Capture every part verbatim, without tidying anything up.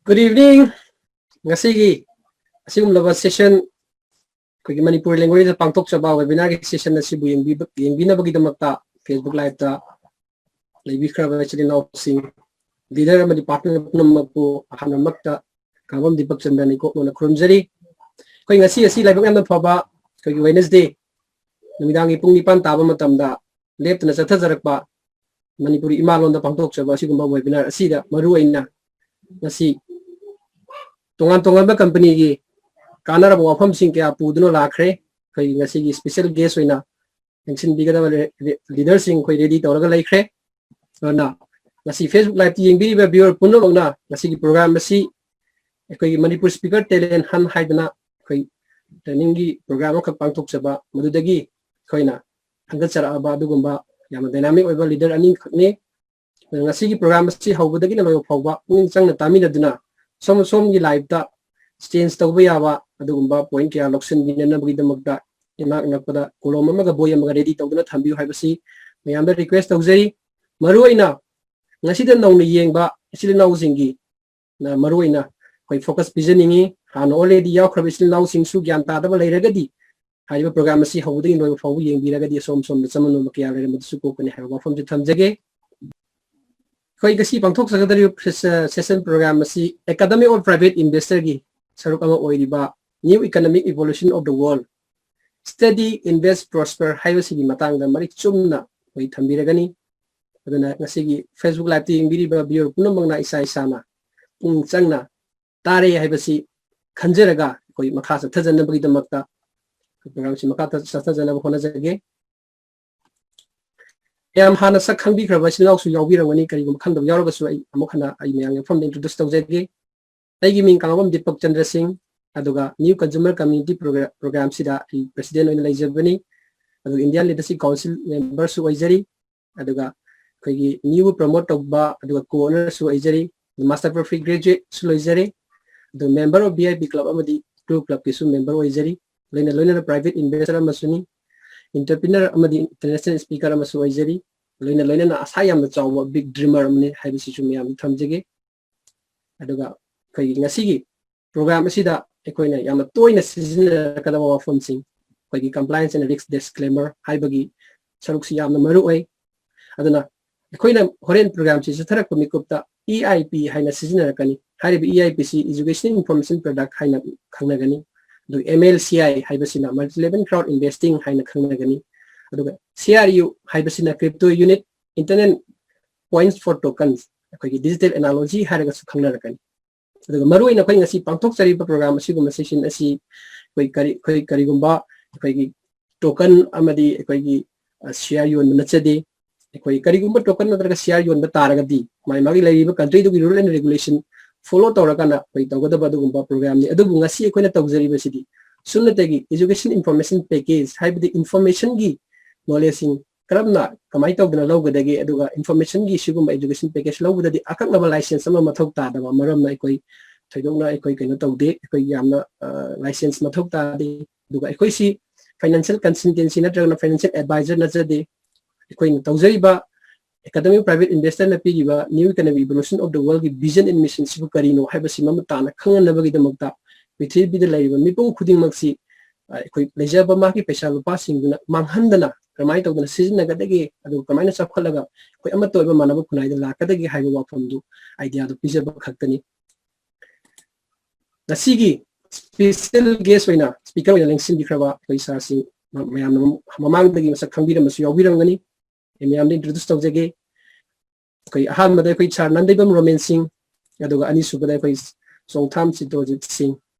Good evening. ꯉꯁꯤꯒꯤ ꯑꯁꯤꯒꯨꯝꯂꯕ session, ꯑꯩꯈꯣꯏꯒꯤ ꯃꯅꯤꯄꯨꯔ language ꯗ ꯄꯥꯡꯊꯣꯛꯆꯕ webinar ꯒꯤ session ꯑꯁꯤꯕꯨ ꯌꯦꯡꯕꯤꯕ-, ꯌꯦꯡꯕꯤꯅꯕꯒꯤꯗꯃꯛꯇ Facebook Live ꯇ ꯂꯩꯕꯤꯈ꯭ꯔꯕ ꯏꯆꯤꯜ ꯏꯅꯥꯎꯁꯤꯡ, leader ꯑꯃꯗꯤ partner ꯄꯨꯝꯅꯃꯛꯄꯨ ꯑꯍꯥꯟꯕꯃꯛꯇ ꯀꯥꯡꯕꯝ ꯗꯤꯄꯛ ꯆꯟꯗ꯭ꯔꯅ ꯏꯀꯣꯛ ꯅꯣꯟꯅ ꯈꯨꯔꯨꯝꯖꯔꯤ꯫ ꯑꯩꯈꯣꯏ ꯉꯁꯤ ꯑꯁꯤ ꯂꯥꯏꯕꯛ ꯌꯥꯝꯅ ꯐꯕ ꯑꯩꯈꯣꯏꯒꯤ Wednesday ꯅꯨꯃꯤꯗꯥꯡꯒꯤ ꯄꯨꯡ ꯅꯤꯄꯥꯟ ꯇꯥꯕ ꯃꯇꯝꯗ ꯂꯦꯞꯇꯅ ꯆꯠꯊꯖꯔꯛꯄ ꯃꯅꯤꯄꯨꯔꯤ ꯏꯃꯥ ꯂꯣꯟꯗ ꯄꯥꯡꯊꯣꯛꯆꯕ ꯑꯁꯤꯒꯨꯝꯕ webinar ꯑꯁꯤꯗ ꯃꯔꯨ ꯑꯣꯏꯅ ꯉꯁꯤ ꯇꯣꯉꯥꯟ ꯇꯣꯉꯥꯟꯕ company ꯒꯤ ꯀꯥꯟꯅꯔꯕ ꯋꯥꯐꯝꯁꯤꯡ ꯀꯌꯥ ꯄꯨꯗꯨꯅ ꯂꯥꯛꯈ꯭ꯔꯦ꯫ ꯑꯩꯈꯣꯏꯒꯤ ꯉꯁꯤꯒꯤ special guest ꯑꯣꯏꯅ ꯌꯦꯡꯁꯤꯟꯕꯤꯒꯗꯕ ꯂꯦ-, ꯂꯦ-, leader ꯁꯤꯡ ꯑꯩꯈꯣꯏ ready ꯇꯧꯔꯒ ꯂꯩꯈ꯭ꯔꯦ꯫ ꯑꯗꯨꯅ ꯉꯁꯤ Facebook Live ꯇ ꯌꯦꯡꯕꯤꯔꯤꯕ viewer ꯄꯨꯝꯅꯃꯛꯅ ꯉꯁꯤꯒꯤ program ꯑꯁꯤ ꯑꯩꯈꯣꯏꯒꯤ ꯃꯅꯤꯄꯨꯔ Speaker Talent Hunt ꯍꯥꯏꯗꯅ ꯑꯩꯈꯣꯏ training ꯒꯤ program ꯑꯃꯈꯛ ꯄꯥꯡꯊꯣꯛꯆꯕ, ꯃꯗꯨꯗꯒꯤ ꯑꯩꯈꯣꯏꯅ ꯈꯟꯒꯠꯆꯔꯛꯑꯕ ꯑꯗꯨꯒꯨꯝꯕ ꯌꯥꯝꯅ dynamic ꯑꯣꯏꯕ leader ꯑꯅꯤꯈꯛꯅꯤ꯫ ꯑꯗꯨꯅ ꯉꯁꯤꯒꯤ program ꯑꯁꯤ ꯍꯧꯕꯗꯒꯤꯅ ꯂꯣꯏꯕ ꯐꯥꯎꯕ ꯄꯨꯛꯅꯤꯡ ꯆꯪꯅ ꯇꯥꯃꯤꯟꯅꯗꯨꯅ ꯁꯣꯝ ꯁꯣꯝꯒꯤ life ꯇ change ꯇꯧꯕ ꯌꯥꯕ ꯑꯗꯨꯒꯨꯝꯕ point ꯀꯌꯥ ꯂꯧꯁꯤꯟꯕꯤꯅꯅꯕꯒꯤꯗꯃꯛꯇ ꯏꯅꯥꯛ ꯅꯛꯄꯗ ꯀꯣꯂꯣꯝ ꯑꯃꯒ ꯕꯣꯏ ꯑꯃꯒ ready ꯇꯧꯗꯨꯅ ꯊꯝꯕꯤꯌꯨ ꯍꯥꯏꯕꯁꯤ ꯃꯌꯥꯝꯗ request ꯇꯧꯖꯔꯤ꯫ ꯃꯔꯨꯑꯣꯏꯅ ꯉꯁꯤꯗ ꯅꯧꯅ ꯌꯦꯡꯕ ꯏꯆꯤꯜ ꯏꯅꯥꯎꯁꯤꯡꯒꯤ ꯅ ꯃꯔꯨꯑꯣꯏꯅ ꯑꯩꯈꯣꯏ focus ꯄꯤꯖꯅꯤꯡꯉꯤ꯫ ꯍꯥꯟꯅ already ꯌꯥꯎꯈ꯭ꯔꯕ ꯏꯆꯤꯜ ꯏꯅꯥꯎꯁꯤꯡꯁꯨ ꯒ꯭ꯌꯥꯟ ꯇꯥꯗꯕ ꯂꯩꯔꯒꯗꯤ ꯍꯥꯏꯔꯤꯕ program ꯑꯁꯤ ꯍꯧꯕꯗꯒꯤ ꯂꯣꯏꯕ ꯐꯥꯎꯕ ꯌꯦꯡꯕꯤꯔꯒꯗꯤ ꯑꯁꯣꯝ ꯁꯣꯝꯗ ꯆꯃꯝꯅꯕ ꯀꯌꯥ ꯂꯩꯔꯝꯕꯗꯨꯁꯨ ꯀꯣꯛꯀꯅꯤ ꯍꯥꯏꯕ ꯋꯥꯐꯝꯁꯤ ꯊꯝꯖꯒꯦ꯫ ꯑꯩꯈꯣꯏ ꯉꯁꯤ ꯄꯥꯡꯊꯣꯛꯆꯒꯗꯧꯔꯤꯕ ꯁꯦ-, session program ꯑꯁꯤ Academy of Private Investor ꯒꯤ ꯁꯔꯨꯛ ꯑꯃ ꯑꯣꯏꯔꯤꯕ New Economic Evolution of the World, Study, Invest, Prosper ꯍꯥꯏꯕꯁꯤꯒꯤ ꯃꯇꯥꯡꯗ ꯃꯔꯤꯛ ꯆꯨꯝꯅ ꯑꯩꯈꯣꯏ ꯊꯝꯕꯤꯔꯒꯅꯤ꯫ ꯑꯗꯨꯅ ꯉꯁꯤꯒꯤ Facebook Live ꯇ ꯌꯦꯡꯕꯤꯔꯤꯕ viewer ꯄꯨꯝꯅꯃꯛꯅ ꯏꯁꯥ ꯏꯁꯥꯅ ꯄꯨꯛꯅꯤꯡ ꯆꯪꯅ ꯇꯥꯔꯦ ꯍꯥꯏꯕꯁꯤ ꯈꯟꯖꯔꯒ ꯑꯩꯈꯣꯏ ꯃꯈꯥ ꯆꯠꯊꯖꯅꯕꯒꯤꯗꯃꯛꯇ program ꯁꯤ ꯃꯈꯥ ꯆꯠꯊꯖꯅꯕ ꯍꯣꯠꯅꯖꯒꯦ꯫ ꯌꯥꯝ ꯍꯥꯟꯅ ꯁꯛ ꯈꯪꯕꯤꯈ꯭ꯔꯕ ꯏꯆꯤꯜ ꯏꯅꯥꯎꯁꯨ ꯌꯥꯎꯕꯤꯔꯝꯒꯅꯤ, ꯀꯔꯤꯒꯨꯝꯕ ꯈꯪꯗꯕ ꯌꯥꯎꯔꯒꯁꯨ ꯑꯩ ꯑꯃꯨꯛ ꯍꯟꯅ ꯑꯩ ꯃꯌꯥꯝꯒꯤ ꯃꯐꯝꯗ introduce ꯇꯧꯖꯒꯦ꯫ ꯑꯩꯒꯤ ꯃꯤꯡ ꯀꯥꯡꯉꯕꯝ ꯗꯤꯄꯛ ꯆꯟꯗ꯭ꯔ ꯁꯤꯡ, ꯑꯗꯨꯒ New Consumer Community Program, program ꯁꯤꯗ ꯑꯩ president ꯑꯣꯏꯅ ꯂꯩꯖꯕꯅꯤ꯫ ꯑꯗꯨꯒ Indian Leadership Council member ꯁꯨ ꯑꯣꯏꯖꯔꯤ꯫ ꯑꯗꯨꯒ ꯑꯩꯈꯣꯏꯒꯤ new promote ꯇꯧꯕ, ꯑꯗꯨꯒ co-owner ꯁꯨ ꯑꯣꯏꯖꯔꯤ, master profit graduate ꯁꯨ ꯂꯣꯏꯖꯔꯤ, ꯑꯗꯨꯒ member of V I P club ꯑꯃꯗꯤ crew club ꯀꯤꯁꯨ member ꯑꯣꯏꯖꯔꯤ, ꯂꯣꯏꯅ ꯂꯣꯏꯅꯅ private investor ꯑꯃꯁꯨꯅꯤ, entrepreneur ꯑꯃꯗꯤ international speaker ꯑꯃꯁꯨ ꯑꯣꯏꯖꯔꯤ, ꯂꯣꯏꯅ ꯂꯣꯏꯅꯅ ꯑꯁꯥ ꯌꯥꯝꯅ ꯆꯥꯎꯕ big dreamer ꯑꯃꯅꯤ ꯍꯥꯏꯕꯁꯤꯁꯨ ꯃꯌꯥꯝꯗ ꯊꯝꯖꯒꯦ꯫ ꯑꯗꯨꯒ ꯑꯩꯈꯣꯏꯒꯤ ꯉꯁꯤꯒꯤ program ꯑꯁꯤꯗ ꯑꯩꯈꯣꯏꯅ ꯌꯥꯝꯅ ꯇꯣꯏꯅ ꯁꯤꯖꯤꯟꯅꯔꯛꯀꯗꯕ ꯋꯥꯐꯝꯁꯤꯡ, ꯑꯩꯈꯣꯏꯒꯤ compliance and risk disclaimer ꯍꯥꯏꯕꯒꯤ ꯁꯔꯨꯛꯁꯤ ꯌꯥꯝꯅ ꯃꯔꯨ ꯑꯣꯏ꯫ ꯑꯗꯨꯅ ꯑꯩꯈꯣꯏꯅ ꯍꯣꯔꯦꯟ program ꯁꯤ ꯆꯠꯊꯔꯛꯄ ꯃꯤꯀꯨꯞꯇ E I P ꯍꯥꯏꯅ ꯁꯤꯖꯤꯟꯅꯔꯛꯀꯅꯤ꯫ ꯍꯥꯏꯔꯤꯕ E I P ꯁꯤ Education Information Product ꯍꯥꯏꯅ ꯈꯪꯅꯒꯅꯤ꯫ ꯑꯗꯨꯒ M L C I ꯍꯥꯏꯕꯁꯤꯅ Multi-Level Crowd Investing ꯍꯥꯏꯅ ꯈꯪꯅꯒꯅꯤ꯫ ꯑꯗꯨꯒ C R U ꯍꯥꯏꯕꯁꯤꯅ Crypto Unit, Internet Coins for Tokens, ꯑꯩꯈꯣꯏꯒꯤ digital analogy ꯍꯥꯏꯔꯒꯁꯨ ꯈꯪꯅꯔꯛꯀꯅꯤ꯫ ꯑꯗꯨꯒ ꯃꯔꯨꯑꯣꯏꯅ ꯑꯩꯈꯣꯏ ꯉꯁꯤ ꯄꯥꯡꯊꯣꯛꯆꯔꯤꯕ program ꯑꯁꯤꯒꯨꯝꯕ session ꯑꯁꯤ ꯑꯩꯈꯣꯏ ꯀꯔꯤ, ꯑꯩꯈꯣꯏ ꯀꯔꯤꯒꯨꯝꯕ ꯑꯩꯈꯣꯏꯒꯤ token ꯑꯃꯗꯤ ꯑꯩꯈꯣꯏꯒꯤ, ꯑ, share ꯌꯣꯟꯕ ꯅꯠꯆꯗꯦ꯫ ꯑꯩꯈꯣꯏ ꯀꯔꯤꯒꯨꯝꯕ token ꯅꯠꯇ꯭ꯔꯒ share ꯌꯣꯟꯕ ꯇꯥꯔꯒꯗꯤ ꯃꯥꯒꯤ ꯃꯥꯒꯤ ꯂꯩꯔꯤꯕ country ꯗꯨꯒꯤ rule and regulation follow ꯇꯧꯔꯀꯥꯟꯗ ꯑꯩꯈꯣꯏ ꯇꯧꯒꯗꯕ ꯑꯗꯨꯒꯨꯝꯕ program ꯅꯤ꯫ ꯑꯗꯨꯕꯨ ꯉꯁꯤ ꯑꯩꯈꯣꯏꯅ ꯇꯧꯖꯔꯤꯕꯁꯤꯗꯤ ꯁꯨꯞꯅꯇꯒꯤ education information package, ꯍꯥꯏꯕꯗꯤ information ꯒꯤ knowledge ꯁꯤꯡ ꯀꯔꯝꯅ, ꯀꯃꯥꯏꯅ ꯇꯧꯗꯅ ꯂꯧꯒꯗꯒꯦ, ꯑꯗꯨꯒ information ꯒꯤ ꯁꯤꯒꯨꯝꯕ education package ꯂꯧꯕꯗꯗꯤ ꯑꯀꯛꯅꯕ license ꯑꯃ ꯃꯊꯧ ꯇꯥꯗꯕ ꯃꯔꯝꯅ ꯑꯩꯈꯣꯏ ꯊꯣꯏꯗꯣꯛꯅ ꯑꯩꯈꯣꯏ ꯀꯩꯅꯣ ꯇꯧꯗꯦ꯫ ꯑꯩꯈꯣꯏ ꯌꯥꯝꯅ, ꯑ, license ꯃꯊꯧ ꯇꯥꯗꯦ꯫ ꯑꯗꯨꯒ ꯑꯩꯈꯣꯏꯁꯤ financial consultancy ꯅꯠꯇ꯭ꯔꯒꯅ financial advisor ꯅꯠꯆꯗꯦ꯫ ꯑꯩꯈꯣꯏꯅ ꯇꯧꯖꯔꯤꯕ Academy of Private Investor ꯅ ꯄꯤꯔꯤꯕ New Economic Evolution of the World ꯒꯤ vision and mission ꯁꯤꯕꯨ ꯀꯔꯤꯅꯣ ꯍꯥꯏꯕꯁꯤ ꯃꯃꯨꯠ ꯇꯥꯅ ꯈꯪꯍꯟꯅꯕꯒꯤꯗꯃꯛꯇ ꯄ꯭ꯔꯤꯊꯤꯕꯤꯗ ꯂꯩꯔꯤꯕ ꯃꯤꯄꯨꯝ ꯈꯨꯗꯤꯡꯃꯛꯁꯤ, ꯑ, ꯑꯩꯈꯣꯏ ꯂꯩꯖꯕ ꯃꯥꯒꯤ ꯄꯩꯁꯥ ꯂꯨꯄꯥꯁꯤꯡꯗꯨꯅ ꯃꯥꯡꯍꯟꯗꯅ ꯀꯃꯥꯏꯅ ꯇꯧꯗꯅ ꯁꯤꯖꯤꯟꯅꯒꯗꯒꯦ, ꯑꯗꯨꯒ ꯀꯃꯥꯏꯅ ꯆꯥꯎꯈꯠꯂꯒ ꯑꯩꯈꯣꯏ ꯑꯃꯠꯇ ꯑꯣꯏꯕ ꯃꯥꯟꯅꯕ ꯈꯨꯟꯅꯥꯏꯗ ꯂꯥꯛꯀꯗꯒꯦ ꯍꯥꯏꯕ ꯋꯥꯐꯝꯗꯨ, idea ꯗꯨ ꯄꯤꯖꯕ ꯈꯛꯇꯅꯤ꯫ ꯉꯁꯤꯒꯤ special guest ꯑꯣꯏꯅ speaker ꯑꯣꯏꯅ ꯂꯦꯡꯁꯤꯟꯕꯤꯈ꯭ꯔꯕ ꯑꯩꯈꯣꯏ sir ꯁꯤꯡ ꯃ-, ꯃꯌꯥꯝꯅ ꯃꯃꯥꯡꯗꯒꯤ ꯃꯁꯛ ꯈꯪꯕꯤꯔꯝꯕꯁꯨ ꯌꯥꯎꯕꯤꯔꯝꯒꯅꯤ꯫ ꯑꯩ ꯃꯌꯥꯝꯗ introduce ꯇꯧꯖꯒꯦ꯫ ꯑꯩꯈꯣꯏ ꯑꯍꯥꯟꯕꯗ ꯑꯩꯈꯣꯏ sir ꯅꯟꯗꯩꯕꯝ ꯔꯣꯃꯦꯟ ꯁꯤꯡ, ꯑꯗꯨꯒ ꯑꯅꯤꯁꯨꯕꯗ ꯑꯩꯈꯣꯏ ꯆꯣꯡꯊꯥꯝ ꯁꯤꯇꯣꯖꯤꯠ ꯁꯤꯡ꯫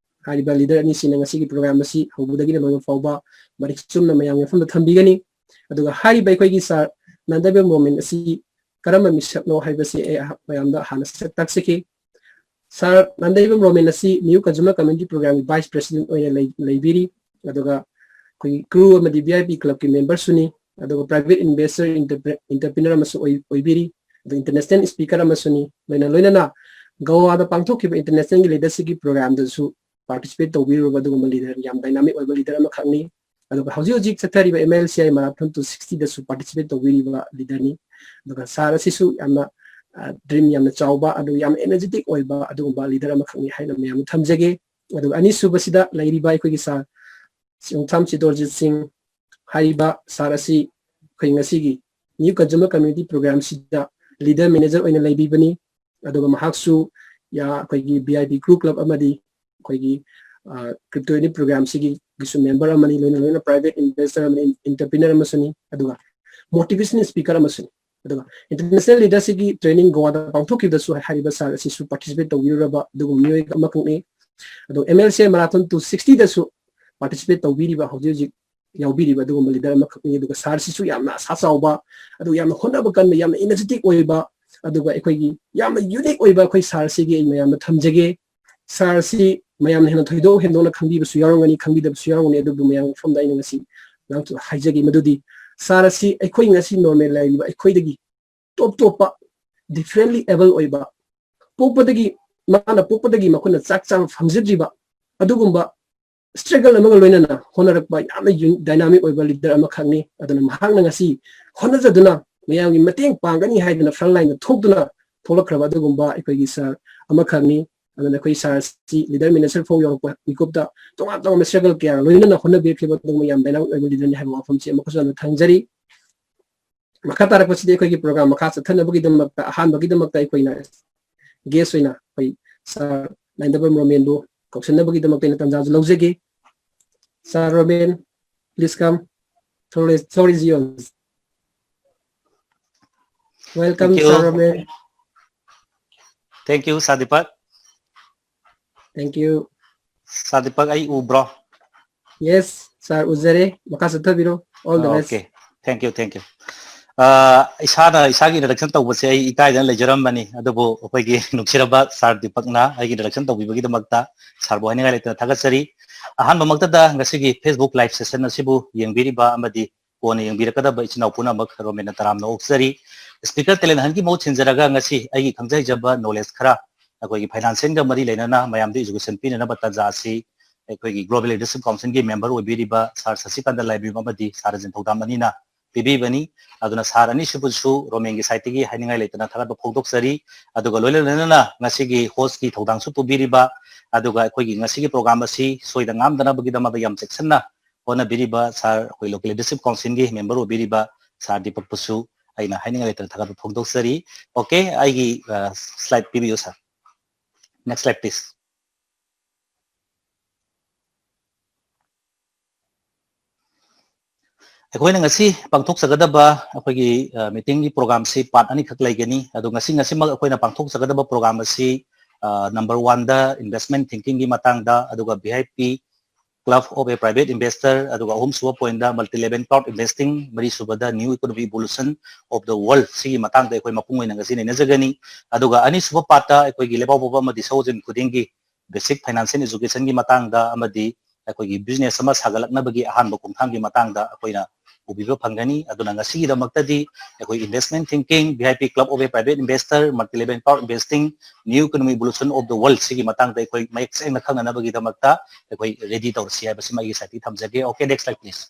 ꯍꯥꯏꯔꯤꯕ leader ꯑꯅꯤꯁꯤꯅ ꯉꯁꯤꯒꯤ program ꯑꯁꯤ ꯍꯧꯕꯗꯒꯤꯅ ꯂꯣꯏꯕ ꯐꯥꯎꯕ ꯃꯔꯤꯛ ꯆꯨꯝꯅ ꯃꯌꯥꯝꯒꯤ ꯃꯐꯝꯗ ꯊꯝꯕꯤꯒꯅꯤ꯫ ꯑꯗꯨꯒ ꯍꯥꯏꯔꯤꯕ ꯑꯩꯈꯣꯏꯒꯤ sir ꯅꯟꯗꯩꯕꯝ ꯔꯣꯃꯦꯟ ꯑꯁꯤ ꯀꯔꯝꯕ ꯃꯤꯁꯛꯅꯣ ꯍꯥꯏꯕꯁꯤ ꯑꯩ ꯑꯍ-, ꯃꯌꯥꯝꯗ ꯍꯥꯟꯅ ꯁꯛ ꯇꯥꯛꯆꯈꯤ꯫ Sir ꯅꯟꯗꯩꯕꯝ ꯔꯣꯃꯦꯟ ꯑꯁꯤ New Consumer Community Program ꯒꯤ Vice President ꯑꯣꯏꯅ ꯂꯩ-, ꯂꯩꯕꯤꯔꯤ꯫ ꯑꯗꯨꯒ ꯑꯩꯈꯣꯏꯒꯤ crew ꯑꯃꯗꯤ V I P club ꯀꯤ member ꯁꯨꯅꯤ꯫ ꯑꯗꯨꯒ private investor, entrepre-, entrepreneur ꯑꯃꯁꯨ ꯑꯣꯏ-, ꯑꯣꯏꯕꯤꯔꯤ꯫ ꯑꯗꯨ international speaker ꯑꯃꯁꯨꯅꯤ꯫ ꯂꯣꯏꯅ ꯂꯣꯏꯅꯅ ꯒꯣꯋꯥꯗ ꯄꯥꯡꯊꯣꯛꯈꯤꯕ international ꯒꯤ leadership ꯀꯤ program ꯗꯁꯨ participate ꯇꯧꯕꯤꯔꯨꯔꯕ ꯑꯗꯨꯒꯨꯝꯕ leader, ꯌꯥꯝ dynamic ꯑꯣꯏꯕ leader ꯑꯃꯈꯛꯅꯤ꯫ ꯑꯗꯨꯒ ꯍꯧꯖꯤꯛ ꯍꯧꯖꯤꯛ ꯆꯠꯊꯔꯤꯕ M L C I Marathon two sixty ꯗꯁꯨ participate ꯇꯧꯕꯤꯔꯤꯕ leader ꯅꯤ꯫ ꯑꯗꯨꯒ sir ꯑꯁꯤꯁꯨ ꯌꯥꯝꯅ ꯗ꯭ꯔꯤꯝ ꯌꯥꯝꯅ ꯆꯥꯎꯕ, ꯑꯗꯨꯒ ꯌꯥꯝꯅ ꯑꯦꯅꯔꯖꯦꯇꯤꯛ ꯑꯣꯏꯕ ꯑꯗꯨꯒꯨꯝꯕ ꯂꯤꯗꯔ ꯑꯃꯈꯛꯅꯤ ꯍꯥꯏꯅ ꯃꯌꯥꯝꯗ ꯊꯝꯖꯒꯦ꯫ ꯑꯗꯨꯒ ꯑꯅꯤꯁꯨꯕꯁꯤꯗ ꯂꯩꯔꯤꯕ ꯑꯩꯈꯣꯏꯒꯤ ꯁꯥꯔ ꯆꯤꯡꯊꯥꯝ ꯆꯤꯇꯣꯔꯖꯤꯠ ꯁꯤꯡ ꯍꯥꯏꯔꯤꯕ ꯁꯥꯔ ꯑꯁꯤ ꯑꯩꯈꯣꯏ ꯉꯁꯤꯒꯤ ꯅ꯭ꯌꯨ ꯀꯟꯖꯨꯃꯔ ꯀꯝꯃ꯭ꯌꯨꯅꯤꯇꯤ ꯄ꯭ꯔꯣꯒ꯭ꯔꯥꯝꯁꯤꯗ ꯂꯤꯗꯔ ꯃꯦꯅꯦꯖꯔ ꯑꯣꯏꯅ ꯂꯩꯕꯤꯕꯅꯤ꯫ ꯑꯗꯨꯒ ꯃꯍꯥꯛꯁꯨ ꯌꯥ-, ꯑꯩꯈꯣꯏꯒꯤ V I P crew club ꯑꯃꯗꯤ ꯑꯩꯈꯣꯏꯒꯤ ꯀ꯭ꯔꯤꯞꯇꯣ ꯌꯨꯅꯤꯠ ꯄ꯭ꯔꯣꯒ꯭ꯔꯥꯝꯁꯤꯒꯤꯁꯨ ꯃꯦꯝꯕꯔ ꯑꯃꯅꯤ, ꯂꯣꯏꯅ ꯂꯣꯏꯅ ꯄ꯭ꯔꯥꯏꯚꯦꯠ ꯏꯟꯚꯦꯁꯇꯔ ꯑꯃꯅꯤ, ꯏꯟꯇꯔꯄ꯭ꯔꯤꯅꯔ ꯑꯃꯁꯨꯅꯤ, ꯑꯗꯨꯒ ꯃꯣꯇꯤꯚꯦꯁꯅꯦꯜ ꯁ꯭ꯄꯤꯀꯔ ꯑꯃꯁꯨꯅꯤ꯫ ꯑꯗꯨꯒ ꯏꯟꯇꯔꯅꯦꯁꯅꯦꯜ ꯂꯤꯗꯔꯁꯤꯒꯤ ꯇ꯭ꯔꯦꯅꯤꯡ ꯒꯣꯋꯥꯗ ꯄꯥꯡꯊꯣꯛꯈꯤꯕꯗꯁꯨ ꯍꯥꯏꯔꯤꯕ ꯁꯥꯔ ꯑꯁꯤꯁꯨ ꯄꯥꯔꯇꯤꯁꯤꯄꯦꯠ ꯇꯧꯕꯤꯔꯨꯔꯕ ꯑꯗꯨꯒꯨꯝꯕ ꯃꯤꯑꯣꯏ ꯑꯃꯈꯛꯅꯤ꯫ ꯑꯗꯣ M L C I marathon two ꯁꯤꯛꯁꯇꯤꯗꯁꯨ ꯄꯥꯔꯇꯤꯁꯤꯄꯦꯠ ꯇꯧꯕꯤꯔꯤꯕ, ꯍꯧꯖꯤꯛ ꯍꯧꯖꯤꯛ ꯌꯥꯎꯕꯤꯔꯤꯕ ꯑꯗꯨꯒꯨꯝꯕ ꯂꯤꯗꯔ ꯑꯃꯈꯛꯅꯤ꯫ ꯑꯗꯨꯒ ꯁꯥꯔꯁꯤꯁꯨ ꯌꯥꯝꯅ ꯑꯁꯥ ꯆꯥꯎꯕ, ꯑꯗꯨꯒ ꯌꯥꯝꯅ ꯍꯣꯠꯅꯕ ꯀꯟꯕ, ꯌꯥꯝꯅ ꯏꯅꯔꯖꯦꯇꯤꯛ ꯑꯣꯏꯕ, ꯑꯗꯨꯒ ꯑꯩꯈꯣꯏꯒꯤ ꯌꯥꯝꯅ ꯌꯨꯅꯤꯛ ꯑꯣꯏꯕ ꯑꯩꯈꯣꯏ ꯁꯥꯔꯁꯤꯒꯤ ꯑꯩ ꯃꯌꯥꯝꯗ ꯊꯝꯖꯒꯦ꯫ ꯁꯥꯔꯁꯤ ꯃꯌꯥꯝꯅ ꯍꯦꯟꯅ ꯊꯣꯏꯗꯣꯛ ꯍꯦꯟꯗꯣꯛꯅ ꯈꯪꯕꯤꯕꯁꯨ ꯌꯥꯎꯔꯝꯒꯅꯤ, ꯈꯪꯕꯤꯗꯕꯁꯨ ꯌꯥꯎꯔꯝꯒꯅꯤ, ꯑꯗꯨꯕꯨ ꯃꯌꯥꯝꯒꯤ ꯃꯐꯝꯗ ꯑꯩꯅ ꯉꯁꯤ ꯉꯥꯡꯊꯣꯛ-, ꯍꯥꯏꯖꯒꯦ ꯃꯗꯨꯗꯤ ꯁꯥꯔ ꯑꯁꯤ ꯑꯩꯈꯣꯏ ꯉꯁꯤ ꯅꯣꯔꯃꯦꯜ ꯂꯩꯔꯤꯕ ꯑꯩꯈꯣꯏꯗꯒꯤ ꯇꯣꯞ ꯇꯣꯞꯄ, ꯗꯤꯐ꯭ꯔꯦꯟꯂꯤ ꯑꯦꯕꯜ ꯑꯣꯏꯕ, ꯄꯣꯛꯄꯗꯒꯤ, ꯃꯥꯅ ꯄꯣꯛꯄꯗꯒꯤ ꯃꯈꯣꯏꯅ ꯆꯥꯛ ꯆꯥꯕ ꯐꯪꯖꯗ꯭ꯔꯤꯕ ꯑꯗꯨꯒꯨꯝꯕ ꯁ꯭ꯇ꯭ꯔꯒꯜ ꯑꯃꯒ ꯂꯣꯏꯅꯅ ꯍꯣꯠꯅꯔꯛꯄ ꯌꯥꯝꯅ ꯌꯨ-, ꯗꯥꯏꯅꯥꯃꯤꯛ ꯑꯣꯏꯕ ꯂꯤꯗꯔ ꯑꯃꯈꯛꯅꯤ꯫ ꯑꯗꯨꯅ ꯃꯍꯥꯛꯅ ꯉꯁꯤ ꯍꯣꯠꯅꯖꯗꯨꯅ ꯃꯌꯥꯝꯒꯤ ꯃꯇꯦꯡ ꯄꯥꯡꯒꯅꯤ ꯍꯥꯏꯗꯨꯅ ꯐ꯭ꯔꯟ ꯂꯥꯏꯟꯗ ꯊꯣꯛꯇꯨꯅ ꯊꯣꯛꯂꯛꯈ꯭ꯔꯕ ꯑꯗꯨꯒꯨꯝꯕ ꯑꯩꯈꯣꯏꯒꯤ ꯁꯥꯔ ꯑꯃꯈꯛꯅꯤ꯫ ꯑꯗꯨꯅ ꯑꯩꯈꯣꯏ ꯁꯥꯔꯁꯤ ꯂꯤꯗꯔ ꯃꯦꯅꯦꯖꯔ ꯐꯥꯎ ꯌꯧꯔꯛꯄ ꯃꯤꯀꯨꯞꯇ ꯇꯣꯉꯥꯟ ꯇꯣꯉꯥꯟꯕ ꯁ꯭ꯇ꯭ꯔꯒꯜ ꯀꯌꯥ ꯂꯣꯏꯅꯅ ꯍꯣꯠꯅꯕꯤꯔꯛꯈꯤꯕ ꯑꯗꯨꯒꯨꯝꯕ ꯌꯥꯝ ꯗꯥꯏꯅꯥꯃꯤꯛ ꯑꯣꯏꯕ ꯂꯤꯗꯔꯅꯤ ꯍꯥꯏꯕ ꯋꯥꯐꯝꯁꯤ ꯑꯃꯨꯛꯀꯁꯨ ꯍꯟꯅ ꯊꯝꯖꯔꯤ꯫ ꯃꯈꯥ ꯇꯥꯔꯛꯄꯁꯤꯗꯤ ꯑꯩꯈꯣꯏꯒꯤ ꯄ꯭ꯔꯣꯒ꯭ꯔꯥꯝ ꯃꯈꯥ ꯆꯠꯊꯅꯕꯒꯤꯗꯃꯛꯇ ꯑꯍꯥꯟꯕꯒꯤꯗꯃꯛꯇ ꯑꯩꯈꯣꯏꯅ ꯒꯦꯁ ꯑꯣꯏꯅ ꯑꯩꯈꯣꯏ ꯁꯥꯔ ꯂꯥꯏꯟꯗꯕꯝ ꯔꯣꯃꯦꯟꯕꯨ ꯀꯧꯁꯤꯟꯅꯕꯒꯤꯗꯃꯛꯇ ꯑꯩꯅ ꯇꯥꯟꯖꯥꯁꯨ ꯂꯧꯖꯒꯦ꯫ ꯁꯥꯔ Roman, please come. Floor is, floor is yours. Welcome, Thank you. Sir Roman. Thank you, Sir Deepak. Thank you. Sir Deepak, ꯑꯩ ꯎꯕ꯭ꯔꯣ? Yes, sir, ꯎꯖꯔꯦ꯫ ꯃꯈꯥ ꯆꯠꯊꯕꯤꯔꯣ꯫ All the best. Okay. Thank you, thank you. ꯑꯥ, ꯏꯁꯥꯅ ꯏꯁꯥꯒꯤ introduction ꯇꯧꯕꯁꯦ ꯑꯩ ꯏꯀꯥꯏꯗꯅ ꯂꯩꯖꯔꯝꯕꯅꯤ, ꯑꯗꯨꯕꯨ ꯑꯩꯈꯣꯏꯒꯤ ꯅꯨꯡꯁꯤꯔꯕ ꯁꯥꯔ ꯗꯤꯄꯛꯅ ꯑꯩꯒꯤ introduction ꯇꯧꯕꯤꯕꯒꯤꯗꯃꯛꯇ ꯁꯥꯔꯕꯨ ꯍꯥꯏꯅꯤꯡꯉꯥꯏ ꯂꯩꯇꯅ ꯊꯥꯒꯠꯆꯔꯤ꯫ ꯑꯍꯥꯟꯕꯃꯛꯇꯗ ꯉꯁꯤꯒꯤ Facebook live session ꯑꯁꯤꯕꯨ ꯌꯦꯡꯕꯤꯔꯤꯕ ꯑꯃꯗꯤ ꯀꯣꯟꯅ ꯌꯦꯡꯕꯤꯔꯛꯀꯗꯕ ꯏꯆꯤꯟ ꯏꯅꯥꯎ ꯄꯨꯝꯅꯃꯛ ꯔꯣꯃꯦꯟꯅ ꯇꯔꯥꯝꯅ ꯑꯣꯛꯆꯔꯤ꯫ Speaker Talent Huntꯀꯤ ꯃꯍꯨꯠ ꯁꯤꯟꯖꯔꯒ ꯉꯁꯤ ꯑꯩꯒꯤ ꯈꯪꯖ ꯍꯩꯖꯕ knowledge ꯈꯔ ꯑꯩꯈꯣꯏꯒꯤ financialꯒ ꯃꯔꯤ ꯂꯩꯅꯅ ꯃꯌꯥꯝꯗ education ꯄꯤꯅꯅꯕ ꯇꯥꯟꯖꯥ ꯑꯁꯤ ꯑꯩꯈꯣꯏꯒꯤ Global Leadership Councilꯒꯤ member ꯑꯣꯏꯕꯤꯔꯤꯕ ꯁꯥꯔ ꯁꯁꯤꯀꯥꯟꯇ ꯂꯥꯏꯕ꯭ꯔꯦꯔꯤ ꯑꯃꯗꯤ ꯁꯥꯔ ꯔꯟꯖꯟ ꯊꯧꯗꯥꯝ ꯑꯅꯤꯅ ꯄꯤꯕꯤꯕꯅꯤ꯫ ꯑꯗꯨꯅ ꯁꯥꯔ ꯑꯅꯤꯁꯤꯕꯨꯁꯨ ꯔꯣꯃꯦꯟꯒꯤ ꯁꯥꯏꯠꯇꯒꯤ ꯍꯥꯏꯅꯤꯡꯉꯥꯏ ꯂꯩꯇꯅ ꯊꯥꯒꯠꯄ ꯐꯣꯡꯗꯣꯛꯆꯔꯤ꯫ ꯑꯗꯨꯒ ꯂꯣꯏꯅ ꯂꯣꯏꯅꯅ ꯉꯁꯤꯒꯤ ꯍꯣꯁꯀꯤ ꯊꯧꯗꯥꯡꯁꯨ ꯄꯨꯕꯤꯔꯤꯕ, ꯑꯗꯨꯒ ꯑꯩꯈꯣꯏꯒꯤ ꯉꯁꯤꯒꯤ ꯄ꯭ꯔꯣꯒ꯭ꯔꯥꯝ ꯑꯁꯤ ꯁꯣꯏꯗ ꯉꯥꯝꯗꯅꯕꯒꯤꯗꯃꯛꯇ ꯌꯥꯝ ꯆꯦꯛꯁꯤꯟꯅ ꯍꯣꯠꯅꯕꯤꯔꯤꯕ ꯁꯥꯔ, ꯑꯩꯈꯣꯏ ꯂꯣꯀꯦꯜ ꯂꯤꯗꯔꯁꯤꯞ ꯀꯥꯎꯟꯁꯤꯜꯒꯤ ꯃꯦꯝꯕꯔ ꯑꯣꯏꯕꯤꯔꯤꯕ ꯁꯥꯔ ꯗꯤꯄꯛꯄꯨꯁꯨ ꯑꯩꯅ ꯍꯥꯏꯅꯤꯡꯉꯥꯏ ꯂꯩꯇꯅ ꯊꯥꯒꯠꯄ ꯐꯣꯡꯗꯣꯛꯆꯔꯤ꯫ ꯑꯣꯀꯦ, ꯑꯩꯒꯤ ꯁ꯭ꯂꯥꯏꯗ ꯄꯤꯕꯤꯌꯨ ꯁꯥꯔ꯫ Next slide, please. ꯑꯩꯈꯣꯏꯅ ꯉꯁꯤ ꯄꯥꯡꯊꯣꯛꯆꯒꯗꯕ ꯑꯩꯈꯣꯏꯒꯤ ꯃꯤꯇꯤꯡꯒꯤ ꯄ꯭ꯔꯣꯒ꯭ꯔꯥꯝꯁꯤ ꯄꯥꯔꯠ ꯑꯅꯤꯈꯛ ꯂꯩꯒꯅꯤ꯫ ꯑꯗꯣ ꯉꯁꯤ ꯉꯁꯤꯃꯛ ꯑꯩꯈꯣꯏꯅ ꯄꯥꯡꯊꯣꯛꯆꯒꯗꯕ ꯄ꯭ꯔꯣꯒ꯭ꯔꯥꯝ ꯑꯁꯤ ꯅꯝꯕꯔ ꯋꯥꯟꯗ ꯏꯟꯚꯦꯁꯃꯦꯟ ꯊꯤꯡꯀꯤꯡꯒꯤ ꯃꯇꯥꯡꯗ, ꯑꯗꯨꯒ V I P Club of a Private Investor, ꯑꯗꯨꯒ ꯑꯍꯨꯝꯁꯨꯕ ꯄꯣꯏꯟꯗ multi level crowd investing, ꯃꯔꯤꯁꯨꯕꯗ new economic evolution of the world, ꯁꯤꯒꯤ ꯃꯇꯥꯡꯗ ꯑꯩꯈꯣꯏ ꯃꯄꯨꯡ ꯑꯣꯏꯅ ꯉꯁꯤ ꯅꯩꯅꯖꯒꯅꯤ꯫ ꯑꯗꯨꯒ ꯑꯅꯤꯁꯨꯕ ꯄꯥꯔꯠꯇ ꯑꯩꯈꯣꯏꯒꯤ ꯂꯩꯕꯥꯛꯄꯣꯛꯄ ꯑꯃꯗꯤ ꯁꯒꯣꯜꯁꯦꯜ ꯈꯨꯗꯤꯡꯒꯤ basic financial educationꯒꯤ ꯃꯇꯥꯡꯗ ꯑꯃꯗꯤ ꯑꯩꯈꯣꯏꯒꯤ business ꯑꯃ ꯁꯥꯒꯠꯂꯛꯅꯕꯒꯤ ꯑꯍꯥꯟꯕ ꯈꯣꯡꯊꯥꯡꯒꯤ ꯃꯇꯥꯡꯗ ꯑꯩꯈꯣꯏꯅ ꯎꯕꯤꯕ ꯐꯪꯒꯅꯤ꯫ ꯑꯗꯨꯅ ꯉꯁꯤꯒꯤꯗꯃꯛꯇꯗꯤ ꯑꯩꯈꯣꯏ investment thinking, V I P Club of a Private Investor, multi level crowd investing, new economic evolution of the world ꯁꯤꯒꯤ ꯃꯇꯥꯡꯗ ꯑꯩꯈꯣꯏ ꯃꯌꯦꯛ ꯁꯦꯡꯅ ꯈꯪꯅꯅꯕꯒꯤꯗꯃꯛꯇ ꯑꯩꯈꯣꯏ ready ꯇꯧꯔꯁꯤ ꯍꯥꯏꯕꯁꯤꯃ ꯑꯩꯒꯤ ꯁꯥꯏꯠꯇꯒꯤ ꯊꯝꯖꯒꯦ꯫ Okay, next slide, please.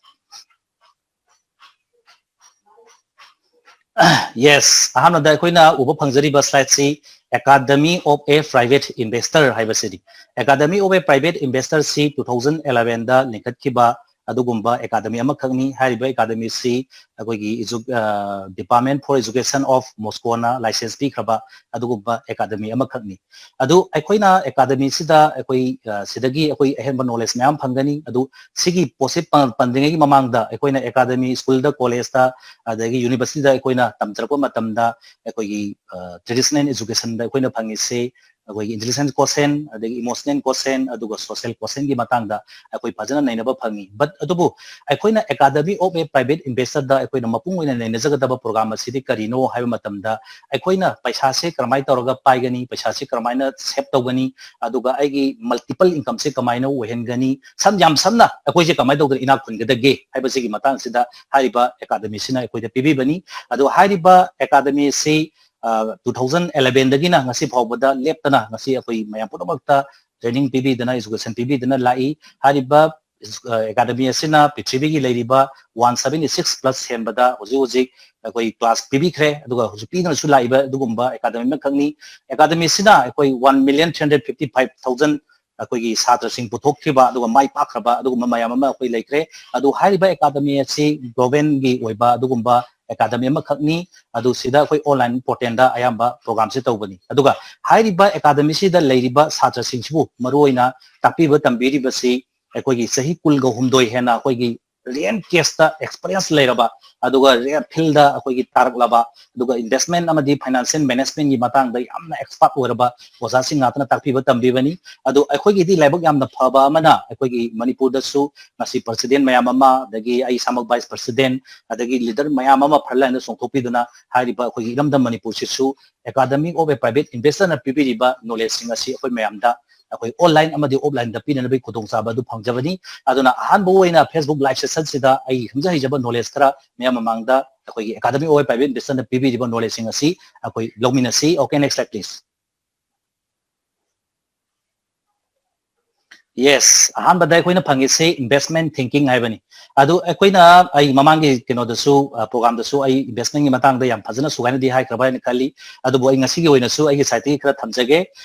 Yes, ꯑꯍꯥꯟꯕꯗ ꯑꯩꯈꯣꯏꯅ ꯎꯕ ꯐꯪꯖꯔꯤꯕ ꯁ꯭ꯂꯥꯏꯗꯁꯤ Academy of a Private Investor ꯍꯥꯏꯕꯁꯤꯅꯤ꯫ Academy of a Private Investor ꯁꯤ two thousand elevenꯗ ꯂꯤꯡꯈꯠꯈꯤꯕ ꯑꯗꯨꯒꯨꯝꯕ ꯑꯦꯀꯥꯗꯃꯤ ꯑꯃꯈꯛꯅꯤ꯫ ꯍꯥꯏꯔꯤꯕ ꯑꯦꯀꯥꯗꯃꯤꯁꯤ ꯑꯩꯈꯣꯏꯒꯤ Department for Education of Moscowꯅ ꯂꯥꯏꯁꯦꯟꯁ ꯄꯤꯈ꯭ꯔꯕ ꯑꯗꯨꯒꯨꯝꯕ ꯑꯦꯀꯥꯗꯃꯤ ꯑꯃꯈꯛꯅꯤ꯫ ꯑꯗꯨ ꯑꯩꯈꯣꯏꯅ ꯑꯦꯀꯥꯗꯃꯤꯁꯤꯗ ꯑꯩꯈꯣꯏ, ꯑ, ꯁꯤꯗꯒꯤ ꯑꯩꯈꯣꯏ ꯑꯍꯦꯟꯕ ꯅꯣꯂꯦꯖ ꯃꯌꯥꯝ ꯐꯪꯒꯅꯤ꯫ ꯑꯗꯨ ꯁꯤꯒꯤ ꯄꯣꯠꯁꯤ ꯄ-, ꯄꯟꯗ꯭ꯔꯤꯉꯩꯒꯤ ꯃꯃꯥꯡꯗ ꯑꯩꯈꯣꯏꯅ ꯑꯦꯀꯥꯗꯃꯤ, ꯁ꯭ꯀꯨꯜꯗ, ꯀꯣꯂꯦꯖꯇ, ꯑꯗꯒꯤ ꯌꯨꯅꯤꯚꯔꯁꯤꯇꯤꯗ ꯑꯩꯈꯣꯏꯅ ꯇꯝꯖꯔꯛꯄ ꯃꯇꯝꯗ ꯑꯩꯈꯣꯏꯒꯤ, ꯑ, traditional educationꯗ ꯑꯩꯈꯣꯏꯅ ꯐꯪꯉꯤꯁꯤ ꯑꯩꯈꯣꯏꯒꯤ intelligence quotient, ꯑꯗꯒꯤ emotional quotient, ꯑꯗꯨꯒ social quotientꯒꯤ ꯃꯇꯥꯡꯗ ꯑꯩꯈꯣꯏ ꯐꯖꯅ ꯅꯩꯅꯕ ꯐꯪꯉꯤ꯫ But ꯑꯗꯨꯕꯨ ꯑꯩꯈꯣꯏꯅ Academy of a Private Investorꯗ ꯑꯩꯈꯣꯏꯅ ꯃꯄꯨꯡ ꯑꯣꯏꯅ ꯅꯩꯅꯖꯒꯗꯕ ꯄ꯭ꯔꯣꯒ꯭ꯔꯥꯝ ꯑꯁꯤꯗꯤ ꯀꯔꯤꯅꯣ ꯍꯥꯏꯕ ꯃꯇꯝꯗ, ꯑꯩꯈꯣꯏꯅ ꯄꯩꯁꯥꯁꯦ ꯀꯔꯝꯍꯥꯏꯅ ꯇꯧꯔꯒ ꯄꯥꯏꯒꯅꯤ, ꯄꯩꯁꯥꯁꯦ ꯀꯔꯝꯍꯥꯏꯅ save ꯇꯧꯒꯅꯤ, ꯑꯗꯨꯒ ꯑꯩꯒꯤ multiple incomeꯁꯦ ꯀꯃꯥꯏꯅ ꯑꯣꯏꯍꯟꯒꯅꯤ, ꯁꯝ-, ꯌꯥꯝ ꯁꯝꯅ ꯑꯩꯈꯣꯏꯁꯦ ꯀꯃꯥꯏꯅ ꯇꯧꯗꯅ ꯏꯅꯥꯛ ꯈꯨꯟꯒꯗꯒꯦ ꯍꯥꯏꯕꯁꯤꯒꯤ ꯃꯇꯥꯡꯁꯤꯗ ꯍꯥꯏꯔꯤꯕ ꯑꯦꯀꯥꯗꯃꯤꯁꯤꯅ ꯑꯩꯈꯣꯏꯗ ꯄꯤꯕꯤꯕꯅꯤ꯫ ꯑꯗꯣ ꯍꯥꯏꯔꯤꯕ ꯑꯦꯀꯥꯗꯃꯤ ꯑꯁꯤ, ꯑ, two thousand elevenꯗꯒꯤꯅ ꯉꯁꯤ ꯐꯥꯎꯕꯗ ꯂꯦꯞꯇꯅ ꯉꯁꯤ ꯑꯩꯈꯣꯏ ꯃꯌꯥꯝ ꯄꯨꯝꯅꯃꯛꯇ training ꯄꯤꯕꯤꯗꯅ, education ꯄꯤꯕꯤꯗꯅ ꯂꯥꯛꯏ꯫ ꯍꯥꯏꯔꯤꯕ ꯑꯦꯀꯥꯗꯃꯤ ꯑꯁꯤꯅ ꯄ꯭ꯔꯤꯊꯤꯕꯤꯒꯤ ꯂꯩꯔꯤꯕ ꯋꯥꯟ ꯁꯕꯦꯟꯇꯤ ꯁꯤꯛꯁ ꯄ꯭ꯂꯁ ꯍꯦꯟꯕꯗ ꯍꯧꯖꯤꯛ ꯍꯧꯖꯤꯛ ꯑꯩꯈꯣꯏ ꯀ꯭ꯂꯥꯁ ꯄꯤꯕꯤꯈ꯭ꯔꯦ꯫ ꯑꯗꯨꯒ ꯍꯧꯖꯤꯛ ꯄꯤꯗꯨꯅꯁꯨ ꯂꯥꯛꯏꯕ ꯑꯗꯨꯒꯨꯝꯕ ꯑꯦꯀꯥꯗꯃꯤ ꯑꯃꯈꯛꯅꯤ꯫ ꯑꯦꯀꯥꯗꯃꯤ ꯑꯁꯤꯅ ꯑꯩꯈꯣꯏ one million three hundred fifty five thousand ꯑꯩꯈꯣꯏꯒꯤ ꯁꯥꯇ꯭ꯔꯁꯤꯡ ꯄꯨꯊꯣꯛꯈꯤꯕ ꯑꯗꯨꯒ ꯃꯥꯏ ꯄꯥꯛꯈ꯭ꯔꯕ ꯑꯗꯨꯒꯨꯝꯕ ꯃꯌꯥꯝ ꯑꯃ ꯑꯩꯈꯣꯏ ꯂꯩꯈ꯭ꯔꯦ꯫ ꯑꯗꯨ ꯍꯥꯏꯔꯤꯕ ꯑꯦꯀꯥꯗꯃꯤ ꯑꯁꯤ ꯒ꯭ꯂꯣꯕꯦꯜꯒꯤ ꯑꯣꯏꯕ ꯑꯗꯨꯒꯨꯝꯕ ꯑꯦꯀꯥꯗꯃꯤ ꯑꯃꯈꯛꯅꯤ꯫ ꯑꯗꯨ ꯁꯤꯗ ꯑꯩꯈꯣꯏ ꯑꯣꯟꯂꯥꯏꯟ ꯄꯣꯔꯇꯦꯜꯗ ꯑꯌꯥꯝꯕ ꯄ꯭ꯔꯣꯒ꯭ꯔꯥꯝꯁꯦ ꯇꯧꯕꯅꯤ꯫ ꯑꯗꯨꯒ ꯍꯥꯏꯔꯤꯕ ꯑꯦꯀꯥꯗꯃꯤꯁꯤꯗ ꯂꯩꯔꯤꯕ ꯁꯥꯇ꯭ꯔꯁꯤꯡꯁꯤꯕꯨ ꯃꯔꯨꯑꯣꯏꯅ ꯇꯥꯛꯄꯤꯕ ꯇꯝꯕꯤꯔꯤꯕꯁꯤ ꯑꯩꯈꯣꯏꯒꯤ ꯆꯍꯤ ꯀꯨꯟꯒ ꯍꯨꯝꯗꯣꯏ ꯍꯦꯟꯅ ꯑꯩꯈꯣꯏꯒꯤ ꯔꯤꯌꯦꯜ ꯀꯦꯁꯇ ꯑꯦꯛꯁꯄꯔꯤꯌꯦꯟꯁ ꯂꯩꯔꯕ, ꯑꯗꯨꯒ ꯔꯤꯌꯦꯜ ꯐꯤꯜꯗ ꯑꯩꯈꯣꯏꯒꯤ ꯇꯥꯔꯛꯂꯕ, ꯑꯗꯨꯒ ꯏꯟꯚꯦꯁꯃꯦꯟ ꯑꯃꯗꯤ ꯐꯥꯏꯅꯥꯟꯁꯤꯌꯦꯜ ꯃꯦꯅꯦꯖꯃꯦꯟꯒꯤ ꯃꯇꯥꯡꯗ ꯌꯥꯝꯅ ꯑꯦꯛꯁꯄꯥꯔꯠ ꯑꯣꯏꯔꯕ ꯑꯣꯖꯥꯁꯤꯡ ꯉꯥꯛꯇꯅ ꯇꯥꯛꯄꯤꯕ ꯇꯝꯕꯤꯕꯅꯤ꯫ ꯑꯗꯣ ꯑꯩꯈꯣꯏꯒꯤꯗꯤ ꯂꯥꯏꯕꯛ ꯌꯥꯝꯅ ꯐꯕ ꯑꯃꯅ ꯑꯩꯈꯣꯏꯒꯤ ꯃꯅꯤꯄꯨꯔꯗꯁꯨ ꯉꯁꯤ ꯄ꯭ꯔꯁꯤꯗꯦꯟ ꯃꯌꯥꯝ ꯑꯃ, ꯑꯗꯒꯤ ꯑꯩ ꯏꯁꯥꯃꯛ ꯚꯥꯏꯁ ꯄ꯭ꯔꯁꯤꯗꯦꯟ, ꯑꯗꯒꯤ ꯂꯤꯗꯔ ꯃꯌꯥꯝ ꯑꯃ ꯐ꯭ꯔꯟꯂꯥꯏꯟꯗ ꯆꯣꯡꯊꯣꯛꯄꯤꯗꯨꯅ ꯍꯥꯏꯔꯤꯕ ꯑꯩꯈꯣꯏꯒꯤ ꯏꯔꯝꯗꯝ ꯃꯅꯤꯄꯨꯔꯁꯤꯁꯨ Academy of a Private Investorꯅ ꯄꯤꯕꯤꯔꯤꯕ ꯅꯣꯂꯦꯖꯁꯤꯡ ꯑꯁꯤ ꯑꯩꯈꯣꯏ ꯃꯌꯥꯝꯗ ꯑꯩꯈꯣꯏ ꯑꯣꯟꯂꯥꯏꯟ ꯑꯃꯗꯤ ꯑꯣꯐꯂꯥꯏꯟꯗ ꯄꯤꯅꯅꯕꯒꯤ ꯈꯨꯗꯣꯡꯆꯥꯕ ꯑꯗꯨ ꯐꯪꯖꯕꯅꯤ꯫ ꯑꯗꯨꯅ ꯑꯍꯥꯟꯕ ꯑꯣꯏꯅ Facebook live sessionꯁꯤꯗ ꯑꯩ ꯈꯪꯖ ꯍꯩꯖꯕ ꯅꯣꯂꯦꯖ ꯈꯔ ꯃꯌꯥꯝ ꯃꯃꯥꯡꯗ ꯑꯩꯈꯣꯏꯒꯤ Academy of a Private Investorꯅ ꯄꯤꯕꯤꯔꯤꯕ ꯅꯣꯂꯦꯖꯁꯤꯡ ꯑꯁꯤ ꯑꯩꯈꯣꯏ ꯂꯧꯃꯤꯟꯅꯁꯤ꯫ Okay, next slide please. Yes, ꯑꯍꯥꯟꯕꯗ ꯑꯩꯈꯣꯏꯅ ꯐꯪꯉꯤꯁꯤ investment thinking ꯍꯥꯏꯕꯅꯤ꯫ ꯑꯗꯨ ꯑꯩꯈꯣꯏꯅ, ꯑꯩ ꯃꯃꯥꯡꯒꯤ ꯀꯩꯅꯣꯗꯁꯨ, ꯑ, ꯄ꯭ꯔꯣꯒ꯭ꯔꯥꯝꯗꯁꯨ ꯑꯩ ꯏꯟꯚꯦꯁꯃꯦꯟꯒꯤ ꯃꯇꯥꯡꯗ ꯌꯥꯝ ꯐꯖꯅ ꯁꯨꯒꯥꯏꯅꯗꯤ ꯍꯥꯏꯈ꯭ꯔꯕ ꯍꯥꯏꯅ ꯈꯜꯂꯤ꯫ ꯑꯗꯨꯕꯨ ꯑꯩ ꯉꯁꯤꯒꯤ ꯑꯣꯏꯅꯁꯨ ꯑꯩꯒꯤ ꯁꯥꯏꯠꯇꯒꯤ ꯈꯔ ꯊꯝꯖꯒꯦ꯫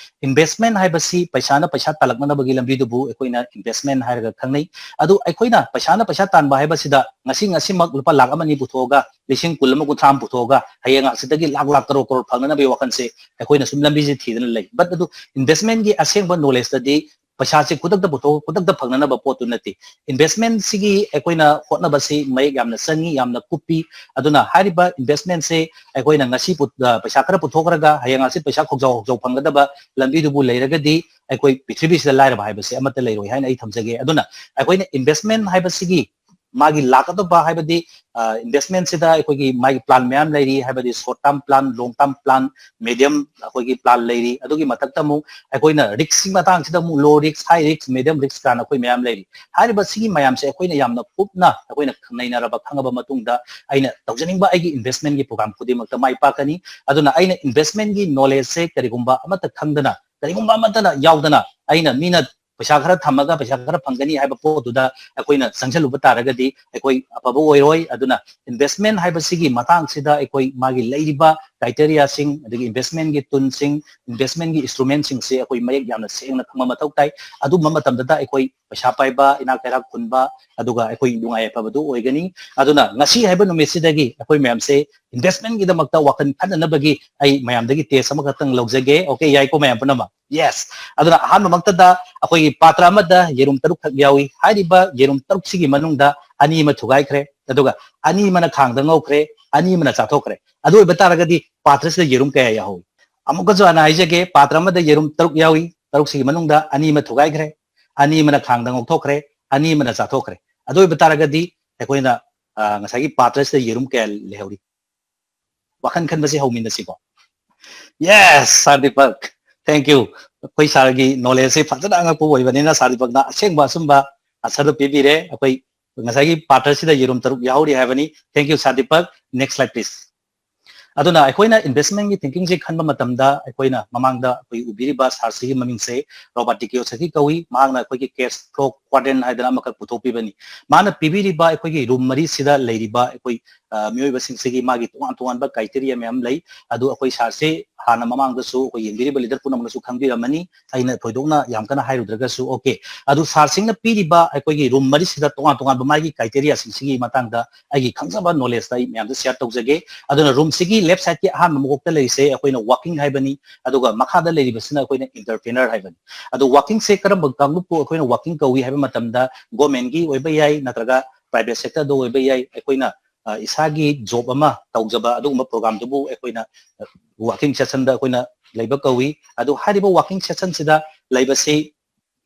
ꯏꯟꯚꯦꯁꯃꯦꯟ ꯍꯥꯏꯕꯁꯤ ꯄꯩꯁꯥꯅ ꯄꯩꯁꯥ ꯇꯥꯜꯂꯛꯅꯅꯕꯒꯤ ꯂꯝꯕꯤꯗꯨꯕꯨ ꯑꯩꯈꯣꯏꯅ ꯏꯟꯚꯦꯁꯃꯦꯟ ꯍꯥꯏꯔꯒ ꯈꯪꯅꯩ꯫ ꯑꯗꯨ ꯑꯩꯈꯣꯏꯅ ꯄꯩꯁꯥꯅ ꯄꯩꯁꯥ ꯇꯥꯟꯕ ꯍꯥꯏꯕꯁꯤꯗ ꯉꯁꯤ ꯉꯁꯤꯃꯛ ꯂꯨꯄꯥ ꯂꯥꯈ ꯑꯃ ꯑꯅꯤ ꯄꯨꯊꯣꯛꯑꯒ, ꯂꯤꯁꯤꯡ ꯀꯨꯟ ꯑꯃ, ꯀꯨꯟꯊ꯭ꯔꯥ ꯑꯃ ꯄꯨꯊꯣꯛꯑꯒ ꯍꯌꯦꯡ ꯍꯪꯆꯤꯠꯇꯒꯤ ꯂꯥꯈ ꯂꯥꯈ ꯀꯔꯣꯔ ꯀꯔꯣꯔ ꯐꯪꯅꯅꯕꯒꯤ ꯋꯥꯈꯜꯁꯦ ꯑꯩꯈꯣꯏꯅ ꯁꯨꯝ ꯂꯝꯕꯤꯁꯦ ꯊꯤꯗꯅ ꯂꯩ꯫ But ꯑꯗꯨ ꯏꯟꯚꯦꯁꯃꯦꯟꯒꯤ ꯑꯁꯦꯡꯕ ꯅꯣꯂꯦꯖꯇꯗꯤ ꯄꯩꯁꯥꯁꯤ ꯈꯨꯗꯛꯇ ꯄꯨꯊꯣꯛ, ꯈꯨꯗꯛꯇ ꯐꯪꯅꯅꯕ ꯄꯣꯠꯇꯨ ꯅꯠꯇꯦ꯫ ꯏꯟꯚꯦꯁꯃꯦꯟꯁꯤꯒꯤ ꯑꯩꯈꯣꯏꯅ ꯍꯣꯠꯅꯕꯁꯤ ꯃꯌꯦꯛ ꯌꯥꯝꯅ ꯆꯪꯉꯤ, ꯌꯥꯝꯅ ꯀꯨꯞꯄꯤ꯫ ꯑꯗꯨꯅ ꯍꯥꯏꯔꯤꯕ ꯏꯟꯚꯦꯁꯃꯦꯟꯁꯦ ꯑꯩꯈꯣꯏꯅ ꯉꯁꯤ ꯄꯨ-, ꯑ, ꯄꯩꯁꯥ ꯈꯔ ꯄꯨꯊꯣꯛꯈ꯭ꯔꯒ ꯍꯌꯦꯡ ꯍꯪꯆꯤꯠ ꯄꯩꯁꯥ ꯈꯧꯖꯥꯎ ꯈꯧꯖꯥꯎ ꯐꯪꯒꯗꯕ ꯂꯝꯕꯤꯗꯨꯕꯨ ꯂꯩꯔꯒꯗꯤ ꯑꯩꯈꯣꯏ ꯄ꯭ꯔꯤꯊꯤꯕꯤꯁꯤꯗ ꯂꯥꯏꯔꯕ ꯍꯥꯏꯕꯁꯦ ꯑꯃꯠꯇ ꯂꯩꯔꯣꯏ ꯍꯥꯏꯅ ꯑꯩ ꯊꯝꯖꯒꯦ꯫ ꯑꯗꯨꯅ ꯑꯩꯈꯣꯏꯅ ꯏꯟꯚꯦꯁꯃꯦꯟ ꯍꯥꯏꯕꯁꯤꯒꯤ ꯃꯥꯒꯤ ꯂꯥꯛꯀꯗꯕ ꯍꯥꯏꯕꯗꯤ, ꯑ, ꯏꯟꯚꯦꯁꯃꯦꯟꯁꯤꯗ ꯑꯩꯈꯣꯏꯒꯤ ꯃꯥꯒꯤ ꯄ꯭ꯂꯥꯟ ꯃꯌꯥꯝ ꯂꯩꯔꯤ, ꯍꯥꯏꯕꯗꯤ ꯁꯣꯔꯠ ꯇꯥꯔꯝ ꯄ꯭ꯂꯥꯟ, ꯂꯣꯡ ꯇꯥꯔꯝ ꯄ꯭ꯂꯥꯟ, ꯃꯦꯗꯤꯌꯝ ꯑꯩꯈꯣꯏꯒꯤ ꯄ꯭ꯂꯥꯟ ꯂꯩꯔꯤ꯫ ꯑꯗꯨꯒꯤ ꯃꯊꯛꯇ ꯑꯃꯨꯛ ꯑꯩꯈꯣꯏꯅ ꯔꯤꯛꯁꯀꯤ ꯃꯇꯥꯡꯁꯤꯗ ꯑꯃꯨꯛ ꯂꯣ ꯔꯤꯛꯁ, ꯍꯥꯏ ꯔꯤꯛꯁ, ꯃꯦꯗꯤꯌꯝ ꯔꯤꯛꯁ ꯀꯥꯏꯅ ꯑꯩꯈꯣꯏ ꯃꯌꯥꯝ ꯂꯩꯔꯤ꯫ ꯍꯥꯏꯔꯤꯕ ꯁꯤꯒꯤ ꯃꯌꯥꯝꯁꯦ ꯑꯩꯈꯣꯏꯅ ꯌꯥꯝꯅ ꯀꯨꯞꯅ ꯑꯩꯈꯣꯏꯅ ꯅꯩꯅꯔꯕ, ꯈꯪꯉꯕ ꯃꯇꯨꯡꯗ ꯑꯩꯅ ꯇꯧꯖꯅꯤꯡꯕ ꯑꯩꯒꯤ ꯏꯟꯚꯦꯁꯃꯦꯟꯒꯤ ꯄ꯭ꯔꯣꯒ꯭ꯔꯥꯝ ꯈꯨꯗꯤꯡꯃꯛꯇ ꯃꯥꯏ ꯄꯥꯛꯀꯅꯤ꯫ ꯑꯗꯨꯅ ꯑꯩꯅ ꯏꯟꯚꯦꯁꯃꯦꯟꯒꯤ ꯅꯣꯂꯦꯖꯁꯦ ꯀꯔꯤꯒꯨꯝꯕ ꯑꯃꯠꯇ ꯈꯪꯗꯅ, ꯀꯔꯤꯒꯨꯝꯕ ꯑꯃꯠꯇꯅ ꯌꯥꯎꯗꯅ ꯑꯩꯅ ꯃꯤꯅ ꯄꯩꯁꯥ ꯈꯔ ꯊꯝꯃꯒ ꯄꯩꯁꯥ ꯈꯔ ꯐꯪꯒꯅꯤ ꯍꯥꯏꯕ ꯄꯣꯠꯇꯨꯗ ꯑꯩꯈꯣꯏꯅ ꯆꯪꯁꯤꯜꯂꯨꯕ ꯇꯥꯔꯒꯗꯤ ꯑꯩꯈꯣꯏ ꯑꯐꯕ ꯑꯣꯏꯔꯣꯏ꯫ ꯑꯗꯨꯅ investment ꯍꯥꯏꯕꯁꯤꯒꯤ ꯃꯇꯥꯡꯁꯤꯗ ꯑꯩꯈꯣꯏ ꯃꯥꯒꯤ ꯂꯩꯔꯤꯕ criteriaꯁꯤꯡ, ꯑꯗꯒꯤ investmentꯀꯤ toolꯁꯤꯡ, investmentꯀꯤ instrumentꯁꯤꯡꯁꯦ ꯑꯩꯈꯣꯏ ꯃꯌꯦꯛ ꯌꯥꯝꯅ ꯁꯦꯡꯅ ꯈꯪꯕ ꯃꯊꯧ ꯇꯥꯏ꯫ ꯑꯗꯨꯝꯕ ꯃꯇꯝꯗꯗ ꯑꯩꯈꯣꯏ ꯄꯩꯁꯥ ꯄꯥꯏꯕ, ꯏꯅꯥꯛ ꯀꯩꯔꯥꯛ ꯈꯨꯟꯕ, ꯑꯗꯨꯒ ꯑꯩꯈꯣꯏ ꯅꯨꯡꯉꯥꯏ ꯌꯥꯏꯐꯕꯗꯨ ꯑꯣꯏꯒꯅꯤ꯫ ꯑꯗꯨꯅ ꯉꯁꯤ ꯍꯥꯏꯕ ꯅꯨꯃꯤꯠꯁꯤꯗꯒꯤ ꯑꯩꯈꯣꯏ ꯃꯌꯥꯝꯁꯦ investmentꯀꯤꯗꯃꯛꯇ ꯋꯥꯈꯜ ꯈꯟꯅꯅꯕꯒꯤ ꯑꯩ ꯃꯌꯥꯝꯗꯒꯤ test ꯑꯃꯈꯛꯇꯪ ꯂꯧꯖꯒꯦ꯫ Okay, ꯌꯥꯏꯀꯣ ꯃꯌꯥꯝ ꯄꯨꯝꯅꯃꯛ? Yes꯫ ꯑꯗꯨꯅ ꯑꯍꯥꯟꯕꯃꯛꯇꯗ ꯑꯩꯈꯣꯏꯒꯤ ꯄꯥꯇ꯭ꯔ ꯑꯃꯗ ꯌꯦꯔꯨꯝ ꯇꯔꯨꯛꯈꯛ ꯌꯥꯎꯏ꯫ ꯍꯥꯏꯔꯤꯕ ꯌꯦꯔꯨꯝ ꯇꯔꯨꯛꯁꯤꯒꯤ ꯃꯅꯨꯡꯗ ꯑꯅꯤ ꯑꯃ ꯊꯨꯒꯥꯏꯈ꯭ꯔꯦ, ꯑꯗꯨꯒ ꯑꯅꯤ ꯑꯃꯅ ꯈꯥꯡꯗ ꯉꯧꯈ꯭ꯔꯦ, ꯑꯅꯤ ꯑꯃꯅ ꯆꯥꯊꯣꯛꯈ꯭ꯔꯦ꯫ ꯑꯗꯨ ꯑꯣꯏꯕ ꯇꯥꯔꯒꯗꯤ ꯄꯥꯇ꯭ꯔꯁꯤꯗ ꯌꯦꯔꯨꯝ ꯀꯌꯥ ꯌꯥꯎꯏ? ꯑꯃꯨꯛꯀꯁꯨ ꯍꯥꯟꯅ ꯍꯥꯏꯖꯒꯦ, ꯄꯥꯇ꯭ꯔ ꯑꯃꯗ ꯌꯦꯔꯨꯝ ꯇꯔꯨꯛ ꯌꯥꯎꯏ, ꯇꯔꯨꯛꯁꯤꯒꯤ ꯃꯅꯨꯡꯗ ꯑꯅꯤ ꯑꯃ ꯊꯨꯒꯥꯏꯈ꯭ꯔꯦ, ꯑꯅꯤ ꯑꯃꯅ ꯈꯥꯡꯗ ꯉꯧꯊꯣꯛꯈ꯭ꯔꯦ, ꯑꯅꯤ ꯑꯃꯅ ꯆꯥꯊꯣꯛꯈ꯭ꯔꯦ꯫ ꯑꯗꯨ ꯑꯣꯏꯕ ꯇꯥꯔꯒꯗꯤ ꯑꯩꯈꯣꯏꯅ, ꯑ, ꯉꯁꯥꯏꯒꯤ ꯄꯥꯇ꯭ꯔꯁꯤꯗ ꯌꯦꯔꯨꯝ ꯀꯌꯥ ꯂꯩꯍꯧꯔꯤ? ꯋꯥꯈꯜ ꯈꯟꯕꯁꯤ ꯍꯧꯃꯤꯟꯅꯁꯤꯀꯣ꯫ Yes, Sir Deepak, thank you꯫ ꯑꯩꯈꯣꯏ sirꯒꯤ knowledgeꯁꯦ ꯐꯖꯅ ꯑꯉꯛꯄ ꯑꯣꯏꯕꯅꯤꯅ Sir Deepakꯅ ꯑꯁꯦꯡꯕ ꯑꯆꯨꯝꯕ answerꯗꯨ ꯄꯤꯕꯤꯔꯦ꯫ ꯑꯩꯈꯣꯏ ꯉꯁꯥꯏꯒꯤ ꯄꯥꯇ꯭ꯔꯁꯤꯗ ꯌꯦꯔꯨꯝ ꯇꯔꯨꯛ ꯌꯥꯎꯔꯤ ꯍꯥꯏꯕꯅꯤ꯫ Thank you, Sir Deepak. Next slide, please꯫ ꯑꯗꯨꯅ ꯑꯩꯈꯣꯏꯅ investmentꯀꯤ thinkingꯁꯦ ꯈꯟꯕ ꯃꯇꯝꯗ ꯑꯩꯈꯣꯏꯅ ꯃꯃꯥꯡꯗ ꯑꯩꯈꯣꯏ ꯎꯕꯤꯔꯤꯕ sirꯁꯤꯒꯤ ꯃꯃꯤꯡꯁꯦ Robert ꯗꯤ ꯀꯤꯌꯣꯁꯥꯀꯤ ꯀꯧꯏ꯫ ꯃꯍꯥꯛꯅ ꯑꯩꯈꯣꯏꯒꯤ cash flow quadrant ꯍꯥꯏꯗꯅ ꯑꯃꯈꯛ ꯄꯨꯊꯣꯛꯄꯤꯕꯅꯤ꯫ ꯃꯥꯅ ꯄꯤꯕꯤꯔꯤꯕ ꯑꯩꯈꯣꯏꯒꯤ room ꯃꯔꯤꯁꯤꯗ ꯂꯩꯔꯤꯕ ꯑꯩꯈꯣꯏ, ꯑ, ꯃꯤꯑꯣꯏꯕꯁꯤꯡꯁꯤꯒꯤ ꯃꯥꯒꯤ ꯇꯣꯉꯥꯟ ꯇꯣꯉꯥꯟꯕ criteria ꯃꯌꯥꯝ ꯂꯩ꯫ ꯑꯗꯨ ꯑꯩꯈꯣꯏ sirꯁꯦ ꯍꯥꯟꯅ ꯃꯃꯥꯡꯗꯁꯨ ꯑꯩꯈꯣꯏ ꯌꯦꯡꯕꯤꯔꯤꯕ leader ꯄꯨꯝꯅꯃꯛꯅꯁꯨ ꯈꯪꯕꯤꯔꯝꯃꯅꯤ꯫ ꯑꯩꯅ ꯊꯣꯏꯗꯣꯛꯅ ꯌꯥꯝ ꯀꯟꯅ ꯍꯥꯏꯔꯨꯗ꯭ꯔꯒꯁꯨ, okay꯫ ꯑꯗꯨ sirꯁꯤꯡꯅ ꯄꯤꯔꯤꯕ ꯑꯩꯈꯣꯏꯒꯤ room ꯃꯔꯤꯁꯤꯗ ꯇꯣꯉꯥꯟ ꯇꯣꯉꯥꯟꯕ ꯃꯥꯒꯤ criteriaꯁꯤꯡꯁꯤꯒꯤ ꯃꯇꯥꯡꯗ ꯑꯩꯒꯤ ꯈꯪꯖꯕ knowledgeꯇ ꯑꯩ ꯃꯌꯥꯝꯗ share ꯇꯧꯖꯒꯦ꯫ ꯑꯗꯨꯅ roomꯁꯤꯒꯤ left sideꯀꯤ ꯑꯍꯥꯟꯕ ꯃꯀꯣꯛꯇ ꯂꯩꯔꯤꯁꯦ ꯑꯩꯈꯣꯏꯅ working ꯍꯥꯏꯕꯅꯤ, ꯑꯗꯨꯒ ꯃꯈꯥꯗ ꯂꯩꯔꯤꯕꯁꯤꯅ ꯑꯩꯈꯣꯏꯅ entrepreneur ꯍꯥꯏꯕꯅꯤ꯫ ꯑꯗꯨ workingꯁꯦ ꯀꯔꯝꯕ ꯀꯥꯡꯂꯨꯞꯄꯨ ꯑꯩꯈꯣꯏꯅ working ꯀꯧꯏ ꯍꯥꯏꯕ ꯃꯇꯝꯗ governmentꯀꯤ ꯑꯣꯏꯕ ꯌꯥꯏ, ꯅꯠꯇ꯭ꯔꯒ private sectorꯗ ꯑꯣꯏꯕ ꯌꯥꯏ, ꯑꯩꯈꯣꯏꯅ, ꯑ, ꯏꯁꯥꯒꯤ job ꯑꯃ ꯇꯧꯖꯕ ꯑꯗꯨꯒꯨꯝꯕ programꯗꯨꯕꯨ ꯑꯩꯈꯣꯏꯅ, ꯑ, working sectionꯗ ꯑꯩꯈꯣꯏꯅ ꯂꯩꯕ ꯀꯧꯏ꯫ ꯑꯗꯨ ꯍꯥꯏꯔꯤꯕ working sectionꯁꯤꯗ ꯂꯩꯕꯁꯤ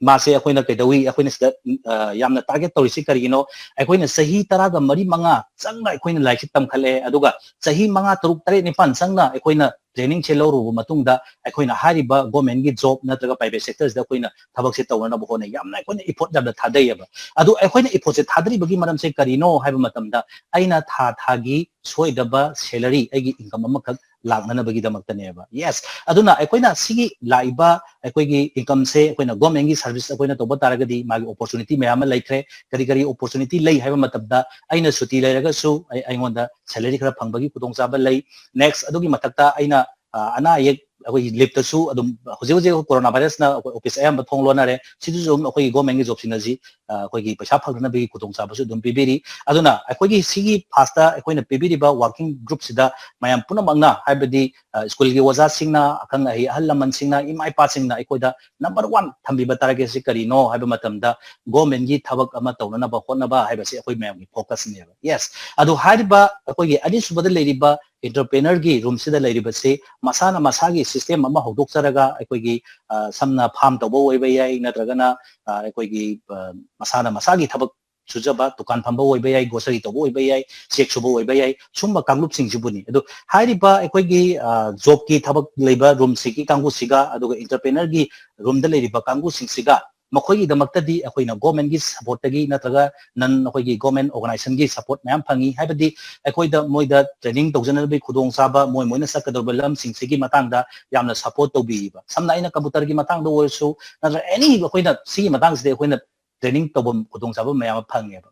ꯃꯥꯁꯦ ꯑꯩꯈꯣꯏꯅ ꯀꯩꯗꯧꯏ, ꯑꯩꯈꯣꯏꯅ ꯁꯤꯗ, ꯑ, ꯌꯥꯝꯅ target ꯇꯧꯔꯤꯁꯤ ꯀꯔꯤꯒꯤꯅꯣ? ꯑꯩꯈꯣꯏꯅ ꯆꯍꯤ ꯇꯔꯥꯒ ꯃꯔꯤ ꯃꯉꯥ ꯆꯪꯅ ꯑꯩꯈꯣꯏꯅ ꯂꯥꯏꯔꯤꯛꯁꯤ ꯇꯝꯈꯠꯂꯛꯑꯦ, ꯑꯗꯨꯒ ꯆꯍꯤ ꯃꯉꯥ, ꯇꯔꯨꯛ, ꯇꯔꯦꯠ, ꯅꯤꯄꯥꯟ ꯆꯪꯅ ꯑꯩꯈꯣꯏꯅ trainingꯁꯦ ꯂꯧꯔꯨꯔꯕ ꯃꯇꯨꯡꯗ ꯑꯩꯈꯣꯏꯅ ꯍꯥꯏꯔꯤꯕ governmentꯀꯤ job ꯅꯠꯇ꯭ꯔꯒ private sectorꯁꯤꯗ ꯑꯩꯈꯣꯏꯅ ꯊꯕꯛꯁꯦ ꯇꯧꯅꯅꯕ ꯍꯣꯠꯅꯩ꯫ ꯌꯥꯝꯅ ꯑꯩꯈꯣꯏꯅ effort ꯌꯥꯝꯅ ꯊꯥꯗꯩꯌꯦꯕ꯫ ꯑꯗꯨ ꯑꯩꯈꯣꯏꯅ effortꯁꯦ ꯊꯥꯗꯔꯤꯕꯒꯤ ꯃꯔꯝꯁꯦ ꯀꯔꯤꯅꯣ ꯍꯥꯏꯕ ꯃꯇꯝꯗ ꯑꯩꯅ ꯊꯥ ꯊꯥꯒꯤ ꯁꯣꯏꯗꯕ salary, ꯑꯩꯒꯤ income ꯑꯃꯈꯛ ꯂꯥꯛꯅꯅꯕꯒꯤꯗꯃꯛꯇꯅꯦꯕ꯫ Yes, ꯑꯗꯨꯅ ꯑꯩꯈꯣꯏꯅ ꯁꯤꯒꯤ ꯂꯥꯛꯏꯕ ꯑꯩꯈꯣꯏꯒꯤ incomeꯁꯦ ꯑꯩꯈꯣꯏꯅ governmentꯀꯤ service ꯑꯩꯈꯣꯏꯅ ꯇꯧꯕ ꯇꯥꯔꯒꯗꯤ ꯃꯥꯒꯤ opportunity ꯃꯌꯥꯝ ꯑꯃ ꯂꯩꯈ꯭ꯔꯦ꯫ ꯀꯔꯤ ꯀꯔꯤ opportunity ꯂꯩ ꯍꯥꯏꯕ ꯃꯇꯝꯗ ꯑꯩꯅ ꯁꯨꯇꯤ ꯂꯩꯔꯒꯁꯨ ꯑꯩ, ꯑꯩꯉꯣꯟꯗ salary ꯈꯔ ꯐꯪꯕꯒꯤ ꯈꯨꯗꯣꯡꯆꯥꯕ ꯂꯩ꯫ Next, ꯑꯗꯨꯒꯤ ꯃꯊꯛꯇ ꯑꯩꯅ, ꯑ, ꯑꯅꯥ ꯑꯌꯦꯛ ꯑꯩꯈꯣꯏꯒꯤ leaveꯇꯁꯨ ꯑꯗꯨꯝ ꯍꯧꯖꯤꯛ ꯍꯧꯖꯤꯛ ꯑꯩꯈꯣꯏ coronavirusꯅ ꯑꯩꯈꯣꯏ office ꯑꯌꯥꯝꯕ ꯊꯣꯡ ꯂꯣꯟꯅꯔꯦ꯫ ꯁꯤꯗꯁꯨ ꯑꯗꯨꯝ ꯑꯩꯈꯣꯏꯒꯤ governmentꯀꯤ job synergy, ꯑ, ꯑꯩꯈꯣꯏꯒꯤ ꯄꯩꯁꯥ ꯐꯪꯅꯕꯒꯤ ꯈꯨꯗꯣꯡꯆꯥꯕꯁꯨ ꯑꯗꯨꯝ ꯄꯤꯕꯤꯔꯤ꯫ ꯑꯗꯨꯅ ꯑꯩꯈꯣꯏꯒꯤ ꯁꯤꯒꯤ firstꯇ ꯑꯩꯈꯣꯏꯅ ꯄꯤꯕꯤꯔꯤꯕ working groupꯁꯤꯗ ꯃꯌꯥꯝ ꯄꯨꯝꯅꯃꯛꯅ, ꯍꯥꯏꯕꯗꯤ, ꯑ, schoolꯒꯤ ꯑꯣꯖꯥꯁꯤꯡꯅ, ꯑꯈꯪ ꯑꯍꯩ ꯑꯍꯜ ꯂꯃꯟꯁꯤꯡꯅ, ꯏꯃꯥ ꯏꯄꯥꯁꯤꯡꯅ ꯑꯩꯈꯣꯏꯗ number one ꯊꯝꯕꯤꯕ targetꯁꯤ ꯀꯔꯤꯅꯣ ꯍꯥꯏꯕ ꯃꯇꯝꯗ governmentꯀꯤ ꯊꯕꯛ ꯑꯃ ꯇꯧꯅꯅꯕ ꯍꯣꯠꯅꯕ ꯍꯥꯏꯕꯁꯤ ꯑꯩꯈꯣꯏ ꯃꯌꯥꯝꯒꯤ focusꯅꯦꯕ꯫ Yes, ꯑꯗꯨ ꯍꯥꯏꯔꯤꯕ ꯑꯩꯈꯣꯏꯒꯤ ꯑꯅꯤꯁꯨꯕꯗ ꯂꯩꯔꯤꯕ entrepreneurꯒꯤ roomꯁꯤꯗ ꯂꯩꯔꯤꯕꯁꯤ ꯃꯁꯥꯅ ꯃꯁꯥꯒꯤ system ꯑꯃ ꯍꯧꯗꯣꯛꯆꯔꯒ ꯑꯩꯈꯣꯏꯒꯤ, ꯑ, ꯁꯝꯅ farm ꯇꯧꯕ ꯑꯣꯏꯕ ꯌꯥꯏ, ꯅꯠꯇ꯭ꯔꯒꯅ, ꯑ, ꯑꯩꯈꯣꯏꯒꯤ, ꯑ, ꯃꯁꯥꯅ ꯃꯁꯥꯒꯤ ꯊꯕꯛ ꯁꯨꯖꯕ, ꯗꯨꯀꯥꯟ ꯐꯝꯕ ꯑꯣꯏꯕ ꯌꯥꯏ, grocery ꯇꯧꯕ ꯑꯣꯏꯕ ꯌꯥꯏ, ꯆꯦꯛ ꯁꯨꯕ ꯑꯣꯏꯕ ꯌꯥꯏ, ꯁꯨꯝꯕ ꯀꯥꯡꯂꯨꯞꯁꯤꯡꯁꯤꯕꯨꯅꯤ꯫ ꯑꯗꯨ ꯍꯥꯏꯔꯤꯕ ꯑꯩꯈꯣꯏꯒꯤ, ꯑ, jobꯀꯤ ꯊꯕꯛ ꯂꯩꯕ roomꯁꯤꯒꯤ ꯀꯥꯡꯕꯨꯁꯤꯒ ꯑꯗꯨꯒ entrepreneurꯒꯤ roomꯗ ꯂꯩꯔꯤꯕ ꯀꯥꯡꯕꯨꯁꯤꯡꯁꯤꯒ ꯃꯈꯣꯏꯒꯤꯗꯃꯛꯇꯗꯤ ꯑꯩꯈꯣꯏꯅ governmentꯀꯤ supportꯇꯒꯤ ꯅꯠꯇ꯭ꯔꯒ non ꯑꯩꯈꯣꯏꯒꯤ government organizationꯒꯤ support ꯃꯌꯥꯝ ꯐꯪꯉꯤ꯫ ꯍꯥꯏꯕꯗꯤ ꯑꯩꯈꯣꯏꯗ ꯃꯣꯏꯗ training ꯇꯧꯖꯅꯕꯒꯤ ꯈꯨꯗꯣꯡꯆꯥꯕ, ꯃꯣꯏ ꯃꯣꯏꯅ ꯆꯠꯀꯗꯧꯔꯤꯕ ꯂꯝꯁꯤꯡꯁꯤꯒꯤ ꯃꯇꯥꯡꯗ ꯌꯥꯝꯅ support ꯇꯧꯕꯤꯕ꯫ ꯁꯝꯅ ꯑꯩꯅ computerꯒꯤ ꯃꯇꯥꯡꯗ ꯑꯣꯏꯔꯁꯨ, ꯅꯠꯇ꯭ꯔꯒ any ꯑꯩꯈꯣꯏꯅ ꯁꯤꯒꯤ ꯃꯇꯥꯡꯁꯤꯗ ꯑꯩꯈꯣꯏꯅ training ꯇꯧꯕ ꯈꯨꯗꯣꯡꯆꯥꯕ ꯃꯌꯥꯝ ꯑꯃ ꯐꯪꯉꯦꯕ꯫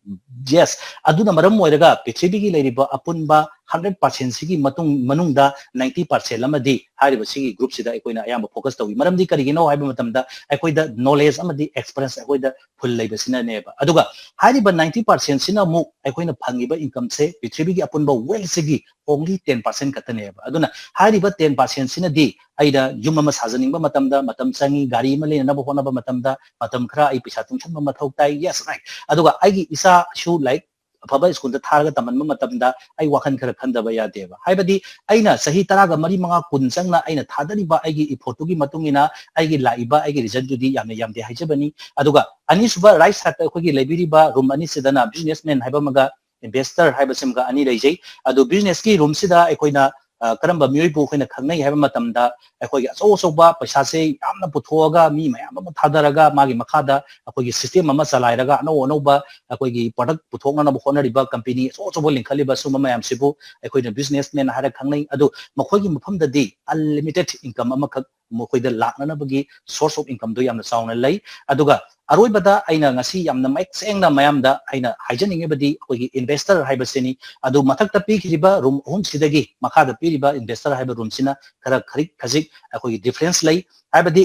Yes, ꯑꯗꯨꯅ ꯃꯔꯝ ꯑꯣꯏꯔꯒ ꯄ꯭ꯔꯤꯊꯤꯕꯤꯒꯤ ꯂꯩꯔꯤꯕ ꯑꯄꯨꯟꯕ hundred percentꯁꯤꯒꯤ ꯃꯇꯨꯡ, ꯃꯅꯨꯡꯗ ninety percent ꯑꯃꯗꯤ ꯍꯥꯏꯔꯤꯕ ꯁꯤꯒꯤ groupꯁꯤꯗ ꯑꯩꯈꯣꯏꯅ ꯑꯌꯥꯝꯕ focus ꯇꯧꯏ꯫ ꯃꯔꯝꯗꯤ ꯀꯔꯤꯒꯤꯅꯣ ꯍꯥꯏꯕ ꯃꯇꯝꯗ ꯑꯩꯈꯣꯏꯗ knowledge ꯑꯃꯗꯤ experience ꯑꯩꯈꯣꯏꯗ full ꯂꯩꯕꯁꯤꯅꯅꯦꯕ꯫ ꯑꯗꯨꯒ ꯍꯥꯏꯔꯤꯕ ninety percentꯁꯤꯅ ꯑꯃꯨꯛ ꯑꯩꯈꯣꯏꯅ ꯐꯪꯉꯤꯕ incomeꯁꯦ ꯄ꯭ꯔꯤꯊꯤꯕꯤꯒꯤ ꯑꯄꯨꯟꯕ wealthꯁꯤꯒꯤ only ten percent ꯈꯛꯇꯅꯦꯕ꯫ ꯑꯗꯨꯅ ꯍꯥꯏꯔꯤꯕ ten percentꯁꯤꯅꯗꯤ ꯑꯩꯅ ꯌꯨꯝ ꯑꯃ ꯁꯥꯖꯅꯤꯡꯕ ꯃꯇꯝꯗ ꯃꯇꯝ ꯆꯪꯉꯤ, ꯒꯥꯔꯤ ꯑꯃ ꯂꯩꯅꯅꯕ ꯍꯣꯠꯅꯕ ꯃꯇꯝꯗ ꯃꯇꯝ ꯈꯔ ꯑꯩ ꯄꯩꯁꯥ ꯇꯨꯡꯁꯟꯕ ꯃꯊꯧ ꯇꯥꯏ꯫ Yes, right. ꯑꯗꯨꯒ ꯑꯩꯒꯤ ꯏꯆꯥꯁꯨ ꯂꯥꯏꯔꯤꯛ ꯑꯐꯕ schoolꯗ ꯊꯥꯔꯒ ꯇꯝꯍꯟꯕ ꯃꯇꯝꯗ ꯑꯩ ꯋꯥꯈꯜ ꯈꯔ ꯈꯟꯗꯕ ꯌꯥꯗꯦꯕ꯫ ꯍꯥꯏꯕꯗꯤ ꯑꯩꯅ ꯆꯍꯤ ꯇꯔꯥꯒ ꯃꯔꯤ, ꯃꯉꯥ, ꯀꯨꯟ ꯆꯪꯅ ꯑꯩꯅ ꯊꯥꯗꯔꯤꯕ ꯑꯩꯒꯤ effortꯇꯨꯒꯤ ꯃꯇꯨꯡ ꯏꯟꯅ ꯑꯩꯒꯤ ꯂꯥꯛꯏꯕ ꯑꯩꯒꯤ resultꯇꯨꯗꯤ ꯌꯥꯝꯅ ꯌꯥꯝꯗꯦ ꯍꯥꯏꯖꯕꯅꯤ꯫ ꯑꯗꯨꯒ ꯑꯅꯤꯁꯨꯕ right sideꯇ ꯑꯩꯈꯣꯏꯒꯤ ꯂꯩꯕꯤꯔꯤꯕ room ꯑꯅꯤꯁꯤꯗꯅ businessman ꯍꯥꯏꯕ ꯑꯃꯒ investor ꯍꯥꯏꯕꯁꯤꯃꯒ ꯑꯅꯤ ꯂꯩꯖꯩ꯫ ꯑꯗꯨ businessꯀꯤ roomꯁꯤꯗ ꯑꯩꯈꯣꯏꯅ ꯑ, ꯀꯔꯝꯕ ꯃꯤꯑꯣꯏꯕꯨ ꯑꯩꯈꯣꯏꯅ ꯈꯪꯅꯩ ꯍꯥꯏꯕ ꯃꯇꯝꯗ, ꯑꯩꯈꯣꯏꯒꯤ ꯑꯆꯧ ꯑꯆꯧꯕ ꯄꯩꯁꯥꯁꯦ ꯌꯥꯝꯅ ꯄꯨꯊꯣꯛꯑꯒ, ꯃꯤ ꯃꯌꯥꯝ ꯑꯃ ꯊꯥꯗꯔꯒ, ꯃꯥꯒꯤ ꯃꯈꯥꯗ ꯑꯩꯈꯣꯏꯒꯤ system ꯑꯃ ꯆꯂꯥꯏꯔꯒ, ꯑꯅꯧ ꯑꯅꯧꯕ ꯑꯩꯈꯣꯏꯒꯤ product ꯄꯨꯊꯣꯛꯅꯅꯕ ꯍꯣꯠꯅꯔꯤꯕ company ꯑꯆꯧ ꯑꯆꯧꯕ ꯂꯤꯡꯈꯠꯂꯤꯕ ꯁꯨꯝꯕ ꯃꯌꯥꯝꯁꯤꯕꯨ ꯑꯩꯈꯣꯏꯅ businessman ꯍꯥꯏꯔ ꯈꯪꯅꯩ꯫ ꯑꯗꯨ ꯃꯈꯣꯏꯒꯤ ꯃꯐꯝꯗꯗꯤ unlimited income ꯑꯃꯈꯛ ꯃꯈꯣꯏꯗ ꯂꯥꯛꯅꯅꯕꯒꯤ source of incomeꯗꯣ ꯌꯥꯝꯅ ꯆꯥꯎꯅ ꯂꯩ꯫ ꯑꯗꯨꯒ ꯑꯔꯣꯏꯕꯗ ꯑꯩꯅ ꯉꯁꯤ ꯌꯥꯝꯅ ꯃꯌꯦꯛ ꯁꯦꯡꯅ ꯃꯌꯥꯝꯗ ꯑꯩꯅ ꯍꯥꯏꯖꯅꯤꯡꯉꯤꯕꯗꯤ ꯑꯩꯈꯣꯏꯒꯤ investor ꯍꯥꯏꯕꯁꯤꯅꯤ꯫ ꯑꯗꯨ ꯃꯊꯛꯇ ꯄꯤꯈꯤꯕ room ꯑꯍꯨꯝꯁꯤꯗꯒꯤ ꯃꯈꯥꯗ ꯄꯤꯔꯤꯕ investor ꯍꯥꯏꯕ roomꯁꯤꯅ ꯈꯔ ꯈꯖꯤꯛ ꯈꯖꯤꯛ ꯑꯩꯈꯣꯏꯒꯤ difference ꯂꯩ꯫ ꯍꯥꯏꯕꯗꯤ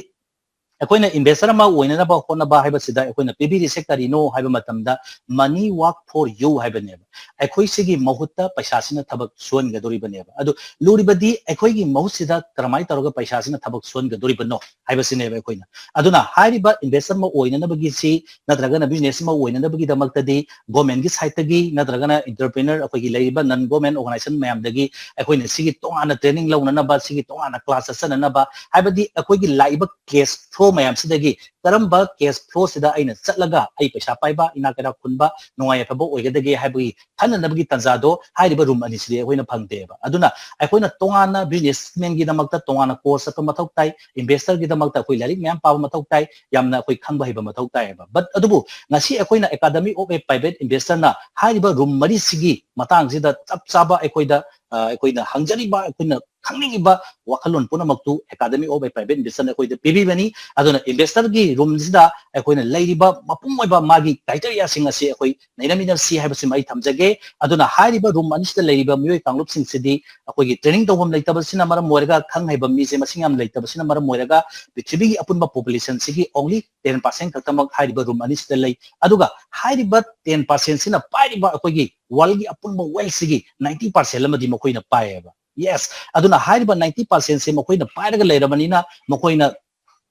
ꯑꯩꯈꯣꯏꯅ investor ꯑꯃ ꯑꯣꯏꯅꯅꯕ ꯍꯣꯠꯅꯕ ꯍꯥꯏꯕꯁꯤꯗ ꯑꯩꯈꯣꯏꯅ ꯄꯤꯕꯤꯔꯤꯁꯦ ꯀꯔꯤꯅꯣ ꯍꯥꯏꯕ ꯃꯇꯝꯗ, money work for you ꯍꯥꯏꯕꯅꯦꯕ꯫ ꯑꯩꯈꯣꯏ ꯁꯤꯒꯤ ꯃꯍꯨꯠꯇ ꯄꯩꯁꯥꯁꯤꯅ ꯊꯕꯛ ꯁꯨꯍꯟꯒꯗꯧꯔꯤꯕꯅꯦꯕ꯫ ꯑꯗꯨ ꯂꯨꯔꯤꯕꯗꯤ ꯑꯩꯈꯣꯏꯒꯤ ꯃꯍꯨꯠꯁꯤꯗ ꯀꯔꯝꯍꯥꯏꯅ ꯇꯧꯔꯒ ꯄꯩꯁꯥꯁꯤꯅ ꯊꯕꯛ ꯁꯨꯍꯟꯒꯗꯧꯔꯤꯕꯅꯣ ꯍꯥꯏꯕꯁꯤꯅꯦꯕ ꯑꯩꯈꯣꯏꯅ꯫ ꯑꯗꯨꯅ ꯍꯥꯏꯔꯤꯕ investor ꯑꯃ ꯑꯣꯏꯅꯅꯕꯒꯤꯁꯤ ꯅꯠꯇ꯭ꯔꯒꯅ business ꯑꯃ ꯑꯣꯏꯅꯅꯕꯒꯤꯗꯃꯛꯇꯗꯤ governmentꯀꯤ sideꯇꯒꯤ ꯅꯠꯇ꯭ꯔꯒꯅ entrepreneur ꯑꯩꯈꯣꯏꯒꯤ ꯂꯩꯔꯤꯕ non government organization ꯃꯌꯥꯝꯗꯒꯤ ꯑꯩꯈꯣꯏꯅ ꯁꯤꯒꯤ ꯇꯣꯉꯥꯟꯅ training ꯂꯧꯅꯅꯕ, ꯁꯤꯒꯤ ꯇꯣꯉꯥꯟꯅ class ꯆꯠꯆꯅꯅꯕ, ꯍꯥꯏꯕꯗꯤ ꯑꯩꯈꯣꯏꯒꯤ ꯂꯥꯛꯏꯕ cash flow ꯃꯌꯥꯝꯁꯤꯗꯒꯤ ꯀꯔꯝꯕ cash flowꯁꯤꯗ ꯑꯩꯅ ꯆꯠꯂꯒ ꯑꯩ ꯄꯩꯁꯥ ꯄꯥꯏꯕ, ꯏꯅꯥꯛ ꯀꯩꯔꯥꯛ ꯈꯨꯟꯕ, ꯅꯨꯡꯉꯥꯏ ꯌꯥꯏꯐꯕ ꯑꯣꯏꯒꯗꯒꯦ ꯍꯥꯏꯕꯒꯤ ꯈꯟꯅꯅꯕꯒꯤ ꯇꯥꯟꯖꯥꯗꯣ ꯍꯥꯏꯔꯤꯕ room ꯑꯅꯤꯁꯤꯗꯤ ꯑꯩꯈꯣꯏꯅ ꯐꯪꯗꯦꯕ꯫ ꯑꯗꯨꯅ ꯑꯩꯈꯣꯏꯅ ꯇꯣꯉꯥꯟꯅ businessmanꯒꯤꯗꯃꯛꯇ ꯇꯣꯉꯥꯟꯅ course ꯆꯠꯄ ꯃꯊꯧ ꯇꯥꯏ, investorꯒꯤꯗꯃꯛꯇ ꯑꯩꯈꯣꯏ ꯂꯥꯏꯔꯤꯛ ꯃꯌꯥꯝ ꯄꯥꯕ ꯃꯊꯧ ꯇꯥꯏ, ꯌꯥꯝꯅ ꯑꯩꯈꯣꯏ ꯈꯪꯕ ꯍꯩꯕ ꯃꯊꯧ ꯇꯥꯏꯌꯦꯕ꯫ But ꯑꯗꯨꯕꯨ ꯉꯁꯤ ꯑꯩꯈꯣꯏꯅ Academy of a Private Investorꯅ ꯍꯥꯏꯔꯤꯕ room ꯃꯔꯤꯁꯤꯒꯤ ꯃꯇꯥꯡꯁꯤꯗ ꯆꯞ ꯆꯥꯕ ꯑꯩꯈꯣꯏꯗ, ꯑ, ꯑꯩꯈꯣꯏꯅ ꯍꯪꯖꯔꯤꯕ, ꯑꯩꯈꯣꯏꯅ ꯈꯪꯅꯤꯡꯉꯤꯕ ꯋꯥꯈꯜꯂꯣꯟ ꯄꯨꯝꯅꯃꯛꯇꯨ Academy of a Private Investorꯅ ꯑꯩꯈꯣꯏꯗ ꯄꯤꯕꯤꯕꯅꯤ꯫ ꯑꯗꯨꯅ investorꯒꯤ roomꯁꯤꯗ ꯑꯩꯈꯣꯏꯅ ꯂꯩꯔꯤꯕ ꯃꯄꯨꯡ ꯑꯣꯏꯕ ꯃꯥꯒꯤ criteriaꯁꯤꯡ ꯑꯁꯤ ꯑꯩꯈꯣꯏ ꯅꯩꯅꯃꯤꯟꯅꯁꯤ ꯍꯥꯏꯕꯁꯤꯃ ꯑꯩ ꯊꯝꯖꯒꯦ꯫ ꯑꯗꯨꯅ ꯍꯥꯏꯔꯤꯕ room ꯑꯅꯤꯁꯤꯗ ꯂꯩꯔꯤꯕ ꯃꯤꯑꯣꯏ ꯀꯥꯡꯂꯨꯞꯁꯤꯡꯁꯤꯗꯤ ꯑꯩꯈꯣꯏꯒꯤ training ꯇꯧꯐꯝ ꯂꯩꯇꯕꯁꯤꯅ ꯃꯔꯝ ꯑꯣꯏꯔꯒ, ꯈꯪ ꯍꯩꯕ ꯃꯤꯁꯦ ꯃꯁꯤꯡ ꯌꯥꯝ ꯂꯩꯇꯕꯁꯤꯅ ꯃꯔꯝ ꯑꯣꯏꯔꯒ, ꯄ꯭ꯔꯤꯊꯤꯕꯤꯒꯤ ꯑꯄꯨꯟꯕ populationꯁꯤꯒꯤ only ten percent ꯈꯛꯇꯃꯛ ꯍꯥꯏꯔꯤꯕ room ꯑꯅꯤꯁꯤꯗ ꯂꯩ꯫ ꯑꯗꯨꯒ ꯍꯥꯏꯔꯤꯕ ten percentꯁꯤꯅ ꯄꯥꯏꯔꯤꯕ ꯑꯩꯈꯣꯏꯒꯤ worldꯒꯤ ꯑꯄꯨꯟꯕ wealthꯁꯤꯒꯤ ninety percent ꯑꯃꯗꯤ ꯃꯈꯣꯏꯅ ꯄꯥꯏꯌꯦꯕ꯫ Yes, ꯑꯗꯨꯅ ꯍꯥꯏꯔꯤꯕ ninety percentꯁꯦ ꯃꯈꯣꯏꯅ ꯄꯥꯏꯔꯒ ꯂꯩꯔꯕꯅꯤꯅ ꯃꯈꯣꯏꯅ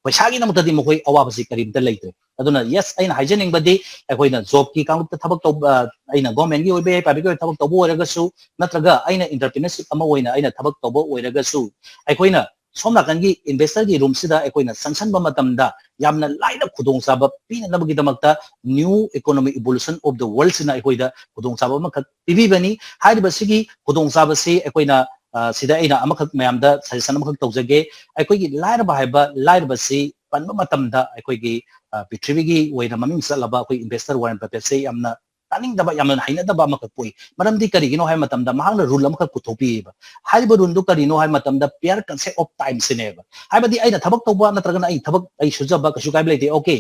ꯄꯩꯁꯥꯒꯤꯗꯃꯛꯇꯗꯤ ꯃꯈꯣꯏ ꯑꯋꯥꯕꯁꯤ ꯀꯔꯤꯝꯇ ꯂꯩꯇ꯭ꯔꯦ꯫ ꯑꯗꯨꯅ yes, ꯑꯩꯅ ꯍꯥꯏꯖꯅꯤꯡꯕꯗꯤ ꯑꯩꯈꯣꯏꯅ jobꯀꯤ ꯀꯥꯡꯂꯨꯞꯇ ꯊꯕꯛ ꯇꯧꯕ, ꯑ, ꯑꯩꯅ governmentꯀꯤ ꯑꯣꯏꯕ ꯌꯥꯏ, privateꯀꯤ ꯑꯣꯏꯕ ꯊꯕꯛ ꯇꯧꯕ ꯑꯣꯏꯔꯒꯁꯨ, ꯅꯠꯇ꯭ꯔꯒ ꯑꯩꯅ entrepreneurship ꯑꯃ ꯑꯣꯏꯅ ꯑꯩꯅ ꯊꯕꯛ ꯇꯧꯕ ꯑꯣꯏꯔꯒꯁꯨ, ꯑꯩꯈꯣꯏꯅ ꯁꯣꯝ ꯅꯥꯀꯟꯒꯤ investorꯒꯤ roomꯁꯤꯗ ꯑꯩꯈꯣꯏꯅ ꯆꯪꯁꯟꯕ ꯃꯇꯝꯗ ꯌꯥꯝꯅ ꯂꯥꯏꯅ ꯈꯨꯗꯣꯡꯆꯥꯕ ꯄꯤꯅꯅꯕꯒꯤꯗꯃꯛꯇ New Economic Evolution of the Worldꯁꯤꯅ ꯑꯩꯈꯣꯏꯗ ꯈꯨꯗꯣꯡꯆꯥꯕ ꯑꯃꯈꯛ ꯄꯤꯕꯤꯕꯅꯤ꯫ ꯍꯥꯏꯔꯤꯕꯁꯤꯒꯤ ꯈꯨꯗꯣꯡꯆꯥꯕꯁꯤ ꯑꯩꯈꯣꯏꯅ ꯑ, ꯁꯤꯗ ꯑꯩꯅ ꯑꯃꯈꯛ ꯃꯌꯥꯝꯗ suggestion ꯑꯃꯈꯛ ꯇꯧꯖꯒꯦ꯫ ꯑꯩꯈꯣꯏꯒꯤ ꯂꯥꯏꯔꯕ ꯍꯥꯏꯕ ꯂꯥꯏꯔꯕꯁꯤ ꯄꯟꯕ ꯃꯇꯝꯗ ꯑꯩꯈꯣꯏꯒꯤ, ꯑ, ꯄ꯭ꯔꯤꯊꯤꯕꯤꯒꯤ ꯑꯣꯏꯅ ꯃꯃꯤꯡ ꯆꯠꯂꯕ ꯑꯩꯈꯣꯏ investor Warren Buffettꯁꯦ ꯌꯥꯝꯅ ꯇꯥꯅꯤꯡꯗꯕ, ꯌꯥꯝꯅ ꯍꯩꯅꯗꯕ ꯑꯃꯈꯛ ꯄꯣꯛꯏ꯫ ꯃꯔꯝꯗꯤ ꯀꯔꯤꯒꯤꯅꯣ ꯍꯥꯏꯕ ꯃꯇꯝꯗ ꯃꯍꯥꯛꯅ rule ꯑꯃꯈꯛ ꯄꯨꯊꯣꯛꯄꯤꯌꯦꯕ꯫ ꯍꯥꯏꯔꯤꯕ ruleꯗꯨ ꯀꯔꯤꯅꯣ ꯍꯥꯏꯕ ꯃꯇꯝꯗ pure concept of time ꯁꯤꯅꯦꯕ꯫ ꯍꯥꯏꯕꯗꯤ ꯑꯩꯅ ꯊꯕꯛ ꯇꯧꯕ ꯅꯠꯇ꯭ꯔꯒꯅ ꯑꯩ ꯊꯕꯛ ꯑꯩ ꯁꯨꯖꯕ ꯀꯩꯁꯨ ꯀꯥꯏꯕ ꯂꯩꯇꯦ, okay꯫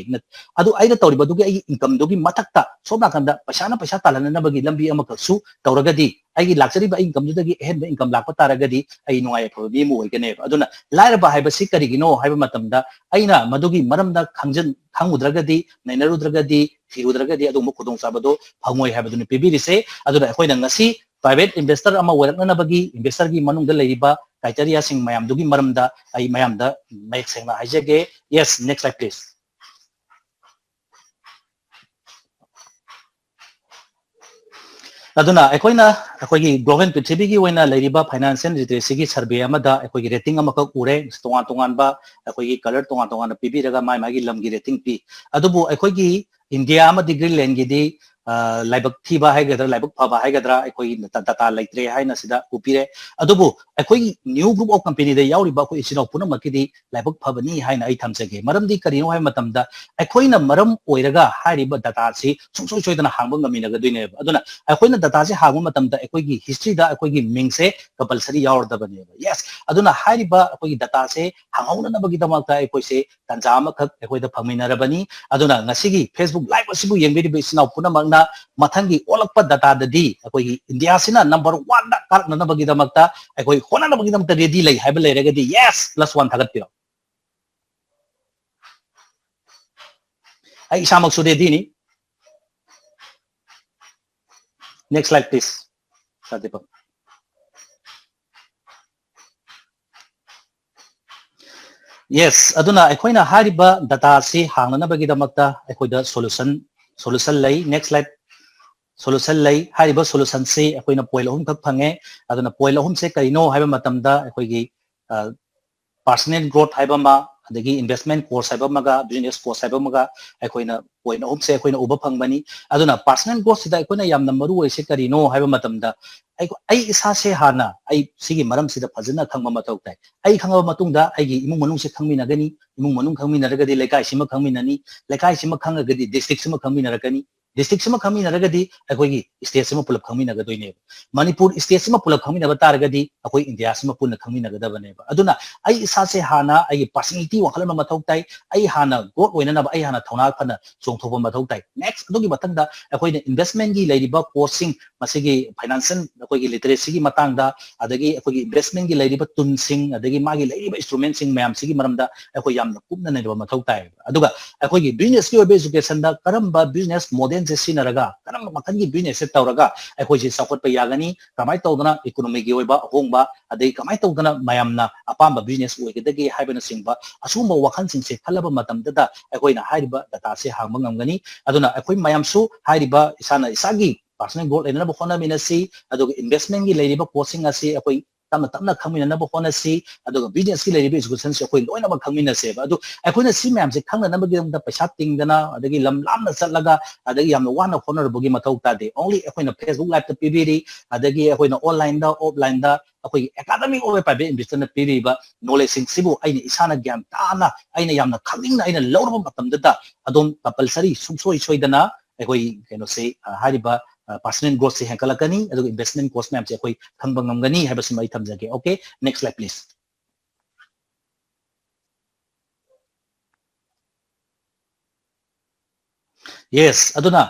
ꯑꯗꯨ ꯑꯩꯅ ꯇꯧꯔꯤꯕꯗꯨꯒꯤ ꯑꯩꯒꯤ incomeꯗꯨꯒꯤ ꯃꯊꯛꯇ ꯁꯣꯝ ꯅꯥꯀꯟꯗ ꯄꯩꯁꯥꯅ ꯄꯩꯁꯥ ꯇꯥꯜꯍꯟꯅꯕꯒꯤ ꯂꯝꯕꯤ ꯑꯃꯈꯛꯁꯨ ꯇꯧꯔꯒꯗꯤ ꯑꯩꯒꯤ ꯂꯥꯛꯆꯔꯤꯕ incomeꯗꯨꯗꯒꯤ ꯑꯍꯦꯟꯕ income ꯂꯥꯛꯄ ꯇꯥꯔꯒꯗꯤ ꯑꯩ ꯅꯨꯡꯉꯥꯏ ꯌꯥꯏꯐꯕ ꯃꯤ ꯑꯃ ꯑꯣꯏꯒꯅꯦꯕ꯫ ꯑꯗꯨꯅ ꯂꯥꯏꯔꯕ ꯍꯥꯏꯕꯁꯤ ꯀꯔꯤꯒꯤꯅꯣ ꯍꯥꯏꯕ ꯃꯇꯝꯗ ꯑꯩꯅ ꯃꯗꯨꯒꯤ ꯃꯔꯝꯗ ꯈꯪꯖꯟ-, ꯈꯪꯉꯨꯗ꯭ꯔꯒꯗꯤ, ꯅꯩꯅꯔꯨꯗ꯭ꯔꯒꯗꯤ, ꯊꯤꯔꯨꯗ꯭ꯔꯒꯗꯤ ꯑꯗꯨꯒꯨꯝꯕ ꯈꯨꯗꯣꯡꯆꯥꯕꯗꯣ ꯐꯪꯉꯣꯏ ꯍꯥꯏꯕꯗꯨꯅꯤ ꯄꯤꯕꯤꯔꯤꯁꯦ꯫ ꯑꯗꯨꯅ ꯑꯩꯈꯣꯏꯅ ꯉꯁꯤ private investor ꯑꯃ ꯑꯣꯏꯔꯛꯅꯅꯕꯒꯤ investorꯒꯤ ꯃꯅꯨꯡꯗ ꯂꯩꯔꯤꯕ criteriaꯁꯤꯡ ꯃꯌꯥꯝꯗꯨꯒꯤ ꯃꯔꯝꯗ ꯑꯩ ꯃꯌꯥꯝꯗ ꯃꯌꯦꯛ ꯁꯦꯡꯅ ꯍꯥꯏꯖꯒꯦ꯫ Yes, next slide, please. ꯑꯗꯨꯅ ꯑꯩꯈꯣꯏꯅ ꯑꯩꯈꯣꯏꯒꯤ global ꯄ꯭ꯔꯤꯊꯤꯕꯤꯒꯤ ꯑꯣꯏꯅ ꯂꯩꯔꯤꯕ financial literacyꯒꯤ survey ꯑꯃꯗ ꯑꯩꯈꯣꯏꯒꯤ rating ꯑꯃꯈꯛ ꯎꯔꯦ꯫ ꯇꯣꯉꯥꯟ ꯇꯣꯉꯥꯟꯕ ꯑꯩꯈꯣꯏꯒꯤ color ꯇꯣꯉꯥꯟ ꯇꯣꯉꯥꯟꯅ ꯄꯤꯕꯤꯔꯒ ꯃꯥꯏ ꯃꯥꯒꯤ ꯂꯝꯒꯤ rating ꯄꯤ꯫ ꯑꯗꯨꯕꯨ ꯑꯩꯈꯣꯏꯒꯤ ꯏꯟꯗꯤꯌꯥ ꯑꯃꯗꯤ ꯒ꯭ꯔꯤꯟꯂꯦꯟꯒꯤꯗꯤ, ꯑ, ꯂꯥꯏꯕꯛ ꯊꯤꯕ ꯍꯥꯏꯒꯗ꯭ꯔꯥ, ꯂꯥꯏꯕꯛ ꯐꯕ ꯍꯥꯏꯒꯗ꯭ꯔꯥ, ꯑꯩꯈꯣꯏꯒꯤ ꯗ-, data ꯂꯩꯇ꯭ꯔꯦ ꯍꯥꯏꯅ ꯁꯤꯗ ꯎꯕꯤꯔꯦ꯫ ꯑꯗꯨꯕꯨ ꯑꯩꯈꯣꯏꯒꯤ new group of companyꯗ ꯌꯥꯎꯔꯤꯕ ꯑꯩꯈꯣꯏ ꯏꯆꯤꯟ ꯏꯅꯥꯎ ꯄꯨꯝꯅꯃꯛꯀꯤꯗꯤ ꯂꯥꯏꯕꯛ ꯐꯕꯅꯤ ꯍꯥꯏꯅ ꯑꯩ ꯊꯝꯖꯒꯦ꯫ ꯃꯔꯝꯗꯤ ꯀꯔꯤꯅꯣ ꯍꯥꯏꯕ ꯃꯇꯝꯗ ꯑꯩꯈꯣꯏꯅ ꯃꯔꯝ ꯑꯣꯏꯔꯒ ꯍꯥꯏꯔꯤꯕ dataꯁꯤ ꯁꯨꯡꯁꯣꯏ ꯁꯣꯏꯗꯅ ꯍꯥꯡꯕ ꯉꯝꯃꯤꯟꯅꯒꯗꯣꯏꯅꯦꯕ꯫ ꯑꯗꯨꯅ ꯑꯩꯈꯣꯏꯅ dataꯁꯤ ꯍꯥꯡꯕ ꯃꯇꯝꯗ ꯑꯩꯈꯣꯏꯒꯤ historyꯗ ꯑꯩꯈꯣꯏꯒꯤ ꯃꯤꯡꯁꯦ compulsory ꯌꯥꯎꯔꯗꯕꯅꯦꯕ꯫ Yes, ꯑꯗꯨꯅ ꯍꯥꯏꯔꯤꯕ ꯑꯩꯈꯣꯏꯒꯤ dataꯁꯦ ꯍꯥꯡꯍꯧꯅꯅꯕꯒꯤꯗꯃꯛꯇ ꯑꯩꯈꯣꯏꯁꯦ ꯇꯥꯟꯖꯥ ꯑꯃꯈꯛ ꯑꯩꯈꯣꯏꯗ ꯐꯪꯃꯤꯟꯅꯔꯕꯅꯤ꯫ ꯑꯗꯨꯅ ꯉꯁꯤꯒꯤ Facebook live ꯑꯁꯤꯕꯨ ꯌꯦꯡꯕꯤꯔꯤꯕ ꯏꯆꯤꯟ ꯏꯅꯥꯎ ꯄꯨꯝꯅꯃꯛꯅ ꯃꯊꯪꯒꯤ ꯑꯣꯜꯂꯛꯄ dataꯗꯗꯤ ꯑꯩꯈꯣꯏꯒꯤ ꯏꯟꯗꯤꯌꯥꯁꯤꯅ number oneꯗ ꯀꯥꯔꯛꯅꯅꯕꯒꯤꯗꯃꯛꯇ ꯑꯩꯈꯣꯏ ꯍꯣꯠꯅꯅꯕꯒꯤꯗꯃꯛꯇ ready ꯂꯩ ꯍꯥꯏꯕ ꯂꯩꯔꯒꯗꯤ yes plus one ꯊꯥꯒꯠꯄꯤꯔꯣ꯫ ꯑꯩ ꯏꯁꯥꯃꯛꯁꯨ readyꯅꯤ꯫ Next slide, please. Sir Deepak. Yes, ꯑꯗꯨꯅ ꯑꯩꯈꯣꯏꯅ ꯍꯥꯏꯔꯤꯕ dataꯁꯤ ꯍꯥꯡꯅꯅꯕꯒꯤꯗꯃꯛꯇ ꯑꯩꯈꯣꯏꯗ solution, solution ꯂꯩ꯫ Next slide. Solution ꯂꯩ꯫ ꯍꯥꯏꯔꯤꯕ solutionꯁꯤ ꯑꯩꯈꯣꯏꯅ point ꯑꯍꯨꯝꯈꯛ ꯐꯪꯉꯦ꯫ ꯑꯗꯨꯅ point ꯑꯍꯨꯝꯁꯦ ꯀꯔꯤꯅꯣ ꯍꯥꯏꯕ ꯃꯇꯝꯗ ꯑꯩꯈꯣꯏꯒꯤ, ꯑ, personal growth ꯍꯥꯏꯕ ꯑꯃ, ꯑꯗꯒꯤ investment course ꯍꯥꯏꯕ ꯑꯃꯒ business course ꯍꯥꯏꯕ ꯑꯃꯒ ꯑꯩꯈꯣꯏꯅ point ꯑꯍꯨꯝꯁꯦ ꯑꯩꯈꯣꯏꯅ ꯎꯕ ꯐꯪꯕꯅꯤ꯫ ꯑꯗꯨꯅ personal growth ꯁꯤꯗ ꯑꯩꯈꯣꯏꯅ ꯌꯥꯝꯅ ꯃꯔꯨ ꯑꯣꯏꯔꯤꯁꯦ ꯀꯔꯤꯅꯣ ꯍꯥꯏꯕ ꯃꯇꯝꯗ, ꯑꯩ ꯑꯩ ꯏꯁꯥꯁꯦ ꯍꯥꯟꯅ ꯑꯩ ꯁꯤꯒꯤ ꯃꯔꯝꯁꯤꯗ ꯐꯖꯅ ꯈꯪꯕ ꯃꯊꯧ ꯇꯥꯏ꯫ ꯑꯩ ꯈꯪꯉꯕ ꯃꯇꯨꯡꯗ ꯑꯩꯒꯤ ꯏꯃꯨꯡ ꯃꯅꯨꯡꯁꯦ ꯈꯪꯃꯤꯟꯅꯒꯅꯤ, ꯏꯃꯨꯡ ꯃꯅꯨꯡ ꯈꯪꯃꯤꯟꯅꯔꯒꯗꯤ ꯂꯩꯀꯥꯏꯁꯤꯃ ꯈꯪꯃꯤꯟꯅꯅꯤ, ꯂꯩꯀꯥꯏꯁꯤꯃ ꯈꯪꯉꯒꯗꯤ district ꯁꯤꯃ ꯈꯪꯃꯤꯟꯅꯔꯛꯀꯅꯤ, district ꯁꯤꯃ ꯈꯪꯃꯤꯟꯅꯔꯒꯗꯤ ꯑꯩꯈꯣꯏꯒꯤ state ꯁꯤꯃ ꯄꯨꯂꯞ ꯈꯪꯃꯤꯟꯅꯒꯗꯣꯏꯅꯦꯕ꯫ ꯃꯅꯤꯄꯨꯔ state ꯁꯤꯃ ꯄꯨꯂꯞ ꯈꯪꯃꯤꯟꯅꯕ ꯇꯥꯔꯒꯗꯤ ꯑꯩꯈꯣꯏ ꯏꯟꯗꯤꯌꯥꯁꯤꯃ ꯄꯨꯟꯅ ꯈꯪꯃꯤꯟꯅꯒꯗꯕꯅꯦꯕ꯫ ꯑꯗꯨꯅ ꯑꯩ ꯏꯁꯥꯁꯦ ꯍꯥꯟꯅ ꯑꯩꯒꯤ personality ꯋꯥꯡꯈꯠꯍꯟꯕ ꯃꯊꯧ ꯇꯥꯏ꯫ ꯑꯩ ꯍꯥꯟꯅ growth ꯑꯣꯏꯅꯅꯕ ꯑꯩ ꯍꯥꯟꯅ ꯊꯧꯅꯥ ꯐꯅ ꯆꯣꯡꯊꯣꯛꯄ ꯃꯊꯧ ꯇꯥꯏ꯫ Next, ꯑꯗꯨꯒꯤ ꯃꯊꯪꯗ ꯑꯩꯈꯣꯏꯅ investment ꯀꯤ ꯂꯩꯔꯤꯕ course ꯁꯤꯡ, ꯃꯁꯤꯒꯤ financial ꯑꯩꯈꯣꯏꯒꯤ literacy ꯒꯤ ꯃꯇꯥꯡꯗ, ꯑꯗꯒꯤ ꯑꯩꯈꯣꯏꯒꯤ investment ꯀꯤ ꯂꯩꯔꯤꯕ ꯇꯨꯜꯁꯤꯡ, ꯑꯗꯒꯤ ꯃꯥꯒꯤ ꯂꯩꯔꯤꯕ instrument ꯁꯤꯡ ꯃꯌꯥꯝꯁꯤꯒꯤ ꯃꯔꯝꯗ ꯑꯩꯈꯣꯏ ꯌꯥꯝꯅ ꯀꯨꯞꯅ ꯅꯩꯅꯕ ꯃꯊꯧ ꯇꯥꯏ꯫ ꯑꯗꯨꯒ ꯑꯩꯈꯣꯏꯒꯤ business ꯀꯤ ꯑꯣꯏꯕ education ꯗ ꯀꯔꯝꯕ business model ꯁꯦ ꯁꯤꯖꯤꯟꯅꯔꯒ, ꯀꯔꯝꯕ ꯃꯈꯜꯒꯤ business ꯁꯦ ꯇꯧꯔꯒ ꯑꯩꯈꯣꯏꯁꯦ ꯆꯥꯎꯈꯠꯄ ꯌꯥꯒꯅꯤ, ꯀꯃꯥꯏꯅ ꯇꯧꯗꯅ economy ꯒꯤ ꯑꯣꯏꯕ ꯑꯍꯣꯡꯕ, ꯑꯗꯩ ꯀꯃꯥꯏꯅ ꯇꯧꯗꯅ ꯃꯌꯥꯝꯅ ꯑꯄꯥꯝꯕ business ꯑꯣꯏꯒꯗꯒꯦ ꯍꯥꯏꯕꯅꯆꯤꯡꯕ ꯑꯁꯤꯒꯨꯝꯕ ꯋꯥꯈꯜꯁꯤꯡꯁꯦ ꯈꯜꯂꯕ ꯃꯇꯝꯗꯗ ꯑꯩꯈꯣꯏꯅ ꯍꯥꯏꯔꯤꯕ data ꯁꯦ ꯍꯥꯡꯕ ꯉꯝꯒꯅꯤ꯫ ꯑꯗꯨꯅ ꯑꯩꯈꯣꯏ ꯃꯌꯥꯝꯁꯨ ꯍꯥꯏꯔꯤꯕ ꯏꯁꯥꯅ ꯏꯁꯥꯒꯤ personal growth ꯂꯩꯅꯅꯕ ꯍꯣꯠꯅꯃꯤꯟꯅꯁꯤ, ꯑꯗꯨꯒ investment ꯀꯤ ꯂꯩꯔꯤꯕ course ꯁꯤꯡ ꯑꯁꯤ ꯑꯩꯈꯣꯏ ꯇꯞꯅ ꯇꯞꯅ ꯈꯪꯃꯤꯟꯅꯅꯕ ꯍꯣꯠꯅꯁꯤ, ꯑꯗꯨꯒ business ꯀꯤ ꯂꯩꯔꯤꯕ education ꯁꯦ ꯑꯩꯈꯣꯏ ꯂꯣꯏꯅꯃꯛ ꯈꯪꯃꯤꯟꯅꯁꯦꯕ꯫ ꯑꯗꯨ ꯑꯩꯈꯣꯏꯅ ꯁꯤ ꯃꯌꯥꯝꯁꯦ ꯈꯪꯅꯅꯕꯒꯤꯗꯃꯛꯇ ꯄꯩꯁꯥ ꯇꯤꯡꯗꯅ, ꯑꯗꯒꯤ ꯂꯝ ꯂꯥꯞꯅ ꯆꯠꯂꯒ, ꯑꯗꯒꯤ ꯌꯥꯝꯅ ꯋꯥꯅ ꯍꯣꯠꯅꯔꯨꯕꯒꯤ ꯃꯊꯧ ꯇꯥꯗꯦ꯫ Only ꯑꯩꯈꯣꯏꯅ Facebook live ꯇ ꯄꯤꯕꯤꯔꯤ, ꯑꯗꯒꯤ ꯑꯩꯈꯣꯏꯅ online ꯗ, offline ꯗ ꯑꯩꯈꯣꯏꯒꯤ Academy of a Private Investor ꯅ ꯄꯤꯔꯤꯕ knowledge ꯁꯤꯡꯁꯤꯕꯨ ꯑꯩꯅ ꯏꯁꯥꯅ ꯒ꯭ꯌꯥꯟ ꯇꯥꯅ, ꯑꯩꯅ ꯌꯥꯝꯅ ꯈꯪꯅꯤꯡꯅ ꯑꯩꯅ ꯂꯧꯔꯕ ꯃꯇꯝꯗꯨꯗ ꯑꯗꯨꯝ compulsory ꯁꯨꯡꯁꯣꯏ ꯁꯣꯏꯗꯅ ꯑꯩꯈꯣꯏ ꯀꯩꯅꯣꯁꯦ, ꯑ, ꯍꯥꯏꯔꯤꯕ, ꯑ, personal growth ꯁꯦ ꯍꯦꯟꯒꯠꯂꯛꯀꯅꯤ, ꯑꯗꯨꯒ investment course ꯃꯌꯥꯝꯁꯦ ꯑꯩꯈꯣꯏ ꯈꯪꯕ ꯉꯝꯒꯅꯤ ꯍꯥꯏꯕꯁꯤꯃ ꯑꯩ ꯊꯝꯖꯒꯦ꯫ Okay, next slide please. Yes, ꯑꯗꯨꯅ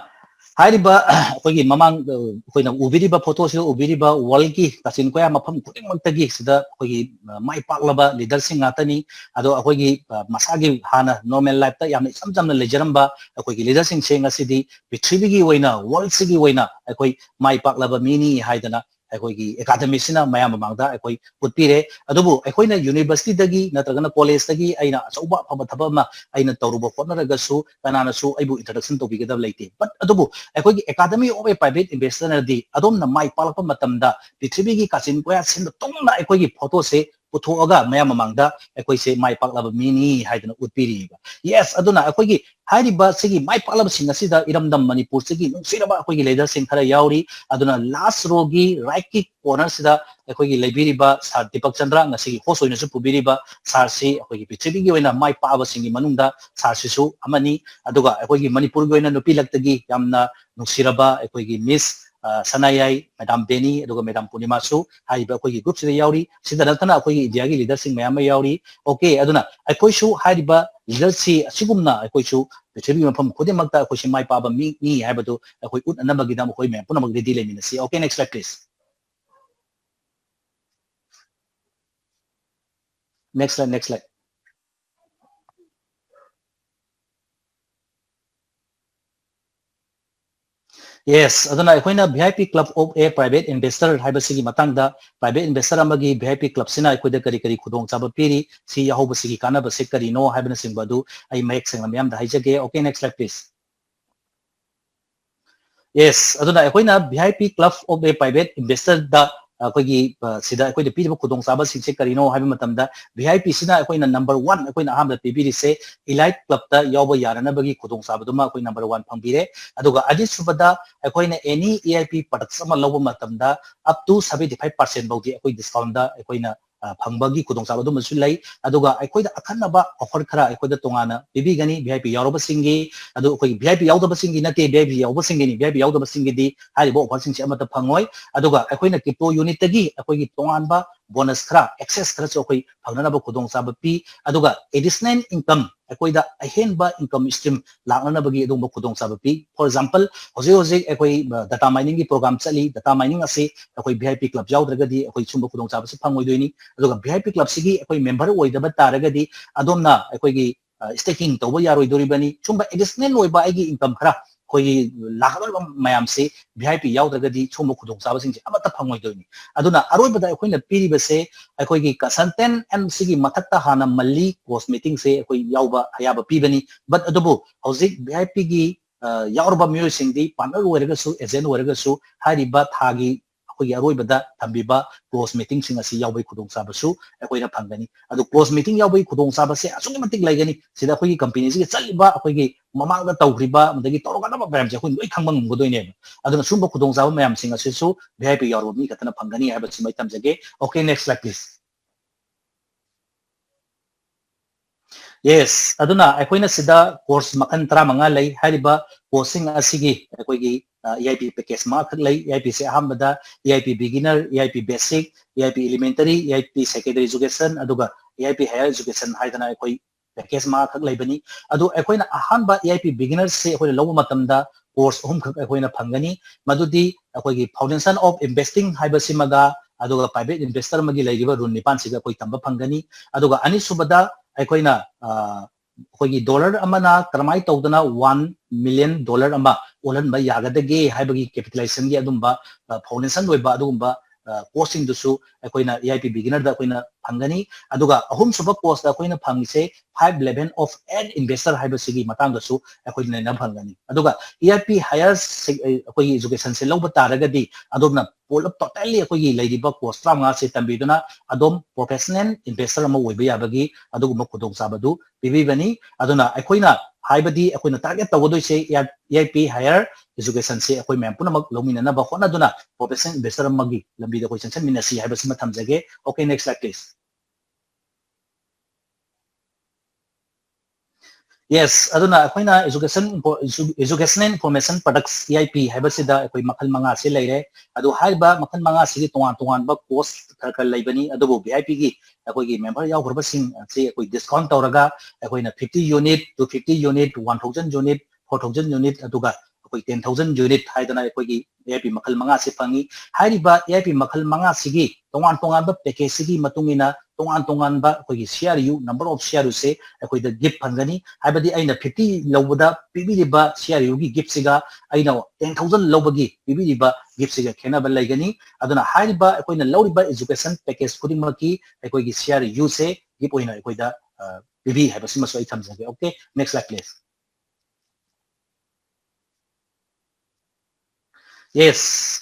ꯍꯥꯏꯔꯤꯕ ꯑꯩꯈꯣꯏꯒꯤ ꯃꯃꯥꯡ, ꯑ, ꯑꯩꯈꯣꯏꯅ ꯎꯕꯤꯔꯤꯕ photo ꯁꯤꯗ ꯎꯕꯤꯔꯤꯕ world ꯀꯤ ꯀꯥꯆꯤꯟ ꯀꯣꯌꯥ ꯃꯐꯝ ꯈꯨꯗꯤꯡꯃꯛꯇꯒꯤ ꯁꯤꯗ ꯑꯩꯈꯣꯏꯒꯤ, ꯑ, ꯃꯥꯏ ꯄꯥꯛꯂꯕ leader ꯁꯤꯡ ꯉꯥꯛꯇꯅꯤ꯫ ꯑꯗꯣ ꯑꯩꯈꯣꯏꯒꯤ, ꯑ, ꯃꯁꯥꯒꯤ ꯍꯥꯟꯅ normal life ꯇ ꯌꯥꯝꯅ ꯏꯆꯝ ꯆꯝꯅ ꯂꯩꯖꯔꯝꯕ ꯑꯩꯈꯣꯏꯒꯤ leader ꯁꯤꯡꯁꯦ ꯉꯁꯤꯗꯤ ꯄ꯭ꯔꯤꯊꯤꯕꯤꯒꯤ ꯑꯣꯏꯅ, world ꯁꯤꯒꯤ ꯑꯣꯏꯅ ꯑꯩꯈꯣꯏ ꯃꯥꯏ ꯄꯥꯛꯂꯕ ꯃꯤꯅꯤ ꯍꯥꯏꯗꯅ ꯑꯩꯈꯣꯏꯒꯤ Academy ꯁꯤꯅ ꯃꯌꯥꯝ ꯃꯃꯥꯡꯗ ꯑꯩꯈꯣꯏ ꯎꯠꯄꯤꯔꯦ꯫ ꯑꯗꯨꯕꯨ ꯑꯩꯈꯣꯏꯅ university ꯗꯒꯤ ꯅꯠꯇ꯭ꯔꯒꯅ college ꯇꯒꯤ ꯑꯩꯅ ꯑꯆꯧꯕ ꯑꯐꯕ ꯊꯕꯛ ꯑꯃ ꯑꯩꯅ ꯇꯧꯔꯨꯕ ꯍꯣꯠꯅꯔꯒꯁꯨ ꯀꯅꯥꯅꯁꯨ ꯑꯩꯕꯨ introduction ꯇꯧꯕꯤꯒꯗꯕ ꯂꯩꯇꯦ꯫ But ꯑꯗꯨꯕꯨ ꯑꯩꯈꯣꯏꯒꯤ Academy of a Private Investor ꯅꯗꯤ ꯑꯗꯣꯝꯅ ꯃꯥꯏ ꯄꯥꯛꯂꯛꯄ ꯃꯇꯝꯗ ꯄ꯭ꯔꯤꯊꯤꯕꯤꯒꯤ ꯀꯥꯆꯤꯟ ꯀꯣꯌꯥ ꯁꯤꯟꯕ ꯇꯨꯡꯅ ꯑꯩꯈꯣꯏꯒꯤ photo ꯁꯦ ꯄꯨꯊꯣꯛꯑꯒ ꯃꯌꯥꯝ ꯃꯃꯥꯡꯗ ꯑꯩꯈꯣꯏꯁꯦ ꯃꯥꯏ ꯄꯥꯛꯂꯕ ꯃꯤꯅꯤ ꯍꯥꯏꯗꯅ ꯎꯠꯄꯤꯔꯤꯕ꯫ Yes, ꯑꯗꯨꯅ ꯑꯩꯈꯣꯏꯒꯤ ꯍꯥꯏꯔꯤꯕ ꯁꯤꯒꯤ ꯃꯥꯏ ꯄꯥꯛꯂꯕꯁꯤꯡ ꯑꯁꯤꯗ ꯏꯔꯝꯗꯝ ꯃꯅꯤꯄꯨꯔꯁꯤꯒꯤ ꯅꯨꯡꯁꯤꯔꯕ ꯑꯩꯈꯣꯏꯒꯤ leaderꯁꯤꯡ ꯈꯔ ꯌꯥꯎꯔꯤ꯫ ꯑꯗꯨꯅ last rowꯒꯤ rightꯀꯤ cornerꯁꯤꯗ ꯑꯩꯈꯣꯏꯒꯤ ꯂꯩꯕꯤꯔꯤꯕ sir ꯗꯤꯄꯛ ꯆꯟꯗ꯭ꯔ, ꯉꯁꯤꯒꯤ host ꯑꯣꯏꯅꯁꯨ ꯄꯨꯕꯤꯔꯤꯕ sirꯁꯤ ꯑꯩꯈꯣꯏꯒꯤ ꯄ꯭ꯔꯤꯊꯤꯕꯤꯒꯤ ꯑꯣꯏꯅ ꯃꯥꯏ ꯄꯥꯛꯑꯕꯁꯤꯡꯒꯤ ꯃꯅꯨꯡꯗ sirꯁꯤꯁꯨ ꯑꯃꯅꯤ꯫ ꯑꯗꯨꯒ ꯑꯩꯈꯣꯏꯒꯤ ꯃꯅꯤꯄꯨꯔꯒꯤ ꯑꯣꯏꯅ ꯅꯨꯄꯤ ꯂꯛꯇꯒꯤ ꯌꯥꯝꯅ ꯅꯨꯡꯁꯤꯔꯕ ꯑꯩꯈꯣꯏꯒꯤ Miss, ꯑ, ꯁꯅꯥꯌꯥꯏ, Madam ꯕꯦꯅꯤ, ꯑꯗꯨꯒ Madam ꯄꯨꯔꯅꯤꯃꯥꯁꯨ ꯍꯥꯏꯔꯤꯕ ꯑꯩꯈꯣꯏꯒꯤ groupꯁꯤꯗ ꯌꯥꯎꯔꯤ꯫ ꯁꯤꯗ ꯅꯠꯇꯅ ꯑꯩꯈꯣꯏꯒꯤ ꯏꯟꯗꯤꯌꯥꯒꯤ leaderꯁꯤꯡ ꯃꯌꯥꯝ ꯑꯃ ꯌꯥꯎꯔꯤ꯫ Okay, ꯑꯗꯨꯅ ꯑꯩꯈꯣꯏꯁꯨ ꯍꯥꯏꯔꯤꯕ leaderꯁꯤ ꯑꯁꯤꯒꯨꯝꯅ ꯑꯩꯈꯣꯏꯁꯨ ꯄ꯭ꯔꯤꯊꯤꯕꯤꯒꯤ ꯃꯐꯝ ꯈꯨꯗꯤꯡꯃꯛꯇ ꯑꯩꯈꯣꯏꯁꯤ ꯃꯥꯏ ꯄꯥꯛꯄ ꯃꯤꯅꯤ ꯍꯥꯏꯕꯗꯨ ꯑꯩꯈꯣꯏ ꯎꯠꯅꯅꯕꯒꯤꯗꯃꯛ ꯑꯩꯈꯣꯏ ꯃꯌꯥꯝ ꯄꯨꯝꯅꯃꯛ ready ꯂꯩꯃꯤꯟꯅꯁꯤ꯫ Okay, next slide, please. Next slide, next slide. Yes, ꯑꯗꯨꯅ ꯑꯩꯈꯣꯏꯅ V I P Club of a Private Investor ꯍꯥꯏꯕꯁꯤꯒꯤ ꯃꯇꯥꯡꯗ, private investor ꯑꯃꯒꯤ V I P clubꯁꯤꯅ ꯑꯩꯈꯣꯏꯗ ꯀꯔꯤ ꯀꯔꯤ ꯈꯨꯗꯣꯡꯆꯥꯕ ꯄꯤꯔꯤ, ꯁꯤ ꯌꯥꯎꯍꯧꯕꯁꯤꯒꯤ ꯀꯥꯟꯅꯕꯁꯦ ꯀꯔꯤꯅꯣ ꯍꯥꯏꯕꯅꯆꯤꯡꯕ ꯑꯗꯨ ꯑꯩ ꯃꯌꯦꯛ ꯁꯦꯡꯅ ꯃꯌꯥꯝꯗ ꯍꯥꯏꯖꯒꯦ꯫ Okay, next slide, please. Yes, ꯑꯗꯨꯅ ꯑꯩꯈꯣꯏꯅ V I P Club of a Private Investorꯗ ꯑꯩꯈꯣꯏꯒꯤ, ꯑ, ꯁꯤꯗ ꯑꯩꯈꯣꯏꯗ ꯄꯤꯔꯤꯕ ꯈꯨꯗꯣꯡꯆꯥꯕꯁꯤꯡꯁꯦ ꯀꯔꯤꯅꯣ ꯍꯥꯏꯕ ꯃꯇꯝꯗ, V I Pꯁꯤꯅ ꯑꯩꯈꯣꯏꯅ number one ꯑꯩꯈꯣꯏꯅ ꯑꯍꯥꯟꯕꯗ ꯄꯤꯕꯤꯔꯤꯁꯦ Elite Clubꯇ ꯌꯥꯎꯕ ꯌꯥꯅꯅꯕꯒꯤ ꯈꯨꯗꯣꯡꯆꯥꯕꯗꯨꯃ ꯑꯩꯈꯣꯏ number one ꯐꯪꯕꯤꯔꯦ꯫ ꯑꯗꯨꯒ ꯑꯅꯤꯁꯨꯕꯗ ꯑꯩꯈꯣꯏꯅ any E I P products ꯑꯃ ꯂꯧꯕ ꯃꯇꯝꯗ up to seventy five percent ꯐꯥꯎꯗꯤ ꯑꯩꯈꯣꯏ discountꯗ ꯑꯩꯈꯣꯏꯅ, ꯑ, ꯐꯪꯕꯒꯤ ꯈꯨꯗꯣꯡꯆꯥꯕ ꯑꯗꯨꯃꯁꯨ ꯂꯩ꯫ ꯑꯗꯨꯒ ꯑꯩꯈꯣꯏꯗ ꯑꯈꯟꯅꯕ offer ꯈꯔ ꯑꯩꯈꯣꯏꯗ ꯇꯣꯉꯥꯟꯅ ꯄꯤꯕꯤꯒꯅꯤ V I P ꯌꯥꯎꯔꯕꯁꯤꯡꯒꯤ꯫ ꯑꯗꯨ ꯑꯩꯈꯣꯏꯒꯤ V I P ꯌꯥꯎꯗꯕꯁꯤꯡꯒꯤ ꯅꯠꯇꯦ, V I P ꯌꯥꯎꯕꯁꯤꯡꯒꯤꯅꯤ꯫ V I P ꯌꯥꯎꯗꯕꯁꯤꯡꯒꯤꯗꯤ ꯍꯥꯏꯔꯤꯕ offerꯁꯤꯡꯁꯦ ꯑꯃꯠꯇ ꯐꯪꯉꯣꯏ꯫ ꯑꯗꯨꯒ ꯑꯩꯈꯣꯏꯅ crypto unitꯇꯒꯤ ꯑꯩꯈꯣꯏꯒꯤ ꯇꯣꯉꯥꯟꯕ bonus ꯈꯔ, access ꯈꯔꯁꯨ ꯑꯩꯈꯣꯏ ꯐꯪꯅꯅꯕ ꯈꯨꯗꯣꯡꯆꯥꯕ ꯄꯤ꯫ ꯑꯗꯨꯒ additional income, ꯑꯩꯈꯣꯏꯗ ꯑꯍꯦꯟꯕ income stream ꯂꯥꯛꯅꯅꯕꯒꯤ ꯑꯗꯨꯒꯨꯝꯕ ꯈꯨꯗꯣꯡꯆꯥꯕ ꯄꯤ꯫ For example, ꯍꯧꯖꯤꯛ ꯍꯧꯖꯤꯛ ꯑꯩꯈꯣꯏ, ꯑ, data mining ꯒꯤ program ꯆꯠꯂꯤ꯫ Data mining ꯑꯁꯤ ꯑꯩꯈꯣꯏ V I P club ꯌꯥꯎꯗ꯭ꯔꯒꯗꯤ ꯑꯩꯈꯣꯏ ꯁꯨꯝꯕ ꯈꯨꯗꯣꯡꯆꯥꯕꯁꯤ ꯐꯪꯉꯣꯏꯗꯣꯏꯅꯤ꯫ ꯑꯗꯨꯒ V I P clubꯁꯤꯒꯤ ꯑꯩꯈꯣꯏ member ꯑꯣꯏꯗꯕ ꯇꯥꯔꯒꯗꯤ ꯑꯗꯣꯝꯅ ꯑꯩꯈꯣꯏꯒꯤ, ꯑ, staking ꯇꯧꯕ ꯌꯥꯔꯣꯏꯗꯧꯔꯤꯕꯅꯤ꯫ ꯁꯨꯝꯕ additional ꯑꯣꯏꯕ ꯑꯩꯒꯤ income ꯈꯔ ꯑꯩꯈꯣꯏꯒꯤ ꯂꯥꯛꯀꯗꯧꯔꯤꯕ ꯃꯌꯥꯝꯁꯤ V I P ꯌꯥꯎꯗ꯭ꯔꯒꯗꯤ ꯁꯨꯝꯕ ꯈꯨꯗꯣꯡꯆꯥꯕꯁꯤꯡꯁꯦ ꯑꯃꯠꯇ ꯐꯪꯉꯣꯏꯗꯣꯏꯅꯤ꯫ ꯑꯗꯨꯅ ꯑꯔꯣꯏꯕꯗ ꯑꯩꯈꯣꯏꯅ ꯄꯤꯔꯤꯕꯁꯦ ꯑꯩꯈꯣꯏꯒꯤ consultant and ꯁꯤꯒꯤ ꯃꯊꯛꯇ ꯍꯥꯟꯅ monthly course meetingꯁꯦ ꯑꯩꯈꯣꯏ ꯌꯥꯎꯕ ꯑꯌꯥꯕ ꯄꯤꯕꯅꯤ꯫ But ꯑꯗꯨꯕꯨ ꯍꯧꯖꯤꯛ V I Pꯒꯤ, ꯑ, ꯌꯥꯎꯔꯕ ꯃꯤꯑꯣꯏꯁꯤꯡꯗꯤ partner ꯑꯣꯏꯔꯒꯁꯨ, agent ꯑꯣꯏꯔꯒꯁꯨ ꯍꯥꯏꯔꯤꯕ ꯊꯥꯒꯤ ꯑꯩꯈꯣꯏꯒꯤ ꯑꯔꯣꯏꯕꯗ ꯊꯝꯕꯤꯕ close meeting ꯁꯤꯡ ꯑꯁꯤ ꯌꯥꯎꯕꯒꯤ ꯈꯨꯗꯣꯡꯆꯥꯕꯁꯨ ꯑꯩꯈꯣꯏꯅ ꯐꯪꯒꯅꯤ꯫ ꯑꯗꯨ close meeting ꯌꯥꯎꯕꯒꯤ ꯈꯨꯗꯣꯡꯆꯥꯕꯁꯦ ꯑꯁꯨꯛꯀꯤ ꯃꯇꯤꯛ ꯂꯩꯒꯅꯤ꯫ ꯁꯤꯗ ꯑꯩꯈꯣꯏꯒꯤ company ꯁꯤꯒꯤ ꯆꯠꯂꯤꯕ, ꯑꯩꯈꯣꯏꯒꯤ ꯃꯃꯥꯡꯗ ꯇꯧꯈ꯭ꯔꯤꯕ ꯑꯃꯗꯒꯤ ꯇꯧꯔꯛꯀꯗꯕ ꯃꯌꯥꯝꯁꯦ ꯑꯩꯈꯣꯏ ꯂꯣꯏ ꯈꯪꯕ ꯉꯝꯒꯗꯣꯏꯅꯦꯕ꯫ ꯑꯗꯨꯅ ꯁꯨꯝꯕ ꯈꯨꯗꯣꯡꯆꯥꯕ ꯃꯌꯥꯝꯁꯤꯡ ꯑꯁꯤꯁꯨ V I P ꯌꯥꯎꯔꯕ ꯃꯤ ꯈꯛꯇꯅ ꯐꯪꯒꯅꯤ ꯍꯥꯏꯕꯁꯤꯃ ꯑꯩ ꯊꯝꯖꯒꯦ꯫ Okay, next slide please. Yes, ꯑꯗꯨꯅ ꯑꯩꯈꯣꯏꯅ ꯁꯤꯗ course ꯃꯈꯜ ꯇꯔꯥꯃꯉꯥ ꯂꯩ꯫ ꯍꯥꯏꯔꯤꯕ course ꯁꯤꯡ ꯑꯁꯤꯒꯤ ꯑꯩꯈꯣꯏꯒꯤ, ꯑ, E I P package ꯃꯉꯥꯈꯛ ꯂꯩ꯫ E I P ꯁꯦ ꯑꯍꯥꯟꯕꯗ E I P beginner, E I P basic, E I P elementary, E I P secondary education, ꯑꯗꯨꯒ E I P higher education ꯍꯥꯏꯗꯅ ꯑꯩꯈꯣꯏ package ꯃꯉꯥꯈꯛ ꯂꯩꯕꯅꯤ꯫ ꯑꯗꯨ ꯑꯩꯈꯣꯏꯅ ꯑꯍꯥꯟꯕ E I P beginner ꯁꯦ ꯑꯩꯈꯣꯏꯅ ꯂꯧꯕ ꯃꯇꯝꯗ course ꯑꯍꯨꯝꯈꯛ ꯑꯩꯈꯣꯏꯅ ꯐꯪꯒꯅꯤ꯫ ꯃꯗꯨꯗꯤ ꯑꯩꯈꯣꯏꯒꯤ Foundation of Investing ꯍꯥꯏꯕꯁꯤꯃꯒ, ꯑꯗꯨꯒ private investor ꯑꯃꯒꯤ ꯂꯩꯔꯤꯕ rule ꯅꯤꯄꯥꯟꯁꯤꯒ ꯑꯩꯈꯣꯏ ꯇꯝꯕ ꯐꯪꯒꯅꯤ꯫ ꯑꯗꯨꯒ ꯑꯅꯤꯁꯨꯕꯗ ꯑꯩꯈꯣꯏꯅ, ꯑ, ꯑꯩꯈꯣꯏꯒꯤ dollar ꯑꯃꯅ ꯀꯔꯝꯍꯥꯏꯅ ꯇꯧꯗꯅ one million dollar ꯑꯃ ꯑꯣꯜꯍꯟꯕ ꯌꯥꯒꯗꯒꯦ ꯍꯥꯏꯕꯒꯤ capitalization ꯒꯤ ꯑꯗꯨꯝꯕ, ꯑ, foundation ꯑꯣꯏꯕ ꯑꯗꯨꯒꯨꯝꯕ, ꯑ, course ꯁꯤꯡꯗꯨꯁꯨ ꯑꯩꯈꯣꯏꯅ E I P beginner ꯗ ꯑꯩꯈꯣꯏꯅ ꯐꯪꯒꯅꯤ꯫ ꯑꯗꯨꯒ ꯑꯍꯨꯝꯁꯨꯕ course ꯇ ꯑꯩꯈꯣꯏꯅ ꯐꯪꯉꯤꯁꯦ five level of an investor ꯍꯥꯏꯕꯁꯤꯒꯤ ꯃꯇꯥꯡꯗꯁꯨ ꯑꯩꯈꯣꯏꯅ ꯅꯩꯅꯕ ꯐꯪꯒꯅꯤ꯫ ꯑꯗꯨꯒ E I P higher ꯁꯦ-, ꯑꯩꯈꯣꯏꯒꯤ education ꯁꯦ ꯂꯧꯕ ꯇꯥꯔꯒꯗꯤ ꯑꯗꯣꯝꯅ ꯄꯨꯂꯞ totally ꯑꯩꯈꯣꯏꯒꯤ ꯂꯩꯔꯤꯕ course ꯇꯔꯥꯃꯉꯥ ꯁꯦ ꯇꯝꯕꯤꯗꯨꯅ ꯑꯗꯣꯝ professional investor ꯑꯃ ꯑꯣꯏꯕ ꯌꯥꯕꯒꯤ ꯑꯗꯨꯒꯨꯝꯕ ꯈꯨꯗꯣꯡꯆꯥꯕꯗꯨ ꯄꯤꯕꯤꯕꯅꯤ꯫ ꯑꯗꯨꯅ ꯑꯩꯈꯣꯏꯅ ꯍꯥꯏꯕꯗꯤ ꯑꯩꯈꯣꯏꯅ target ꯇꯧꯒꯗꯣꯏꯁꯦ E I P higher education ꯁꯦ ꯑꯩꯈꯣꯏ ꯃꯌꯥꯝ ꯄꯨꯝꯅꯃꯛ ꯂꯧꯃꯤꯟꯅꯅꯕ ꯍꯣꯠꯅꯗꯨꯅ professional investor ꯑꯃꯒꯤ ꯂꯝꯕꯤꯗ ꯑꯩꯈꯣꯏ ꯆꯪꯁꯤꯟꯃꯤꯟꯅꯁꯤ ꯍꯥꯏꯕꯁꯤꯃ ꯊꯝꯖꯒꯦ꯫ Okay, next slide please. Yes, ꯑꯗꯨꯅ ꯑꯩꯈꯣꯏꯅ education info-, edu-, educational information products, E I P ꯍꯥꯏꯕꯁꯤꯗ ꯑꯩꯈꯣꯏ ꯃꯈꯜ ꯃꯉꯥꯁꯤ ꯂꯩꯔꯦ꯫ ꯑꯗꯨ ꯍꯥꯏꯔꯤꯕ ꯃꯈꯜ ꯃꯉꯥꯁꯤꯒꯤ ꯇꯣꯉꯥꯟ ꯇꯣꯉꯥꯟꯕ course ꯈꯔ ꯈꯔ ꯂꯩꯕꯅꯤ, ꯑꯗꯨꯕꯨ V I P ꯒꯤ ꯑꯩꯈꯣꯏꯒꯤ member ꯌꯥꯎꯈ꯭ꯔꯕꯁꯤꯡ ꯑꯁꯤ ꯑꯩꯈꯣꯏ discount ꯇꯧꯔꯒ ꯑꯩꯈꯣꯏꯅ fifty unit, two fifty unit, one thousand unit, four thousand unit, ꯑꯗꯨꯒ ꯑꯩꯈꯣꯏ ten thousand unit ꯍꯥꯏꯗꯅ ꯑꯩꯈꯣꯏꯒꯤ E I P ꯃꯈꯜ ꯃꯉꯥꯁꯤ ꯐꯪꯉꯤ꯫ ꯍꯥꯏꯔꯤꯕ E I P ꯃꯈꯜ ꯃꯉꯥꯁꯤꯒꯤ ꯇꯣꯉꯥꯟ ꯇꯣꯉꯥꯟꯕ package ꯁꯤꯒꯤ ꯃꯇꯨꯡ ꯏꯟꯅ ꯇꯣꯉꯥꯟ ꯇꯣꯉꯥꯟꯕ ꯑꯩꯈꯣꯏꯒꯤ C R U, number of C R U ꯁꯦ ꯑꯩꯈꯣꯏꯗ gift ꯐꯪꯒꯅꯤ꯫ ꯍꯥꯏꯕꯗꯤ ꯑꯩꯅ fifty ꯂꯧꯕꯗ ꯄꯤꯕꯤꯔꯤꯕ C R U ꯒꯤ gift ꯁꯤꯒ ꯑꯩꯅ ten thousand ꯂꯧꯕꯒꯤ ꯄꯤꯕꯤꯔꯤꯕ gift ꯁꯤꯒ ꯈꯦꯠꯅꯕ ꯂꯩꯒꯅꯤ꯫ ꯑꯗꯨꯅ ꯍꯥꯏꯔꯤꯕ ꯑꯩꯈꯣꯏꯅ ꯂꯧꯔꯤꯕ education package ꯈꯨꯗꯤꯡꯃꯛꯀꯤ ꯑꯩꯈꯣꯏꯒꯤ C R U ꯁꯦ gift ꯑꯣꯏꯅ ꯑꯩꯈꯣꯏꯗ, ꯑ, ꯄꯤꯕꯤ ꯍꯥꯏꯕꯁꯤꯃꯁꯨ ꯑꯩ ꯊꯝꯖꯒꯦ꯫ Okay, next slide please. Yes,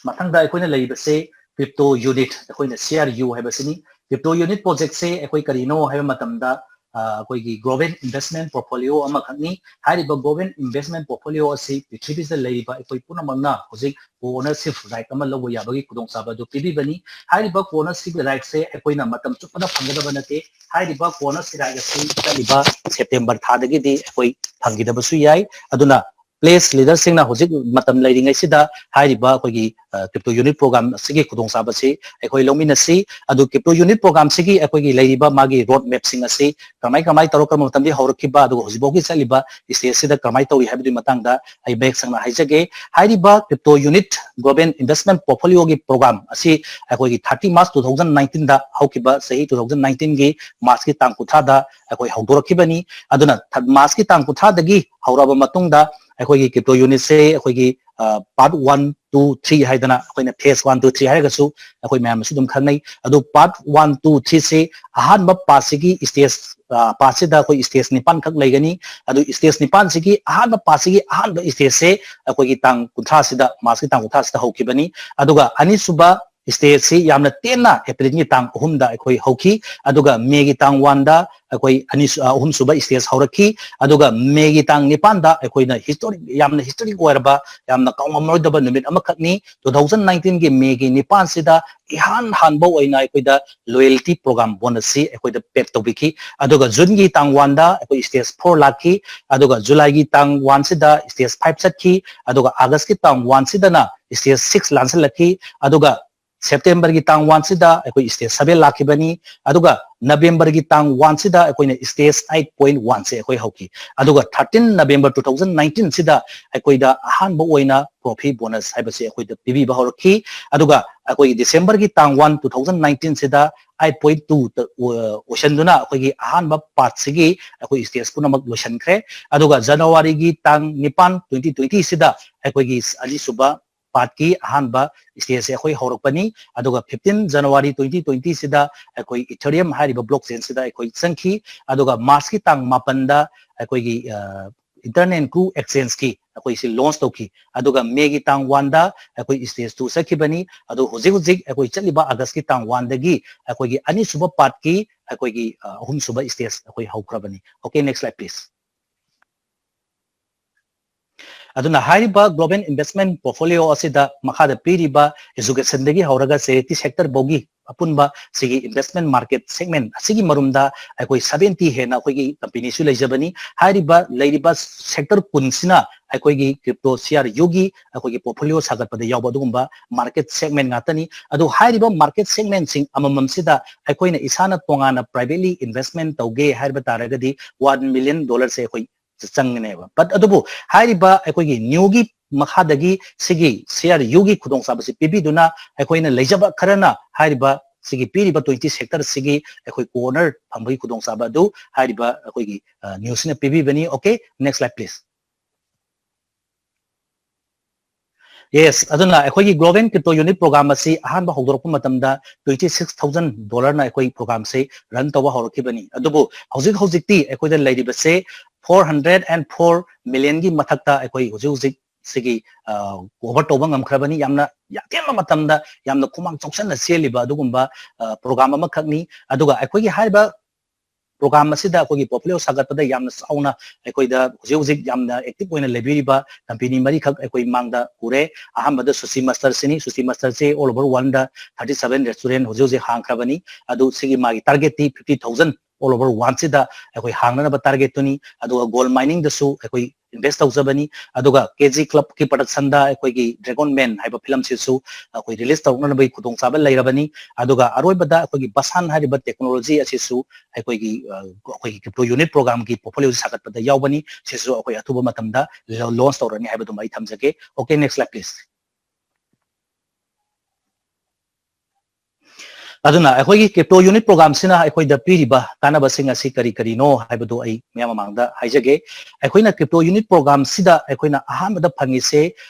ꯃꯊꯪꯗ ꯑꯩꯈꯣꯏꯅ ꯂꯩꯔꯤꯕꯁꯦ crypto unit, ꯑꯩꯈꯣꯏꯅ C R U ꯍꯥꯏꯕꯁꯤꯅꯤ꯫ Crypto unit projectꯁꯦ ꯑꯩꯈꯣꯏ ꯀꯔꯤꯅꯣ ꯍꯥꯏꯕ ꯃꯇꯝꯗ, ꯑ, ꯑꯩꯈꯣꯏꯒꯤ global investment portfolio ꯑꯃꯈꯛꯅꯤ꯫ ꯍꯥꯏꯔꯤꯕ global investment portfolio ꯑꯁꯤ ꯄ꯭ꯔꯤꯊꯤꯕꯤꯁꯤꯗ ꯂꯩꯔꯤꯕ ꯑꯩꯈꯣꯏ ꯄꯨꯝꯅꯃꯛꯅ ꯍꯧꯖꯤꯛ co-ownership right ꯑꯃ ꯂꯧꯕ ꯌꯥꯕꯒꯤ ꯈꯨꯗꯣꯡꯆꯥꯕ ꯑꯗꯨ ꯄꯤꯕꯤꯕꯅꯤ꯫ ꯍꯥꯏꯔꯤꯕ co-ownership rightꯁꯦ ꯑꯩꯈꯣꯏꯅ ꯃꯇꯝ ꯆꯨꯞꯄꯗ ꯐꯪꯒꯗꯕ ꯅꯠꯇꯦ꯫ ꯍꯥꯏꯔꯤꯕ co-ownership right ꯑꯁꯤ ꯆꯠꯂꯤꯕ September ꯊꯥꯗꯒꯤꯗꯤ ꯑꯩꯈꯣꯏ ꯐꯪꯈꯤꯗꯕꯁꯨ ꯌꯥꯏ꯫ ꯑꯗꯨꯅ pledge leaderꯁꯤꯡꯅ ꯍꯧꯖꯤꯛ ꯃꯇꯝ ꯂꯩꯔꯤꯉꯩꯁꯤꯗ ꯍꯥꯏꯔꯤꯕ ꯑꯩꯈꯣꯏꯒꯤ, ꯑ, crypto unit program ꯑꯁꯤꯒꯤ ꯈꯨꯗꯣꯡꯆꯥꯕꯁꯤ ꯑꯩꯈꯣꯏ ꯂꯧꯃꯤꯟꯅꯁꯤ꯫ ꯑꯗꯨ crypto unit programꯁꯤꯒꯤ ꯑꯩꯈꯣꯏꯒꯤ ꯂꯩꯔꯤꯕ ꯃꯥꯒꯤ road mapꯁꯤꯡ ꯑꯁꯤ ꯀꯃꯥꯏ ꯀꯃꯥꯏ ꯇꯧꯔ ꯀꯔꯝꯕ ꯃꯇꯝꯗꯒꯤ ꯍꯧꯔꯛꯈꯤꯕ, ꯑꯗꯨꯒ ꯍꯧꯖꯤꯛꯐꯥꯎꯒꯤ ꯆꯠꯂꯤꯕ stageꯁꯤꯗ ꯀꯃꯥꯏ ꯇꯧꯔꯤ ꯍꯥꯏꯕꯗꯨꯒꯤ ꯃꯇꯥꯡꯗ ꯑꯩ ꯃꯌꯦꯛ ꯁꯦꯡꯅ ꯍꯥꯏꯖꯒꯦ꯫ ꯍꯥꯏꯔꯤꯕ crypto unit global investment portfolioꯒꯤ program ꯑꯁꯤ ꯑꯩꯈꯣꯏꯒꯤ thirty March two thousand nineteenꯗ ꯍꯧꯈꯤꯕ ꯆꯍꯤ two thousand nineteenꯒꯤ Marchꯀꯤ ꯇꯥꯡ ꯀꯨꯟꯊ꯭ꯔꯥꯗ ꯑꯩꯈꯣꯏ ꯍꯧꯗꯣꯔꯛꯈꯤꯕꯅꯤ꯫ ꯑꯗꯨꯅ ꯊ-, Marchꯀꯤ ꯇꯥꯡ ꯀꯨꯟꯊ꯭ꯔꯥꯗꯒꯤ ꯍꯧꯔꯛꯑꯕ ꯃꯇꯨꯡꯗ ꯑꯩꯈꯣꯏꯒꯤ crypto unitꯁꯦ ꯑꯩꯈꯣꯏꯒꯤ, ꯑ, part one, two, three ꯍꯥꯏꯗꯅ ꯑꯩꯈꯣꯏꯅ phase one, two, three ꯍꯥꯏꯔꯒꯁꯨ ꯑꯩꯈꯣꯏ ꯃꯌꯥꯝꯅꯁꯨ ꯑꯗꯨꯝ ꯈꯪꯅꯩ꯫ ꯑꯗꯨ part one, two, threeꯁꯤ ꯑꯍꯥꯟꯕ partꯁꯤꯒꯤ stage, ꯑ, partꯁꯤꯗ ꯑꯩꯈꯣꯏ stage ꯅꯤꯄꯥꯟꯈꯛ ꯂꯩꯒꯅꯤ꯫ ꯑꯗꯨ stage ꯅꯤꯄꯥꯟꯁꯤꯒꯤ ꯑꯍꯥꯟꯕ partꯁꯤꯒꯤ ꯑꯍꯥꯟꯕ stageꯁꯦ ꯑꯩꯈꯣꯏꯒꯤ ꯇꯥꯡ ꯀꯨꯟꯊ꯭ꯔꯥꯁꯤꯗ, Marchꯀꯤ ꯇꯥꯡ ꯀꯨꯟꯊ꯭ꯔꯥꯁꯤꯗ ꯍꯧꯈꯤꯕꯅꯤ꯫ ꯑꯗꯨꯒ ꯑꯅꯤꯁꯨꯕ stageꯁꯤ ꯌꯥꯝꯅ ꯇꯦꯟꯅ Aprilꯒꯤ ꯇꯥꯡ ꯑꯍꯨꯝꯗ ꯑꯩꯈꯣꯏ ꯍꯧꯈꯤ꯫ ꯑꯗꯨꯒ Mayꯒꯤ ꯇꯥꯡ oneꯗ ꯑꯩꯈꯣꯏ ꯑꯅꯤ, ꯑ, ꯑꯍꯨꯝꯁꯨꯕ stage ꯍꯧꯔꯛꯈꯤ꯫ ꯑꯗꯨꯒ Mayꯒꯤ ꯇꯥꯡ ꯅꯤꯄꯥꯟꯗ ꯑꯩꯈꯣꯏꯅ historic, ꯌꯥꯝꯅ historic ꯑꯣꯏꯔꯕ, ꯌꯥꯝꯅ ꯀꯥꯎꯉꯝꯂꯣꯏꯗꯕ ꯅꯨꯃꯤꯠ ꯑꯃꯈꯛꯅꯤ꯫ Two thousand nineteenꯒꯤ Mayꯒꯤ ꯅꯤꯄꯥꯟꯁꯤꯗ ꯏꯍꯥꯟ ꯍꯥꯟꯕ ꯑꯣꯏꯅ ꯑꯩꯈꯣꯏꯗ loyalty program bonusꯁꯤ ꯑꯩꯈꯣꯏꯗ paid ꯇꯧꯕꯤꯈꯤ꯫ ꯑꯗꯨꯒ Juneꯒꯤ ꯇꯥꯡ oneꯗ ꯑꯩꯈꯣꯏ stage four ꯂꯥꯛꯈꯤ꯫ ꯑꯗꯨꯒ Julyꯒꯤ ꯇꯥꯡ oneꯁꯤꯗ stage five ꯆꯠꯈꯤ꯫ ꯑꯗꯨꯒ Augustꯀꯤ ꯇꯥꯡ oneꯁꯤꯗꯅ stage six ꯂꯥꯟꯁꯤꯜꯂꯛꯈꯤ꯫ ꯑꯗꯨꯒ Septemberꯒꯤ ꯇꯥꯡ oneꯁꯤꯗ ꯑꯩꯈꯣꯏ stage seven ꯂꯥꯛꯈꯤꯕꯅꯤ꯫ ꯑꯗꯨꯒ Novemberꯒꯤ ꯇꯥꯡ oneꯁꯤꯗ ꯑꯩꯈꯣꯏꯅ stage eight point oneꯁꯦ ꯑꯩꯈꯣꯏ ꯍꯧꯈꯤ꯫ ꯑꯗꯨꯒ thirteen November two thousand nineteenꯁꯤꯗ ꯑꯩꯈꯣꯏꯗ ꯑꯍꯥꯟꯕ ꯑꯣꯏꯅ trophy bonus ꯍꯥꯏꯕꯁꯤ ꯑꯩꯈꯣꯏꯗ ꯄꯤꯕꯤꯕ ꯍꯧꯔꯛꯈꯤ꯫ ꯑꯗꯨꯒ ꯑꯩꯈꯣꯏꯒꯤ Decemberꯒꯤ ꯇꯥꯡ one two thousand nineteenꯁꯤꯗ eight point two ꯑꯣꯏꯁꯟꯗꯨꯅ ꯑꯩꯈꯣꯏꯒꯤ ꯑꯍꯥꯟꯕ partꯁꯤꯒꯤ ꯑꯩꯈꯣꯏ stage ꯄꯨꯝꯅꯃꯛ ꯂꯣꯏꯁꯤꯟꯈ꯭ꯔꯦ꯫ ꯑꯗꯨꯒ Januaryꯒꯤ ꯇꯥꯡ ꯅꯤꯄꯥꯟ twenty twentyꯁꯤꯗ ꯑꯩꯈꯣꯏꯒꯤ ꯑꯅꯤꯁꯨꯕ partꯀꯤ ꯑꯍꯥꯟꯕ stageꯁꯦ ꯑꯩꯈꯣꯏ ꯍꯧꯔꯛꯄꯅꯤ꯫ ꯑꯗꯨꯒ fifteen January twenty twentyꯁꯤꯗ ꯑꯩꯈꯣꯏ Ethereum ꯍꯥꯏꯔꯤꯕ blockchainꯁꯤꯗ ꯑꯩꯈꯣꯏ ꯆꯪꯈꯤ꯫ ꯑꯗꯨꯒ Marchꯀꯤ ꯇꯥꯡ ꯃꯥꯄꯟꯗ ꯑꯩꯈꯣꯏꯒꯤ, ꯑ, Internet Crew Exchangeꯀꯤ ꯑꯩꯈꯣꯏꯁꯤ ꯂꯣꯟꯆ ꯇꯧꯈꯤ꯫ ꯑꯗꯨꯒ ꯃꯦꯒꯤ ꯇꯥꯡ ꯋꯥꯟꯗ ꯑꯩꯈꯣꯏ ꯁ꯭ꯇꯦꯖ ꯇꯨ ꯆꯠꯈꯤꯕꯅꯤ꯫ ꯑꯗꯨ ꯍꯧꯖꯤꯛ ꯍꯧꯖꯤꯛ ꯑꯩꯈꯣꯏ ꯆꯠꯂꯤꯕ ꯑꯥꯒꯁꯀꯤ ꯇꯥꯡ ꯋꯥꯟꯗꯒꯤ ꯑꯩꯈꯣꯏꯒꯤ ꯑꯅꯤꯁꯨꯕ ꯄꯥꯔꯠꯀꯤ ꯑꯩꯈꯣꯏꯒꯤ ꯑꯍꯨꯝꯁꯨꯕ ꯁ꯭ꯇꯦꯖ ꯑꯩꯈꯣꯏ ꯍꯧꯈ꯭ꯔꯕꯅꯤ꯫ Okay, next slide please. ꯑꯗꯨꯅ ꯍꯥꯏꯔꯤꯕ global investment portfolio ꯑꯁꯤꯗ ꯃꯈꯥꯗ ꯄꯤꯔꯤꯕ educationꯗꯒꯤ ꯍꯧꯔꯒ charity sector ꯐꯥꯎꯒꯤ ꯑꯄꯨꯟꯕ ꯁꯤꯒꯤ investment market segment ꯑꯁꯤꯒꯤ ꯃꯔꯨꯝꯗ ꯑꯩꯈꯣꯏ seventy ꯍꯦꯟꯅ ꯑꯩꯈꯣꯏꯒꯤ companyꯁꯨ ꯂꯩꯖꯕꯅꯤ꯫ ꯍꯥꯏꯔꯤꯕ ꯂꯩꯔꯤꯕ sector ꯀꯨꯟꯁꯤꯅ ꯑꯩꯈꯣꯏꯒꯤ crypto CRUꯒꯤ ꯑꯩꯈꯣꯏꯒꯤ portfolio ꯁꯥꯒꯠꯄꯗ ꯌꯥꯎꯕ ꯑꯗꯨꯒꯨꯝꯕ market segment ꯉꯥꯛꯇꯅꯤ꯫ ꯑꯗꯨ ꯍꯥꯏꯔꯤꯕ market segmentꯁꯤꯡ ꯑꯃꯃꯝꯁꯤꯗ ꯑꯩꯈꯣꯏꯅ ꯏꯁꯥꯅ ꯇꯣꯉꯥꯟꯅ privately investment ꯇꯧꯒꯦ ꯍꯥꯏꯕ ꯇꯥꯔꯒꯗꯤ one million dollarꯁꯦ ꯑꯩꯈꯣꯏ ꯆꯪꯒꯅꯦꯕ꯫ But ꯑꯗꯨꯕꯨ ꯍꯥꯏꯔꯤꯕ ꯑꯩꯈꯣꯏꯒꯤ newꯒꯤ ꯃꯈꯥꯗꯒꯤ ꯁꯤꯒꯤ CRUꯒꯤ ꯈꯨꯗꯣꯡꯆꯥꯕꯁꯤ ꯄꯤꯕꯤꯗꯨꯅ ꯑꯩꯈꯣꯏꯅ ꯂꯩꯖꯕ ꯈꯔꯅ ꯍꯥꯏꯔꯤꯕ ꯁꯤꯒꯤ ꯄꯤꯔꯤꯕ twenty sectorꯁꯤꯒꯤ ꯑꯩꯈꯣꯏ co-owner ꯐꯪꯕꯒꯤ ꯈꯨꯗꯣꯡꯆꯥꯕ ꯑꯗꯨ ꯍꯥꯏꯔꯤꯕ ꯑꯩꯈꯣꯏꯒꯤ newꯁꯤꯅ ꯄꯤꯕꯤꯕꯅꯤ꯫ Okay, next slide please. Yes, ꯑꯗꯨꯅ ꯑꯩꯈꯣꯏꯒꯤ global crypto unit program ꯑꯁꯤ ꯑꯍꯥꯟꯕ ꯍꯧꯗꯣꯔꯛꯄ ꯃꯇꯝꯗ twenty six thousand dollarꯅ ꯑꯩꯈꯣꯏ programꯁꯤ run ꯇꯧꯕ ꯍꯧꯔꯛꯈꯤꯕꯅꯤ꯫ ꯑꯗꯨꯕꯨ ꯍꯧꯖꯤꯛ ꯍꯧꯖꯤꯛꯇꯤ ꯑꯩꯈꯣꯏꯗ ꯂꯩꯔꯤꯕꯁꯦ four hundred and four millionꯒꯤ ꯃꯊꯛꯇ ꯑꯩꯈꯣꯏ ꯍꯧꯖꯤꯛ ꯍꯧꯖꯤꯛ ꯁꯤꯒꯤ cover ꯇꯧꯕ ꯉꯝꯈ꯭ꯔꯕꯅꯤ꯫ ꯌꯥꯝꯅ ꯑꯇꯦꯟꯕ ꯃꯇꯝꯗ ꯌꯥꯝꯅ ꯈꯨꯃꯥꯡ ꯆꯥꯎꯁꯟꯅ ꯆꯦꯜꯂꯤꯕ ꯑꯗꯨꯒꯨꯝꯕ program ꯑꯃꯈꯛꯅꯤ꯫ ꯑꯗꯨꯒ ꯑꯩꯈꯣꯏꯒꯤ ꯍꯥꯏꯔꯤꯕ program ꯑꯁꯤꯗ ꯑꯩꯈꯣꯏꯒꯤ portfolio ꯁꯥꯒꯠꯄꯗ ꯌꯥꯝꯅ ꯆꯥꯎꯅ ꯑꯩꯈꯣꯏꯗ ꯍꯧꯖꯤꯛ ꯍꯧꯖꯤꯛ ꯌꯥꯝꯅ active ꯑꯣꯏꯅ ꯂꯩꯕꯤꯔꯤꯕ company ꯃꯔꯤꯈꯛ ꯑꯩꯈꯣꯏ ꯃꯥꯡꯗ ꯎꯔꯦ꯫ ꯑꯍꯥꯟꯕꯗ Sushi Masterꯁꯤꯅꯤ꯫ Sushi Masterꯁꯦ all over worldꯗ thirty seven restaurant ꯍꯧꯖꯤꯛ ꯍꯧꯖꯤꯛ ꯍꯥꯡꯈ꯭ꯔꯕꯅꯤ꯫ ꯑꯗꯨ ꯁꯤꯒꯤ ꯃꯥꯒꯤ targetꯇꯤ fifty thousand all over worldꯁꯤꯗ ꯑꯩꯈꯣꯏ ꯍꯥꯡꯅꯅꯕ targetꯇꯨꯅꯤ꯫ ꯑꯗꯨꯒ gold miningꯗꯁꯨ ꯑꯩꯈꯣꯏ invest ꯇꯧꯖꯕꯅꯤ꯫ ꯑꯗꯨꯒ KG Clubꯀꯤ productionꯗ ꯑꯩꯈꯣꯏꯒꯤ Dragon Man ꯍꯥꯏꯕ filmꯁꯤꯁꯨ ꯑꯩꯈꯣꯏ release ꯇꯧꯔꯛꯅꯕꯒꯤ ꯈꯨꯗꯣꯡꯆꯥꯕ ꯂꯩꯔꯕꯅꯤ꯫ ꯑꯗꯨꯒ ꯑꯔꯣꯏꯕꯗ ꯑꯩꯈꯣꯏꯒꯤ Basan ꯍꯥꯏꯔꯤꯕ technology ꯑꯁꯤꯁꯨ ꯑꯩꯈꯣꯏꯒꯤ ꯑꯩꯈꯣꯏꯒꯤ crypto unit programꯒꯤ portfolioꯁꯤ ꯁꯥꯒꯠꯄꯗ ꯌꯥꯎꯕꯅꯤ꯫ ꯁꯤꯁꯨ ꯑꯩꯈꯣꯏ ꯑꯊꯨꯕ ꯃꯇꯝꯗ launch ꯇꯧꯔꯅꯤ ꯍꯥꯏꯕꯗꯨꯃ ꯑꯩ ꯊꯝꯖꯒꯦ꯫ Okay, next slide please. ꯑꯗꯨꯅ ꯑꯩꯈꯣꯏꯒꯤ crypto unit programꯁꯤꯅ ꯑꯩꯈꯣꯏꯗ ꯄꯤꯔꯤꯕ ꯀꯥꯟꯅꯕꯁꯤꯡ ꯑꯁꯤ ꯀꯔꯤ ꯀꯔꯤꯅꯣ ꯍꯥꯏꯕꯗꯨ ꯑꯩ ꯃꯌꯥꯝ ꯃꯃꯥꯡꯗ ꯍꯥꯏꯖꯒꯦ꯫ ꯑꯩꯈꯣꯏꯅ crypto unit programꯁꯤꯗ ꯑꯩꯈꯣꯏꯅ ꯑꯍꯥꯟꯕꯗ ꯐꯪꯉꯤꯁꯦ,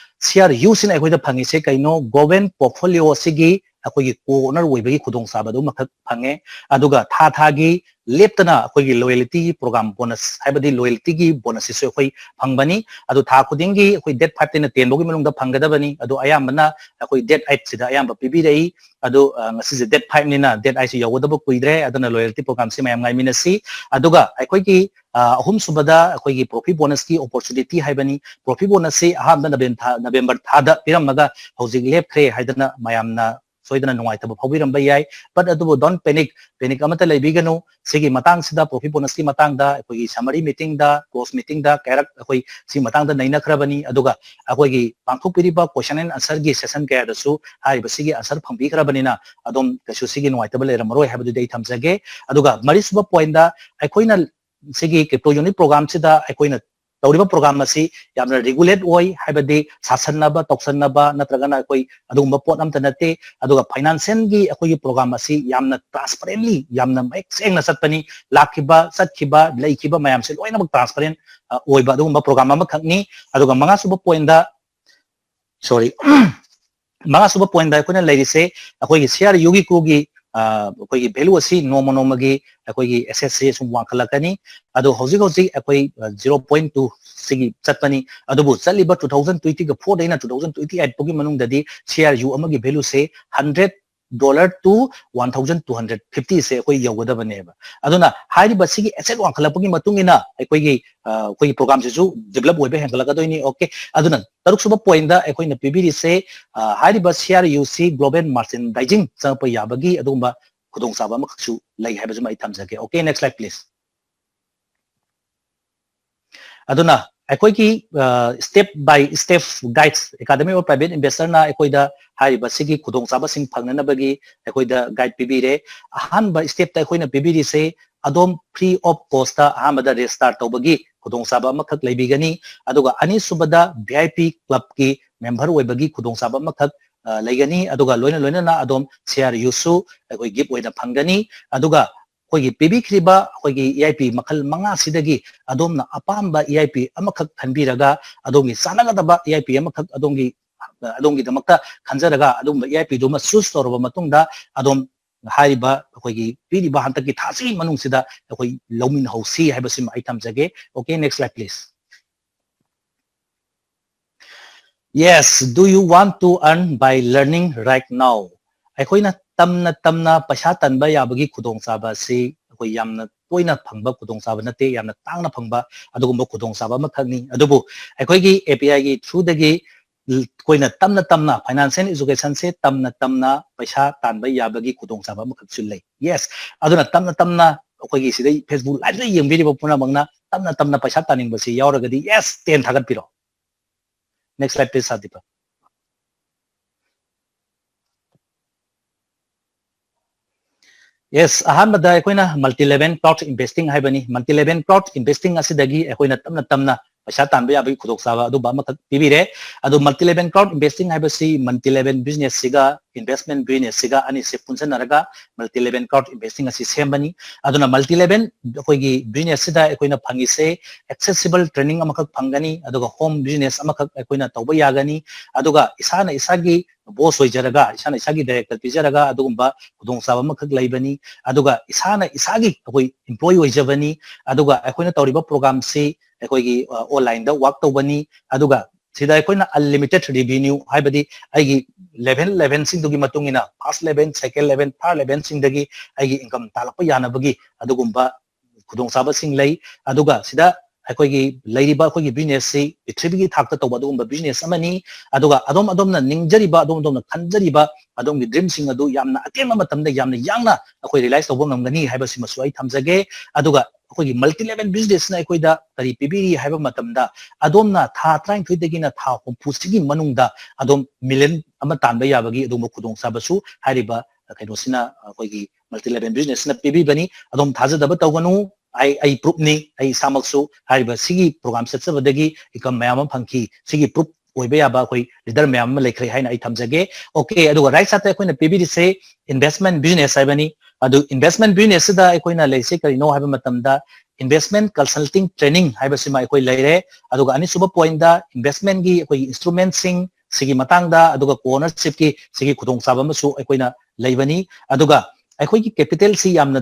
CRUꯁꯤꯅ ꯑꯩꯈꯣꯏꯗ ꯐꯪꯉꯤꯁꯦ ꯀꯩꯅꯣ? Government portfolio ꯑꯁꯤꯒꯤ ꯑꯩꯈꯣꯏꯒꯤ ꯀꯣ ꯑꯣꯅꯔ ꯑꯣꯏꯕꯒꯤ ꯈꯨꯗꯣꯡꯆꯥꯕ ꯑꯗꯨꯃꯈꯛ ꯐꯪꯉꯦ꯫ ꯑꯗꯨꯒ ꯊꯥ ꯊꯥꯒꯤ ꯂꯦꯞꯇꯅ ꯑꯩꯈꯣꯏꯒꯤ ꯂꯣꯌꯦꯜꯇꯤꯒꯤ ꯄ꯭ꯔꯣꯒ꯭ꯔꯥꯝ ꯕꯣꯅꯁ ꯍꯥꯏꯕꯗꯤ ꯂꯣꯌꯦꯜꯇꯤꯒꯤ ꯕꯣꯅꯁꯁꯤꯁꯨ ꯑꯩꯈꯣꯏ ꯐꯪꯕꯅꯤ꯫ ꯑꯗꯨ ꯊꯥ ꯈꯨꯗꯤꯡꯒꯤ ꯑꯩꯈꯣꯏ ꯗꯦꯠ ꯐꯥꯏꯚꯇꯩꯅ ꯇꯦꯟ ꯐꯥꯎꯒꯤ ꯃꯅꯨꯡꯗ ꯐꯪꯒꯗꯕꯅꯤ꯫ ꯑꯗꯨ ꯑꯌꯥꯝꯕꯅ ꯑꯩꯈꯣꯏ ꯗꯦꯠ ꯑꯩꯠꯁꯤꯗ ꯑꯌꯥꯝꯕ ꯄꯤꯕꯤꯔꯛꯏ꯫ ꯑꯗꯨ ꯉꯁꯤꯁꯦ ꯗꯦꯠ ꯐꯥꯏꯚꯅꯤꯅ ꯗꯦꯠ ꯑꯩꯠꯁꯤ ꯌꯧꯒꯗꯕ ꯀꯨꯏꯗ꯭ꯔꯦ꯫ ꯑꯗꯨꯅ ꯂꯣꯌꯦꯜꯇꯤ ꯄ꯭ꯔꯣꯒ꯭ꯔꯥꯝꯁꯤ ꯃꯌꯥꯝ ꯉꯥꯏꯃꯤꯟꯅꯁꯤ꯫ ꯑꯗꯨꯒ ꯑꯩꯈꯣꯏꯒꯤ ꯑꯍꯨꯝꯁꯨꯕꯗ ꯑꯩꯈꯣꯏꯒꯤ ꯄ꯭ꯔꯣꯐꯤꯠ ꯕꯣꯅꯁꯀꯤ ꯑꯣꯄꯣꯔꯆꯨꯅꯤꯇꯤ ꯍꯥꯏꯕꯅꯤ꯫ ꯄ꯭ꯔꯣꯐꯤꯠ ꯕꯣꯅꯁꯁꯤ ꯑꯍꯥꯟꯕ ꯅꯕꯦꯝ ꯊꯥ ꯅꯕꯦꯝꯕꯔ ꯊꯥꯗ ꯄꯤꯔꯝꯃꯒ ꯍꯧꯖꯤꯛ ꯂꯦꯞꯈ꯭ꯔꯦ ꯍꯥꯏꯗꯅ ꯃꯌꯥꯝꯅ ꯁꯣꯏꯗꯅ ꯅꯨꯡꯉꯥꯏꯇꯕ ꯐꯥꯎꯕꯤꯔꯝꯕ ꯌꯥꯏ꯫ ꯕꯠ ꯑꯗꯨꯕꯨ ꯗꯣꯟ ꯄꯦꯅꯤꯛ, ꯄꯦꯅꯤꯛ ꯑꯃꯠꯇ ꯂꯩꯕꯤꯒꯅꯨ꯫ ꯁꯤꯒꯤ ꯃꯇꯥꯡꯁꯤꯗ, ꯄ꯭ꯔꯣꯐꯤꯠ ꯕꯣꯅꯁꯀꯤ ꯃꯇꯥꯡꯗ ꯑꯩꯈꯣꯏꯒꯤ ꯁꯃꯔꯤ ꯃꯤꯇꯤꯡꯗ, ꯀ꯭ꯂꯣꯁ ꯃꯤꯇꯤꯡꯗ ꯀꯌꯥꯔꯛ ꯑꯩꯈꯣꯏ ꯁꯤ ꯃꯇꯥꯡꯗ ꯅꯩꯅꯈ꯭ꯔꯕꯅꯤ꯫ ꯑꯗꯨꯒ ꯑꯩꯈꯣꯏꯒꯤ ꯄꯥꯡꯊꯣꯛꯄꯤꯔꯤꯕ ꯀꯣꯏꯁꯟ ꯑꯦꯟ ꯑꯟꯁꯔꯒꯤ ꯁꯦꯁꯟ ꯀꯌꯥꯗꯁꯨ ꯍꯥꯏꯔꯤꯕꯁꯤꯒꯤ ꯑꯟꯁꯔ ꯐꯪꯕꯤꯈ꯭ꯔꯕꯅꯤꯅ ꯑꯗꯨꯝ ꯀꯩꯁꯨ ꯁꯤꯒꯤ ꯅꯨꯡꯉꯥꯏꯇꯕ ꯂꯩꯔꯝꯃꯔꯣꯏ ꯍꯥꯏꯕꯗꯨꯗꯤ ꯑꯩ ꯊꯝꯖꯒꯦ꯫ ꯑꯗꯨꯒ ꯃꯔꯤꯁꯨꯕ ꯄꯣꯏꯟꯗ, ꯑꯩꯈꯣꯏꯅ ꯁꯤꯒꯤ ꯀ꯭ꯔꯤꯞꯇꯣ ꯌꯨꯅꯤꯠ ꯄ꯭ꯔꯣꯒ꯭ꯔꯥꯝꯁꯤꯗ ꯑꯩꯈꯣꯏꯅ ꯇꯧꯔꯤꯕ ꯄ꯭ꯔꯣꯒ꯭ꯔꯥꯝ ꯑꯁꯤ ꯌꯥꯝꯅ ꯔꯤꯒꯨꯂꯦꯠ ꯑꯣꯏ, ꯍꯥꯏꯕꯗꯤ ꯁꯥꯁꯟꯅꯕ, ꯇꯧꯁꯟꯅꯕ ꯅꯠꯇ꯭ꯔꯒꯅ ꯑꯩꯈꯣꯏ ꯑꯗꯨꯒꯨꯝꯕ ꯄꯣꯠ ꯑꯝꯇ ꯅꯠꯇꯦ꯫ ꯑꯗꯨꯒ ꯐꯥꯏꯅꯥꯟꯁꯤꯌꯦꯜꯒꯤ ꯑꯩꯈꯣꯏꯒꯤ ꯄ꯭ꯔꯣꯒ꯭ꯔꯥꯝ ꯑꯁꯤ ꯌꯥꯝꯅ ꯇ꯭ꯔꯥꯟꯁꯄꯔꯦꯟꯂꯤ, ꯌꯥꯝꯅ ꯃꯌꯦꯛ ꯁꯦꯡꯅ ꯆꯠꯄꯅꯤ꯫ ꯂꯥꯛꯈꯤꯕ, ꯆꯠꯈꯤꯕ, ꯂꯩꯈꯤꯕ ꯃꯌꯥꯝꯁꯦ ꯂꯣꯏꯅꯃꯛ ꯇ꯭ꯔꯥꯟꯁꯄꯔꯦꯟ ꯑꯣꯏꯕ ꯑꯗꯨꯒꯨꯝꯕ ꯄ꯭ꯔꯣꯒ꯭ꯔꯥꯝ ꯑꯃꯈꯛꯅꯤ꯫ ꯑꯗꯨꯒ ꯃꯉꯥꯁꯨꯕ ꯄꯣꯏꯟꯗ, ꯁꯣꯔꯤ, ꯃꯉꯥꯁꯨꯕ ꯄꯣꯏꯟꯗ ꯑꯩꯈꯣꯏꯅ ꯂꯩꯔꯤꯁꯦ, ꯑꯩꯈꯣꯏꯒꯤ ꯁꯤ ꯑꯥꯔ ꯌꯨꯒꯤ ꯀ꯭ꯔꯨꯒꯤ ꯑꯩꯈꯣꯏꯒꯤ ꯚꯦꯂꯨ ꯑꯁꯤ ꯅꯣꯡꯃ ꯅꯣꯡꯃꯒꯤ ꯑꯩꯈꯣꯏꯒꯤ ꯑꯦꯁꯦꯠꯁꯦ ꯁꯨꯝ ꯋꯥꯡꯈꯠꯂꯛꯀꯅꯤ꯫ ꯑꯗꯣ ꯍꯧꯖꯤꯛ ꯍꯧꯖꯤꯛ ꯑꯩꯈꯣꯏ ꯖꯤꯔꯣ ꯄꯣꯏꯟ ꯇꯨ ꯁꯤꯒꯤ ꯆꯠꯄꯅꯤ꯫ ꯑꯗꯨꯕꯨ ꯆꯠꯂꯤꯕ ꯇꯨ ꯊꯥꯎꯖꯟ ꯇ꯭ꯋꯦꯟꯇꯤꯒ ꯐꯣꯔꯗꯩꯅ ꯇꯨ ꯊꯥꯎꯖꯟ ꯇ꯭ꯋꯦꯟꯇꯤ ꯑꯩꯠ ꯐꯥꯎꯒꯤ ꯃꯅꯨꯡꯗꯗꯤ ꯁꯤ ꯑꯥꯔ ꯌꯨ ꯑꯃꯒꯤ ꯚꯦꯂꯨꯁꯦ hundred dollar two one thousand two hundred ꯐꯤꯐꯇꯤꯁꯦ ꯑꯩꯈꯣꯏ ꯌꯧꯒꯗꯕꯅꯦꯕ꯫ ꯑꯗꯨꯅ ꯍꯥꯏꯔꯤꯕ ꯁꯤꯒꯤ ꯑꯦꯁꯦꯠ ꯋꯥꯡꯈꯠꯂꯛꯄꯒꯤ ꯃꯇꯨꯡ ꯏꯟꯅ ꯑꯩꯈꯣꯏꯒꯤ ꯑꯩꯈꯣꯏꯒꯤ ꯄ꯭ꯔꯣꯒ꯭ꯔꯥꯝꯁꯤꯁꯨ ꯗꯤꯕꯂꯞ ꯑꯣꯏꯕ ꯍꯦꯟꯒꯠꯂꯛꯀꯗꯣꯏꯅꯤ꯫ ꯑꯣꯀꯦ, ꯑꯗꯨꯅ ꯇꯔꯨꯛꯁꯨꯕ ꯄꯣꯏꯟꯗ ꯑꯩꯈꯣꯏꯅ ꯄꯤꯕꯤꯔꯤꯁꯦ, ꯍꯥꯏꯔꯤꯕ ꯁꯤ ꯑꯥꯔ ꯌꯨ ꯁꯤ ꯒ꯭ꯂꯣꯕꯦꯜ ꯃꯥꯔꯆꯦꯟꯗꯥꯏꯖꯤꯡ ꯆꯪꯉꯛꯄ ꯌꯥꯕꯒꯤ ꯑꯗꯨꯒꯨꯝꯕ ꯈꯨꯗꯣꯡꯆꯥꯕ ꯑꯃꯈꯛꯁꯨ ꯂꯩ ꯍꯥꯏꯕꯁꯤꯃ ꯑꯩ ꯊꯝꯖꯒꯦ꯫ Okay, next slide please. ꯑꯗꯨꯅ ꯑꯩꯈꯣꯏꯒꯤ step by step guides, Academy of Private Investorꯅ ꯑꯩꯈꯣꯏꯗ ꯍꯥꯏꯔꯤꯕ ꯁꯤꯒꯤ ꯈꯨꯗꯣꯡꯆꯥꯕꯁꯤꯡ ꯐꯪꯅꯅꯕꯒꯤ ꯑꯩꯈꯣꯏꯗ ꯒꯥꯏꯗ ꯄꯤꯕꯤꯔꯦ꯫ ꯑꯍꯥꯟꯕ ꯁ꯭ꯇꯦꯞꯇ ꯑꯩꯈꯣꯏꯅ ꯄꯤꯕꯤꯔꯤꯁꯦ, ꯑꯗꯣꯝ ꯐ꯭ꯔꯤ ꯑꯣꯐ ꯀꯣꯁꯇ ꯑꯍꯥꯟꯕꯗ ꯔꯦꯖꯤꯁꯇꯥꯔ ꯇꯧꯕꯒꯤ ꯈꯨꯗꯣꯡꯆꯥꯕ ꯑꯃꯈꯛ ꯂꯩꯕꯤꯒꯅꯤ꯫ ꯑꯗꯨꯒ ꯑꯅꯤꯁꯨꯕꯗ ꯚꯤ ꯑꯥꯏ ꯄꯤ ꯀ꯭ꯂꯕꯀꯤ ꯃꯦꯝꯕꯔ ꯑꯣꯏꯕꯒꯤ ꯈꯨꯗꯣꯡꯆꯥꯕ ꯑꯃꯈꯛ ꯂꯩꯒꯅꯤ꯫ ꯑꯗꯨꯒ ꯂꯣꯏꯅ ꯂꯣꯏꯅꯅ ꯑꯗꯣꯝ ꯁꯤ ꯑꯥꯔ ꯌꯨꯁꯨ ꯑꯩꯈꯣꯏ ꯒꯤꯐ ꯑꯣꯏꯅ ꯐꯪꯒꯅꯤ꯫ ꯑꯗꯨꯒ ꯑꯩꯈꯣꯏꯒꯤ ꯄꯤꯕꯤꯈ꯭ꯔꯤꯕ ꯑꯩꯈꯣꯏꯒꯤ ꯏ ꯑꯥꯏ ꯄꯤ ꯃꯈꯜ ꯃꯉꯥꯁꯤꯗꯒꯤ ꯑꯗꯣꯝꯅ ꯑꯄꯥꯝꯕ ꯏ ꯑꯥꯏ ꯄꯤ ꯑꯃꯈꯛ ꯈꯟꯕꯤꯔꯒ ꯑꯗꯣꯝꯒꯤ ꯆꯥꯟꯅꯒꯗꯕ ꯏ ꯑꯥꯏ ꯄꯤ ꯑꯃꯈꯛ ꯑꯗꯣꯝꯒꯤ ꯑꯗꯣꯝꯒꯤꯗꯃꯛꯇ ꯈꯟꯖꯔꯒ ꯑꯗꯨꯒꯨꯝꯕ ꯏ ꯑꯥꯏ ꯄꯤꯗꯨꯃ ꯆꯨꯁ ꯇꯧꯔꯕ ꯃꯇꯨꯡꯗ ꯑꯗꯣꯝ ꯍꯥꯏꯔꯤꯕ ꯑꯩꯈꯣꯏꯒꯤ ꯄꯤꯔꯤꯕ ꯍꯟꯗꯛꯀꯤ ꯊꯥꯁꯤꯒꯤ ꯃꯅꯨꯡꯁꯤꯗ ꯑꯩꯈꯣꯏ ꯂꯧꯃꯤꯟꯅꯍꯧꯁꯤ ꯍꯥꯏꯕꯁꯤꯃ ꯑꯩ ꯊꯝꯖꯒꯦ꯫ Okay, next slide, please. Yes, do you want to earn by learning right now? ꯑꯩꯈꯣꯏꯅ ꯇꯝꯅ ꯇꯝꯅ ꯄꯩꯁꯥ ꯇꯥꯟꯕ ꯌꯥꯕꯒꯤ ꯈꯨꯗꯣꯡꯆꯥꯕ ꯑꯁꯤ ꯑꯩꯈꯣꯏ ꯌꯥꯝꯅ ꯇꯣꯏꯅ ꯐꯪꯕ ꯈꯨꯗꯣꯡꯆꯥꯕ ꯅꯠꯇꯦ, ꯌꯥꯝꯅ ꯇꯥꯡꯅ ꯐꯪꯕ ꯑꯗꯨꯒꯨꯝꯕ ꯈꯨꯗꯣꯡꯆꯥꯕ ꯑꯃꯈꯛꯅꯤ꯫ ꯑꯗꯨꯕꯨ ꯑꯩꯈꯣꯏꯒꯤ ꯑꯦ ꯄꯤ ꯑꯥꯏꯒꯤ ꯊ꯭ꯔꯨꯗꯒꯤ ꯑꯩꯈꯣꯏꯅ ꯇꯝꯅ ꯇꯝꯅ financial educationꯁꯦ ꯇꯝꯅ ꯇꯝꯅ ꯄꯩꯁꯥ ꯇꯥꯟꯕ ꯌꯥꯕꯒꯤ ꯈꯨꯗꯣꯡꯆꯥꯕ ꯑꯃꯈꯛꯁꯨ ꯂꯩ꯫ Yes, ꯑꯗꯨꯅ ꯇꯝꯅ ꯇꯝꯅ ꯑꯩꯈꯣꯏꯒꯤ ꯁꯤꯗꯩ Facebook liveꯇ ꯌꯦꯡꯕꯤꯔꯤꯕ ꯄꯨꯝꯅꯃꯛꯅ ꯇꯝꯅ ꯇꯝꯅ ꯄꯩꯁꯥ ꯇꯥꯅꯤꯡꯕꯁꯤ ꯌꯥꯎꯔꯒꯗꯤ yes ten ꯊꯥꯒꯠꯄꯤꯔꯣ꯫ Next slide, please, ꯁꯥꯗꯤꯄ꯫ Yes, ꯑꯍꯥꯟꯕꯗ ꯑꯩꯈꯣꯏꯅ multi level crowd investing ꯍꯥꯏꯕꯅꯤ꯫ Multi level crowd investing ꯑꯁꯤꯗꯒꯤ ꯑꯩꯈꯣꯏꯅ ꯇꯞꯅ ꯇꯞꯅ ꯄꯩꯁꯥ ꯇꯥꯟꯕ ꯌꯥꯕꯒꯤ ꯈꯨꯗꯣꯡꯆꯥꯕ ꯑꯗꯨꯝꯕ ꯑꯃꯈꯛ ꯄꯤꯕꯤꯔꯦ꯫ ꯑꯗꯨ multi level crowd investing ꯍꯥꯏꯕꯁꯤ multi level businessꯁꯤꯒ investment businessꯁꯤꯒ ꯑꯅꯤꯁꯦ ꯄꯨꯟꯁꯤꯟꯅꯔꯒ multi level crowd investing ꯑꯁꯤ ꯁꯦꯝꯕꯅꯤ꯫ ꯑꯗꯨꯅ multi level ꯑꯩꯈꯣꯏꯒꯤ businessꯁꯤꯗ ꯑꯩꯈꯣꯏꯅ ꯐꯪꯉꯤꯁꯦ accessible training ꯑꯃꯈꯛ ꯐꯪꯒꯅꯤ, ꯑꯗꯨꯒ home business ꯑꯃꯈꯛ ꯑꯩꯈꯣꯏꯅ ꯇꯧꯕ ꯌꯥꯒꯅꯤ, ꯑꯗꯨꯒ ꯏꯁꯥꯅ ꯏꯁꯥꯒꯤ boss ꯑꯣꯏꯖꯔꯒ, ꯏꯁꯥꯅ ꯏꯁꯥꯒꯤ director ꯄꯤꯖꯔꯒ ꯑꯗꯨꯒꯨꯝꯕ ꯈꯨꯗꯣꯡꯆꯥꯕ ꯑꯃꯈꯛ ꯂꯩꯕꯅꯤ꯫ ꯑꯗꯨꯒ ꯏꯁꯥꯅ ꯏꯁꯥꯒꯤ ꯑꯩꯈꯣꯏ employee ꯑꯣꯏꯖꯕꯅꯤ꯫ ꯑꯗꯨꯒ ꯑꯩꯈꯣꯏꯅ ꯇꯧꯔꯤꯕ programꯁꯤ ꯑꯩꯈꯣꯏꯒꯤ, ꯑ, onlineꯗ work ꯇꯧꯕꯅꯤ꯫ ꯑꯗꯨꯒ ꯁꯤꯗ ꯑꯩꯈꯣꯏꯅ unlimited revenue, ꯍꯥꯏꯕꯗꯤ ꯑꯩꯒꯤ level levelꯁꯤꯡꯗꯨꯒꯤ ꯃꯇꯨꯡ ꯏꯟꯅ first level, second level, third levelꯁꯤꯡꯗꯒꯤ ꯑꯩꯒꯤ income ꯇꯥꯜꯂꯛꯄ ꯌꯥꯅꯕꯒꯤ ꯑꯗꯨꯒꯨꯝꯕ ꯈꯨꯗꯣꯡꯆꯥꯕꯁꯤꯡ ꯂꯩ꯫ ꯑꯗꯨꯒ ꯁꯤꯗ ꯑꯩꯈꯣꯏꯒꯤ ꯂꯩꯔꯤꯕ ꯑꯩꯈꯣꯏꯒꯤ businessꯁꯤ ꯄ꯭ꯔꯤꯊꯤꯕꯤꯒꯤ ꯊꯥꯛꯇ ꯇꯧꯕ ꯑꯗꯨꯒꯨꯝꯕ business ꯑꯃꯅꯤ꯫ ꯑꯗꯨꯒ ꯑꯗꯣꯝ ꯑꯗꯣꯝꯅ ꯅꯤꯡꯖꯔꯤꯕ, ꯑꯗꯣꯝ ꯑꯗꯣꯝꯅ ꯈꯟꯖꯔꯤꯕ ꯑꯗꯣꯝꯒꯤ dreamꯁꯤꯡ ꯑꯗꯨ ꯌꯥꯝꯅ ꯑꯇꯦꯟꯕ ꯃꯇꯝꯗ ꯌꯥꯝꯅ ꯌꯥꯡꯅ ꯑꯩꯈꯣꯏ realize ꯇꯧꯕ ꯉꯝꯒꯅꯤ ꯍꯥꯏꯕꯁꯤꯃꯁꯨ ꯑꯩ ꯊꯝꯖꯒꯦ꯫ ꯑꯗꯨꯒ ꯑꯩꯈꯣꯏꯒꯤ multi level businessꯅ ꯑꯩꯈꯣꯏꯗ ꯀꯔꯤ ꯄꯤꯕꯤꯔꯤ ꯍꯥꯏꯕ ꯃꯇꯝꯗ, ꯑꯗꯣꯝꯅ ꯊꯥ ꯇꯔꯥꯅꯤꯊꯣꯏꯗꯒꯤꯅ ꯊꯥ ꯍꯨꯝꯐꯨꯁꯤꯒꯤ ꯃꯅꯨꯡꯗ ꯑꯗꯣꯝ million ꯑꯃ ꯇꯥꯟꯕ ꯌꯥꯕꯒꯤ ꯑꯗꯨꯒꯨꯝꯕ ꯈꯨꯗꯣꯡꯆꯥꯕꯁꯨ ꯍꯥꯏꯔꯤꯕ ꯀꯩꯅꯣꯁꯤꯅ, ꯑꯩꯈꯣꯏꯒꯤ multi level businessꯅ ꯄꯤꯕꯤꯕꯅꯤ꯫ ꯑꯗꯣꯝ ꯊꯥꯖꯗꯕ ꯇꯧꯒꯅꯨ꯫ ꯑꯩ, ꯑꯩ proofꯅꯤ, ꯑꯩ ꯏꯁꯥꯃꯛꯁꯨ ꯍꯥꯏꯔꯤꯕ ꯁꯤꯒꯤ program ꯆꯠꯆꯕꯗꯒꯤ income ꯃꯌꯥꯝ ꯑꯃ ꯐꯪꯈꯤ꯫ ꯁꯤꯒꯤ proof ꯑꯣꯏꯕ ꯌꯥꯕ ꯑꯩꯈꯣꯏ leader ꯃꯌꯥꯝ ꯑꯃ ꯂꯩꯈ꯭ꯔꯦ ꯍꯥꯏꯅ ꯑꯩ ꯊꯝꯖꯒꯦ꯫ Okay, ꯑꯗꯨꯒ right sideꯇ ꯑꯩꯈꯣꯏꯅ ꯄꯤꯕꯤꯔꯤꯁꯦ investment business ꯍꯥꯏꯕꯅꯤ꯫ ꯑꯗꯨ investment businessꯁꯤꯗ ꯑꯩꯈꯣꯏꯅ ꯂꯩꯔꯤꯁꯦ ꯀꯔꯤꯅꯣ ꯍꯥꯏꯕ ꯃꯇꯝꯗ, investment consulting training ꯍꯥꯏꯕꯁꯤꯃ ꯑꯩꯈꯣꯏ ꯂꯩꯔꯦ꯫ ꯑꯗꯨꯒ ꯑꯅꯤꯁꯨꯕ pointꯇ investmentꯒꯤ ꯑꯩꯈꯣꯏꯒꯤ instrumentꯁꯤꯡ, ꯁꯤꯒꯤ ꯃꯇꯥꯡꯗ, ꯑꯗꯨꯒ ꯀꯣ ꯑꯣꯅꯔꯁꯤꯞꯀꯤ ꯁꯤꯒꯤ ꯈꯨꯗꯣꯡꯆꯥꯕ ꯑꯃꯁꯨ ꯑꯩꯈꯣꯏꯅ ꯂꯩꯕꯅꯤ꯫ ꯑꯗꯨꯒ ꯑꯩꯈꯣꯏꯒꯤ ꯀꯦꯄꯤꯇꯦꯜꯁꯤ ꯌꯥꯝꯅ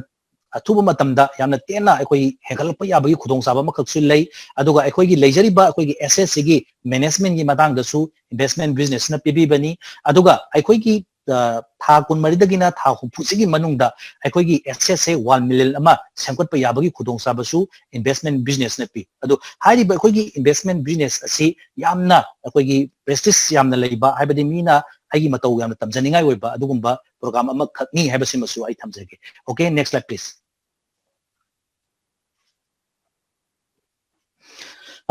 ꯑꯊꯨꯕ ꯃꯇꯝꯗ ꯌꯥꯝꯅ ꯇꯦꯟꯅ ꯑꯩꯈꯣꯏ ꯍꯦꯟꯒꯠꯂꯛꯄ ꯌꯥꯕꯒꯤ ꯈꯨꯗꯣꯡꯆꯥꯕ ꯑꯃꯈꯛꯁꯨ ꯂꯩ꯫ ꯑꯗꯨꯒ ꯑꯩꯈꯣꯏꯒꯤ ꯂꯩꯖꯔꯤꯕ ꯑꯩꯈꯣꯏꯒꯤ ꯑꯦꯁꯦꯠꯁꯤꯒꯤ ꯃꯦꯅꯦꯖꯃꯦꯟꯒꯤ ꯃꯇꯥꯡꯗꯁꯨ ꯏꯟꯚꯦꯁꯃꯦꯟ ꯕꯤꯖꯤꯅꯦꯁꯅ ꯄꯤꯕꯤꯕꯅꯤ꯫ ꯑꯗꯨꯒ ꯑꯩꯈꯣꯏꯒꯤ, ꯑ, ꯊꯥ ꯀꯨꯟꯃꯔꯤꯗꯒꯤꯅ ꯊꯥ ꯍꯨꯝꯐꯨꯁꯤꯒꯤ ꯃꯅꯨꯡꯗ ꯑꯩꯈꯣꯏꯒꯤ ꯑꯦꯁꯦꯠꯁꯦ ꯋꯥꯟ ꯃꯤꯂꯤꯌꯟ ꯑꯃ ꯁꯦꯝꯒꯠꯄ ꯌꯥꯕꯒꯤ ꯈꯨꯗꯣꯡꯆꯥꯕꯁꯨ ꯏꯟꯚꯦꯁꯃꯦꯟ ꯕꯤꯖꯤꯅꯦꯁꯅ ꯄꯤ꯫ ꯑꯗꯣ ꯍꯥꯏꯔꯤꯕ ꯑꯩꯈꯣꯏꯒꯤ ꯏꯟꯚꯦꯁꯃꯦꯟ ꯕꯤꯖꯤꯅꯦꯁ ꯑꯁꯤ ꯌꯥꯝꯅ ꯑꯩꯈꯣꯏꯒꯤ ꯄ꯭ꯔꯦꯁꯇꯤꯖ ꯌꯥꯝꯅ ꯂꯩꯕ, ꯍꯥꯏꯕꯗꯤ ꯃꯤꯅ ꯑꯩꯒꯤ ꯃꯇꯧ ꯌꯥꯝꯅ ꯇꯝꯖꯅꯤꯡꯉꯥꯏ ꯑꯣꯏꯕ ꯑꯗꯨꯒꯨꯝꯕ ꯄ꯭ꯔꯣꯒ꯭ꯔꯥꯝ ꯑꯃꯈꯛꯅꯤ ꯍꯥꯏꯕꯁꯤꯃꯁꯨ ꯑꯩ ꯊꯝꯖꯒꯦ꯫ Okay, next slide, please.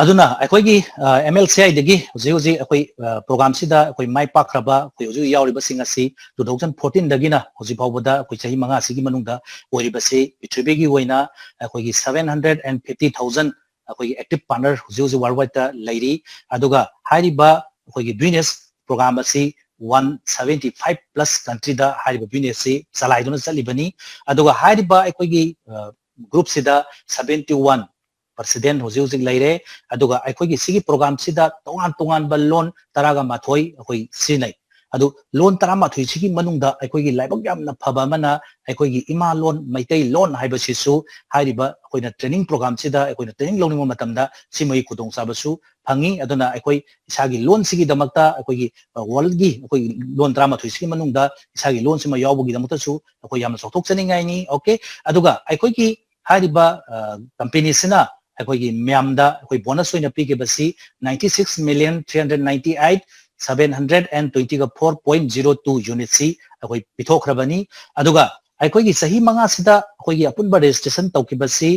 ꯑꯗꯨꯅ ꯑꯩꯈꯣꯏꯒꯤ, ꯑ, ꯑꯦꯝ ꯑꯦꯜ ꯁꯤ ꯑꯥꯏꯗꯒꯤ ꯍꯧꯖꯤꯛ ꯍꯧꯖꯤꯛ ꯑꯩꯈꯣꯏ, ꯑ, ꯄ꯭ꯔꯣꯒ꯭ꯔꯥꯝꯁꯤꯗ ꯑꯩꯈꯣꯏ ꯃꯥꯏ ꯄꯥꯛꯈ꯭ꯔꯕ ꯑꯩꯈꯣꯏ ꯍꯧꯖꯤꯛ ꯍꯧꯖꯤꯛ ꯌꯥꯎꯔꯤꯕꯁꯤꯡ ꯑꯁꯤ two thousand fourteen ꯗꯒꯤꯅ ꯍꯧꯖꯤꯛ ꯐꯥꯎꯕꯗ ꯑꯩꯈꯣꯏ ꯆꯍꯤ ꯃꯉꯥꯁꯤꯒꯤ ꯃꯅꯨꯡꯗ ꯑꯣꯏꯔꯤꯕꯁꯤ ꯄ꯭ꯔꯤꯊꯤꯕꯤꯒꯤ ꯑꯣꯏꯅ ꯑꯩꯈꯣꯏꯒꯤ seven hundred and fifty thousand ꯑꯩꯈꯣꯏꯒꯤ active partner ꯍꯧꯖꯤꯛ ꯍꯧꯖꯤꯛ worldwide ꯇ ꯂꯩꯔꯤ꯫ ꯑꯗꯨꯒ ꯍꯥꯏꯔꯤꯕ ꯑꯩꯈꯣꯏꯒꯤ ꯕꯤꯖꯤꯅꯦꯁ ꯄ꯭ꯔꯣꯒ꯭ꯔꯥꯝ ꯑꯁꯤ one seventy five plus country ꯗ ꯍꯥꯏꯔꯤꯕ ꯕꯤꯖꯤꯅꯦꯁꯁꯤ ꯆꯂꯥꯏꯗꯨꯅ ꯆꯠꯂꯤꯕꯅꯤ꯫ ꯑꯗꯨꯒ ꯍꯥꯏꯔꯤꯕ ꯑꯩꯈꯣꯏꯒꯤ, ꯑ, ꯒ꯭ꯔꯨꯞꯁꯤꯗ seventy one percent ꯍꯧꯖꯤꯛ ꯍꯧꯖꯤꯛ ꯂꯩꯔꯦ꯫ ꯑꯗꯨꯒ ꯑꯩꯈꯣꯏꯒꯤ ꯁꯤꯒꯤ ꯄ꯭ꯔꯣꯒ꯭ꯔꯥꯝꯁꯤꯗ ꯇꯣꯉꯥꯟ ꯇꯣꯉꯥꯟꯕ ꯂꯣꯟ ꯇꯔꯥꯒ ꯃꯥꯊꯣꯏ ꯑꯩꯈꯣꯏ ꯁꯤꯖꯤꯟꯅꯩ꯫ ꯑꯗꯨ ꯂꯣꯟ ꯇꯔꯥꯃꯥꯊꯣꯏꯁꯤꯒꯤ ꯃꯅꯨꯡꯗ ꯑꯩꯈꯣꯏꯒꯤ ꯂꯥꯏꯕꯛ ꯌꯥꯝꯅ ꯐꯕ ꯑꯃꯅ ꯑꯩꯈꯣꯏꯒꯤ ꯏꯃꯥ ꯂꯣꯟ, ꯃꯩꯇꯩ ꯂꯣꯟ ꯍꯥꯏꯕꯁꯤꯁꯨ ꯍꯥꯏꯔꯤꯕ ꯑꯩꯈꯣꯏꯅ ꯇ꯭ꯔꯦꯅꯤꯡ ꯄ꯭ꯔꯣꯒ꯭ꯔꯥꯝꯁꯤꯗ ꯑꯩꯈꯣꯏꯅ ꯇ꯭ꯔꯦꯅꯤꯡ ꯂꯧꯅꯤꯡꯕ ꯃꯇꯝꯗ ꯁꯤꯃꯒꯤ ꯈꯨꯗꯣꯡꯆꯥꯕꯁꯨ ꯐꯪꯉꯤ꯫ ꯑꯗꯨꯅ ꯑꯩꯈꯣꯏ ꯏꯁꯥꯒꯤ ꯂꯣꯟꯁꯤꯒꯤꯗꯃꯛꯇ ꯑꯩꯈꯣꯏꯒꯤ, ꯑ, ꯋꯥꯔꯜꯒꯤ ꯑꯩꯈꯣꯏ ꯂꯣꯟ ꯇꯔꯥꯃꯥꯊꯣꯏꯁꯤꯒꯤ ꯃꯅꯨꯡꯗ ꯏꯁꯥꯒꯤ ꯂꯣꯟꯁꯤꯃ ꯌꯥꯎꯕꯒꯤꯗꯃꯛꯇꯁꯨ ꯑꯩꯈꯣꯏ ꯌꯥꯝꯅ ꯆꯥꯎꯊꯣꯛꯆꯅꯤꯡꯉꯥꯏꯅꯤ꯫ Okay, ꯑꯗꯨꯒ ꯑꯩꯈꯣꯏꯒꯤ ꯍꯥꯏꯔꯤꯕ, ꯑ, ꯀꯝꯄꯦꯅꯤꯁꯤꯅ ꯑꯩꯈꯣꯏꯒꯤ ꯃꯌꯥꯝꯗ ꯑꯩꯈꯣꯏ ꯕꯣꯅꯁ ꯑꯣꯏꯅ ꯄꯤꯈꯤꯕꯁꯤ ninety six million three hundred ninety eight seven hundred and twenty four point zero two unit ꯁꯤ ꯑꯩꯈꯣꯏ ꯄꯤꯊꯣꯛꯈ꯭ꯔꯕꯅꯤ꯫ ꯑꯗꯨꯒ ꯑꯩꯈꯣꯏꯒꯤ ꯆꯍꯤ ꯃꯉꯥꯁꯤꯗ ꯑꯩꯈꯣꯏꯒꯤ ꯑꯄꯨꯟꯕ registration ꯇꯧꯈꯤꯕꯁꯤ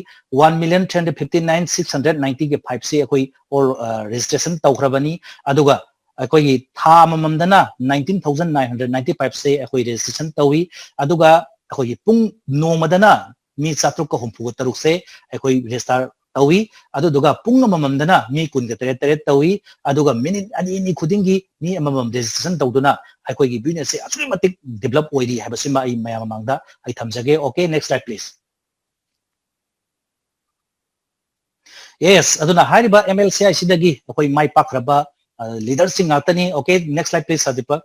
one million three hundred fifty nine six hundred ninety five ꯁꯤ ꯑꯩꯈꯣꯏ ꯑꯣꯜ, ꯑ, ꯔꯦꯖꯤꯁꯇ꯭ꯔꯦꯁꯟ ꯇꯧꯈ꯭ꯔꯕꯅꯤ꯫ ꯑꯗꯨꯒ ꯑꯩꯈꯣꯏꯒꯤ ꯊꯥ ꯑꯃꯃꯝꯗꯅ nineteen thousand nine hundred ninety five ꯁꯦ ꯑꯩꯈꯣꯏ ꯔꯦꯖꯤꯁꯇ꯭ꯔꯦꯁꯟ ꯇꯧꯏ꯫ ꯑꯗꯨꯒ ꯑꯩꯈꯣꯏꯒꯤ ꯄꯨꯡ ꯅꯣꯡꯃꯗꯅ ꯃꯤ ꯆꯥꯇ꯭ꯔꯨꯛꯀ ꯍꯨꯝꯐꯨꯒ ꯇꯔꯨꯛꯁꯦ ꯑꯩꯈꯣꯏ ꯔꯦꯖꯤꯁꯇꯥꯔ ꯇꯧꯏ꯫ ꯑꯗꯨꯗꯨꯒ ꯄꯨꯡ ꯑꯃꯃꯝꯗꯅ ꯃꯤ ꯀꯨꯟꯒ ꯇꯔꯦꯠ ꯇꯔꯦꯠ ꯇꯧꯏ꯫ ꯑꯗꯨꯒ ꯃꯤꯅꯤꯠ ꯑꯅꯤ ꯑꯅꯤ ꯈꯨꯗꯤꯡꯒꯤ ꯃꯤ ꯑꯃꯃꯝ ꯔꯦꯖꯤꯁꯇ꯭ꯔꯦꯁꯟ ꯇꯧꯗꯨꯅ ꯑꯩꯈꯣꯏꯒꯤ ꯕꯤꯖꯤꯅꯦꯁꯁꯦ ꯑꯁꯨꯛꯀꯤ ꯃꯇꯤꯛ ꯗꯤꯕꯂꯞ ꯑꯣꯏꯔꯤ ꯍꯥꯏꯕꯁꯤꯃ ꯑꯩ ꯃꯌꯥꯝ ꯃꯃꯥꯡꯗ ꯑꯩ ꯊꯝꯖꯒꯦ꯫ Okay, next slide, please. Yes, ꯑꯗꯨꯅ ꯍꯥꯏꯔꯤꯕ ꯑꯦꯝ ꯑꯦꯜ ꯁꯤ ꯑꯥꯏ ꯁꯤꯗꯒꯤ ꯑꯩꯈꯣꯏ ꯃꯥꯏ ꯄꯥꯛꯈ꯭ꯔꯕ ꯂꯤꯗꯔꯁꯤꯡ ꯉꯥꯛꯇꯅꯤ꯫ Okay, next slide please, ꯁꯥꯔ ꯗꯤꯄꯛ꯫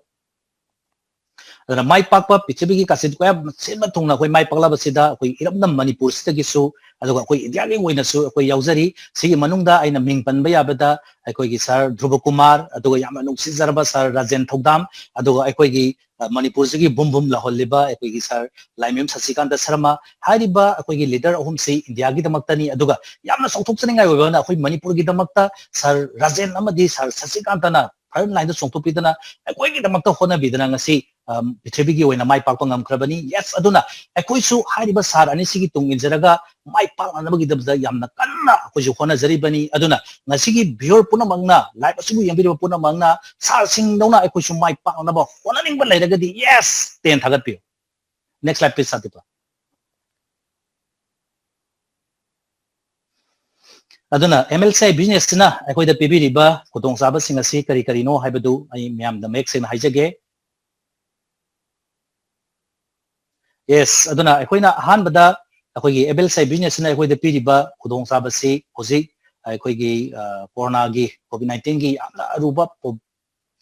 ꯑꯗꯨꯅ ꯃꯥꯏ ꯄꯥꯛꯄ ꯄ꯭ꯔꯤꯊꯤꯕꯤꯒꯤ ꯀꯥꯆꯤꯟ ꯀꯣꯌꯥ ꯁꯤꯟꯕ ꯊꯨꯡꯅ ꯑꯩꯈꯣꯏ ꯃꯥꯏ ꯄꯥꯛꯂꯕꯁꯤꯗ ꯑꯩꯈꯣꯏ ꯏꯔꯝꯗꯝ ꯃꯅꯤꯄꯨꯔꯁꯤꯗꯒꯤꯁꯨ, ꯑꯗꯨꯒ ꯑꯩꯈꯣꯏ ꯏꯟꯗꯤꯌꯥꯒꯤ ꯑꯣꯏꯅꯁꯨ ꯑꯩꯈꯣꯏ ꯌꯥꯎꯖꯔꯤ꯫ ꯁꯤꯒꯤ ꯃꯅꯨꯡꯗ ꯑꯩꯅ ꯃꯤꯡ ꯄꯟꯕ ꯌꯥꯕꯗ ꯑꯩꯈꯣꯏꯒꯤ ꯁꯥꯔ ꯙ꯭ꯔꯨꯕ ꯀꯨꯃꯥꯔ, ꯑꯗꯨꯒ ꯌꯥꯝꯅ ꯅꯨꯡꯁꯤꯖꯔꯕ ꯁꯥꯔ ꯔꯥꯖꯦꯟ ꯊꯧꯗꯥꯝ, ꯑꯗꯨꯒ ꯑꯩꯈꯣꯏꯒꯤ, ꯑ, ꯃꯅꯤꯄꯨꯔꯁꯤꯒꯤ ꯕꯨꯝ ꯕꯨꯝ ꯂꯥꯎꯍꯜꯂꯤꯕ ꯑꯩꯈꯣꯏꯒꯤ ꯁꯥꯔ ꯂꯥꯏꯃꯌꯨꯝ ꯁꯁꯤꯀꯥꯟꯇ ꯁꯔꯃ꯫ ꯍꯥꯏꯔꯤꯕ ꯑꯩꯈꯣꯏꯒꯤ ꯂꯤꯗꯔ ꯑꯍꯨꯝꯁꯤ ꯏꯟꯗꯤꯌꯥꯒꯤꯗꯃꯛꯇꯅꯤ꯫ ꯑꯗꯨꯒ ꯌꯥꯝꯅ ꯆꯥꯎꯊꯣꯛꯆꯅꯤꯡꯉꯥꯏ ꯑꯣꯏꯕꯅ ꯑꯩꯈꯣꯏ ꯃꯅꯤꯄꯨꯔꯒꯤꯗꯃꯛꯇ ꯁꯥꯔ ꯔꯥꯖꯦꯟ ꯑꯃꯗꯤ ꯁꯥꯔ ꯁꯁꯤꯀꯥꯟꯇꯅ front line ꯗ ꯆꯣꯡꯊꯣꯛꯄꯤꯗꯅ ꯑꯩꯈꯣꯏꯒꯤꯗꯃꯛꯇ ꯍꯣꯠꯅꯕꯤꯗꯅ ꯉꯁꯤ, ꯑꯝ, ꯄ꯭ꯔꯤꯊꯤꯕꯤꯒꯤ ꯑꯣꯏꯅ ꯃꯥꯏ ꯄꯥꯛꯄ ꯉꯝꯈ꯭ꯔꯕꯅꯤ꯫ Yes, ꯑꯗꯨꯅ ꯑꯩꯈꯣꯏꯁꯨ ꯍꯥꯏꯔꯤꯕ ꯁꯥꯔ ꯑꯅꯤꯁꯤꯒꯤ ꯇꯨꯡ ꯏꯟꯖꯔꯒ ꯃꯥꯏ ꯄꯥꯛꯅꯅꯕꯒꯤꯗꯃꯛꯇ ꯌꯥꯝꯅ ꯀꯟꯅ ꯑꯩꯈꯣꯏꯁꯨ ꯍꯣꯠꯅꯖꯔꯤꯕꯅꯤ꯫ ꯑꯗꯨꯅ ꯉꯁꯤꯒꯤ viewer ꯄꯨꯝꯅꯃꯛꯅ, live ꯑꯁꯤꯕꯨ ꯌꯦꯡꯕꯤꯔꯤꯕ ꯄꯨꯝꯅꯃꯛꯅ ꯁꯥꯔꯁꯤꯡꯗꯧꯅ ꯑꯩꯈꯣꯏꯁꯨ ꯃꯥꯏ ꯄꯥꯛꯅꯕ ꯍꯣꯠꯅꯅꯤꯡꯕ ꯂꯩꯔꯒꯗꯤ yes ten ꯊꯥꯒꯠꯄꯤꯌꯨ꯫ Next slide please, ꯁꯥꯔ ꯗꯤꯄꯛ꯫ ꯑꯗꯨꯅ MLCI business ꯁꯤꯅ ꯑꯩꯈꯣꯏꯗ ꯄꯤꯕꯤꯔꯤꯕ ꯈꯨꯗꯣꯡꯆꯥꯕꯁꯤꯡ ꯑꯁꯤ ꯀꯔꯤ ꯀꯔꯤꯅꯣ ꯍꯥꯏꯕꯗꯨ ꯑꯩ ꯃꯌꯥꯝꯗ ꯃꯌꯦꯛ ꯁꯦꯡꯅ ꯍꯥꯏꯖꯒꯦ꯫ Yes, ꯑꯗꯨꯅ ꯑꯩꯈꯣꯏꯅ ꯑꯍꯥꯟꯕꯗ ꯑꯩꯈꯣꯏꯒꯤ MLCI business ꯁꯤꯅ ꯑꯩꯈꯣꯏꯗ ꯄꯤꯔꯤꯕ ꯈꯨꯗꯣꯡꯆꯥꯕꯁꯤ ꯍꯧꯖꯤꯛ ꯑꯩꯈꯣꯏꯒꯤ, ꯑ, ꯀꯣꯔꯣꯅꯥꯒꯤ, COVID nineteen ꯒꯤ ꯌꯥꯝꯅ ꯑꯔꯨꯕ ꯄꯣ-,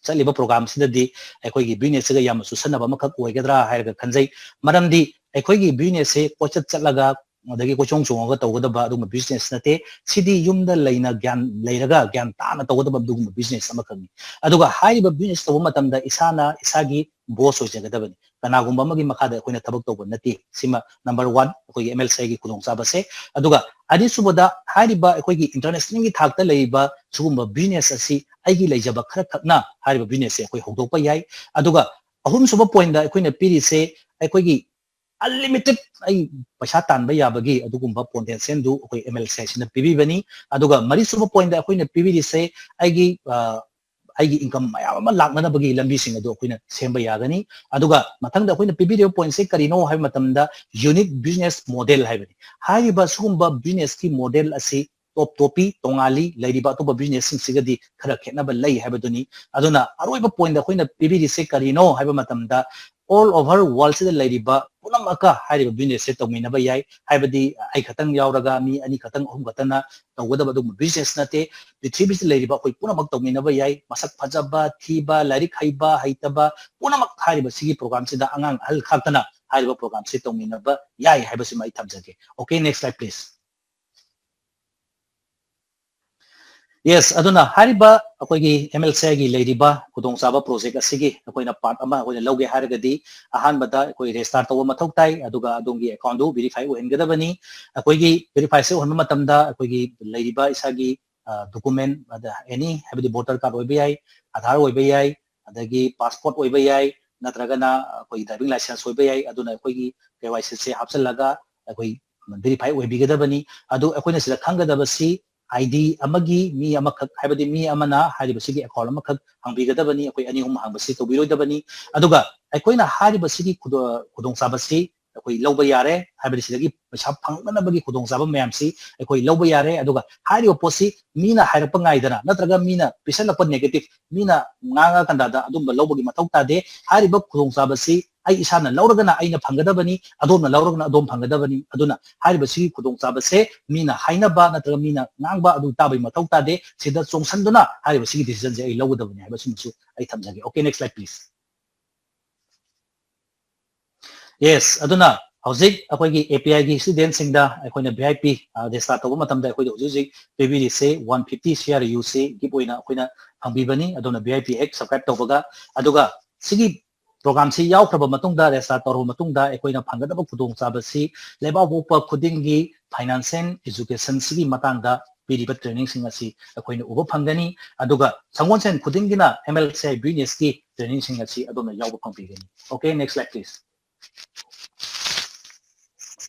ꯆꯠꯂꯤꯕ program ꯁꯤꯗꯗꯤ ꯑꯩꯈꯣꯏꯒꯤ business ꯁꯤꯒ ꯌꯥꯝꯅ ꯆꯨꯁꯟꯅꯕ ꯑꯃꯈꯛ ꯑꯣꯏꯒꯗ꯭ꯔꯥ ꯍꯥꯏꯔꯒ ꯈꯟꯖꯩ꯫ ꯃꯔꯝꯗꯤ ꯑꯩꯈꯣꯏꯒꯤ business ꯁꯦ ꯀꯣꯏꯆꯠ ꯆꯠꯂꯒ ꯑꯗꯒꯤ ꯀꯣꯏꯆꯣꯡ ꯆꯣꯡꯉꯒ ꯇꯧꯒꯗꯕ ꯑꯗꯨꯒꯨꯝꯕ business ꯅꯠꯇꯦ꯫ ꯁꯤꯗꯤ ꯌꯨꯝꯗ ꯂꯩꯅ ꯒ꯭ꯌꯥꯟ ꯂꯩꯔꯒ ꯒ꯭ꯌꯥꯟ ꯇꯥꯅ ꯇꯧꯒꯗꯕ ꯑꯗꯨꯒꯨꯝꯕ business ꯑꯃꯈꯛꯅꯤ꯫ ꯑꯗꯨꯒ ꯍꯥꯏꯔꯤꯕ business ꯇꯧꯕ ꯃꯇꯝꯗ ꯏꯁꯥꯅ ꯏꯁꯥꯒꯤ boss ꯑꯣꯏꯖꯒꯗꯕꯅꯤ꯫ ꯀꯅꯥꯒꯨꯝꯕ ꯑꯃꯒꯤ ꯃꯈꯥꯗ ꯑꯩꯈꯣꯏꯅ ꯊꯕꯛ ꯇꯧꯕ ꯅꯠꯇꯦ꯫ ꯁꯤꯃ number one, ꯑꯩꯈꯣꯏꯒꯤ MLCI ꯒꯤ ꯈꯨꯗꯣꯡꯆꯥꯕꯁꯦ꯫ ꯑꯗꯨꯒ ꯑꯅꯤꯁꯨꯕꯗ, ꯍꯥꯏꯔꯤꯕ ꯑꯩꯈꯣꯏꯒꯤ international ꯒꯤ ꯊꯥꯛꯇ ꯂꯩꯔꯤꯕ ꯁꯤꯒꯨꯝꯕ business ꯑꯁꯤ ꯑꯩꯒꯤ ꯂꯩꯖꯕ ꯈꯔ ꯈꯛꯅ ꯍꯥꯏꯔꯤꯕ business ꯁꯦ ꯑꯩꯈꯣꯏ ꯍꯧꯗꯣꯛꯄ ꯌꯥꯏ꯫ ꯑꯗꯨꯒ ꯑꯍꯨꯝꯁꯨꯕ point ꯗ ꯑꯩꯈꯣꯏꯅ ꯄꯤꯔꯤꯁꯦ ꯑꯩꯈꯣꯏꯒꯤ unlimited ꯑꯩ ꯄꯩꯁꯥ ꯇꯥꯟꯕ ꯌꯥꯕꯒꯤ ꯑꯗꯨꯒꯨꯝꯕ potential ꯗꯨ ꯑꯩꯈꯣꯏ MLCI ꯁꯤꯅ ꯄꯤꯕꯤꯕꯅꯤ꯫ ꯑꯗꯨꯒ ꯃꯔꯤꯁꯨꯕ point ꯗ ꯑꯩꯈꯣꯏꯅ ꯄꯤꯕꯤꯔꯤꯁꯦ ꯑꯩꯒꯤ, ꯑ, ꯑꯩꯒꯤ income ꯃꯌꯥꯝ ꯑꯃ ꯂꯥꯛꯅꯅꯕꯒꯤ ꯂꯝꯕꯤꯁꯤꯡ ꯑꯗꯨ ꯑꯩꯈꯣꯏꯅ ꯁꯦꯝꯕ ꯌꯥꯒꯅꯤ꯫ ꯑꯗꯨꯒ ꯃꯊꯪꯗ ꯑꯩꯈꯣꯏꯅ ꯄꯤꯕꯤꯔꯤꯕ point ꯁꯦ ꯀꯔꯤꯅꯣ ꯍꯥꯏꯕ ꯃꯇꯝꯗ unique business model ꯍꯥꯏꯕꯅꯤ꯫ ꯍꯥꯏꯔꯤꯕ ꯁꯤꯒꯨꯝꯕ business ꯀꯤ model ꯑꯁꯤ ꯇꯣꯞ ꯇꯣꯞꯄꯤ, ꯇꯣꯉꯥꯜꯂꯤ, ꯂꯩꯔꯤꯕ ꯑꯇꯣꯞꯄ business ꯁꯤꯡꯁꯤꯒꯗꯤ ꯈꯔ ꯈꯦꯠꯅꯕ ꯂꯩ ꯍꯥꯏꯕꯗꯨꯅꯤ꯫ ꯑꯗꯨꯅ ꯑꯔꯣꯏꯕ point ꯗ ꯑꯩꯈꯣꯏꯅ ꯄꯤꯕꯤꯔꯤꯁꯦ ꯀꯔꯤꯅꯣ ꯍꯥꯏꯕ ꯃꯇꯝꯗ all over world ꯁꯤꯗ ꯂꯩꯔꯤꯕ ꯄꯨꯝꯅꯃꯛꯀ ꯍꯥꯏꯔꯤꯕ business ꯁꯦ ꯇꯧꯃꯤꯟꯅꯕ ꯌꯥꯏ꯫ ꯍꯥꯏꯕꯗꯤ ꯑꯩ ꯈꯛꯇꯪ ꯌꯥꯎꯔꯒ ꯃꯤ ꯑꯅꯤ ꯈꯛꯇꯪ, ꯑꯍꯨꯝ ꯈꯛꯇꯪꯅ ꯇꯧꯒꯗꯕ ꯑꯗꯨꯒꯨꯝꯕ business ꯅꯠꯇꯦ꯫ ꯄ꯭ꯔꯤꯊꯤꯕꯤꯁꯤꯗ ꯂꯩꯔꯤꯕ ꯑꯩꯈꯣꯏ ꯄꯨꯝꯅꯃꯛ ꯇꯧꯃꯤꯟꯅꯕ ꯌꯥꯏ꯫ ꯃꯁꯛ ꯐꯖꯕ, ꯊꯤꯕ, ꯂꯥꯏꯔꯤꯛ ꯍꯩꯕ, ꯍꯩꯇꯕ ꯄꯨꯝꯅꯃꯛ ꯍꯥꯏꯔꯤꯕ ꯁꯤꯒꯤ program ꯁꯤꯗ, ꯑꯉꯥꯡ ꯑꯍꯜ ꯈꯥꯛꯇꯅ ꯍꯥꯏꯔꯤꯕ program ꯁꯤ ꯇꯧꯃꯤꯟꯅꯕ ꯌꯥꯏ ꯍꯥꯏꯕꯁꯤꯃ ꯑꯩ ꯊꯝꯖꯒꯦ꯫ Okay, next slide, please. Yes, ꯑꯗꯨꯅ ꯍꯥꯏꯔꯤꯕ ꯑꯩꯈꯣꯏꯒꯤ MLCI ꯒꯤ ꯂꯩꯔꯤꯕ ꯈꯨꯗꯣꯡꯆꯥꯕ project ꯑꯁꯤꯒꯤ ꯑꯩꯈꯣꯏꯅ part ꯑꯃ ꯑꯩꯈꯣꯏꯅ ꯂꯧꯒꯦ ꯍꯥꯏꯔꯒꯗꯤ, ꯑꯍꯥꯟꯕꯗ ꯑꯩꯈꯣꯏ register ꯇꯧꯕ ꯃꯊꯧ ꯇꯥꯏ, ꯑꯗꯨꯒ ꯑꯗꯣꯝꯒꯤ account ꯗꯨ verify ꯑꯣꯏꯍꯟꯒꯗꯕꯅꯤ꯫ ꯑꯩꯈꯣꯏꯒꯤ verify ꯁꯦ ꯑꯣꯏꯍꯟꯕ ꯃꯇꯝꯗ ꯑꯩꯈꯣꯏꯒꯤ ꯂꯩꯔꯤꯕ ꯏꯁꯥꯒꯤ, ꯑ, document, ꯑꯗ any, ꯍꯥꯏꯕꯗꯤ voter card ꯑꯣꯏꯕ ꯌꯥꯏ, Aadhaar ꯑꯣꯏꯕ ꯌꯥꯏ, ꯑꯗꯒꯤ passport ꯑꯣꯏꯕ ꯌꯥꯏ, ꯅꯠꯇ꯭ꯔꯒꯅ ꯑꯩꯈꯣꯏꯒꯤ driving license ꯑꯣꯏꯕ ꯌꯥꯏ꯫ ꯑꯗꯨꯅ ꯑꯩꯈꯣꯏꯒꯤ KYC ꯁꯦ ꯍꯥꯞꯆꯤꯜꯂꯒ ꯑꯩꯈꯣꯏ verify ꯑꯣꯏꯕꯤꯒꯗꯕꯅꯤ꯫ ꯑꯗꯨ ꯑꯩꯈꯣꯏꯅ ꯁꯤꯗ ꯈꯪꯒꯗꯕꯁꯤ ID ꯑꯃꯒꯤ ꯃꯤ ꯑꯃꯈꯛ, ꯍꯥꯏꯕꯗꯤ ꯃꯤ ꯑꯃꯅ ꯍꯥꯏꯔꯤꯕꯁꯤꯒꯤ account ꯑꯃꯈꯛ ꯍꯥꯡꯕꯤꯒꯗꯕꯅꯤ꯫ ꯑꯩꯈꯣꯏ ꯑꯅꯤ ꯑꯍꯨꯝ ꯍꯥꯡꯕꯁꯤ ꯇꯧꯕꯤꯔꯣꯏꯗꯕꯅꯤ꯫ ꯑꯗꯨꯒ ꯑꯩꯈꯣꯏꯅ ꯍꯥꯏꯔꯤꯕꯁꯤꯒꯤ ꯈꯨꯗꯣ-, ꯈꯨꯗꯣꯡꯆꯥꯕꯁꯤ ꯑꯩꯈꯣꯏ ꯂꯧꯕ ꯌꯥꯔꯦ, ꯍꯥꯏꯕꯗꯤ ꯁꯤꯗꯒꯤ ꯄꯩꯁꯥ ꯐꯪꯅꯅꯕꯒꯤ ꯈꯨꯗꯣꯡꯆꯥꯕ ꯃꯌꯥꯝꯁꯤ ꯑꯩꯈꯣꯏ ꯂꯧꯕ ꯌꯥꯔꯦ꯫ ꯑꯗꯨꯒ ꯍꯥꯏꯔꯤꯕ ꯄꯣꯠꯁꯤ ꯃꯤꯅ ꯍꯥꯏꯔꯛꯄ ꯉꯥꯏꯗꯅ ꯅꯠꯇ꯭ꯔꯒ ꯃꯤꯅ ꯄꯤꯁꯜꯂꯛꯄ negative, ꯃꯤꯅ ꯉꯥꯡꯉꯀꯥꯟꯗ ꯑꯗꯨꯝꯕ ꯂꯧꯕꯒꯤ ꯃꯊꯧ ꯇꯥꯗꯦ꯫ ꯍꯥꯏꯔꯤꯕ ꯈꯨꯗꯣꯡꯆꯥꯕꯁꯤ ꯑꯩ ꯏꯁꯥꯅ ꯂꯧꯔꯒꯅ ꯑꯩꯅ ꯐꯪꯒꯗꯕꯅꯤ, ꯑꯗꯣꯝꯅ ꯂꯧꯔꯒꯅ ꯑꯗꯣꯝ ꯐꯪꯒꯗꯕꯅꯤ꯫ ꯑꯗꯨꯅ ꯍꯥꯏꯔꯤꯕꯁꯤꯒꯤ ꯈꯨꯗꯣꯡꯆꯥꯕꯁꯦ ꯃꯤꯅ ꯍꯥꯏꯅꯕ ꯅꯠꯇ꯭ꯔꯒ ꯃꯤꯅ ꯉꯥꯡꯕ ꯑꯗꯨ ꯇꯥꯕꯒꯤ ꯃꯊꯧ ꯇꯥꯗꯦ꯫ ꯁꯤꯗ ꯆꯣꯡꯁꯟꯗꯨꯅ ꯍꯥꯏꯔꯤꯕꯁꯤꯒꯤ decision ꯁꯦ ꯑꯩ ꯂꯧꯒꯗꯕꯅꯤ ꯍꯥꯏꯕꯁꯤꯃꯁꯨ ꯑꯩ ꯊꯝꯖꯒꯦ꯫ Okay, next slide, please. Yes, ꯑꯗꯨꯅ ꯍꯧꯖꯤꯛ ꯑꯩꯈꯣꯏꯒꯤ API ꯒꯤ student ꯁꯤꯡꯗ ꯑꯩꯈꯣꯏꯅ VIP, ꯑ, register ꯇꯧꯕ ꯃꯇꯝꯗ ꯑꯩꯈꯣꯏꯗ ꯍꯧꯖꯤꯛ ꯍꯧꯖꯤꯛ ꯄꯤꯕꯤꯔꯤꯁꯦ one fifty CRU ꯁꯤ gift ꯑꯣꯏꯅ ꯑꯩꯈꯣꯏꯅ ꯐꯪꯕꯤꯕꯅꯤ꯫ ꯑꯗꯨꯅ VIP ꯍꯦꯛ subscribe ꯇꯧꯕꯒ, ꯑꯗꯨꯒ ꯁꯤꯒꯤ program ꯁꯤ ꯌꯥꯎꯈ꯭ꯔꯕ ꯃꯇꯨꯡꯗ, register ꯇꯧꯔꯕ ꯃꯇꯨꯡꯗ ꯑꯩꯈꯣꯏꯅ ꯐꯪꯒꯗꯕ ꯈꯨꯗꯣꯡꯆꯥꯕꯁꯤ ꯂꯩꯕꯥꯛ ꯄꯣꯛꯄ ꯈꯨꯗꯤꯡꯒꯤ financial education ꯁꯤꯒꯤ ꯃꯇꯥꯡꯗ ꯄꯤꯔꯤꯕ training ꯁꯤꯡ ꯑꯁꯤ ꯑꯩꯈꯣꯏꯅ ꯎꯕ ꯐꯪꯒꯅꯤ꯫ ꯑꯗꯨꯒ ꯁꯪꯒꯣꯜꯁꯦꯟ ꯈꯨꯗꯤꯡꯒꯤꯅ MLCI business ꯀꯤ training ꯁꯤꯡ ꯑꯁꯤ ꯑꯗꯣꯝꯅ ꯌꯥꯎꯕ ꯐꯪꯕꯤꯒꯅꯤ꯫ Okay, next slide, please.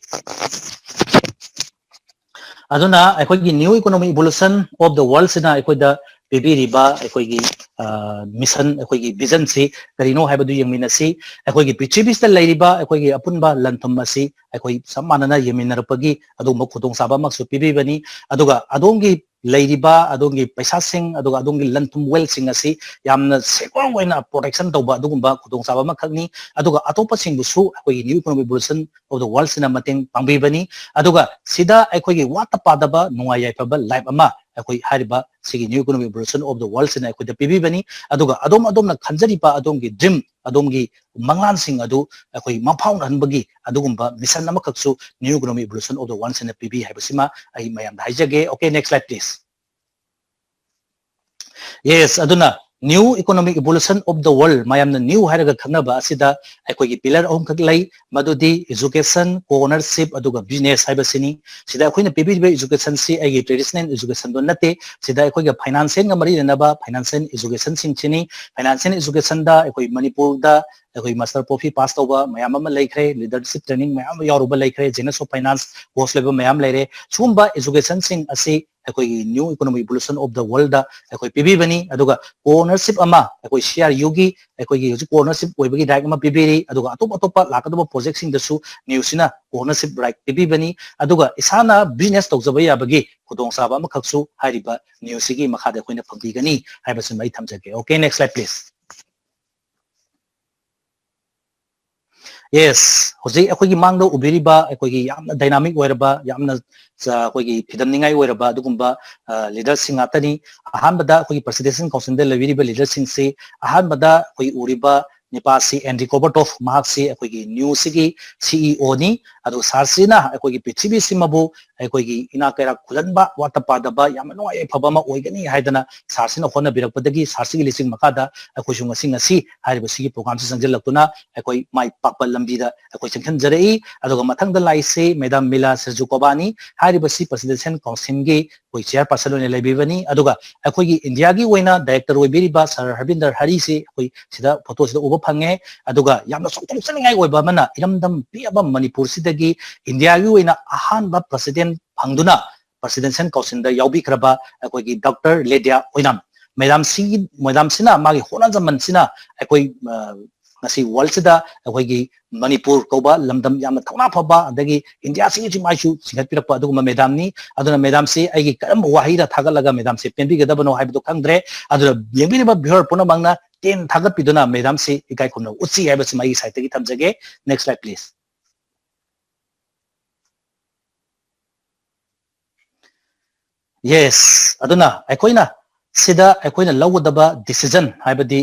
ꯑꯗꯨꯅ ꯑꯩꯈꯣꯏꯒꯤ New Economic Evolution of the World ꯁꯤꯅ ꯑꯩꯈꯣꯏꯗ ꯄꯤꯕꯤꯔꯤꯕ ꯑꯩꯈꯣꯏꯒꯤ, ꯑ, mission, ꯑꯩꯈꯣꯏꯒꯤ vision ꯁꯤ ꯀꯔꯤꯅꯣ ꯍꯥꯏꯕꯗꯨ ꯌꯦꯡꯃꯤꯟꯅꯁꯤ꯫ ꯑꯩꯈꯣꯏꯒꯤ ꯄ꯭ꯔꯤꯊꯤꯕꯤꯁꯤꯗ ꯂꯩꯔꯤꯕ ꯑꯩꯈꯣꯏꯒꯤ ꯑꯄꯨꯟꯕ ꯂꯟꯊꯨꯝ ꯑꯁꯤ ꯑꯩꯈꯣꯏ ꯆꯞ ꯃꯥꯟꯅꯅ ꯌꯦꯡꯃꯤꯟꯅꯔꯛꯄꯒꯤ ꯑꯗꯨꯒꯨꯝꯕ ꯈꯨꯗꯣꯡꯆꯥꯕ ꯑꯃꯁꯨ ꯄꯤꯕꯤꯕꯅꯤ꯫ ꯑꯗꯨꯒ ꯑꯗꯣꯝꯒꯤ ꯂꯩꯔꯤꯕ ꯑꯗꯣꯝꯒꯤ ꯄꯩꯁꯥꯁꯤꯡ, ꯑꯗꯨꯒ ꯑꯗꯣꯝꯒꯤ ꯂꯟ ꯊꯨꯝ, wealthꯁꯤꯡ ꯑꯁꯤ ꯌꯥꯝꯅ secure ꯑꯣꯏꯅ protection ꯇꯧꯕ ꯑꯗꯨꯒꯨꯝꯕ ꯈꯨꯗꯣꯡꯆꯥꯕ ꯑꯃꯈꯛꯅꯤ꯫ ꯑꯗꯨꯒ ꯑꯇꯣꯞꯄꯁꯤꯡꯕꯨꯁꯨ ꯑꯩꯈꯣꯏꯒꯤ New Economic Evolution of the Worldꯁꯤꯅ ꯃꯇꯦꯡ ꯄꯥꯡꯕꯤꯕꯅꯤ꯫ ꯑꯗꯨꯒ ꯁꯤꯗ ꯑꯩꯈꯣꯏꯒꯤ ꯋꯥꯠꯇ ꯄꯥꯗꯕ ꯅꯨꯡꯉꯥꯏ ꯌꯥꯏꯐꯕ life ꯑꯃ ꯑꯩꯈꯣꯏ ꯍꯥꯏꯔꯤꯕ ꯁꯤꯒꯤ New Economic Evolution of the Worldꯁꯤꯅ ꯑꯩꯈꯣꯏꯗ ꯄꯤꯕꯤꯕꯅꯤ꯫ ꯑꯗꯨꯒ ꯑꯗꯣꯝ ꯑꯗꯣꯝꯅ ꯈꯟꯖꯔꯤꯕ ꯑꯗꯣꯝꯒꯤ dream, ꯑꯗꯣꯝꯒꯤ ꯃꯪꯂꯥꯟꯁꯤꯡ ꯑꯗꯨ ꯑꯩꯈꯣꯏ ꯃꯪꯐꯥꯎꯅꯍꯟꯕꯒꯤ ꯑꯗꯨꯒꯨꯝꯕ mission ꯑꯃꯈꯛꯁꯨ New Economic Evolution of the Worldꯁꯤꯅ ꯄꯤꯕꯤ ꯍꯥꯏꯕꯁꯤꯃ ꯑꯩ ꯃꯌꯥꯝꯗ ꯍꯥꯏꯖꯒꯦ꯫ Okay, next slide please. Yes, ꯑꯗꯨꯅ New Economic Evolution of the World, ꯃꯌꯥꯝꯅ new ꯍꯥꯏꯔꯒ ꯈꯪꯅꯕ ꯑꯁꯤꯗ ꯑꯩꯈꯣꯏꯒꯤ pillar ꯑꯍꯨꯝꯈꯛ ꯂꯩ, ꯃꯗꯨꯗꯤ education, co-ownership, ꯑꯗꯨꯒ business ꯍꯥꯏꯕꯁꯤꯅꯤ꯫ ꯁꯤꯗ ꯑꯩꯈꯣꯏꯅ ꯄꯤꯕꯤꯔꯤꯕ educationꯁꯤ ꯑꯩꯒꯤ traditional educationꯗꯣ ꯅꯠꯇꯦ꯫ ꯁꯤꯗ ꯑꯩꯈꯣꯏꯒ financialꯒ ꯃꯔꯤ ꯂꯩꯅꯕ financial educationꯁꯤꯡꯁꯤꯅꯤ꯫ Financial educationꯗ ꯑꯩꯈꯣꯏ ꯃꯅꯤꯄꯨꯔꯗ ꯑꯩꯈꯣꯏ master prof pass ꯇꯧꯕ ꯃꯌꯥꯝ ꯑꯃ ꯂꯩꯈ꯭ꯔꯦ, leadership training ꯃꯌꯥꯝ ꯑꯃ ꯌꯥꯎꯔꯨꯕ ꯂꯩꯈ꯭ꯔꯦ, Genius of Finance course ꯂꯣꯏꯕ ꯃꯌꯥꯝ ꯂꯩꯔꯦ꯫ ꯁꯤꯒꯨꯝꯕ educationꯁꯤꯡ ꯑꯁꯤ ꯑꯩꯈꯣꯏꯒꯤ New Economic Evolution of the Worldꯗ ꯑꯩꯈꯣꯏ ꯄꯤꯕꯤꯕꯅꯤ꯫ ꯑꯗꯨꯒ co-ownership ꯑꯃ ꯑꯩꯈꯣꯏ CRUꯒꯤ ꯑꯩꯈꯣꯏꯒꯤ ꯍꯧꯖꯤꯛ co-ownership ꯑꯣꯏꯕꯒꯤ right ꯑꯃ ꯄꯤꯕꯤꯔꯤ꯫ ꯑꯗꯨꯒ ꯑꯇꯣꯞ ꯑꯇꯣꯞꯄ ꯂꯥꯛꯀꯗꯕ projectꯁꯤꯡꯗꯁꯨ NEWSꯤꯅ co-ownership right ꯄꯤꯕꯤꯕꯅꯤ꯫ ꯑꯗꯨꯒ ꯏꯁꯥꯅ business ꯇꯧꯖꯕ ꯌꯥꯕꯒꯤ ꯈꯨꯗꯣꯡꯆꯥꯕ ꯑꯃꯈꯛꯁꯨ ꯍꯥꯏꯔꯤꯕ NEWSꯤꯒꯤ ꯃꯈꯥꯗ ꯑꯩꯈꯣꯏꯅ ꯐꯪꯕꯤꯒꯅꯤ ꯍꯥꯏꯕꯁꯤꯃ ꯑꯩ ꯊꯝꯖꯒꯦ꯫ Okay, next slide please. Yes, ꯍꯧꯖꯤꯛ ꯑꯩꯈꯣꯏꯒꯤ ꯃꯥꯡꯗ ꯎꯕꯤꯔꯤꯕ ꯑꯩꯈꯣꯏꯒꯤ ꯌꯥꯝꯅ dynamic ꯑꯣꯏꯔꯕ, ꯌꯥꯝꯅ, ꯑ, ꯑꯩꯈꯣꯏꯒꯤ ꯐꯤꯗꯝꯅꯤꯡꯉꯥꯏ ꯑꯣꯏꯔꯕ ꯑꯗꯨꯒꯨꯝꯕ, ꯑ, leaderꯁꯤꯡ ꯉꯥꯛꯇꯅꯤ꯫ ꯑꯍꯥꯟꯕꯗ ꯑꯩꯈꯣꯏꯒꯤ Presidential Councilꯗ ꯂꯩꯕꯤꯔꯤꯕ leaderꯁꯤꯡꯁꯤ, ꯑꯍꯥꯟꯕꯗ ꯑꯩꯈꯣꯏ ꯎꯔꯤꯕ ꯅꯤꯄꯥꯁꯤ Andy Kobertoff, ꯃꯍꯥꯛꯁꯤ ꯑꯩꯈꯣꯏꯒꯤ NEWSꯤꯒꯤ CEOꯅꯤ꯫ ꯑꯗꯨ sirꯁꯤꯅ ꯑꯩꯈꯣꯏꯒꯤ ꯄ꯭ꯔꯤꯊꯤꯕꯤꯁꯤꯃꯕꯨ ꯑꯩꯈꯣꯏꯒꯤ ꯏꯅꯥꯛ ꯀꯩꯔꯥꯛ ꯈꯨꯜꯍꯟꯕ, ꯋꯥꯠꯇ ꯄꯥꯗꯕ, ꯌꯥꯝꯅ ꯅꯨꯡꯉꯥꯏ ꯌꯥꯏꯐꯕ ꯑꯃ ꯑꯣꯏꯒꯅꯤ ꯍꯥꯏꯗꯅ sirꯁꯤꯅ ꯍꯣꯠꯅꯕꯤꯔꯛꯄꯗꯒꯤ sirꯁꯤꯒꯤ ꯂꯤꯆꯤꯡ ꯃꯈꯥꯗ ꯑꯩꯈꯣꯏꯁꯨ ꯉꯁꯤ ꯉꯁꯤ ꯍꯥꯏꯔꯤꯕ ꯁꯤꯒꯤ programꯁꯤ ꯆꯪꯁꯤꯜꯂꯛꯇꯨꯅ ꯑꯩꯈꯣꯏ ꯃꯥꯏ ꯄꯥꯛꯄ ꯂꯝꯕꯤꯗ ꯑꯩꯈꯣꯏ ꯆꯪꯁꯤꯟꯖꯔꯛꯏ꯫ ꯑꯗꯨꯒ ꯃꯊꯪꯗ ꯂꯥꯛꯏꯁꯤ Madam Mila Sergiukovanꯅꯤ꯫ ꯍꯥꯏꯔꯤꯕꯁꯤ Presidential Councilꯒꯤ ꯑꯩꯈꯣꯏ chairperson ꯑꯣꯏꯅ ꯂꯩꯕꯤꯕꯅꯤ꯫ ꯑꯗꯨꯒ ꯑꯩꯈꯣꯏꯒꯤ ꯏꯟꯗꯤꯌꯥꯒꯤ ꯑꯣꯏꯅ director ꯑꯣꯏꯕꯤꯔꯤꯕ Sir Harbinder Hariꯁꯤ ꯑꯩꯈꯣꯏ ꯁꯤꯗ photoꯁꯤꯗ ꯎꯕ ꯐꯪꯉꯦ꯫ ꯑꯗꯨꯒ ꯌꯥꯝꯅ ꯆꯥꯎꯊꯣꯛꯆꯅꯤꯡꯉꯥꯏ ꯑꯣꯏꯕ ꯑꯃꯅ, ꯏꯔꯝꯗꯝ ꯄꯤꯛꯑꯕ ꯃꯅꯤꯄꯨꯔꯁꯤꯗꯒꯤ ꯏꯟꯗꯤꯌꯥꯒꯤ ꯑꯣꯏꯅ ꯑꯍꯥꯟꯕ president ꯐꯪꯗꯨꯅ Presidential Councilꯗ ꯌꯥꯎꯕꯤꯈ꯭ꯔꯕ ꯑꯩꯈꯣꯏꯒꯤ Doctor Lydia Oinam꯫ Madamꯁꯤꯒꯤ, madamꯁꯤꯅ ꯃꯥꯒꯤ ꯍꯣꯠꯅꯖꯃꯟꯁꯤꯅ ꯑꯩꯈꯣꯏ, ꯑ, ꯉꯁꯤ ꯋꯥꯔꯜꯁꯤꯗ ꯑꯩꯈꯣꯏꯒꯤ ꯃꯅꯤꯄꯨꯔ ꯀꯧꯕ ꯂꯝꯗꯝ ꯌꯥꯝꯅ ꯊꯧꯅꯥ ꯐꯕ, ꯑꯗꯒꯤ ꯏꯟꯗꯤꯌꯥꯁꯤꯒꯤꯁꯨ ꯃꯥꯏꯁꯨ ꯆꯤꯡꯈꯠꯄꯤꯔꯛꯄ ꯑꯗꯨꯒꯨꯝꯕ ꯃꯦꯗꯥꯝꯅꯤ꯫ ꯑꯗꯨꯅ ꯃꯦꯗꯥꯝꯁꯤ ꯑꯩꯒꯤ ꯀꯔꯝꯕ ꯋꯥꯍꯩꯗ ꯊꯥꯒꯠꯂꯒ ꯃꯦꯗꯥꯝꯁꯤ ꯄꯦꯟꯕꯤꯒꯗꯕꯅꯣ ꯍꯥꯏꯕꯗꯣ ꯈꯪꯗ꯭ꯔꯦ꯫ ꯑꯗꯨꯅ ꯌꯦꯡꯕꯤꯔꯤꯕ viewer ꯄꯨꯝꯅꯃꯛꯅ ꯇꯦꯟ ꯊꯥꯒꯠꯄꯤꯗꯨꯅ ꯃꯦꯗꯥꯝꯁꯤ ꯏꯀꯥꯏ ꯈꯨꯝꯅꯕ ꯎꯠꯁꯤ ꯍꯥꯏꯕꯁꯤꯃ ꯑꯩꯒꯤ sideꯇꯒꯤ ꯊꯝꯖꯒꯦ꯫ Next slide, please. Yes, ꯑꯗꯨꯅ ꯑꯩꯈꯣꯏꯅ ꯁꯤꯗ ꯑꯩꯈꯣꯏꯅ ꯂꯧꯒꯗꯕ decision, ꯍꯥꯏꯕꯗꯤ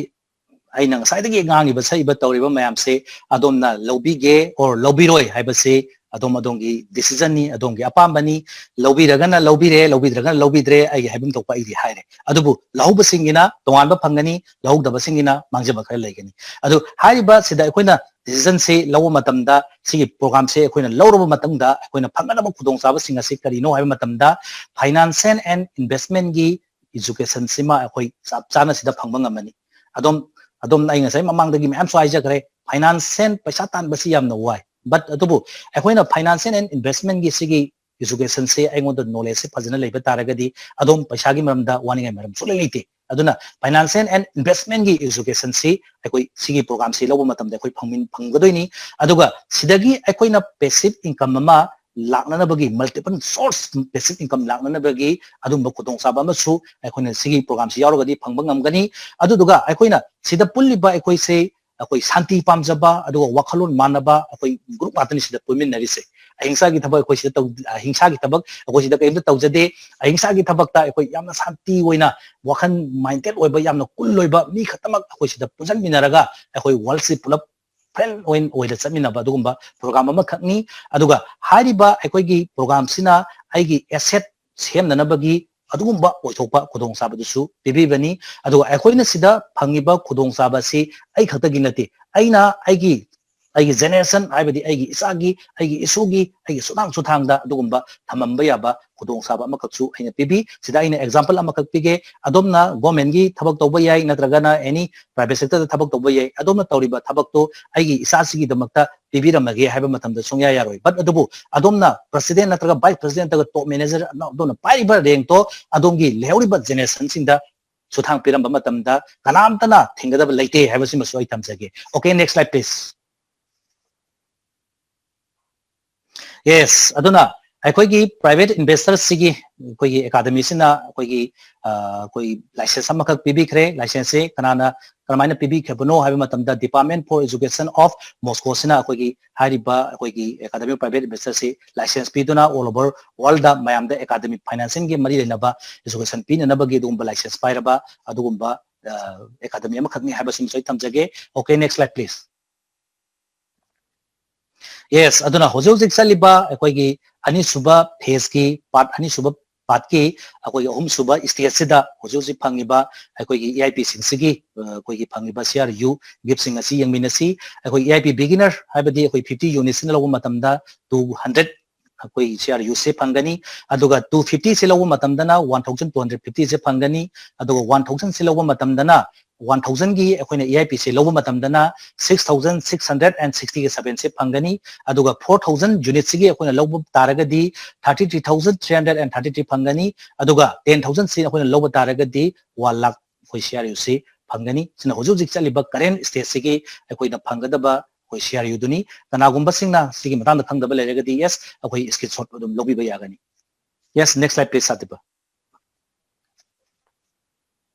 ꯑꯩꯅ ꯉꯁꯥꯏꯗꯒꯤ ꯉꯥꯡꯉꯤꯕ, ꯁꯛꯏꯕ, ꯇꯧꯔꯤꯕ ꯃꯌꯥꯝꯁꯦ ꯑꯗꯣꯝꯅ ꯂꯧꯕꯤꯒꯦ or ꯂꯧꯕꯤꯔꯣꯏ ꯍꯥꯏꯕꯁꯤ ꯑꯗꯣꯝ ꯑꯗꯣꯝꯒꯤ decisionꯅꯤ, ꯑꯗꯣꯝꯒꯤ ꯑꯄꯥꯝꯕꯅꯤ꯫ ꯂꯧꯕꯤꯔꯒꯅ ꯂꯧꯕꯤꯔꯦ, ꯂꯧꯕꯤꯗ꯭ꯔꯒꯅ ꯂꯧꯕꯤꯗ꯭ꯔꯦ, ꯑꯩꯒꯤ ꯍꯥꯏꯐꯝ ꯊꯣꯛꯄ ꯑꯩꯗꯤ ꯍꯥꯏꯔꯦ꯫ ꯑꯗꯨꯕꯨ ꯂꯧꯍꯧꯕꯁꯤꯡꯒꯤꯅ ꯇꯣꯉꯥꯟꯕ ꯐꯪꯒꯅꯤ, ꯂꯧꯍꯧꯗꯕꯁꯤꯡꯒꯤꯅ ꯃꯥꯡꯖꯕ ꯈꯔ ꯂꯩꯒꯅꯤ꯫ ꯑꯗꯨ ꯍꯥꯏꯔꯤꯕ ꯁꯤꯗ ꯑꯩꯈꯣꯏꯅ decisionꯁꯦ ꯂꯧꯕ ꯃꯇꯝꯗ, ꯁꯤꯒꯤ programꯁꯦ ꯑꯩꯈꯣꯏꯅ ꯂꯧꯔꯕ ꯃꯇꯨꯡꯗ ꯑꯩꯈꯣꯏꯅ ꯐꯪꯒꯗꯕ ꯈꯨꯗꯣꯡꯆꯥꯕꯁꯤꯡ ꯑꯁꯤ ꯀꯔꯤꯅꯣ ꯍꯥꯏꯕ ꯃꯇꯝꯗ, Finance and Investmentꯀꯤ educationꯁꯤꯃ ꯑꯩꯈꯣꯏ ꯆꯞ ꯆꯥꯅ ꯁꯤꯗ ꯐꯪꯕ ꯉꯝꯃꯅꯤ꯫ ꯑꯗꯣꯝ, ꯑꯗꯣꯝꯅ ꯑꯩ ꯉꯁꯥꯏ ꯃꯃꯥꯡꯗꯒꯤ ꯃꯌꯥꯝꯁꯨ ꯍꯥꯏꯖꯈ꯭ꯔꯦ, finance and ꯄꯩꯁꯥ ꯇꯥꯟꯕꯁꯤ ꯌꯥꯝꯅ ꯋꯥꯏ꯫ But ꯑꯗꯨꯕꯨ ꯑꯩꯈꯣꯏꯅ Finance and Investmentꯀꯤ ꯁꯤꯒꯤ educationꯁꯦ ꯑꯩꯉꯣꯟꯗ knowledgeꯁꯦ ꯐꯖꯅ ꯂꯩꯕ ꯇꯥꯔꯒꯗꯤ ꯑꯗꯣꯝ ꯄꯩꯁꯥꯒꯤ ꯃꯔꯝꯗ ꯋꯥꯅꯤꯡꯉꯥꯏ ꯃꯔꯝ ꯁꯨꯡꯂꯩ ꯂꯩꯇꯦ꯫ ꯑꯗꯨꯅ Finance and Investmentꯀꯤ educationꯁꯤ ꯑꯩꯈꯣꯏ ꯁꯤꯒꯤ programꯁꯤ ꯂꯧꯕ ꯃꯇꯝꯗ ꯑꯩꯈꯣꯏ ꯐꯪꯃꯤꯟ-, ꯐꯪꯒꯗꯣꯏꯅꯤ꯫ ꯑꯗꯨꯒ ꯁꯤꯗꯒꯤ ꯑꯩꯈꯣꯏꯅ passive income ꯑꯃ ꯂꯥꯛꯅꯅꯕꯒꯤ, multiple source passive income ꯂꯥꯛꯅꯅꯕꯒꯤ ꯑꯗꯨꯝꯕ ꯈꯨꯗꯣꯡꯆꯥꯕ ꯑꯃꯁꯨ ꯑꯩꯈꯣꯏꯅ ꯁꯤꯒꯤ programꯁꯤ ꯌꯥꯎꯔꯒꯗꯤ ꯐꯪꯕ ꯉꯝꯒꯅꯤ꯫ ꯑꯗꯨꯗꯨꯒ ꯑꯩꯈꯣꯏꯅ ꯁꯤꯗ ꯄꯨꯜꯂꯤꯕ ꯑꯩꯈꯣꯏꯁꯦ ꯑꯩꯈꯣꯏ ꯁꯥꯟꯇꯤ ꯄꯥꯝꯖꯕ, ꯑꯗꯨꯒ ꯋꯥꯈꯜꯂꯣꯟ ꯃꯥꯟꯅꯕ ꯑꯩꯈꯣꯏ group ꯉꯥꯛꯇꯅꯤ ꯁꯤꯗ ꯄꯨꯟꯃꯤꯟꯅꯔꯤꯁꯦ꯫ ꯑꯍꯤꯡꯁꯥꯒꯤ ꯊꯕꯛ ꯑꯩꯈꯣꯏ ꯁꯤꯗ ꯇꯧ-, ꯑꯍꯤꯡꯁꯥꯒꯤ ꯊꯕꯛ ꯑꯩꯈꯣꯏ ꯁꯤꯗ ꯀꯔꯤꯝꯇ ꯇꯧꯖꯗꯦ꯫ ꯑꯍꯤꯡꯁꯥꯒꯤ ꯊꯕꯛꯇ ꯑꯩꯈꯣꯏ ꯌꯥꯝꯅ ꯁꯥꯟꯇꯤ ꯑꯣꯏꯅ, ꯋꯥꯈꯜ minded ꯑꯣꯏꯕ, ꯌꯥꯝꯅ cool ꯑꯣꯏꯕ ꯃꯤ ꯈꯛꯇꯃꯛ ꯑꯩꯈꯣꯏ ꯁꯤꯗ ꯄꯨꯟꯁꯤꯟꯃꯤꯟꯅꯔꯒ ꯑꯩꯈꯣꯏ worldꯁꯤ ꯄꯨꯂꯞ friend ꯑꯣꯏꯅ ꯑꯣꯏꯅ ꯆꯠꯃꯤꯟꯅꯕ ꯑꯗꯨꯒꯨꯝꯕ program ꯑꯃꯈꯛꯅꯤ꯫ ꯑꯗꯨꯒ ꯍꯥꯏꯔꯤꯕ ꯑꯩꯈꯣꯏꯒꯤ programꯁꯤꯅ ꯑꯩꯒꯤ asset ꯁꯦꯝꯅꯅꯕꯒꯤ ꯑꯗꯨꯒꯨꯝꯕ ꯑꯣꯏꯊꯣꯛꯄ ꯈꯨꯗꯣꯡꯆꯥꯕꯗꯨꯁꯨ ꯄꯤꯕꯤꯕꯅꯤ꯫ ꯑꯗꯨꯒ ꯑꯩꯈꯣꯏꯅ ꯁꯤꯗ ꯐꯪꯉꯤꯕ ꯈꯨꯗꯣꯡꯆꯥꯕ ꯑꯁꯤ ꯑꯩ ꯈꯛꯇꯒꯤ ꯅꯠꯇꯦ, ꯑꯩꯅ ꯑꯩꯒꯤ, ꯑꯩꯒꯤ generation, ꯍꯥꯏꯕꯗꯤ ꯑꯩꯒꯤ ꯏꯆꯥꯒꯤ, ꯑꯩꯒꯤ ꯏꯁꯨꯒꯤ, ꯑꯩꯒꯤ ꯁꯨꯊꯥꯡ ꯁꯨꯊꯥꯡꯗ ꯑꯗꯨꯒꯨꯝꯕ ꯊꯝꯃꯝꯕ ꯌꯥꯕ ꯈꯨꯗꯣꯡꯆꯥꯕ ꯑꯃꯈꯛꯁꯨ ꯑꯩꯅ ꯄꯤꯕꯤ꯫ ꯁꯤꯗ ꯑꯩꯅ example ꯑꯃꯈꯛ ꯄꯤꯒꯦ꯫ ꯑꯗꯣꯝꯅ governmentꯀꯤ ꯊꯕꯛ ꯇꯧꯕ ꯌꯥꯏ, ꯅꯠꯇ꯭ꯔꯒꯅ any private sectorꯗ ꯊꯕꯛ ꯇꯧꯕ ꯌꯥꯏ꯫ ꯑꯗꯣꯝꯅ ꯇꯧꯔꯤꯕ ꯊꯕꯛꯇꯣ ꯑꯩꯒꯤ ꯏꯆꯥꯁꯤꯒꯤꯗꯃꯛꯇ ꯄꯤꯕꯤꯔꯝꯃꯒꯦ ꯍꯥꯏꯕ ꯃꯇꯝꯗ ꯁꯨꯡꯌꯥ ꯌꯥꯔꯣꯏ꯫ But ꯑꯗꯨꯕꯨ ꯑꯗꯣꯝꯅ president ꯅꯠꯇ꯭ꯔꯒ vice presidentꯇꯒ top manager ꯑꯗꯣꯝꯅ ꯄꯥꯏꯔꯤꯕ rankꯇꯣ ꯑꯗꯣꯝꯒꯤ ꯂꯩꯍꯧꯔꯤꯕ generationꯁꯤꯡꯗ ꯁꯨꯊꯥꯡ ꯄꯤꯔꯝꯕ ꯃꯇꯝꯗ ꯀꯅꯥꯝꯇꯅ ꯊꯤꯡꯒꯗꯕ ꯂꯩꯇꯦ ꯍꯥꯏꯕꯁꯤꯃꯁꯨ ꯑꯩ ꯊꯝꯖꯒꯦ꯫ Okay, next slide, please. Yes, ꯑꯗꯨꯅ ꯑꯩꯈꯣꯏꯒꯤ private investor ꯁꯤꯒꯤ ꯑꯩꯈꯣꯏꯒꯤ academy ꯁꯤꯅ ꯑꯩꯈꯣꯏꯒꯤ ꯑ, ꯑꯩꯈꯣꯏ license ꯑꯃꯈꯛ ꯄꯤꯕꯤꯈ꯭ꯔꯦ꯫ License ꯁꯦ ꯀꯅꯥꯅ ꯀꯔꯝꯍꯥꯏꯅ ꯄꯤꯕꯤꯈ꯭ꯔꯕꯅꯣ ꯍꯥꯏꯕ ꯃꯇꯝꯗ Department for Education of Moscow ꯁꯤꯅ ꯑꯩꯈꯣꯏꯒꯤ ꯍꯥꯏꯔꯤꯕ ꯑꯩꯈꯣꯏꯒꯤ academy private investor ꯁꯤ license ꯄꯤꯗꯨꯅ all over world ꯗ ꯃꯌꯥꯝꯗ academic financing ꯒꯤ ꯃꯔꯤ ꯂꯩꯅꯕ education ꯄꯤꯅꯅꯕꯒꯤ ꯑꯗꯨꯒꯨꯝꯕ license ꯄꯥꯏꯔꯕ ꯑꯗꯨꯒꯨꯝꯕ ꯑ, academy ꯑꯃꯈꯛꯅꯤ ꯍꯥꯏꯕꯁꯤꯃꯁꯨ ꯑꯩ ꯊꯝꯖꯒꯦ꯫ Okay, next slide, please. Yes, ꯑꯗꯨꯅ ꯍꯧꯖꯤꯛ ꯍꯧꯖꯤꯛ ꯆꯠꯂꯤꯕ ꯑꯩꯈꯣꯏꯒꯤ ꯑꯅꯤꯁꯨꯕ phase ꯀꯤ part, ꯑꯅꯤꯁꯨꯕ part ꯀꯤ ꯑꯩꯈꯣꯏꯒꯤ ꯑꯍꯨꯝꯁꯨꯕ stage ꯁꯤꯗ ꯍꯧꯖꯤꯛ ꯍꯧꯖꯤꯛ ꯐꯪꯉꯤꯕ ꯑꯩꯈꯣꯏꯒꯤ E I P ꯁꯤꯡꯁꯤꯒꯤ, ꯑ, ꯑꯩꯈꯣꯏꯒꯤ ꯐꯪꯉꯤꯕ C R U gift ꯁꯤꯡ ꯑꯁꯤ ꯌꯦꯡꯃꯤꯟꯅꯁꯤ꯫ ꯑꯩꯈꯣꯏ E I P beginner ꯍꯥꯏꯕꯗꯤ ꯑꯩꯈꯣꯏ fifty units ꯁꯤꯅ ꯂꯧꯕ ꯃꯇꯝꯗ two hundred ꯑꯩꯈꯣꯏ C R U ꯁꯦ ꯐꯪꯒꯅꯤ꯫ ꯑꯗꯨꯒ two fifty ꯁꯦ ꯂꯧꯕ ꯃꯇꯝꯗꯅ one thousand two hundred fifty ꯁꯦ ꯐꯪꯒꯅꯤ꯫ ꯑꯗꯨꯒ one thousand ꯁꯦ ꯂꯧꯕ ꯃꯇꯝꯗꯅ, one thousand ꯒꯤ ꯑꯩꯈꯣꯏꯅ E I P ꯁꯦ ꯂꯧꯕ ꯃꯇꯝꯗꯅ six thousand six hundred and sixty seven ꯁꯦ ꯐꯪꯒꯅꯤ꯫ ꯑꯗꯨꯒ four thousand unit ꯁꯤꯒꯤ ꯑꯩꯈꯣꯏꯅ ꯂꯧꯕ ꯇꯥꯔꯒꯗꯤ thirty three thousand three hundred and thirty three ꯐꯪꯒꯅꯤ꯫ ꯑꯗꯨꯒ ten thousand ꯁꯤ ꯑꯩꯈꯣꯏꯅ ꯂꯧꯕ ꯇꯥꯔꯒꯗꯤ one lakh ꯑꯩꯈꯣꯏ C R U ꯁꯤ ꯐꯪꯒꯅꯤ꯫ ꯁꯤꯅ ꯍꯧꯖꯤꯛ ꯍꯧꯖꯤꯛ ꯆꯠꯂꯤꯕ current stage ꯁꯤꯒꯤ ꯑꯩꯈꯣꯏꯅ ꯐꯪꯒꯗꯕ ꯑꯩꯈꯣꯏ C R U ꯗꯨꯅꯤ꯫ ꯀꯅꯥꯒꯨꯝꯕꯁꯤꯡꯅ ꯁꯤꯒꯤ ꯃꯇꯥꯡꯗ ꯈꯪꯗꯕ ꯂꯩꯔꯒꯗꯤ, yes, ꯑꯩꯈꯣꯏ screenshot ꯑꯗꯨꯝ ꯂꯧꯕꯤꯕ ꯌꯥꯒꯅꯤ꯫ Yes, next slide, please, ꯁꯥꯇꯤꯕ꯫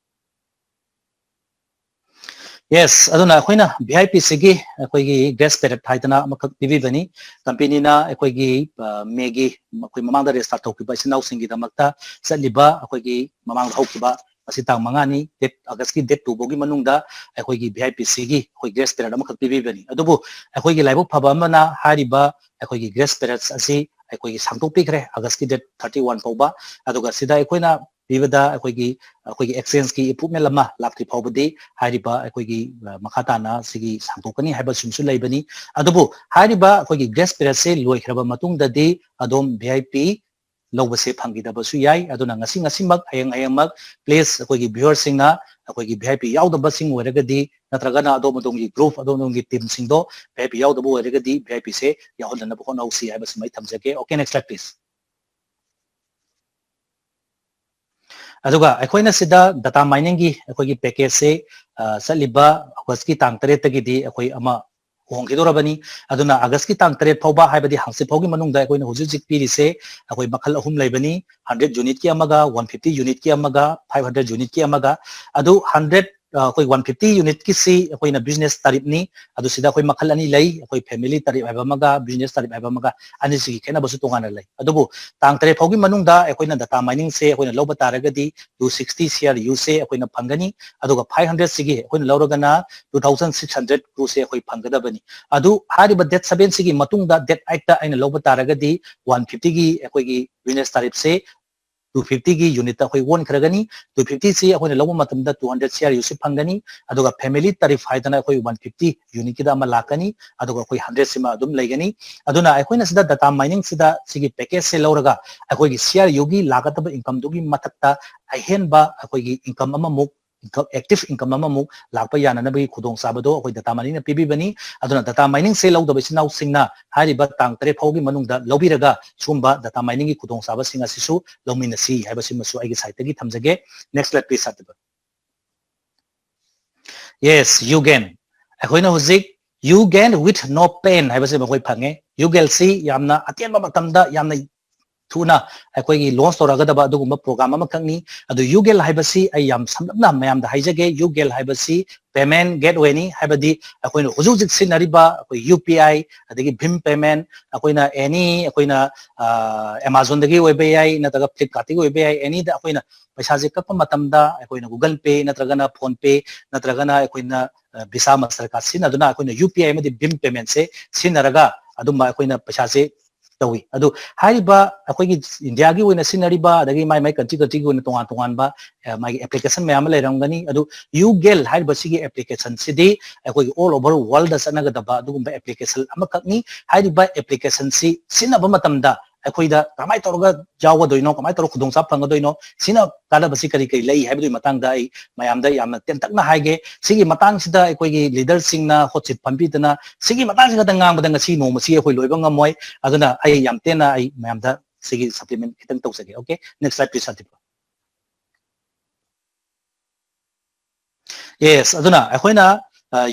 Yes, ꯑꯗꯨꯅ ꯑꯩꯈꯣꯏꯅ V I P ꯁꯤꯒꯤ ꯑꯩꯈꯣꯏꯒꯤ grace period ꯍꯥꯏꯗꯅ ꯑꯃꯈꯛ ꯄꯤꯕꯤꯕꯅꯤ꯫ Company ꯅ ꯑꯩꯈꯣꯏꯒꯤ, ꯑ, May ꯒꯤ ꯑꯩꯈꯣꯏ ꯃꯃꯥꯡꯗ register ꯇꯧꯈꯤꯕ ꯏꯆꯤꯟ ꯏꯅꯥꯎꯁꯤꯡꯒꯤꯗꯃꯛꯇ ꯆꯠꯂꯤꯕ ꯑꯩꯈꯣꯏꯒꯤ ꯃꯃꯥꯡꯗ ꯍꯧꯈꯤꯕ ꯉꯁꯤ ꯇꯥꯡ ꯃꯉꯥꯅꯤ, date, August ꯀꯤ date two ꯐꯥꯎꯒꯤ ꯃꯅꯨꯡꯗ ꯑꯩꯈꯣꯏꯒꯤ V I P ꯁꯤꯒꯤ ꯑꯩꯈꯣꯏ grace period ꯑꯃꯈꯛ ꯄꯤꯕꯤꯕꯅꯤ꯫ ꯑꯗꯨꯕꯨ ꯑꯩꯈꯣꯏꯒꯤ ꯂꯥꯏꯕꯛ ꯐꯕ ꯑꯃꯅ ꯍꯥꯏꯔꯤꯕ ꯑꯩꯈꯣꯏꯒꯤ grace period ꯑꯁꯤ ꯑꯩꯈꯣꯏꯒꯤ ꯁꯥꯡꯗꯣꯛꯄꯤꯈ꯭ꯔꯦ August ꯀꯤ date thirty one ꯐꯥꯎꯕ꯫ ꯑꯗꯨꯒ ꯁꯤꯗ ꯑꯩꯈꯣꯏꯅ ꯄꯤꯕꯗ ꯑꯩꯈꯣꯏꯒꯤ, ꯑꯩꯈꯣꯏꯒꯤ exchange ꯀꯤ improvement ꯑꯃ ꯂꯥꯛꯇ꯭ꯔꯤ ꯐꯥꯎꯕꯗꯤ ꯍꯥꯏꯔꯤꯕ ꯑꯩꯈꯣꯏꯒꯤ, ꯑ, ꯃꯈꯥ ꯇꯥꯅ ꯁꯤꯒꯤ ꯁꯥꯡꯗꯣꯛꯀꯅꯤ ꯍꯥꯏꯕꯁꯤꯡꯁꯨ ꯂꯩꯕꯅꯤ꯫ ꯑꯗꯨꯕꯨ ꯍꯥꯏꯔꯤꯕ ꯑꯩꯈꯣꯏꯒꯤ grace period ꯁꯦ ꯂꯣꯏꯈ꯭ꯔꯕ ꯃꯇꯨꯡꯗꯗꯤ ꯑꯗꯣꯝ V I P ꯂꯧꯕꯁꯦ ꯐꯪꯈꯤꯗꯕꯁꯨ ꯌꯥꯏ꯫ ꯑꯗꯨꯅ ꯉꯁꯤ ꯉꯁꯤꯃꯛ, ꯍꯌꯦꯡ ꯍꯌꯦꯡꯃꯛ, please, ꯑꯩꯈꯣꯏꯒꯤ viewer ꯁꯤꯡꯅ ꯑꯩꯈꯣꯏꯒꯤ V I P ꯌꯥꯎꯗꯕꯁꯤꯡ ꯑꯣꯏꯔꯒꯗꯤ, ꯅꯠꯇ꯭ꯔꯒꯅ ꯑꯗꯣꯝ ꯑꯗꯣꯝꯒꯤ group, ꯑꯗꯣꯝ ꯑꯗꯣꯝꯒꯤ team ꯁꯤꯡꯗꯣ V I P ꯌꯥꯎꯗꯕ ꯑꯣꯏꯔꯒꯗꯤ V I P ꯁꯦ ꯌꯥꯎꯍꯟꯗꯅꯕ ꯍꯣꯠꯅꯍꯧꯁꯤ ꯍꯥꯏꯕꯁꯤꯃ ꯑꯩ ꯊꯝꯖꯒꯦ꯫ Okay, next slide, please. ꯑꯗꯨꯒ ꯑꯩꯈꯣꯏꯅ ꯁꯤꯗ data miningꯒꯤ ꯑꯩꯈꯣꯏꯒꯤ packageꯁꯦ ꯆꯠꯂꯤꯕ Augustꯀꯤ ꯇꯥꯡ ꯇꯔꯦꯠꯇꯒꯤꯗꯤ ꯑꯩꯈꯣꯏ ꯑꯃ ꯍꯣꯡꯈꯤꯗꯧꯔꯕꯅꯤ꯫ ꯑꯗꯨꯅ Augustꯀꯤ ꯇꯥꯡ ꯇꯔꯦꯠ ꯐꯥꯎꯕ, ꯍꯥꯏꯕꯗꯤ ꯍꯪꯆꯤꯠ ꯐꯥꯎꯒꯤ ꯃꯅꯨꯡꯗ ꯑꯩꯈꯣꯏꯅ ꯍꯧꯖꯤꯛ ꯍꯧꯖꯤꯛ ꯄꯤꯔꯤꯁꯦ ꯑꯩꯈꯣꯏ ꯃꯈꯜ ꯑꯍꯨꯝ ꯂꯩꯕꯅꯤ: hundred unitꯀꯤ ꯑꯃꯒ, one fifty unitꯀꯤ ꯑꯃꯒ, five hundred unitꯀꯤ ꯑꯃꯒ꯫ ꯑꯗꯨ hundred ꯑꯩꯈꯣꯏ one fifty unitꯀꯤꯁꯤ ꯑꯩꯈꯣꯏꯅ business tariffꯅꯤ꯫ ꯑꯗꯨ ꯁꯤꯗ ꯑꯩꯈꯣꯏ ꯃꯈꯜ ꯑꯅꯤ ꯂꯩ, ꯑꯩꯈꯣꯏ family tariff ꯍꯥꯏꯕ ꯑꯃꯒ business tariff ꯍꯥꯏꯕ ꯑꯃꯒ, ꯑꯅꯤꯁꯤꯒꯤ ꯈꯦꯠꯅꯕꯁꯨ ꯇꯣꯉꯥꯟꯅ ꯂꯩ꯫ ꯑꯗꯨꯕꯨ ꯇꯥꯡ ꯇꯔꯦꯠ ꯐꯥꯎꯒꯤ ꯃꯅꯨꯡꯗ ꯑꯩꯈꯣꯏꯅ data miningꯁꯦ ꯑꯩꯈꯣꯏꯅ ꯂꯧꯕ ꯇꯥꯔꯒꯗꯤ two sixty CRUꯁꯦ ꯑꯩꯈꯣꯏꯅ ꯐꯪꯒꯅꯤ꯫ ꯑꯗꯨꯒ five hundredꯁꯤꯒꯤ ꯑꯩꯈꯣꯏꯅ ꯂꯧꯔꯒꯅ two thousand six hundred CRUꯁꯦ ꯑꯩꯈꯣꯏ ꯐꯪꯒꯗꯕꯅꯤ꯫ ꯑꯗꯨ ꯍꯥꯏꯔꯤꯕ date sevenꯁꯤꯒꯤ ꯃꯇꯨꯡꯗ date eightꯇ ꯑꯩꯅ ꯂꯧꯕ ꯇꯥꯔꯒꯗꯤ one fiftyꯒꯤ ꯑꯩꯈꯣꯏꯒꯤ business tariffꯁꯦ two fiftyꯒꯤ unitꯇ ꯑꯩꯈꯣꯏ ꯑꯣꯟꯈ꯭ꯔꯒꯅꯤ꯫ Two fiftyꯁꯤ ꯑꯩꯈꯣꯏꯅ ꯂꯧꯕ ꯃꯇꯝꯗ two hundred CRUꯁꯤ ꯐꯪꯒꯅꯤ꯫ ꯑꯗꯨꯒ family tariff ꯍꯥꯏꯗꯅ ꯑꯩꯈꯣꯏ one fifty unitꯀꯤꯗ ꯑꯃ ꯂꯥꯛꯀꯅꯤ꯫ ꯑꯗꯨꯒ ꯑꯩꯈꯣꯏ hundredꯁꯤꯃ ꯑꯗꯨꯝ ꯂꯩꯒꯅꯤ꯫ ꯑꯗꯨꯅ ꯑꯩꯈꯣꯏꯅ ꯁꯤꯗ data miningꯁꯤꯗ ꯁꯤꯒꯤ packageꯁꯦ ꯂꯧꯔꯒ ꯑꯩꯈꯣꯏꯒꯤ CRUꯒꯤ ꯂꯥꯛꯀꯗꯕ incomeꯗꯨꯒꯤ ꯃꯊꯛꯇ ꯑꯍꯦꯟꯕ ꯑꯩꯈꯣꯏꯒꯤ income ꯑꯃꯃꯨꯛ, active income ꯑꯃꯃꯨꯛ ꯂꯥꯛꯄ ꯌꯥꯅꯅꯕꯒꯤ ꯈꯨꯗꯣꯡꯆꯥꯕꯗꯣ ꯑꯩꯈꯣꯏ data miningꯅ ꯄꯤꯕꯤꯕꯅꯤ꯫ ꯑꯗꯨꯅ data miningꯁꯦ ꯂꯧꯗꯕ ꯏꯆꯤꯟ ꯏꯅꯥꯎꯁꯤꯡꯅ ꯍꯥꯏꯔꯤꯕ ꯇꯥꯡ ꯇꯔꯦꯠ ꯐꯥꯎꯒꯤ ꯃꯅꯨꯡꯗ ꯂꯧꯕꯤꯔꯒ ꯁꯤꯒꯨꯝꯕ data miningꯒꯤ ꯈꯨꯗꯣꯡꯆꯥꯕꯁꯤꯡ ꯑꯁꯤꯁꯨ ꯂꯧꯃꯤꯟꯅꯁꯤ ꯍꯥꯏꯕꯁꯤꯃꯁꯨ ꯑꯩꯒꯤ sideꯇꯒꯤ ꯊꯝꯖꯒꯦ꯫ Next slide please, ꯁꯥꯇ꯭ꯔ꯫ Yes, YouGain꯫ ꯑꯩꯈꯣꯏꯅ ꯍꯧꯖꯤꯛ YouGain with no pain ꯍꯥꯏꯕꯁꯤꯃ ꯑꯩꯈꯣꯏ ꯐꯪꯉꯦ꯫ YouGainꯁꯤ ꯌꯥꯝꯅ ꯑꯇꯦꯟꯕ ꯃꯇꯝꯗ ꯌꯥꯝꯅ ꯊꯨꯅ ꯑꯩꯈꯣꯏꯒꯤ launch ꯇꯧꯔꯛꯀꯗꯕ ꯑꯗꯨꯒꯨꯝꯕ program ꯑꯃꯈꯛꯅꯤ꯫ ꯑꯗꯨ YouGain ꯍꯥꯏꯕꯁꯤ ꯑꯩ ꯌꯥꯝ ꯁꯝꯂꯞꯅ ꯃꯌꯥꯝꯗ ꯍꯥꯏꯖꯒꯦ꯫ YouGain ꯍꯥꯏꯕꯁꯤ payment gatewayꯅꯤ, ꯍꯥꯏꯕꯗꯤ ꯑꯩꯈꯣꯏꯅ ꯍꯧꯖꯤꯛ ꯍꯧꯖꯤꯛ ꯁꯤꯖꯤꯟꯅꯔꯤꯕ ꯑꯩꯈꯣꯏ UPI, ꯑꯗꯒꯤ BHIM payment, ꯑꯩꯈꯣꯏꯅ any, ꯑꯩꯈꯣꯏꯅ Amazonꯗꯒꯤ ꯑꯣꯏꯕ ꯌꯥꯏ, ꯅꯠꯇ꯭ꯔꯒ Flipkartꯇꯒꯤ ꯑꯣꯏꯕ ꯌꯥꯏ, anyꯗ ꯑꯩꯈꯣꯏꯅ ꯄꯩꯁꯥꯁꯦ ꯀꯛꯄ ꯃꯇꯝꯗ ꯑꯩꯈꯣꯏꯅ Google Pay ꯅꯠꯇ꯭ꯔꯒꯅ PhonePe ꯅꯠꯇ꯭ꯔꯒꯅ ꯑꯩꯈꯣꯏꯅ Visa, Mastercard ꯁꯤꯖꯤꯟꯅꯗꯨꯅ ꯑꯩꯈꯣꯏꯅ UPI ꯑꯃꯗꯤ BHIM paymentꯁꯦ ꯁꯤꯖꯤꯟꯅꯔꯒ ꯑꯗꯨꯝꯕ ꯑꯩꯈꯣꯏꯅ ꯄꯩꯁꯥꯁꯦ ꯇꯧꯏ꯫ ꯑꯗꯨ ꯍꯥꯏꯔꯤꯕ ꯑꯩꯈꯣꯏꯒꯤ Indiaꯒꯤ ꯑꯣꯏꯅ ꯁꯤꯖꯤꯟꯅꯔꯤꯕ, ꯑꯗꯒꯤ ꯃꯥꯏ ꯃꯥꯏ country countryꯒꯤ ꯑꯣꯏꯅ ꯇꯣꯉꯥꯟ ꯇꯣꯉꯥꯟꯕ ꯃꯥꯒꯤ application ꯃꯌꯥꯝ ꯑꯃ ꯂꯩꯔꯝꯒꯅꯤ꯫ ꯑꯗꯨ YouGain ꯍꯥꯏꯔꯤꯕ ꯁꯤꯒꯤ applicationꯁꯤꯗꯤ ꯑꯩꯈꯣꯏꯒꯤ all over worldꯗ ꯆꯠꯅꯒꯗꯕ ꯑꯗꯨꯒꯨꯝꯕ application ꯑꯃꯈꯛꯅꯤ꯫ ꯍꯥꯏꯔꯤꯕ applicationꯁꯤ ꯁꯤꯖꯤꯟꯅꯕ ꯃꯇꯝꯗ ꯑꯩꯈꯣꯏꯗ ꯀꯃꯥꯏꯅ ꯇꯧꯔꯒ ꯌꯥꯎꯒꯗꯣꯏꯅꯣ, ꯀꯃꯥꯏꯅ ꯇꯧꯔꯒ ꯈꯨꯗꯣꯡꯆꯥꯕ ꯐꯪꯒꯗꯣꯏꯅꯣ, ꯁꯤꯅ ꯀꯥꯟꯅꯕꯁꯤ ꯀꯔꯤ ꯀꯔꯤ ꯂꯩ ꯍꯥꯏꯕꯗꯨꯒꯤ ꯃꯇꯥꯡꯗ ꯑꯩ ꯃꯌꯥꯝꯗ ꯌꯥꯝꯅ ꯇꯦꯟꯇꯛꯅ ꯍꯥꯏꯒꯦ꯫ ꯁꯤꯒꯤ ꯃꯇꯥꯡꯁꯤꯗ ꯑꯩꯈꯣꯏꯒꯤ leaderꯁꯤꯡꯅ ꯍꯣꯠꯁꯤꯠ ꯐꯝꯕꯤꯗꯅ ꯁꯤꯒꯤ ꯃꯇꯥꯡꯁꯤ ꯈꯛꯇ ꯉꯥꯡꯕꯗ ꯉꯁꯤ ꯅꯣꯡꯃꯁꯤ ꯑꯩꯈꯣꯏ ꯂꯣꯏꯕ ꯉꯝꯃꯣꯏ꯫ ꯑꯗꯨꯅ ꯑꯩ ꯌꯥꯝ ꯇꯦꯟꯅ ꯑꯩ ꯃꯌꯥꯝꯗ ꯁꯤꯒꯤ supplement ꯈꯤꯇꯪ ꯇꯧꯖꯒꯦ꯫ Okay, next slide please, ꯁꯥꯇ꯭ꯔ꯫ Yes, ꯑꯗꯨꯅ ꯑꯩꯈꯣꯏꯅ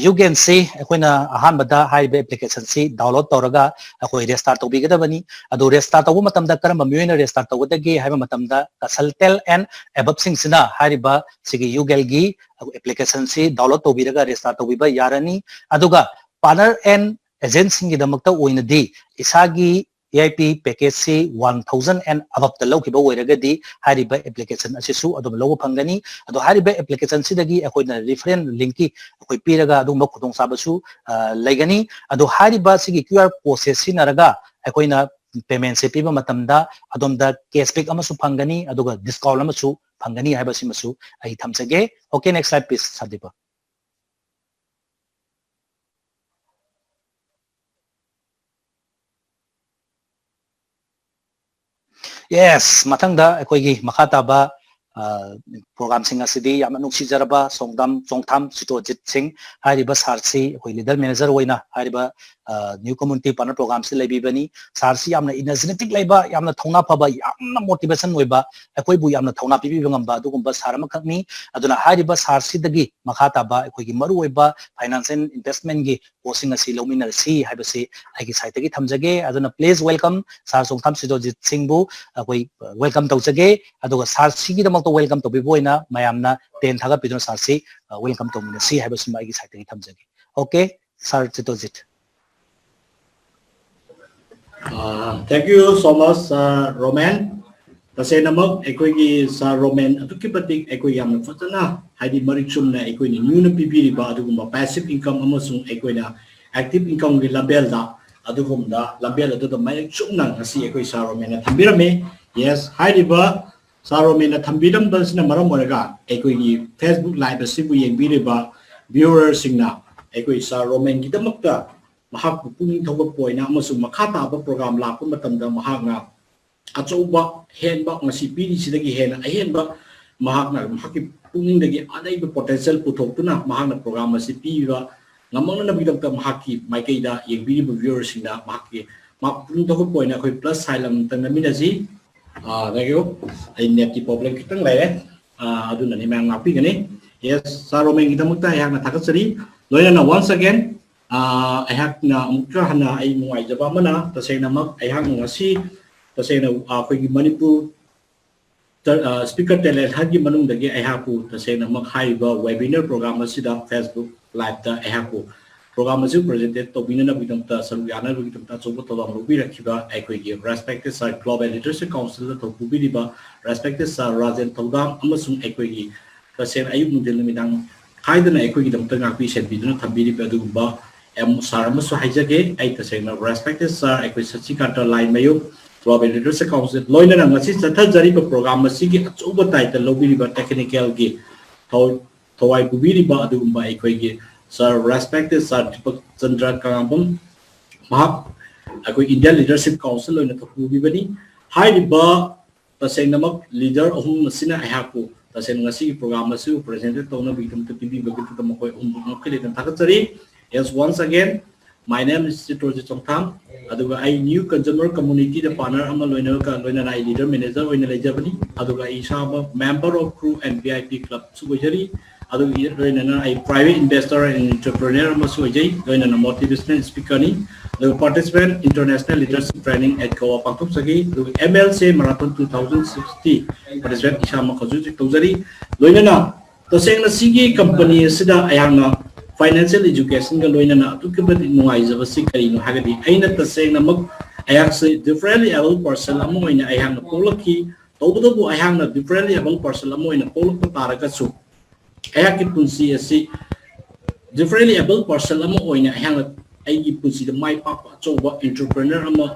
ꯌꯨꯒꯦꯟꯁꯤ ꯑꯩꯈꯣꯏꯅ ꯑꯍꯥꯟꯕꯗ ꯍꯥꯏꯔꯤꯕ ꯑꯦꯄ꯭ꯂꯤꯀꯦꯁꯟꯁꯤ ꯗꯥꯎꯟꯂꯣꯗ ꯇꯧꯔꯒ ꯑꯩꯈꯣꯏ ꯔꯦꯖꯤꯁꯇꯥꯔ ꯇꯧꯕꯤꯒꯗꯕꯅꯤ꯫ ꯑꯗꯨ ꯔꯦꯖꯤꯁꯇꯥꯔ ꯇꯧꯕ ꯃꯇꯝꯗ ꯀꯔꯝꯕ ꯃꯤꯑꯣꯏꯅ ꯔꯦꯖꯤꯁꯇꯥꯔ ꯇꯧꯒꯗꯒꯦ ꯍꯥꯏꯕ ꯃꯇꯝꯗ consultant and above ꯁꯤꯡꯁꯤꯅ ꯍꯥꯏꯔꯤꯕ ꯁꯤꯒꯤ ꯌꯨꯒꯦꯜꯒꯤ ꯑꯦꯄ꯭ꯂꯤꯀꯦꯁꯟꯁꯤ ꯗꯥꯎꯟꯂꯣꯗ ꯇꯧꯕꯤꯔꯒ ꯔꯦꯖꯤꯁꯇꯥꯔ ꯇꯧꯕꯤꯕ ꯌꯥꯔꯅꯤ꯫ ꯑꯗꯨꯒ partner and agent ꯁꯤꯡꯒꯤꯗꯃꯛꯇ ꯑꯣꯏꯅꯗꯤ ꯏꯁꯥꯒꯤ ꯚꯤ ꯑꯥꯏ ꯄꯤ ꯄꯦꯀꯦꯖꯁꯤ ꯋꯥꯟ ꯊꯥꯎꯖꯟ ꯑꯦꯟ ꯑꯕꯞꯇ ꯂꯧꯈꯤꯕ ꯑꯣꯏꯔꯒꯗꯤ ꯍꯥꯏꯔꯤꯕ ꯑꯦꯄ꯭ꯂꯤꯀꯦꯁꯟ ꯑꯁꯤꯁꯨ ꯑꯗꯨꯝ ꯂꯧꯕ ꯐꯪꯒꯅꯤ꯫ ꯑꯗꯣ ꯍꯥꯏꯔꯤꯕ ꯑꯦꯄ꯭ꯂꯤꯀꯦꯁꯟꯁꯤꯗꯒꯤ ꯑꯩꯈꯣꯏꯅ ꯔꯤꯐꯔꯦꯟ ꯂꯤꯡꯀꯤ ꯑꯩꯈꯣꯏ ꯄꯤꯔꯒ ꯑꯗꯨꯒꯨꯝꯕ ꯈꯨꯗꯣꯡꯆꯥꯕꯁꯨ ꯂꯩꯒꯅꯤ꯫ ꯑꯗꯣ ꯍꯥꯏꯔꯤꯕ ꯁꯤꯒꯤ ꯀ꯭ꯌꯨ ꯑꯥꯔ ꯀꯣꯗꯁꯦ ꯁꯤꯖꯤꯟꯅꯔꯒ ꯑꯩꯈꯣꯏꯅ ꯄꯦꯃꯦꯟꯁꯦ ꯄꯤꯕ ꯃꯇꯝꯗ ꯑꯗꯣꯝꯗ ꯀꯦꯁꯕꯦꯛ ꯑꯃꯁꯨ ꯐꯪꯒꯅꯤ, ꯑꯗꯨꯒ ꯗꯤꯁꯀꯥꯎꯟ ꯑꯃꯁꯨ ꯐꯪꯒꯅꯤ ꯍꯥꯏꯕꯁꯤꯃꯁꯨ ꯑꯩ ꯊꯝꯖꯒꯦ꯫ Okay, next slide please, ꯁꯥꯟꯗꯤꯄ꯫ Yes, ꯃꯊꯪꯗ ꯑꯩꯈꯣꯏꯒꯤ ꯃꯈꯥ ꯇꯥꯕ ꯄ꯭ꯔꯣꯒ꯭ꯔꯥꯝꯁꯤꯡ ꯑꯁꯤꯗꯤ ꯌꯥꯝꯅ ꯅꯨꯡꯁꯤꯖꯔꯕ ꯁꯣꯡꯗꯝ ꯆꯣꯡꯊꯥꯝ ꯁꯤꯇꯣꯖꯤꯠ ꯁꯤꯡ ꯍꯥꯏꯔꯤꯕ ꯁꯥꯔꯁꯤ ꯑꯩꯈꯣꯏ ꯂꯤꯗꯔ ꯃꯦꯅꯦꯖꯔ ꯑꯣꯏꯅ ꯍꯥꯏꯔꯤꯕ ꯅ꯭ꯌꯨ ꯀꯝꯃ꯭ꯌꯨꯅꯤꯇꯤ ꯄꯥꯔꯠꯅꯔ ꯄ꯭ꯔꯣꯒ꯭ꯔꯥꯝꯁꯤ ꯂꯩꯕꯤꯕꯅꯤ꯫ ꯁꯥꯔꯁꯤ ꯌꯥꯝꯅ ꯏꯅꯔꯖꯦꯇꯤꯛ ꯂꯩꯕ, ꯌꯥꯝꯅ ꯊꯧꯅꯥ ꯐꯕ, ꯌꯥꯝꯅ ꯃꯣꯇꯤꯚꯦꯁꯟ ꯑꯣꯏꯕ, ꯑꯩꯈꯣꯏꯕꯨ ꯌꯥꯝꯅ ꯊꯧꯅꯥ ꯄꯤꯕꯤꯕ ꯉꯝꯕ ꯑꯗꯨꯒꯨꯝꯕ ꯁꯥꯔ ꯑꯃꯈꯛꯅꯤ꯫ ꯑꯗꯨꯅ ꯍꯥꯏꯔꯤꯕ ꯁꯥꯔꯁꯤꯗꯒꯤ ꯃꯈꯥ ꯇꯥꯕ ꯑꯩꯈꯣꯏꯒꯤ ꯃꯔꯨꯑꯣꯏꯕ ꯐꯥꯏꯅꯥꯟꯁꯤꯌꯦꯜ ꯏꯟꯚꯦꯁꯃꯦꯟꯒꯤ ꯀꯣꯔꯁꯁꯤꯡ ꯑꯁꯤ ꯂꯧꯃꯤꯟꯅꯔꯁꯤ ꯍꯥꯏꯕꯁꯤ ꯑꯩꯒꯤ ꯁꯥꯏꯠꯇꯒꯤ ꯊꯝꯖꯒꯦ꯫ ꯑꯗꯨꯅ please welcome ꯁꯥꯔ ꯆꯣꯡꯊꯥꯝ ꯁꯤꯇꯣꯖꯤꯠ ꯁꯤꯡꯕꯨ ꯑꯩꯈꯣꯏ ꯋꯦꯜꯀꯝ ꯇꯧꯖꯒꯦ꯫ ꯑꯗꯨꯒ ꯁꯥꯔꯁꯤꯒꯤꯗꯃꯛꯇ ꯋꯦꯜꯀꯝ ꯇꯧꯕꯤꯕ ꯑꯣꯏꯅ ꯃꯌꯥꯝꯅ ꯇꯦꯟ ꯊꯥꯒꯠꯄꯤꯗꯨꯅ ꯁꯥꯔꯁꯤ ꯋꯦꯜꯀꯝ ꯇꯧꯃꯤꯟꯅꯁꯤ ꯍꯥꯏꯕꯁꯤꯃ ꯑꯩꯒꯤ ꯁꯥꯏꯠꯇꯒꯤ ꯊꯝꯖꯒꯦ꯫ Okay, sir ꯁꯤꯇꯣꯖꯤꯠ꯫ Uh, thank you so much, uh, Roman. ꯇꯁꯦꯡꯅꯃꯛ ꯑꯩꯈꯣꯏꯒꯤ ꯁꯥꯔ ꯔꯣꯃꯦꯟ ꯑꯗꯨꯛꯀꯤ ꯃꯇꯤꯛ ꯑꯩꯈꯣꯏ ꯌꯥꯝꯅ ꯐꯖꯅ, ꯍꯥꯏꯗꯤ ꯃꯔꯤꯛ ꯆꯨꯝꯅ ꯑꯩꯈꯣꯏꯅ ꯅ꯭ꯌꯨꯅ ꯄꯤꯕꯤꯔꯤꯕ ꯑꯗꯨꯒꯨꯝꯕ ꯄꯦꯁꯤꯚ ꯏꯟꯀꯝ ꯑꯃꯁꯨꯡ ꯑꯩꯈꯣꯏꯅ ꯑꯦꯛꯇꯤꯚ ꯏꯟꯀꯝꯒꯤ ꯂꯝꯕꯦꯜꯗ ꯑꯗꯨꯒꯨꯝꯕ ꯂꯝꯕꯦꯜ ꯑꯗꯨꯗ ꯃꯔꯤꯛ ꯆꯨꯝꯅ ꯉꯁꯤ ꯑꯩꯈꯣꯏ ꯁꯥꯔ ꯔꯣꯃꯦꯟꯅ ꯊꯝꯕꯤꯔꯝꯃꯤ꯫ Yes, ꯍꯥꯏꯔꯤꯕ ꯁꯥꯔ ꯔꯣꯃꯦꯟꯅ ꯊꯝꯕꯤꯔꯝꯕꯁꯤꯅ ꯃꯔꯝ ꯑꯣꯏꯔꯒ ꯑꯩꯈꯣꯏꯒꯤ Facebook live ꯑꯁꯤꯕꯨ ꯌꯦꯡꯕꯤꯔꯤꯕ viewerꯁꯤꯡꯅ ꯑꯩꯈꯣꯏ ꯁꯥꯔ ꯔꯣꯃꯦꯟꯒꯤꯗꯃꯛꯇ ꯃꯍꯥꯛꯄꯨ ꯄꯨꯛꯅꯤꯡ ꯊꯧꯒꯠꯄ ꯑꯣꯏꯅ ꯑꯃꯁꯨꯡ ꯃꯈꯥ ꯇꯥꯕ ꯄ꯭ꯔꯣꯒ꯭ꯔꯥꯝ ꯂꯥꯛꯄ ꯃꯇꯝꯗ ꯃꯍꯥꯛꯅ ꯑꯆꯧꯕ ꯍꯦꯟꯕ ꯉꯁꯤ ꯄꯤꯔꯤꯁꯤꯗꯒꯤ ꯍꯦꯟꯅ ꯑꯍꯦꯟꯕ ꯃꯍꯥꯛꯅ ꯃꯍꯥꯛꯀꯤ ꯄꯨꯛꯅꯤꯡꯗꯒꯤ ꯑꯅꯩꯕ ꯄꯣꯇꯦꯟꯁꯤꯌꯦꯜ ꯄꯨꯊꯣꯛꯇꯨꯅ ꯃꯍꯥꯛꯅ ꯄ꯭ꯔꯣꯒ꯭ꯔꯥꯝ ꯑꯁꯤ ꯄꯤꯕ ꯉꯝꯃꯛꯅꯅꯕꯒꯤꯗꯃꯛꯇ ꯃꯍꯥꯛꯀꯤ ꯃꯥꯏꯀꯩꯗ ꯌꯦꯡꯕꯤꯔꯤꯕ viewerꯁꯤꯡꯗ ꯃꯍꯥꯛꯀꯤ ꯃꯍꯥꯛ ꯄꯨꯛꯅꯤꯡ ꯊꯧꯒꯠꯄ ꯑꯣꯏꯅ ꯑꯩꯈꯣꯏ ꯄ꯭ꯂꯁ ꯁꯥꯏꯟ ꯑꯃꯇꯪ ꯅꯝꯃꯤꯟꯅꯁꯤ꯫ ꯑꯥ, ꯉꯥꯏꯈꯣ, ꯑꯩ ꯅꯦꯠꯀꯤ ꯄ꯭ꯔꯣꯕ꯭ꯂꯦꯝ ꯈꯤꯇꯪ ꯂꯩꯔꯦ, ꯑꯥ, ꯑꯗꯨꯅꯅꯤ, ꯃꯌꯥꯝ ꯉꯥꯛꯄꯤꯒꯅꯤ꯫ Yes, ꯁꯥꯔ ꯔꯣꯃꯦꯟꯒꯤꯗꯃꯛꯇ ꯑꯩꯍꯥꯛꯅ ꯊꯥꯒꯠꯆꯔꯤ꯫ ꯂꯣꯏꯅꯅ once again ꯑꯩꯍꯥꯛꯅ ꯑꯃꯨꯛꯀ ꯍꯟꯅ ꯑꯩ ꯅꯨꯡꯉꯥꯏꯖꯕ ꯑꯃꯅ, ꯇꯁꯦꯡꯅꯃꯛ ꯑꯩꯍꯥꯛꯅ ꯉꯁꯤ ꯇꯁꯦꯡꯅ ꯑꯩꯈꯣꯏꯒꯤ ꯃꯅꯤꯄꯨꯔ ꯁ꯭ꯄꯤꯀꯔ ꯇꯦꯂꯦꯟ ꯍꯟꯒꯤ ꯃꯅꯨꯡꯗꯒꯤ ꯑꯩꯍꯥꯛꯄꯨ ꯇꯁꯦꯡꯅꯃꯛ ꯍꯥꯏꯔꯤꯕ webinar program ꯑꯁꯤꯗ Facebook live ꯇ ꯑꯩꯍꯥꯛꯄꯨ program ꯑꯁꯤ presentate ꯇꯧꯕꯤꯅꯅꯕꯒꯤꯗꯃꯛꯇ, ꯁꯔꯨꯛ ꯌꯥꯅꯕꯒꯤꯗꯃꯛꯇ ꯑꯆꯧꯕ ꯊꯧꯗꯥꯡ ꯂꯧꯕꯤꯔꯛꯈꯤꯕ ꯑꯩꯈꯣꯏꯒꯤ respected sir, Global Leadership Council ꯗ ꯊꯧ ꯄꯨꯕꯤꯔꯤꯕ respected sir ꯔꯥꯖꯦꯟ ꯊꯧꯗꯥꯝ ꯑꯃꯁꯨꯡ ꯑꯩꯈꯣꯏꯒꯤ ꯇꯁꯦꯡꯅ ꯑꯌꯨꯛ ꯅꯨꯡꯊꯤꯜ ꯅꯨꯃꯤꯗꯥꯡ ꯈꯥꯏꯗꯅ ꯑꯩꯈꯣꯏꯒꯤꯗꯃꯛꯇ ꯉꯥꯛꯄꯤ ꯁꯦꯟꯕꯤꯗꯨꯅ ꯊꯝꯕꯤꯔꯤꯕ ꯑꯗꯨꯒꯨꯝꯕ ꯑꯦꯝ ꯁꯥꯔ ꯑꯃꯁꯨ ꯍꯥꯏꯖꯒꯦ꯫ ꯑꯩ ꯇꯁꯦꯡꯅ respected sir ꯑꯩꯈꯣꯏ ꯁꯁꯤꯀꯥꯟꯇ ꯂꯥꯏꯃꯌꯨꯝ, Global Leadership Council, ꯂꯣꯏꯅꯅ ꯉꯁꯤ ꯆꯠꯊꯖꯔꯤꯕ program ꯑꯁꯤꯒꯤ ꯑꯆꯧꯕ ꯇꯥꯏꯇꯜ ꯂꯧꯕꯤꯔꯤꯕ technical ꯒꯤ ꯊꯧ-, ꯊꯋꯥꯏ ꯄꯨꯕꯤꯔꯤꯕ ꯑꯗꯨꯒꯨꯝꯕ ꯑꯩꯈꯣꯏꯒꯤ sir, respected sir Deepak Chandra ꯀꯉꯥꯝꯕꯝ, ꯃꯍꯥꯛ ꯑꯩꯈꯣꯏ India Leadership Council ꯑꯣꯏꯅ ꯊꯧꯄꯨꯕꯤꯕꯅꯤ꯫ ꯍꯥꯏꯔꯤꯕ ꯇꯁꯦꯡꯅꯃꯛ leader ꯑꯍꯨꯝ ꯑꯁꯤꯅ ꯑꯩꯍꯥꯛꯄꯨ ꯇꯁꯦꯡꯅ ꯉꯁꯤꯒꯤ program ꯑꯁꯤꯕꯨ presentate ꯇꯧꯅꯕꯒꯤꯗꯃꯛꯇ ꯄꯤꯕꯤꯕꯒꯤꯗꯃꯛꯇ ꯃꯈꯣꯏ ꯑꯍꯨꯝꯕꯨ ꯉꯛꯈꯩ ꯂꯩꯇꯅ ꯊꯥꯒꯠꯆꯔꯤ꯫ Yes, once again, my name is ꯆꯤꯇ꯭ꯔꯣꯖꯤꯠ ꯆꯣꯡꯊꯥꯝ꯫ ꯑꯗꯨꯒ ꯑꯩ New Consumer Community ꯗ partner ꯑꯃ ꯂꯣꯏꯅꯔꯒ ꯂꯣꯏꯅꯅ ꯑꯩ leader manager ꯑꯣꯏꯅ ꯂꯩꯖꯕꯅꯤ꯫ ꯑꯗꯨꯒ ꯑꯩ ꯏꯁꯥꯃꯛ member of Crew and V I P Club ꯁꯨ ꯑꯣꯏꯖꯔꯤ꯫ ꯑꯗꯨꯒ ꯂꯣꯏꯅꯅ ꯑꯩ private investor and entrepreneur ꯑꯃꯁꯨ ꯑꯣꯏꯖꯩ, ꯂꯣꯏꯅꯅ motivational speaker ꯅꯤ꯫ ꯑꯗꯨꯒ participant International Leadership Training at Goa ꯄꯥꯡꯊꯣꯛꯆꯈꯤ꯫ ꯑꯗꯨꯒ M L C Marathon two thousand sixty participant ꯏꯁꯥꯃꯛ ꯍꯧꯖꯤꯛ ꯍꯧꯖꯤꯛ ꯇꯧꯖꯔꯤ꯫ ꯂꯣꯏꯅꯅ ꯇꯁꯦꯡꯅ ꯁꯤꯒꯤ company ꯑꯁꯤꯗ ꯑꯩꯍꯥꯛꯅ financial education ꯒ ꯂꯣꯏꯅꯅ ꯑꯗꯨꯛꯀꯤ ꯃꯇꯤꯛ ꯅꯨꯡꯉꯥꯏꯖꯕꯁꯤ ꯀꯔꯤꯅꯣ ꯍꯥꯏꯔꯒꯗꯤ, ꯑꯩꯅ ꯇꯁꯦꯡꯅꯃꯛ ꯑꯩꯍꯥꯛꯁꯦ differently abled person ꯑꯃ ꯑꯣꯏꯅ ꯑꯩꯍꯥꯛꯅ ꯄꯣꯛꯂꯛꯈꯤ꯫ ꯇꯧꯕꯇꯕꯨ ꯑꯩꯍꯥꯛꯅ differently abled person ꯑꯃ ꯑꯣꯏꯅ ꯄꯣꯛꯂꯛꯄ ꯇꯥꯔꯒꯁꯨ, ꯑꯩꯍꯥꯛꯀꯤ ꯄꯨꯟꯁꯤ ꯑꯁꯤ differently abled person ꯑꯃ ꯑꯣꯏꯅ ꯑꯩꯍꯥꯛꯅ ꯑꯩꯒꯤ ꯄꯨꯟꯁꯤꯗ ꯃꯥꯏ ꯄꯥꯛꯄ ꯑꯆꯧꯕ entrepreneur ꯑꯃ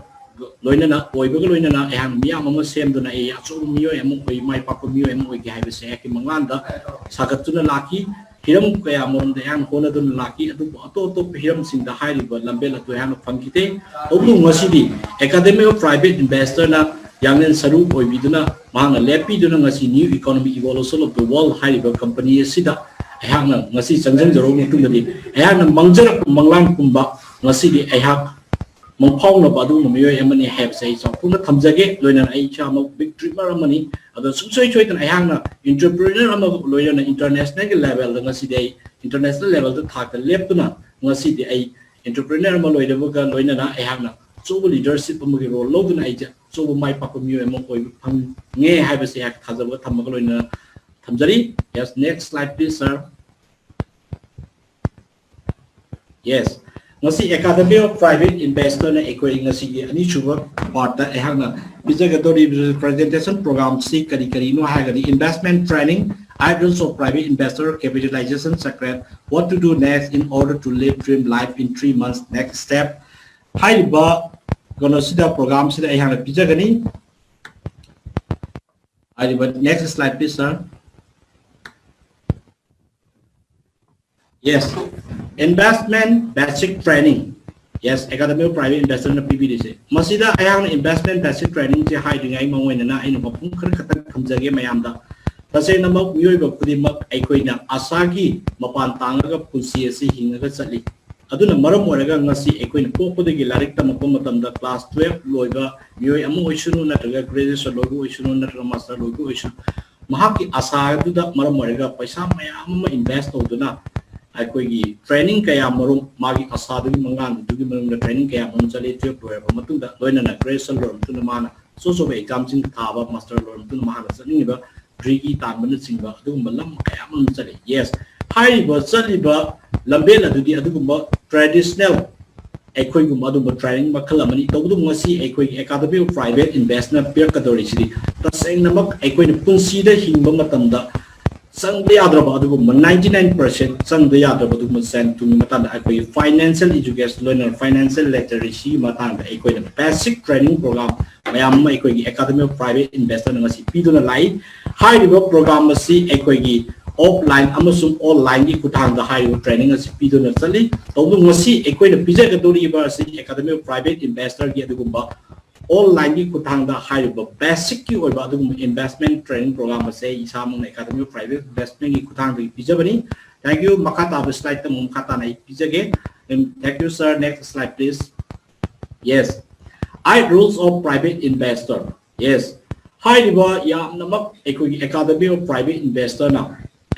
ꯂꯣꯏꯅꯅ ꯑꯣꯏꯕꯒ ꯂꯣꯏꯅꯅ ꯑꯩꯍꯥꯛꯅ ꯃꯤꯌꯥꯝ ꯑꯃ ꯁꯦꯝꯗꯨꯅ ꯑꯩ ꯑꯆꯧꯕ ꯃꯤꯑꯣꯏ ꯑꯃ ꯑꯣꯏ, ꯃꯥꯏ ꯄꯥꯛꯄ ꯃꯤꯑꯣꯏ ꯑꯃ ꯑꯣꯏꯒꯦ ꯍꯥꯏꯕꯁꯦ ꯑꯩꯍꯥꯛꯀꯤ ꯃꯪꯂꯥꯟꯗ ꯁꯥꯒꯠꯇꯨꯅ ꯂꯥꯛꯈꯤ꯫ ꯍꯤꯔꯝ ꯀꯌꯥ ꯃꯔꯨꯝꯗ ꯑꯩꯍꯥꯛꯅ ꯍꯣꯠꯅꯗꯨꯅ ꯂꯥꯛꯈꯤ, ꯑꯗꯨꯕꯨ ꯑꯇꯣꯞ ꯑꯇꯣꯞꯄ ꯍꯤꯔꯝꯁꯤꯡꯗ ꯍꯥꯏꯔꯤꯕ ꯂꯝꯕꯦꯜ ꯑꯗꯨ ꯑꯩꯍꯥꯛꯅ ꯐꯪꯈꯤꯗꯦ꯫ ꯇꯧꯕꯇꯕꯨ ꯉꯁꯤꯗꯤ Academy of Private Investor ꯅ ꯌꯥꯡꯂꯦꯟ ꯁꯔꯨ ꯑꯣꯏꯕꯤꯗꯨꯅ, ꯃꯍꯥꯛꯅ ꯂꯦꯞꯄꯤꯗꯨꯅ ꯉꯁꯤ New Economic Evolution of the World ꯍꯥꯏꯔꯤꯕ company ꯑꯁꯤꯗ ꯑꯩꯍꯥꯛꯅ ꯉꯁꯤ ꯆꯪꯁꯤꯟꯖꯔꯨꯕ ꯃꯇꯨꯡꯗꯗꯤ ꯑꯩꯍꯥꯛꯅ ꯃꯪꯖꯔꯛꯄ ꯃꯪꯂꯥꯟ ꯄꯨꯝꯕ ꯉꯁꯤꯗꯤ ꯑꯩꯍꯥꯛ ꯃꯪꯐꯥꯎꯅꯕ ꯑꯗꯨꯒꯨꯝꯕ ꯃꯤꯑꯣꯏ ꯑꯃꯅꯤ ꯍꯥꯏꯕꯁꯦ ꯑꯩ ꯆꯥꯎꯊꯣꯛꯅ ꯊꯝꯖꯒꯦ꯫ ꯂꯣꯏꯅꯅ ꯑꯩ ꯏꯁꯥꯃꯛ big dreamer ꯑꯃꯅꯤ꯫ ꯑꯗꯣ ꯁꯨꯡꯁꯣꯏ ꯁꯣꯏꯗꯅ ꯑꯩꯍꯥꯛꯅ entrepreneur ꯑꯃꯒ ꯂꯣꯏꯅꯅ internationalꯒꯤ levelꯗ ꯉꯁꯤꯗꯤ ꯑꯩ international levelꯗ ꯊꯥꯛꯇ ꯂꯦꯞꯇꯨꯅ ꯉꯁꯤꯗꯤ ꯑꯩ entrepreneur ꯑꯃ ꯂꯣꯏꯅꯕꯒ ꯂꯣꯏꯅꯅ ꯑꯩꯍꯥꯛꯅ ꯑꯆꯧꯕ leadership ꯑꯃꯒꯤ role ꯂꯧꯗꯨꯅ ꯑꯩꯁꯦ ꯑꯆꯧꯕ ꯃꯥꯏ ꯄꯥꯛꯄ ꯃꯤꯑꯣꯏ ꯑꯃ ꯑꯣꯏꯕ ꯐꯪꯉꯦ ꯍꯥꯏꯕꯁꯦ ꯑꯩꯍꯥꯛ ꯊꯥꯖꯕ ꯊꯝꯃꯒ ꯂꯣꯏꯅꯅ ꯊꯝꯖꯔꯤ꯫ Yes, next slide please, sir. Yes. ꯉꯁꯤ Academy of Private Investorꯅ ꯑꯩꯈꯣꯏ ꯉꯁꯤꯒꯤ ꯑꯅꯤꯁꯨꯕ partꯇ ꯑꯩꯍꯥꯛꯅ ꯄꯤꯖꯒꯗꯧꯔꯤꯕ presentation programꯁꯤ ꯀꯔꯤ ꯀꯔꯤꯅꯣ ꯍꯥꯏꯔꯒꯗꯤ investment training, ideals of private investor, capitalization secret, what to do next in order to live dream life in three months, next step ꯍꯥꯏꯔꯤꯕ ꯀꯩꯅꯣꯁꯤꯗ programꯁꯤꯗ ꯑꯩꯍꯥꯛꯅ ꯄꯤꯖꯒꯅꯤ꯫ ꯍꯥꯏꯔꯤꯕ next slide please, sir. Yes, investment basic training. Yes, Academy of Private Investorꯅ ꯄꯤꯕꯤꯔꯤꯁꯦ꯫ ꯃꯁꯤꯗ ꯑꯩꯍꯥꯛꯅ investment basic trainingꯁꯦ ꯍꯥꯏꯗ꯭ꯔꯤꯉꯩ ꯃꯃꯥꯡ ꯑꯣꯏꯅ ꯑꯩꯅ ꯋꯥꯐꯝ ꯈꯔ ꯈꯛꯇꯪ ꯊꯝꯖꯒꯦ ꯃꯌꯥꯝꯗ꯫ ꯇꯁꯦꯡꯅꯃꯛ ꯃꯤꯑꯣꯏꯕ ꯈꯨꯗꯤꯡꯃꯛ ꯑꯩꯈꯣꯏꯅ ꯑꯁꯥꯒꯤ ꯃꯄꯥꯟ ꯇꯥꯡꯉꯒ ꯄꯨꯟꯁꯤ ꯑꯁꯤ ꯍꯤꯡꯉꯒ ꯆꯠꯂꯤ꯫ ꯑꯗꯨꯅ ꯃꯔꯝ ꯑꯣꯏꯔꯒ ꯉꯁꯤ ꯑꯩꯈꯣꯏꯅ ꯄꯣꯛꯄꯗꯒꯤ ꯂꯥꯏꯔꯤꯛ ꯇꯝꯃꯛꯄ ꯃꯇꯝꯗ class twelve ꯂꯣꯏꯕ ꯃꯤꯑꯣꯏ ꯑꯃ ꯑꯣꯏꯁꯅꯨ, ꯅꯠꯇ꯭ꯔꯒ graduation ꯂꯣꯏꯕ ꯑꯣꯏꯁꯅꯨ, ꯅꯠꯇ꯭ꯔꯒ master ꯂꯣꯏꯕ ꯑꯣꯏꯁꯅꯨ, ꯃꯍꯥꯛꯀꯤ ꯑꯁꯥ ꯑꯗꯨꯗ ꯃꯔꯝ ꯑꯣꯏꯔꯒ ꯄꯩꯁꯥ ꯃꯌꯥꯝ ꯑꯃ invest ꯇꯧꯗꯨꯅ ꯑꯩꯈꯣꯏꯒꯤ training ꯀꯌꯥ ꯃꯔꯨꯝ, ꯃꯥꯒꯤ ꯑꯁꯥꯗꯨꯒꯤ ꯃꯉꯥꯜꯗꯨꯒꯤ ꯃꯅꯨꯡꯗ training ꯀꯌꯥ ꯃꯔꯨꯝ ꯆꯠꯂꯤ꯫ Twelve ꯂꯣꯏꯔꯕ ꯃꯇꯨꯡꯗ ꯂꯣꯏꯅꯅ graduation ꯂꯣꯏꯔꯕ ꯃꯇꯨꯡꯗ ꯃꯥꯅ ꯑꯆꯧ ꯑꯆꯧꯕ examꯁꯤꯡ ꯊꯥꯕ, master ꯂꯣꯏꯔꯕ ꯃꯇꯨꯡꯗ ꯃꯍꯥꯛꯅ ꯆꯠꯅꯤꯡꯉꯤꯕ degree ꯇꯥꯟꯕꯅꯆꯤꯡꯕ ꯑꯗꯨꯒꯨꯝꯕ ꯂꯝ ꯀꯌꯥ ꯑꯃ ꯆꯠꯂꯤ꯫ Yes, ꯍꯥꯏꯔꯤꯕ ꯆꯠꯂꯤꯕ ꯂꯝꯕꯦꯜ ꯑꯗꯨꯗꯤ ꯑꯗꯨꯒꯨꯝꯕ traditional ꯑꯩꯈꯣꯏꯒꯨꯝꯕ ꯑꯗꯨꯝꯕ training ꯃꯈꯜ ꯑꯃꯅꯤ꯫ ꯇꯧꯕꯇꯕꯨ ꯉꯁꯤ ꯑꯩꯈꯣꯏꯒꯤ Academy of Private Investorꯅ ꯄꯤꯔꯛꯀꯗꯧꯔꯤꯁꯤꯗꯤ ꯇꯁꯦꯡꯅꯃꯛ ꯑꯩꯈꯣꯏꯅ ꯄꯨꯟꯁꯤꯗ ꯍꯤꯡꯕ ꯃꯇꯝꯗ ꯆꯪꯕ ꯌꯥꯗ꯭ꯔꯕ ꯑꯗꯨꯒꯨꯝꯕ ninety nine percent ꯆꯪꯕ ꯌꯥꯗ꯭ꯔꯕ ꯑꯗꯨꯒꯨꯝꯕ ꯁꯦꯟ ꯊꯨꯝꯒꯤ ꯃꯇꯥꯡꯗ ꯑꯩꯈꯣꯏꯒꯤ financial education ꯂꯣꯏꯅꯅ financial literacyꯒꯤ ꯃꯇꯥꯡꯗ ꯑꯩꯈꯣꯏꯅ basic training program ꯃꯌꯥꯝ ꯑꯃ ꯑꯩꯈꯣꯏꯒꯤ Academy of Private Investorꯅ ꯉꯁꯤ ꯄꯤꯗꯨꯅ ꯂꯥꯛꯏ꯫ ꯍꯥꯏꯔꯤꯕ program ꯑꯁꯤ ꯑꯩꯈꯣꯏꯒꯤ offline ꯑꯃꯁꯨꯡ onlineꯒꯤ ꯈꯨꯠꯊꯥꯡꯗ ꯍꯥꯏꯔꯤꯕ training ꯑꯁꯤ ꯄꯤꯗꯨꯅ ꯆꯠꯂꯤ꯫ ꯇꯧꯕꯇꯕꯨ ꯉꯁꯤ ꯑꯩꯈꯣꯏꯅ ꯄꯤꯖꯒꯗꯧꯔꯤꯕ ꯑꯁꯤ Academy of Private Investorꯒꯤ ꯑꯗꯨꯒꯨꯝꯕ onlineꯒꯤ ꯈꯨꯠꯊꯥꯡꯗ ꯍꯥꯏꯔꯤꯕ basicꯀꯤ ꯑꯣꯏꯕ ꯑꯗꯨꯒꯨꯝꯕ investment training program ꯑꯁꯦ ꯑꯩ ꯏꯁꯥꯃꯛꯅ Academy of Private Investmentꯀꯤ ꯈꯨꯠꯊꯥꯡꯗꯒꯤ ꯄꯤꯖꯕꯅꯤ꯫ Thank you꯫ ꯃꯈꯥ ꯇꯥꯕ slideꯇ ꯑꯃꯨꯛ ꯃꯈꯥ ꯇꯥꯅ ꯑꯩ ꯄꯤꯖꯒꯦ꯫ Thank you, sir. Next slide, please. Yes. Eight rules of private investor. Yes. ꯍꯥꯏꯔꯤꯕ ꯌꯥꯝꯅꯃꯛ ꯑꯩꯈꯣꯏꯒꯤ Academy of Private Investorꯅ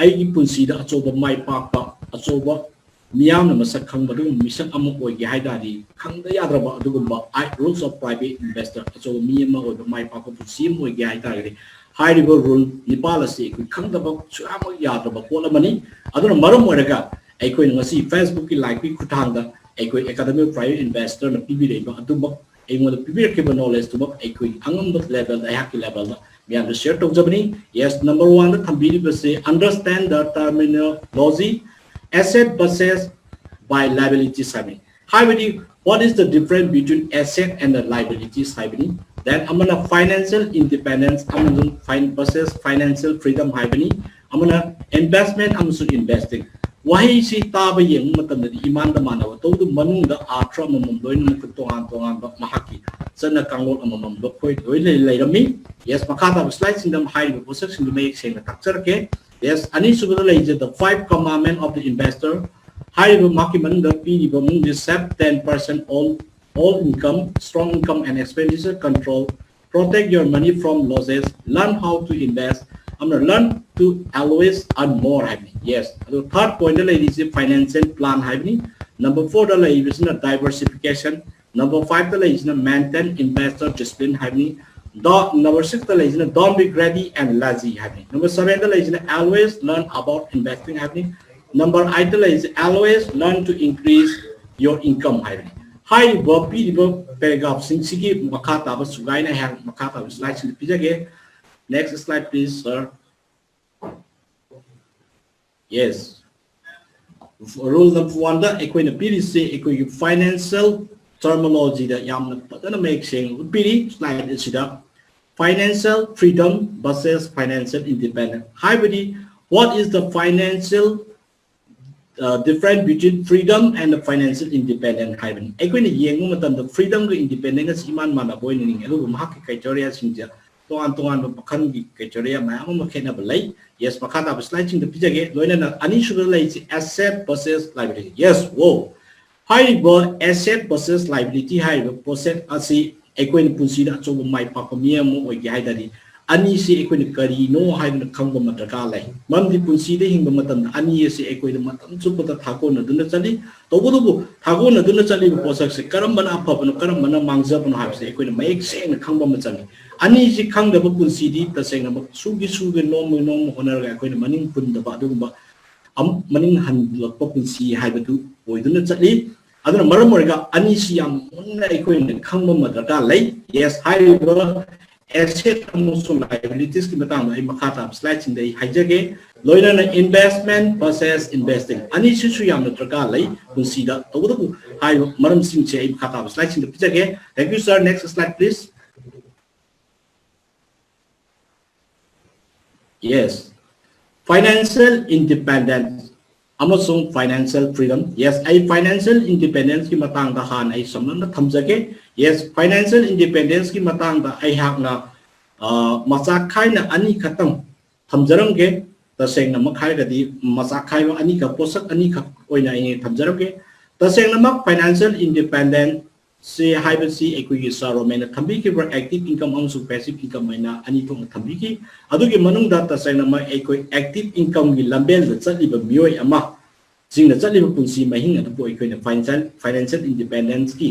ꯑꯩꯒꯤ ꯄꯨꯟꯁꯤꯗ ꯑꯆꯧꯕ ꯃꯥꯏ ꯄꯥꯛꯄ, ꯑꯆꯧꯕ ꯃꯤꯌꯥꯝꯅ ꯃꯁꯛ ꯈꯪꯕ ꯑꯗꯨꯒꯨꯝꯕ ꯃꯤꯁꯛ ꯑꯃ ꯑꯣꯏꯒꯦ ꯍꯥꯏ ꯇꯥꯔꯗꯤ, ꯈꯪꯗ ꯌꯥꯗ꯭ꯔꯕ ꯑꯗꯨꯒꯨꯝꯕ Eight rules of private investor, ꯑꯆꯧꯕ ꯃꯤ ꯑꯃ ꯑꯣꯏꯕ, ꯃꯥꯏ ꯄꯥꯛꯄ ꯄꯨꯟꯁꯤ ꯑꯃ ꯑꯣꯏꯒꯦ ꯍꯥꯏ ꯇꯥꯔꯒꯗꯤ, ꯍꯥꯏꯔꯤꯕ rule ꯅꯤꯄꯥꯜ ꯑꯁꯤ ꯑꯩꯈꯣꯏ ꯈꯪꯗꯕ ꯁꯨꯡꯌꯥꯃꯛ ꯌꯥꯗ꯭ꯔꯕ ꯄꯣꯠ ꯑꯃꯅꯤ꯫ ꯑꯗꯨꯅ ꯃꯔꯝ ꯑꯣꯏꯔꯒ ꯑꯩꯈꯣꯏꯅ ꯉꯁꯤ Facebookꯀꯤ liveꯀꯤ ꯈꯨꯠꯊꯥꯡꯗ ꯑꯩꯈꯣꯏ Academy of Private Investorꯅ ꯄꯤꯕꯤꯔꯛꯏꯕ ꯑꯗꯨꯃꯛ, ꯑꯩꯉꯣꯟꯗ ꯄꯤꯕꯤꯔꯛꯈꯤꯕ knowledgeꯗꯨꯃꯛ ꯑꯩꯈꯣꯏ ꯑꯉꯝꯕ levelꯗ, ꯑꯩꯍꯥꯛꯀꯤ levelꯗ ꯃꯌꯥꯝꯗ share ꯇꯧꯖꯕꯅꯤ꯫ Yes, number oneꯗ ꯊꯝꯕꯤꯔꯤꯕꯁꯤ understand the terminology asset versus by liabilities ꯍꯥꯏꯕꯅꯤ꯫ ꯍꯥꯏꯕꯗꯤ, what is the difference between asset and the liabilities ꯍꯥꯏꯕꯅꯤ꯫ Then ꯑꯃꯅ financial independence ꯑꯃꯁꯨꯡ fin- versus financial freedom ꯍꯥꯏꯕꯅꯤ꯫ ꯑꯃꯅ investment ꯑꯃꯁꯨꯡ investing꯫ ꯋꯥꯍꯩꯁꯤ ꯇꯥꯕ ꯌꯦꯡꯕ ꯃꯇꯝꯗꯗꯤ ꯏꯃꯥꯟꯗ ꯃꯥꯟꯅꯕ, ꯇꯧꯕꯇꯕꯨ ꯃꯅꯨꯡꯗ ꯑꯥꯔꯊ ꯑꯃꯃꯝ ꯂꯣꯏꯅꯃꯛ ꯇꯣꯉꯥꯟ ꯇꯣꯉꯥꯟꯕ ꯃꯍꯥꯛꯀꯤ ꯆꯠꯅ ꯀꯥꯡꯂꯣꯟ ꯑꯃꯃꯝ ꯂꯣꯏ ꯂꯣꯏ ꯂꯩ- ꯂꯩꯔꯝꯃꯤ꯫ Yes, ꯃꯈꯥ ꯇꯥꯕ slideꯁꯤꯡꯗ ꯍꯥꯏꯔꯤꯕ ꯄꯣꯠꯁꯛꯁꯤꯡꯗꯨ ꯃꯌꯦꯛ ꯁꯦꯡꯅ ꯇꯥꯛꯆꯔꯛꯀꯦ꯫ Yes, ꯑꯅꯤꯁꯨꯕꯗ ꯂꯩꯖꯩ the five commandment of the investor꯫ ꯍꯥꯏꯔꯤꯕ ꯃꯍꯥꯛꯀꯤ ꯃꯅꯨꯡꯗ ꯄꯤꯔꯤꯕ ꯃꯅꯨꯡꯗ save ten percent all all income, strong income and expenditure control, protect your money from losses, learn how to invest, ꯑꯃꯅ learn to always earn more ꯍꯥꯏꯕꯅꯤ꯫ Yes, ꯑꯗꯨ third pointꯇ ꯂꯩꯔꯤꯁꯦ financial plan ꯍꯥꯏꯕꯅꯤ꯫ Number fourꯗ ꯂꯩꯔꯤꯕꯁꯤꯅ diversification, number fiveꯇ ꯂꯩꯔꯤꯁꯤꯅ maintain investor discipline ꯍꯥꯏꯕꯅꯤ꯫ Don't, number sixꯇ ꯂꯩꯔꯤꯁꯤꯅ don't be greedy and lazy ꯍꯥꯏꯕꯅꯤ꯫ Number sevenꯗ ꯂꯩꯔꯤꯁꯤꯅ always learn about investing ꯍꯥꯏꯕꯅꯤ꯫ Number eightꯇ ꯂꯩꯔꯤꯁꯦ always learn to increase your income ꯍꯥꯏꯕꯅꯤ꯫ ꯍꯥꯏꯔꯤꯕ ꯄꯤꯔꯤꯕ paragraphꯁꯤꯡꯁꯤꯒꯤ ꯃꯈꯥ ꯇꯥꯕ ꯁꯨꯒꯥꯏꯅ ꯑꯩꯍꯥꯛ ꯃꯈꯥ ꯇꯥꯕ slideꯁꯤꯡꯗ ꯄꯤꯖꯒꯦ꯫ Next slide, please, sir. Yes. Rule number oneꯗ ꯑꯩꯈꯣꯏꯅ ꯄꯤꯔꯤꯁꯦ ꯑꯩꯈꯣꯏꯒꯤ financial terminologyꯗ ꯌꯥꯝꯅ ꯐꯖꯅ ꯃꯌꯦꯛ ꯁꯦꯡꯅ ꯎꯠꯄꯤꯔꯤ slide ꯑꯁꯤꯗ꯫ Financial freedom versus financial independence ꯍꯥꯏꯕꯗꯤ, what is the financial uh, difference between freedom and the financial independence ꯍꯥꯏꯕꯅꯤ꯫ ꯑꯩꯈꯣꯏꯅ ꯌꯦꯡꯕ ꯃꯇꯝꯗ freedomꯒ independence ꯑꯁꯤ ꯏꯃꯥꯟ ꯃꯥꯟꯅꯕ ꯑꯣꯏꯅ ꯅꯤꯡꯉꯤ, ꯑꯗꯨꯕꯨ ꯃꯍꯥꯛꯀꯤ criteriaꯁꯤꯡꯁꯦ ꯇꯣꯉꯥꯟ ꯇꯣꯉꯥꯟꯕ ꯃꯈꯜꯒꯤ criteria ꯃꯌꯥꯝ ꯑꯃ ꯈꯦꯠꯅꯕ ꯂꯩ꯫ Yes, ꯃꯈꯥ ꯇꯥꯕ slideꯁꯤꯡꯗ ꯄꯤꯖꯒꯦ꯫ ꯂꯣꯏꯅꯅ ꯑꯅꯤꯁꯨꯕꯗ ꯂꯩꯔꯤꯁꯤ asset versus liability꯫ Yes, wow. ꯍꯥꯏꯔꯤꯕ asset versus liability ꯍꯥꯏꯔꯤꯕ ꯄꯣꯠꯁꯛ ꯑꯁꯤ ꯑꯩꯈꯣꯏꯅ ꯄꯨꯟꯁꯤꯗ ꯑꯆꯧꯕ ꯃꯥꯏ ꯄꯥꯛꯄ ꯃꯤ ꯑꯃ ꯑꯣꯏꯒꯦ ꯍꯥꯏ ꯇꯥꯔꯗꯤ, ꯑꯅꯤꯁꯤ ꯑꯩꯈꯣꯏꯅ ꯀꯔꯤꯅꯣ ꯍꯥꯏꯗꯨꯅ ꯈꯪꯕ ꯑꯃ ꯗꯔꯀꯥꯔ ꯂꯩ꯫ ꯃꯔꯝꯗꯤ ꯄꯨꯟꯁꯤꯗ ꯍꯤꯡꯕ ꯃꯇꯝꯗ ꯑꯅꯤ ꯑꯁꯤ ꯑꯩꯈꯣꯏꯗ ꯃꯇꯝ ꯆꯨꯞꯄꯗ ꯊꯥꯒꯣꯟꯅꯗꯨꯅ ꯆꯠꯂꯤ꯫ ꯇꯧꯕꯇꯕꯨ ꯊꯥꯒꯣꯟꯅꯗꯨꯅ ꯆꯠꯂꯤꯕ ꯄꯣꯠꯁꯛꯁꯦ ꯀꯔꯝꯕꯅ ꯑꯐꯕꯅꯣ, ꯀꯔꯝꯕꯅ ꯃꯥꯡꯖꯕꯅꯣ ꯍꯥꯏꯕꯁꯦ ꯑꯩꯈꯣꯏꯅ ꯃꯌꯦꯛ ꯁꯦꯡꯅ ꯈꯪꯕ ꯑꯃ ꯆꯪꯉꯤ꯫ ꯑꯅꯤꯁꯤ ꯈꯪꯗꯕ ꯄꯨꯟꯁꯤꯗꯤ ꯇꯁꯦꯡꯅꯃꯛ ꯁꯨꯒꯤ ꯁꯨꯒꯦ, ꯅꯣꯝꯃꯒꯤ ꯅꯣꯝꯃ ꯍꯣꯠꯅꯔꯒ ꯑꯩꯈꯣꯏꯅ ꯃꯅꯤꯡ ꯄꯨꯟꯗꯕ ꯑꯗꯨꯒꯨꯝꯕ ꯑꯃ-, ꯃꯅꯤꯡ ꯍꯟꯂꯛꯄ ꯄꯨꯟꯁꯤ ꯍꯥꯏꯕꯗꯨ ꯑꯣꯏꯗꯨꯅ ꯆꯠꯂꯤ꯫ ꯑꯗꯨꯅ ꯃꯔꯝ ꯑꯣꯏꯔꯒ ꯑꯅꯤꯁꯤ ꯌꯥꯝ ꯃꯨꯟꯅ ꯑꯩꯈꯣꯏꯅ ꯈꯪꯕ ꯑꯃ ꯗꯔꯀꯥꯔ ꯂꯩ꯫ Yes, ꯍꯥꯏꯔꯤꯕ asset ꯑꯃꯁꯨꯡ liabilitiesꯀꯤ ꯃꯇꯥꯡꯗ ꯑꯩ ꯃꯈꯥ ꯇꯥꯕ slideꯁꯤꯡꯗ ꯑꯩ ꯍꯥꯏꯖꯒꯦ꯫ ꯂꯣꯏꯅꯅ investment versus investing ꯑꯅꯤꯁꯤꯁꯨ ꯌꯥꯝꯅ ꯗꯔꯀꯥꯔ ꯂꯩ ꯄꯨꯟꯁꯤꯗ꯫ ꯇꯧꯕꯇꯕꯨ ꯍꯥꯏꯔꯤꯕ ꯃꯔꯝꯁꯤꯡꯁꯦ ꯑꯩ ꯃꯈꯥ ꯇꯥꯕ slideꯁꯤꯡꯗ ꯄꯤꯖꯒꯦ꯫ Thank you, sir. Next slide, please. Yes. Financial independence ꯑꯃꯁꯨꯡ financial freedom. Yes, ꯑꯩ financial independenceꯀꯤ ꯃꯇꯥꯡꯗ ꯍꯥꯟꯅ ꯑꯩ ꯁꯝꯂꯞꯅ ꯊꯝꯖꯒꯦ꯫ Yes, financial independenceꯀꯤ ꯃꯇꯥꯡꯗ ꯑꯩꯍꯥꯛꯅ, ꯑ, ꯃꯆꯥꯛ ꯈꯥꯏꯅ ꯑꯅꯤꯈꯛꯇꯪ ꯊꯝꯖꯔꯝꯒꯦ꯫ ꯇꯁꯦꯡꯅꯃꯛ ꯍꯥꯏꯔꯒꯗꯤ ꯃꯆꯥꯛ ꯈꯥꯏꯕ ꯑꯅꯤꯈꯛ, ꯄꯣꯠꯁꯛ ꯑꯅꯤꯈꯛ ꯑꯣꯏꯅ ꯑꯩ ꯊꯝꯖꯔꯝꯒꯦ꯫ ꯇꯁꯦꯡꯅꯃꯛ financial independence ꯁꯦ ꯍꯥꯏꯕꯁꯤ ꯑꯩꯈꯣꯏꯒꯤ ꯁꯥꯔ ꯔꯣꯃꯦꯟꯅ ꯊꯝꯕꯤꯈꯤꯕ active income ꯑꯃꯁꯨꯡ passive income ꯍꯥꯏꯅ ꯑꯅꯤ ꯊꯣꯛꯅ ꯊꯝꯕꯤꯈꯤ꯫ ꯑꯗꯨꯒꯤ ꯃꯅꯨꯡꯗ ꯇꯁꯦꯡꯅꯃꯛ ꯑꯩꯈꯣꯏ active incomeꯒꯤ ꯂꯝꯕꯦꯜꯗ ꯆꯠꯂꯤꯕ ꯃꯤꯑꯣꯏ ꯑꯃ, ꯆꯤꯡꯗ ꯆꯠꯂꯤꯕ ꯄꯨꯟꯁꯤ ꯃꯍꯤꯡ ꯑꯗꯨꯕꯨ ꯑꯩꯈꯣꯏꯅ financial, financial independenceꯀꯤ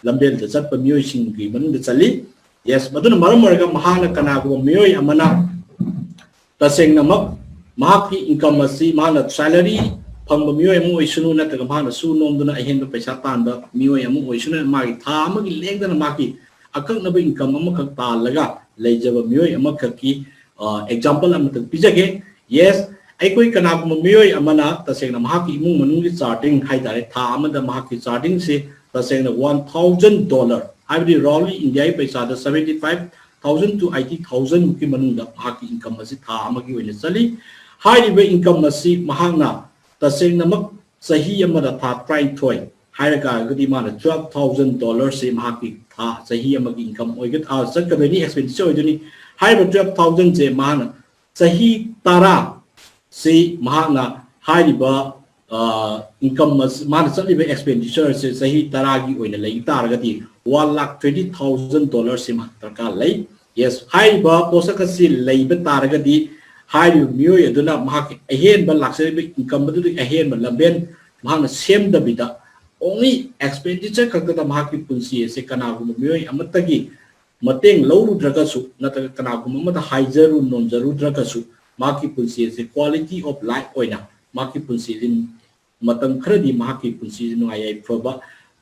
ꯂꯝꯕꯦꯜꯗ ꯆꯠꯄ ꯃꯤꯑꯣꯏꯁꯤꯡꯒꯤ ꯃꯅꯨꯡꯗ ꯆꯜꯂꯤ꯫ Yes, ꯃꯗꯨꯅ ꯃꯔꯝ ꯑꯣꯏꯔꯒ ꯃꯍꯥꯛꯅ ꯀꯅꯥꯒꯨꯝꯕ ꯃꯤꯑꯣꯏ ꯑꯃꯅ ꯇꯁꯦꯡꯅꯃꯛ ꯃꯍꯥꯛꯀꯤ income ꯑꯁꯤ ꯃꯍꯥꯛꯅ salary ꯐꯪꯕ ꯃꯤꯑꯣꯏ ꯑꯃ ꯑꯣꯏꯁꯅꯨ, ꯅꯠꯇ꯭ꯔꯒ ꯃꯍꯥꯛꯅ ꯁꯨ ꯅꯣꯝꯗꯨꯅ ꯑꯍꯦꯟꯕ ꯄꯩꯁꯥ ꯇꯥꯟꯕ ꯃꯤꯑꯣꯏ ꯑꯃ ꯑꯣꯏꯁꯅꯨ, ꯃꯥꯒꯤ ꯊꯥ ꯑꯃꯒꯤ ꯂꯦꯡꯗꯅ ꯃꯍꯥꯛꯀꯤ ꯑꯀꯛꯅꯕ income ꯑꯃꯈꯛ ꯇꯥꯜꯂꯒ ꯂꯩꯖꯕ ꯃꯤꯑꯣꯏ ꯑꯃꯈꯛꯀꯤ, ꯑ, example ꯑꯃꯇꯪ ꯄꯤꯖꯒꯦ꯫ Yes, ꯑꯩꯈꯣꯏ ꯀꯅꯥꯒꯨꯝꯕ ꯃꯤꯑꯣꯏ ꯑꯃꯅ ꯇꯁꯦꯡꯅ ꯃꯍꯥꯛꯀꯤ ꯏꯃꯨꯡ ꯃꯅꯨꯡꯒꯤ charging ꯍꯥꯏꯇꯥꯔꯦ, ꯊꯥ ꯑꯃꯗ ꯃꯍꯥꯛꯀꯤ chargingꯁꯦ ꯇꯁꯦꯡꯅ one thousand dollar, ꯍꯥꯏꯕꯗꯤ roughly Indiaꯒꯤ ꯄꯩꯁꯥꯗ seventy five thousand to eighty thousand ꯃꯨꯛꯀꯤ ꯃꯅꯨꯡꯗ ꯃꯍꯥꯛꯀꯤ income ꯑꯁꯤ ꯊꯥ ꯑꯃꯒꯤ ꯑꯣꯏꯅ ꯆꯠꯂꯤ꯫ ꯍꯥꯏꯔꯤꯕ income ꯑꯁꯤ ꯃꯍꯥꯛꯅ ꯇꯁꯦꯡꯅꯃꯛ ꯆꯍꯤ ꯑꯃꯗ ꯊꯥ ꯇꯔꯥꯅꯤꯊꯣꯏ ꯍꯥꯏꯔꯒꯗꯤ ꯃꯥꯅ twelve thousand dollarꯁꯤ ꯃꯍꯥꯛꯀꯤ ꯊꯥ, ꯆꯍꯤ ꯑꯃꯒꯤ income ꯑꯣꯏꯒ-, ꯑ, ꯆꯠꯀꯗꯣꯏꯅꯤ, expenditure ꯑꯣꯏꯗꯣꯏꯅꯤ꯫ ꯍꯥꯏꯔꯤꯕ twelve thousandꯁꯦ ꯃꯍꯥꯛꯅ ꯆꯍꯤ ꯇꯔꯥ ꯁꯤ ꯃꯍꯥꯛꯅ ꯍꯥꯏꯔꯤꯕ ꯏꯟꯀꯝ, ꯃꯥꯅ ꯆꯠꯂꯤꯕ ꯑꯦꯛꯁꯄꯦꯟꯗꯤꯆꯔꯁꯦ ꯆꯍꯤ ꯇꯔꯥꯒꯤ ꯑꯣꯏꯅ ꯂꯩ ꯇꯥꯔꯒꯗꯤ, ꯋꯥꯟ ꯂꯥꯛ ꯇ꯭ꯋꯦꯟꯇꯤ ꯊꯥꯎꯖꯟ ꯗꯣꯂꯔꯁꯤ ꯃꯍꯥꯛ ꯗꯔꯀꯥꯔ ꯂꯩ꯫ ꯌꯦꯁ, ꯍꯥꯏꯔꯤꯕ ꯄꯣꯠꯁꯛ ꯑꯁꯤ ꯂꯩꯕ ꯇꯥꯔꯒꯗꯤ, ꯍꯥꯏꯔꯤꯕ ꯃꯤꯑꯣꯏ ꯑꯗꯨꯅ ꯃꯍꯥꯛꯀꯤ ꯑꯍꯦꯟꯕ ꯂꯥꯛꯆꯔꯤꯕ ꯏꯟꯀꯝ ꯑꯗꯨꯗꯒꯤ ꯑꯍꯦꯟꯕ ꯂꯝꯕꯦꯟ ꯃꯍꯥꯛꯅ ꯁꯦꯝꯗꯕꯤꯗ, ꯑꯣꯡꯂꯤ ꯑꯦꯛꯁꯄꯦꯟꯗꯤꯆꯔ ꯈꯛꯇꯗ ꯃꯍꯥꯛꯀꯤ ꯄꯨꯟꯁꯤ ꯑꯁꯤ ꯀꯅꯥꯒꯨꯝꯕ ꯃꯤꯑꯣꯏ ꯑꯃꯠꯇꯒꯤ ꯃꯇꯦꯡ ꯂꯧꯔꯨꯗ꯭ꯔꯒꯁꯨ, ꯅꯠꯇ꯭ꯔꯒ ꯀꯅꯥꯒꯨꯝꯕ ꯑꯃꯗ ꯍꯥꯏꯖꯔꯨ ꯅꯣꯟꯖꯔꯨꯗ꯭ꯔꯒꯁꯨ, ꯃꯍꯥꯛꯀꯤ ꯄꯨꯟꯁꯤ ꯑꯁꯤ ꯀ꯭ꯋꯥꯂꯤꯇꯤ ꯑꯣꯐ ꯂꯥꯏꯐ ꯑꯣꯏꯅ ꯃꯍꯥꯛꯀꯤ ꯄꯨꯟꯁꯤ ꯑꯁꯤ ꯃꯇꯝ ꯈꯔꯗꯤ ꯃꯍꯥꯛꯀꯤ ꯄꯨꯟꯁꯤ ꯑꯁꯤ ꯅꯨꯡꯉꯥꯏ ꯌꯥꯏꯐꯕ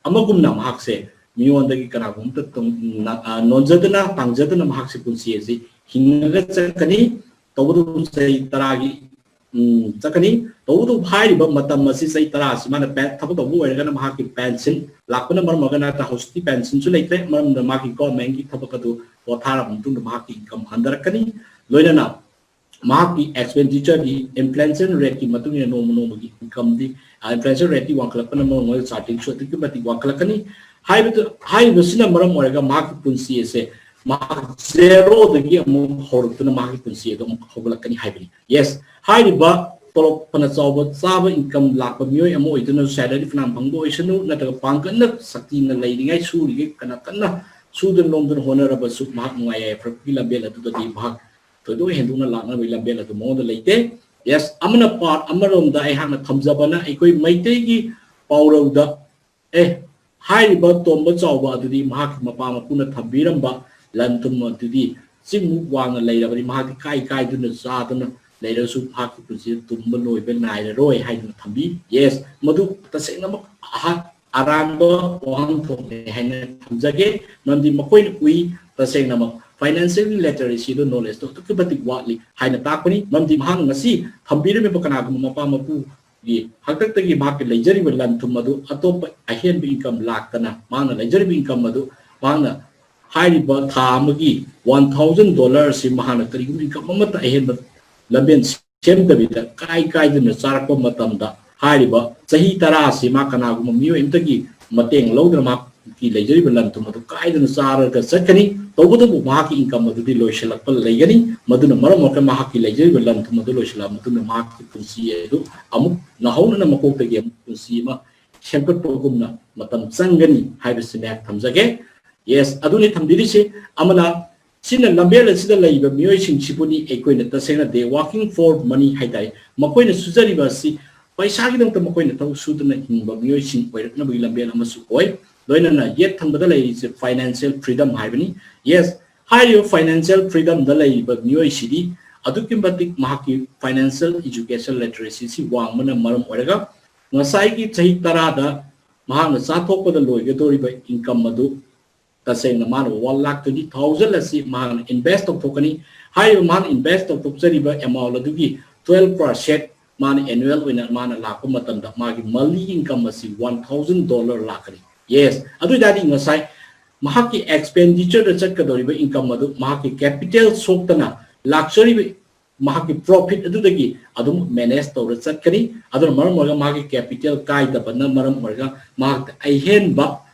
ꯑꯃꯒꯨꯝꯅ ꯃꯍꯥꯛꯁꯦ ꯃꯤꯉꯣꯟꯗꯒꯤ ꯀꯅꯥꯒꯨꯝꯕ ꯑꯃꯠꯇ ꯇꯣꯡ-, ꯅ-, ꯑ, ꯅꯣꯟꯖꯗꯅ ꯇꯥꯡꯖꯗꯅ ꯃꯍꯥꯛꯁꯦ ꯄꯨꯟꯁꯤ ꯑꯁꯤ ꯍꯤꯡꯉꯒ ꯆꯠꯀꯅꯤ꯫ ꯇꯧꯕꯇꯕꯨ ꯆꯍꯤ ꯇꯔꯥꯒꯤ, ꯎꯝ, ꯆꯠꯀꯅꯤ꯫ ꯇꯧꯕꯇꯕꯨ ꯍꯥꯏꯔꯤꯕ ꯃꯇꯝ ꯑꯁꯤ ꯆꯍꯤ ꯇꯔꯥ ꯑꯁꯤ ꯃꯥꯅ ꯄꯦ-, ꯊꯕꯛ ꯇꯧꯕ ꯑꯣꯏꯔꯒꯅ ꯃꯍꯥꯛꯀꯤ ꯄꯦꯟꯁꯤꯟ ꯂꯥꯛꯄꯅ ꯃꯔꯝ ꯑꯣꯏꯔꯒ, ꯅꯠꯇ꯭ꯔ ꯍꯧꯖꯤꯛꯇꯤ ꯄꯦꯟꯁꯤꯟꯁꯨ ꯂꯩꯇ꯭ꯔꯦ, ꯃꯔꯝꯗ ꯃꯥꯒꯤ ꯒꯣꯔꯃꯦꯟꯒꯤ ꯊꯕꯛ ꯑꯗꯨ ꯄꯣꯊꯥꯔꯕ ꯃꯇꯨꯡꯗ ꯃꯍꯥꯛꯀꯤ ꯏꯟꯀꯝ ꯍꯟꯊꯔꯛꯀꯅꯤ꯫ ꯂꯣꯏꯅꯅ ꯃꯍꯥꯛꯀꯤ ꯑꯦꯛꯁꯄꯦꯟꯗꯤꯆꯔꯒꯤ ꯏꯟꯐ꯭ꯂꯦꯁꯟ ꯔꯦꯠꯀꯤ ꯃꯇꯨꯡ ꯏꯟꯅ ꯅꯣꯡꯃ ꯅꯣꯡꯃꯒꯤ ꯏꯟꯀꯝꯗꯤ, ꯏꯟꯐ꯭ꯂꯦꯁꯟ ꯔꯦꯠꯇꯤ ꯋꯥꯡꯈꯠꯂꯛꯄꯅ ꯃꯔꯝ ꯑꯣꯏꯔꯒ ꯆꯥꯗꯤꯡꯁꯨ ꯑꯗꯨꯛꯀꯤ ꯃꯇꯤꯛ ꯋꯥꯡꯈꯠꯂꯛꯀꯅꯤ꯫ ꯍꯥꯏꯕꯗꯨ, ꯍꯥꯏꯔꯤꯕꯁꯤꯅ ꯃꯔꯝ ꯑꯣꯏꯔꯒ ꯃꯍꯥꯛꯀꯤ ꯄꯨꯟꯁꯤ ꯑꯁꯦ ꯃꯍꯥꯛ ꯖꯦꯔꯣꯗꯒꯤ ꯑꯃꯨꯛ ꯍꯧꯔꯛꯇꯨꯅ ꯃꯍꯥꯛꯀꯤ ꯄꯨꯟꯁꯤ ꯑꯗꯨ ꯑꯃꯨꯛ ꯍꯧꯒꯠꯂꯛꯀꯅꯤ ꯍꯥꯏꯕꯅꯤ꯫ ꯌꯦꯁ, ꯍꯥꯏꯔꯤꯕ ꯇꯣꯂꯣꯞ ꯐꯅ ꯆꯥꯎꯕ ꯆꯥꯕ ꯏꯟꯀꯝ ꯂꯥꯛꯄ ꯃꯤꯑꯣꯏ ꯑꯃ ꯑꯣꯏꯗꯨꯅ, ꯁꯦꯂꯔꯤ ꯐꯅꯌꯥꯝ ꯐꯪꯕ ꯑꯣꯏꯁꯅꯨ, ꯅꯠꯇ꯭ꯔꯒ ꯄꯥꯡꯒꯜꯅ ꯁꯛꯇꯤꯅ ꯂꯩꯔꯤꯉꯩ ꯁꯨꯔꯤꯉꯩ ꯀꯟꯅ ꯀꯟꯅ ꯁꯨꯗꯨꯅ ꯅꯣꯝꯗꯨꯅ ꯍꯣꯠꯅꯔꯕꯁꯨ ꯃꯍꯥꯛ ꯅꯨꯡꯉꯥꯏ ꯌꯥꯏꯐꯔꯛꯄꯒꯤ ꯂꯝꯕꯦꯜ ꯑꯗꯨꯗꯗꯤ ꯃꯍꯥꯛ ꯊꯣꯏꯗꯣꯛ ꯍꯦꯟꯗꯣꯛꯅ ꯂꯥꯛꯅꯕꯒꯤ ꯂꯝꯕꯦꯜ ꯑꯗꯨ ꯃꯉꯣꯟꯗ ꯂꯩꯇꯦ꯫ ꯌꯦꯁ, ꯑꯃꯅ ꯄꯥꯔꯠ ꯑꯃꯔꯣꯝꯗ ꯑꯩꯍꯥꯛꯅ ꯊꯝꯖꯕꯅ ꯑꯩꯈꯣꯏ ꯃꯩꯇꯩꯒꯤ ꯄꯥꯎꯔꯧꯗ, ꯑꯦ, ꯍꯥꯏꯔꯤꯕ ꯇꯣꯝꯕ ꯆꯥꯎꯕ ꯑꯗꯨꯗꯤ ꯃꯍꯥꯛꯀꯤ ꯃꯄꯥ ꯃꯄꯨꯅ ꯊꯝꯕꯤꯔꯝꯕ ꯂꯟ ꯊꯨꯝ ꯑꯗꯨꯗꯤ ꯆꯤꯡꯃꯨꯛ ꯋꯥꯡꯅ ꯂꯩꯔꯕꯗꯤ ꯃꯍꯥꯛꯇꯤ ꯀꯥꯏ ꯀꯥꯏꯗꯨꯅ ꯆꯥꯗꯨꯅ ꯂꯩꯔꯁꯨ ꯃꯍꯥꯛꯀꯤ ꯄꯨꯟꯁꯤꯗ ꯇꯨꯝꯕ ꯂꯣꯏꯕ ꯅꯥꯏꯔꯔꯣꯏ ꯍꯥꯏꯗꯨꯅ ꯊꯝꯕꯤ꯫ ꯌꯦꯁ, ꯃꯗꯨ ꯇꯁꯦꯡꯅꯃꯛ ꯑꯍ-, ꯑꯔꯥꯟꯕ ꯋꯥꯍꯟꯊꯣꯛꯅꯤ ꯍꯥꯏꯅ ꯊꯝꯖꯒꯦ꯫ ꯃꯔꯝꯗꯤ ꯃꯈꯣꯏꯅ ꯎꯏ, ꯇꯁꯦꯡꯅꯃꯛ ꯐꯥꯏꯅꯥꯟꯁꯤꯌꯦꯜ ꯂꯤꯇꯔꯦꯁꯤꯗꯣ, ꯅꯣꯂꯦꯖꯇꯣ ꯑꯗꯨꯛꯀꯤ ꯃꯇꯤꯛ ꯋꯥꯠꯂꯤ ꯍꯥꯏꯅ ꯇꯥꯛꯄꯅꯤ꯫ ꯃꯔꯝꯗꯤ ꯃꯍꯥꯛꯅ ꯉꯁꯤ ꯊꯝꯕꯤꯔꯝꯃꯤꯕ ꯀꯅꯥꯒꯨꯝꯕ ꯃꯄꯥ ꯃꯄꯨ ꯒꯤ ꯍꯥꯛꯇꯛꯇꯒꯤ ꯃꯍꯥꯛꯀꯤ ꯂꯩꯖꯔꯤꯕ ꯂꯟ ꯊꯨꯝ ꯑꯗꯨ ꯑꯇꯣꯞꯄ ꯑꯍꯦꯟꯕ ꯏꯟꯀꯝ ꯂꯥꯛꯇꯅ ꯃꯍꯥꯛꯅ ꯂꯩꯖꯔꯤꯕ ꯏꯟꯀꯝ ꯑꯗꯨ ꯃꯍꯥꯛꯅ ꯍꯥꯏꯔꯤꯕ ꯊꯥ ꯑꯃꯒꯤ ꯋꯥꯟ ꯊꯥꯎꯖꯟ ꯗꯣꯂꯔ ꯑꯁꯤ ꯃꯍꯥꯛꯅ ꯀꯔꯤꯒꯨꯝꯕ ꯏꯟꯀꯝ ꯑꯃꯠꯇ ꯑꯍꯦꯟꯕ ꯂꯝꯕꯦꯟ ꯁꯦꯝꯗꯕꯤꯗ ꯀꯥꯏ ꯀꯥꯏꯗꯨꯅ ꯆꯥꯔꯛꯄ ꯃꯇꯝꯗ ꯍꯥꯏꯔꯤꯕ ꯆꯍꯤ ꯇꯔꯥ ꯑꯁꯤ ꯃꯥ ꯀꯅꯥꯒꯨꯝꯕ ꯃꯤꯑꯣꯏ ꯑꯃꯠꯇꯒꯤ ꯃꯇꯦꯡ ꯂꯧꯗꯅ ꯃꯍꯥꯛ ꯂꯩꯖꯔꯤꯕ ꯂꯟ ꯊꯨꯝ ꯑꯗꯨ ꯀꯥꯏꯗꯅ ꯆꯥꯔꯒ ꯆꯠꯀꯅꯤ꯫ ꯇꯧꯕꯇꯕꯨ ꯃꯍꯥꯛꯀꯤ income ꯑꯗꯨꯗꯤ ꯂꯣꯏꯁꯤꯜꯂꯛꯄ ꯂꯩꯒꯅꯤ꯫ ꯃꯗꯨꯅ ꯃꯔꯝ ꯑꯣꯏꯔꯒ ꯃꯍꯥꯛꯀꯤ ꯂꯩꯖꯔꯤꯕ ꯂꯟ ꯊꯨꯝ ꯑꯗꯨ ꯂꯣꯏꯁꯤꯜꯂꯛꯑ ꯃꯇꯨꯡꯗ ꯃꯍꯥꯛꯀꯤ ꯄꯨꯟꯁꯤ ꯑꯗꯨ ꯑꯃꯨꯛ ꯅꯧꯍꯧꯅꯅ ꯃꯀꯣꯛꯇꯒꯤ ꯑꯃꯨꯛ ꯄꯨꯟꯁꯤ ꯑꯃ ꯁꯦꯝꯒꯠꯄꯒꯨꯝꯅ ꯃꯇꯝ ꯆꯪꯒꯅꯤ ꯍꯥꯏꯕꯁꯤ ꯃꯌꯥꯝ ꯊꯝꯖꯒꯦ꯫ Yes, ꯑꯗꯨꯅꯤ ꯊꯝꯕꯤꯔꯤꯁꯤ꯫ ꯑꯃꯅ ꯁꯤꯅ ꯂꯝꯕꯦꯜ ꯑꯁꯤꯗ ꯂꯩꯔꯤꯕ ꯃꯤꯑꯣꯏꯁꯤꯡꯁꯤꯕꯨꯅꯤ ꯑꯩꯈꯣꯏꯅ ꯇꯁꯦꯡꯅ they working for money ꯍꯥꯏꯇꯥꯔꯦ꯫ ꯃꯈꯣꯏꯅ ꯁꯨꯖꯔꯤꯕ ꯑꯁꯤ ꯄꯩꯁꯥꯒꯤꯗꯃꯛꯇ ꯃꯈꯣꯏꯅ ꯊꯕꯛ ꯁꯨꯗꯨꯅ ꯍꯤꯡꯕ ꯃꯤꯑꯣꯏꯁꯤꯡ ꯑꯣꯏꯔꯛꯅꯕꯒꯤ ꯂꯝꯕꯦꯜ ꯑꯃꯁꯨ ꯑꯣꯏ꯫ ꯂꯣꯏꯅꯅ ꯌꯦꯠ ꯊꯪꯕꯗ ꯂꯩꯔꯤꯁꯦ financial freedom ꯍꯥꯏꯕꯅꯤ꯫ Yes, ꯍꯥꯏꯔꯤꯕ financial freedomꯗ ꯂꯩꯔꯤꯕ ꯃꯤꯑꯣꯏꯁꯤꯗꯤ ꯑꯗꯨꯛꯀꯤ ꯃꯇꯤꯛ ꯃꯍꯥꯛꯀꯤ financial education literacy ꯁꯤ ꯋꯥꯡꯕꯅ ꯃꯔꯝ ꯑꯣꯏꯔꯒ ꯉꯁꯥꯏꯒꯤ ꯆꯍꯤ ꯇꯔꯥꯗ ꯃꯍꯥꯛꯅ ꯆꯥꯊꯣꯛꯄꯗ ꯂꯣꯏꯒꯗꯧꯔꯤꯕ income ꯑꯗꯨ ꯇꯁꯦꯡꯅ ꯃꯥꯅ one lakh twenty thousand ꯑꯁꯤ ꯃꯍꯥꯛꯅ invest ꯇꯧꯊꯣꯛꯀꯅꯤ꯫ ꯍꯥꯏꯔꯤꯕ ꯃꯥꯅ invest ꯇꯧꯊꯣꯛꯆꯔꯤꯕ amount ꯑꯗꯨꯒꯤ twelve percent ꯃꯥꯅ annual ꯑꯣꯏꯅ ꯃꯥꯅ ꯂꯥꯛꯄ ꯃꯇꯝꯗ ꯃꯥꯒꯤ monthly income ꯑꯁꯤ one thousand dollar ꯂꯥꯛꯀꯅꯤ꯫ Yes, ꯑꯗꯨ ꯑꯣꯏꯇꯥꯔꯗꯤ ꯉꯁꯥꯏ ꯃꯍꯥꯛꯀꯤ expenditureꯗ ꯆꯠꯀꯗꯧꯔꯤꯕ income ꯑꯗꯨ ꯃꯍꯥꯛꯀꯤ capital ꯁꯣꯛꯇꯅ ꯂꯥꯛꯆꯔꯤꯕ ꯃꯍꯥꯛꯀꯤ profit ꯑꯗꯨꯗꯒꯤ ꯑꯗꯨꯝ manage ꯇꯧꯔ ꯆꯠꯀꯅꯤ꯫ ꯑꯗꯨꯅ ꯃꯔꯝ ꯑꯣꯏꯔꯒ ꯃꯍꯥꯛꯀꯤ capital ꯀꯥꯏꯗꯕꯅ ꯃꯔꯝ ꯑꯣꯏꯔꯒ ꯃꯍꯥꯛꯇ ꯑꯍꯦꯟꯕ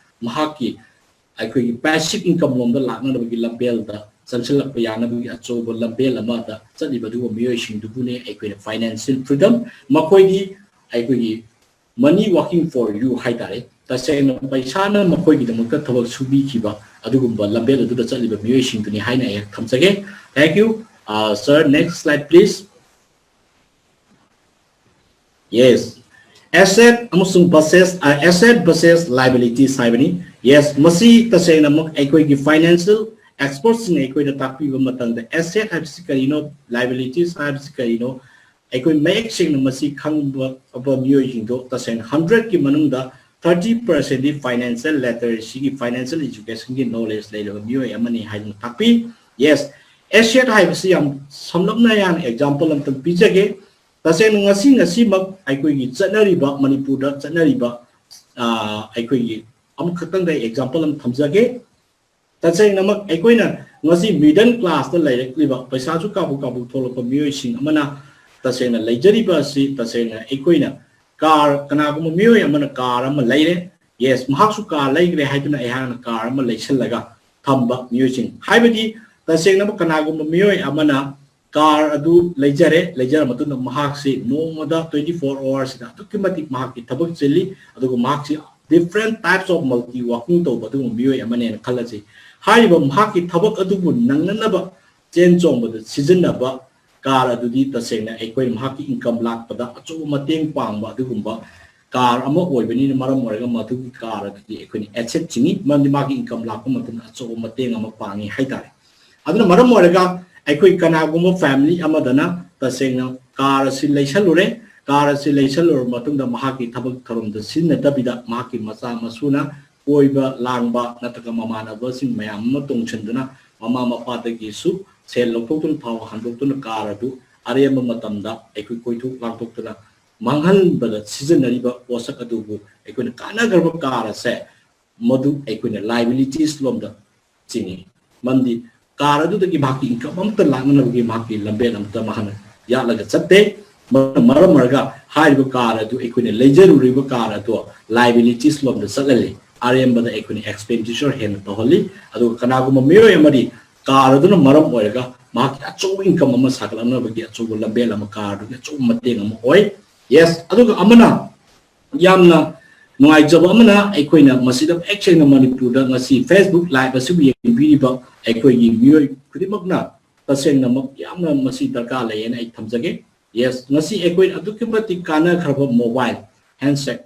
ꯃꯍꯥꯛꯀꯤ ꯑꯩꯈꯣꯏꯒꯤ passive income ꯂꯣꯝꯗ ꯂꯥꯛꯅꯅꯕꯒꯤ ꯂꯝꯕꯦꯜꯗ ꯆꯪꯁꯤꯜꯂꯛꯄ ꯌꯥꯅꯕꯒꯤ ꯑꯆꯧꯕ ꯂꯝꯕꯦꯜ ꯑꯃꯗ ꯆꯠꯂꯤꯕ ꯑꯗꯨꯒꯨꯝꯕ ꯃꯤꯑꯣꯏꯁꯤꯡꯗꯨꯕꯨꯅꯦ ꯑꯩꯈꯣꯏꯅ financial freedom꯫ ꯃꯈꯣꯏꯗꯤ ꯑꯩꯈꯣꯏꯒꯤ money working for you ꯍꯥꯏꯇꯥꯔꯦ꯫ ꯇꯁꯦꯡꯅ ꯄꯩꯁꯥꯅ ꯃꯈꯣꯏꯒꯤꯗꯃꯛꯇ ꯊꯕꯛ ꯁꯨꯕꯤꯈꯤꯕ ꯑꯗꯨꯒꯨꯝꯕ ꯂꯝꯕꯦꯜ ꯑꯗꯨꯗ ꯆꯠꯂꯤꯕ ꯃꯤꯑꯣꯏꯁꯤꯡꯗꯨꯅꯤ ꯍꯥꯏꯅ ꯑꯩ ꯊꯝꯖꯒꯦ꯫ Thank you꯫ Uh, sir, next slide, please. Yes. Asset ꯑꯃꯁꯨꯡ versus, uh, asset versus liabilities ꯍꯥꯏꯕꯅꯤ꯫ Yes, ꯃꯁꯤ ꯇꯁꯦꯡꯅꯃꯛ ꯑꯩꯈꯣꯏꯒꯤ financial expertꯁꯤꯡꯅ ꯑꯩꯈꯣꯏꯗ ꯇꯥꯛꯄꯤꯕ ꯃꯇꯝꯗ asset ꯍꯥꯏꯕꯁꯤ ꯀꯔꯤꯅꯣ, liabilities ꯍꯥꯏꯕꯁꯤ ꯀꯔꯤꯅꯣ, ꯑꯩꯈꯣꯏ ꯃꯌꯦꯛ ꯁꯦꯡꯅ ꯃꯁꯤ ꯈꯪꯕ ꯃꯤꯑꯣꯏꯁꯤꯡꯗꯣ ꯇꯁꯦꯡꯅ hundredꯀꯤ ꯃꯅꯨꯡꯗ thirty percentꯗꯤ financial literacyꯒꯤ, financial educationꯒꯤ knowledge ꯂꯩꯔꯕ ꯃꯤꯑꯣꯏ ꯑꯃꯅꯤ ꯍꯥꯏꯗꯨꯅ ꯇꯥꯛꯄꯤ꯫ Yes, asset ꯍꯥꯏꯕꯁꯤ ꯌꯥꯝ ꯁꯝꯂꯞꯅ ꯌꯥꯝ example ꯑꯝꯇꯪ ꯄꯤꯖꯒꯦ꯫ ꯇꯁꯦꯡꯅ ꯉꯁꯤ ꯉꯁꯤꯃꯛ ꯑꯩꯈꯣꯏꯒꯤ ꯆꯠꯅꯔꯤꯕ, ꯃꯅꯤꯄꯨꯔꯗ ꯆꯠꯅꯔꯤꯕ, ꯑ, ꯑꯩꯈꯣꯏꯒꯤ ꯑꯃꯈꯛꯇꯪꯗ example ꯑꯃ ꯊꯝꯖꯒꯦ꯫ ꯇꯁꯦꯡꯅꯃꯛ ꯑꯩꯈꯣꯏꯅ ꯉꯁꯤ middle classꯇ ꯂꯩꯔꯛꯂꯤꯕ, ꯄꯩꯁꯥꯁꯨ ꯀꯥꯕꯨꯛ ꯀꯥꯕꯨꯛ ꯊꯣꯛꯂꯛꯄ ꯃꯤꯑꯣꯏꯁꯤꯡ ꯑꯃꯅ ꯇꯁꯦꯡꯅ ꯂꯩꯖꯔꯤꯕ ꯑꯁꯤ ꯇꯁꯦꯡꯅ ꯑꯩꯈꯣꯏꯅ car, ꯀꯅꯥꯒꯨꯝꯕ ꯃꯤꯑꯣꯏ ꯑꯃꯅ car ꯑꯃ ꯂꯩꯔꯦ, Yes, ꯃꯍꯥꯛꯁꯨ car ꯂꯩꯈ꯭ꯔꯦ ꯍꯥꯏꯗꯨꯅ ꯑꯩꯍꯥꯛꯅ car ꯑꯃ ꯂꯩꯁꯜꯂꯒ ꯊꯝꯕ ꯃꯤꯑꯣꯏꯁꯤꯡ꯫ ꯍꯥꯏꯕꯗꯤ ꯇꯁꯦꯡꯅ ꯀꯅꯥꯒꯨꯝꯕ ꯃꯤꯑꯣꯏ ꯑꯃꯅ car ꯑꯗꯨ ꯂꯩꯖꯔꯦ, ꯂꯩꯖꯔ ꯃꯇꯨꯡꯗ ꯃꯍꯥꯛꯁꯤ ꯅꯣꯡꯃꯗ twenty four hours ꯁꯤꯗ ꯑꯗꯨꯛꯀꯤ ꯃꯇꯤꯛ ꯃꯍꯥꯛꯀꯤ ꯊꯕꯛ ꯆꯤꯜꯂꯤ, ꯑꯗꯨꯒ ꯃꯍꯥꯛꯁꯤ different types of multi working ꯇꯧꯕ ꯑꯗꯨꯒꯨꯝꯕ ꯃꯤꯑꯣꯏ ꯑꯃꯅꯦꯅ ꯈꯜꯂꯁꯤ꯫ ꯍꯥꯏꯔꯤꯕ ꯃꯍꯥꯛꯀꯤ ꯊꯕꯛ ꯑꯗꯨꯕꯨ ꯅꯪꯅꯅꯕ ꯆꯦꯟ ꯆꯣꯡꯕꯗ ꯁꯤꯖꯤꯟꯅꯕ car ꯑꯗꯨꯗꯤ ꯇꯁꯦꯡꯅ ꯑꯩꯈꯣꯏ ꯃꯍꯥꯛꯀꯤ income ꯂꯥꯛꯄꯗ ꯑꯆꯧꯕ ꯃꯇꯦꯡ ꯄꯥꯡꯕ ꯑꯗꯨꯒꯨꯝꯕ car ꯑꯃ ꯑꯣꯏꯕꯅꯤꯅ ꯃꯔꯝ ꯑꯣꯏꯔꯒ ꯃꯗꯨꯒꯤ car ꯑꯗꯨꯗꯤ ꯑꯩꯈꯣꯏꯅ asset ꯆꯤꯡꯏ, ꯃꯔꯝꯗꯤ ꯃꯥꯒꯤ income ꯂꯥꯛꯄ ꯃꯇꯝꯗ ꯑꯆꯧꯕ ꯃꯇꯦꯡ ꯑꯃ ꯄꯥꯡꯉꯤ ꯍꯥꯏꯇꯥꯔꯦ꯫ ꯑꯗꯨꯅ ꯃꯔꯝ ꯑꯣꯏꯔꯒ ꯑꯩꯈꯣꯏ ꯀꯅꯥꯒꯨꯝꯕ family ꯑꯃꯗꯅ ꯇꯁꯦꯡꯅ car ꯑꯁꯤ ꯂꯩꯁꯜꯂꯨꯔꯦ, car ꯑꯁꯤ ꯂꯩꯁꯜꯂꯨꯔꯕ ꯃꯇꯨꯡꯗ ꯃꯍꯥꯛꯀꯤ ꯊꯕꯛ ꯊꯧꯔꯝꯗ ꯁꯤꯖꯤꯟꯅꯗꯕꯤꯗ ꯃꯍꯥꯛꯀꯤ ꯃꯆꯥ ꯃꯁꯨꯅ ꯀꯣꯏꯕ ꯂꯥꯡꯕ ꯅꯠꯇ꯭ꯔꯒ ꯃꯃꯥꯟꯅꯕꯁꯤꯡ ꯃꯌꯥꯝ ꯑꯃ ꯇꯣꯡꯁꯤꯟꯗꯨꯅ ꯃꯃꯥ ꯃꯄꯥꯗꯒꯤꯁꯨ ꯁꯦꯜ ꯂꯧꯊꯣꯛꯇꯨꯅ ꯊꯥꯎ ꯍꯟꯗꯣꯛꯇꯨꯅ car ꯑꯗꯨ ꯑꯔꯦꯝꯕ ꯃꯇꯝꯗ ꯑꯩꯈꯣꯏ ꯀꯣꯏꯊꯣꯛ ꯂꯥꯡꯊꯣꯛꯇꯨꯅ ꯃꯥꯡꯍꯟꯕꯗ ꯁꯤꯖꯤꯟꯅꯔꯤꯕ ꯄꯣꯠꯁꯛ ꯑꯗꯨꯕꯨ ꯑꯩꯈꯣꯏꯅ ꯀꯥꯟꯅꯈ꯭ꯔꯕ car ꯑꯁꯦ ꯃꯗꯨ ꯑꯩꯈꯣꯏꯅ liabilities ꯂꯣꯝꯗ ꯆꯤꯡꯏ꯫ ꯃꯔꯝꯗꯤ car ꯑꯗꯨꯗꯒꯤ ꯃꯍꯥꯛꯀꯤ income ꯑꯃꯠꯇ ꯂꯥꯛꯅꯅꯕꯒꯤ ꯃꯍꯥꯛꯀꯤ ꯂꯝꯕꯦꯜ ꯑꯃꯠꯇ ꯃꯍꯥꯛꯅ ꯌꯥꯠꯂꯒ ꯆꯠꯇꯦ꯫ ꯃꯗꯨꯅ ꯃꯔꯝ ꯑꯣꯏꯔꯒ ꯍꯥꯏꯔꯤꯕ car ꯑꯗꯨ ꯑꯩꯈꯣꯏꯅ ꯂꯩꯖꯔꯨꯔꯤꯕ car ꯑꯗꯨ liabilities ꯂꯣꯝꯗ ꯆꯠꯍꯜꯂꯤ, ꯑꯔꯦꯝꯕꯗ ꯑꯩꯈꯣꯏꯅ expenditure ꯍꯦꯟꯅ ꯇꯧꯍꯜꯂꯤ꯫ ꯑꯗꯨꯒ ꯀꯅꯥꯒꯨꯝꯕ ꯃꯤꯑꯣꯏ ꯑꯃꯗꯤ car ꯑꯗꯨꯅ ꯃꯔꯝ ꯑꯣꯏꯔꯒ ꯃꯍꯥꯛꯀꯤ ꯑꯆꯧꯕ income ꯑꯃ ꯁꯥꯒꯠꯂꯛꯅꯕꯒꯤ ꯑꯆꯧꯕ ꯂꯝꯕꯦꯜ ꯑꯃ, car ꯑꯗꯨꯒꯤ ꯑꯆꯧꯕ ꯃꯇꯦꯡ ꯑꯃ ꯑꯣꯏ꯫ Yes, ꯑꯗꯨꯒ ꯑꯃꯅ ꯌꯥꯝꯅ ꯅꯨꯡꯉꯥꯏꯖꯕ ꯑꯃꯅ ꯑꯩꯈꯣꯏꯅ ꯃꯁꯤꯗ ꯍꯦꯛ ꯁꯦꯡꯅ ꯃꯅꯤꯄꯨꯔꯗ ꯉꯁꯤ Facebook live ꯑꯁꯤꯕꯨ ꯌꯦꯡꯕꯤꯔꯤꯕ ꯑꯩꯈꯣꯏꯒꯤ ꯃꯤꯑꯣꯏ ꯈꯨꯗꯤꯡꯃꯛꯅ ꯇꯁꯦꯡꯅꯃꯛ ꯌꯥꯝꯅ ꯃꯁꯤ ꯗꯔꯀꯥꯔ ꯂꯩꯌꯦꯅ ꯑꯩ ꯊꯝꯖꯒꯦ꯫ Yes, ꯉꯁꯤ ꯑꯩꯈꯣꯏ ꯑꯗꯨꯛꯀꯤ ꯃꯇꯤꯛ ꯀꯥꯟꯅꯈ꯭ꯔꯕ mobile handset,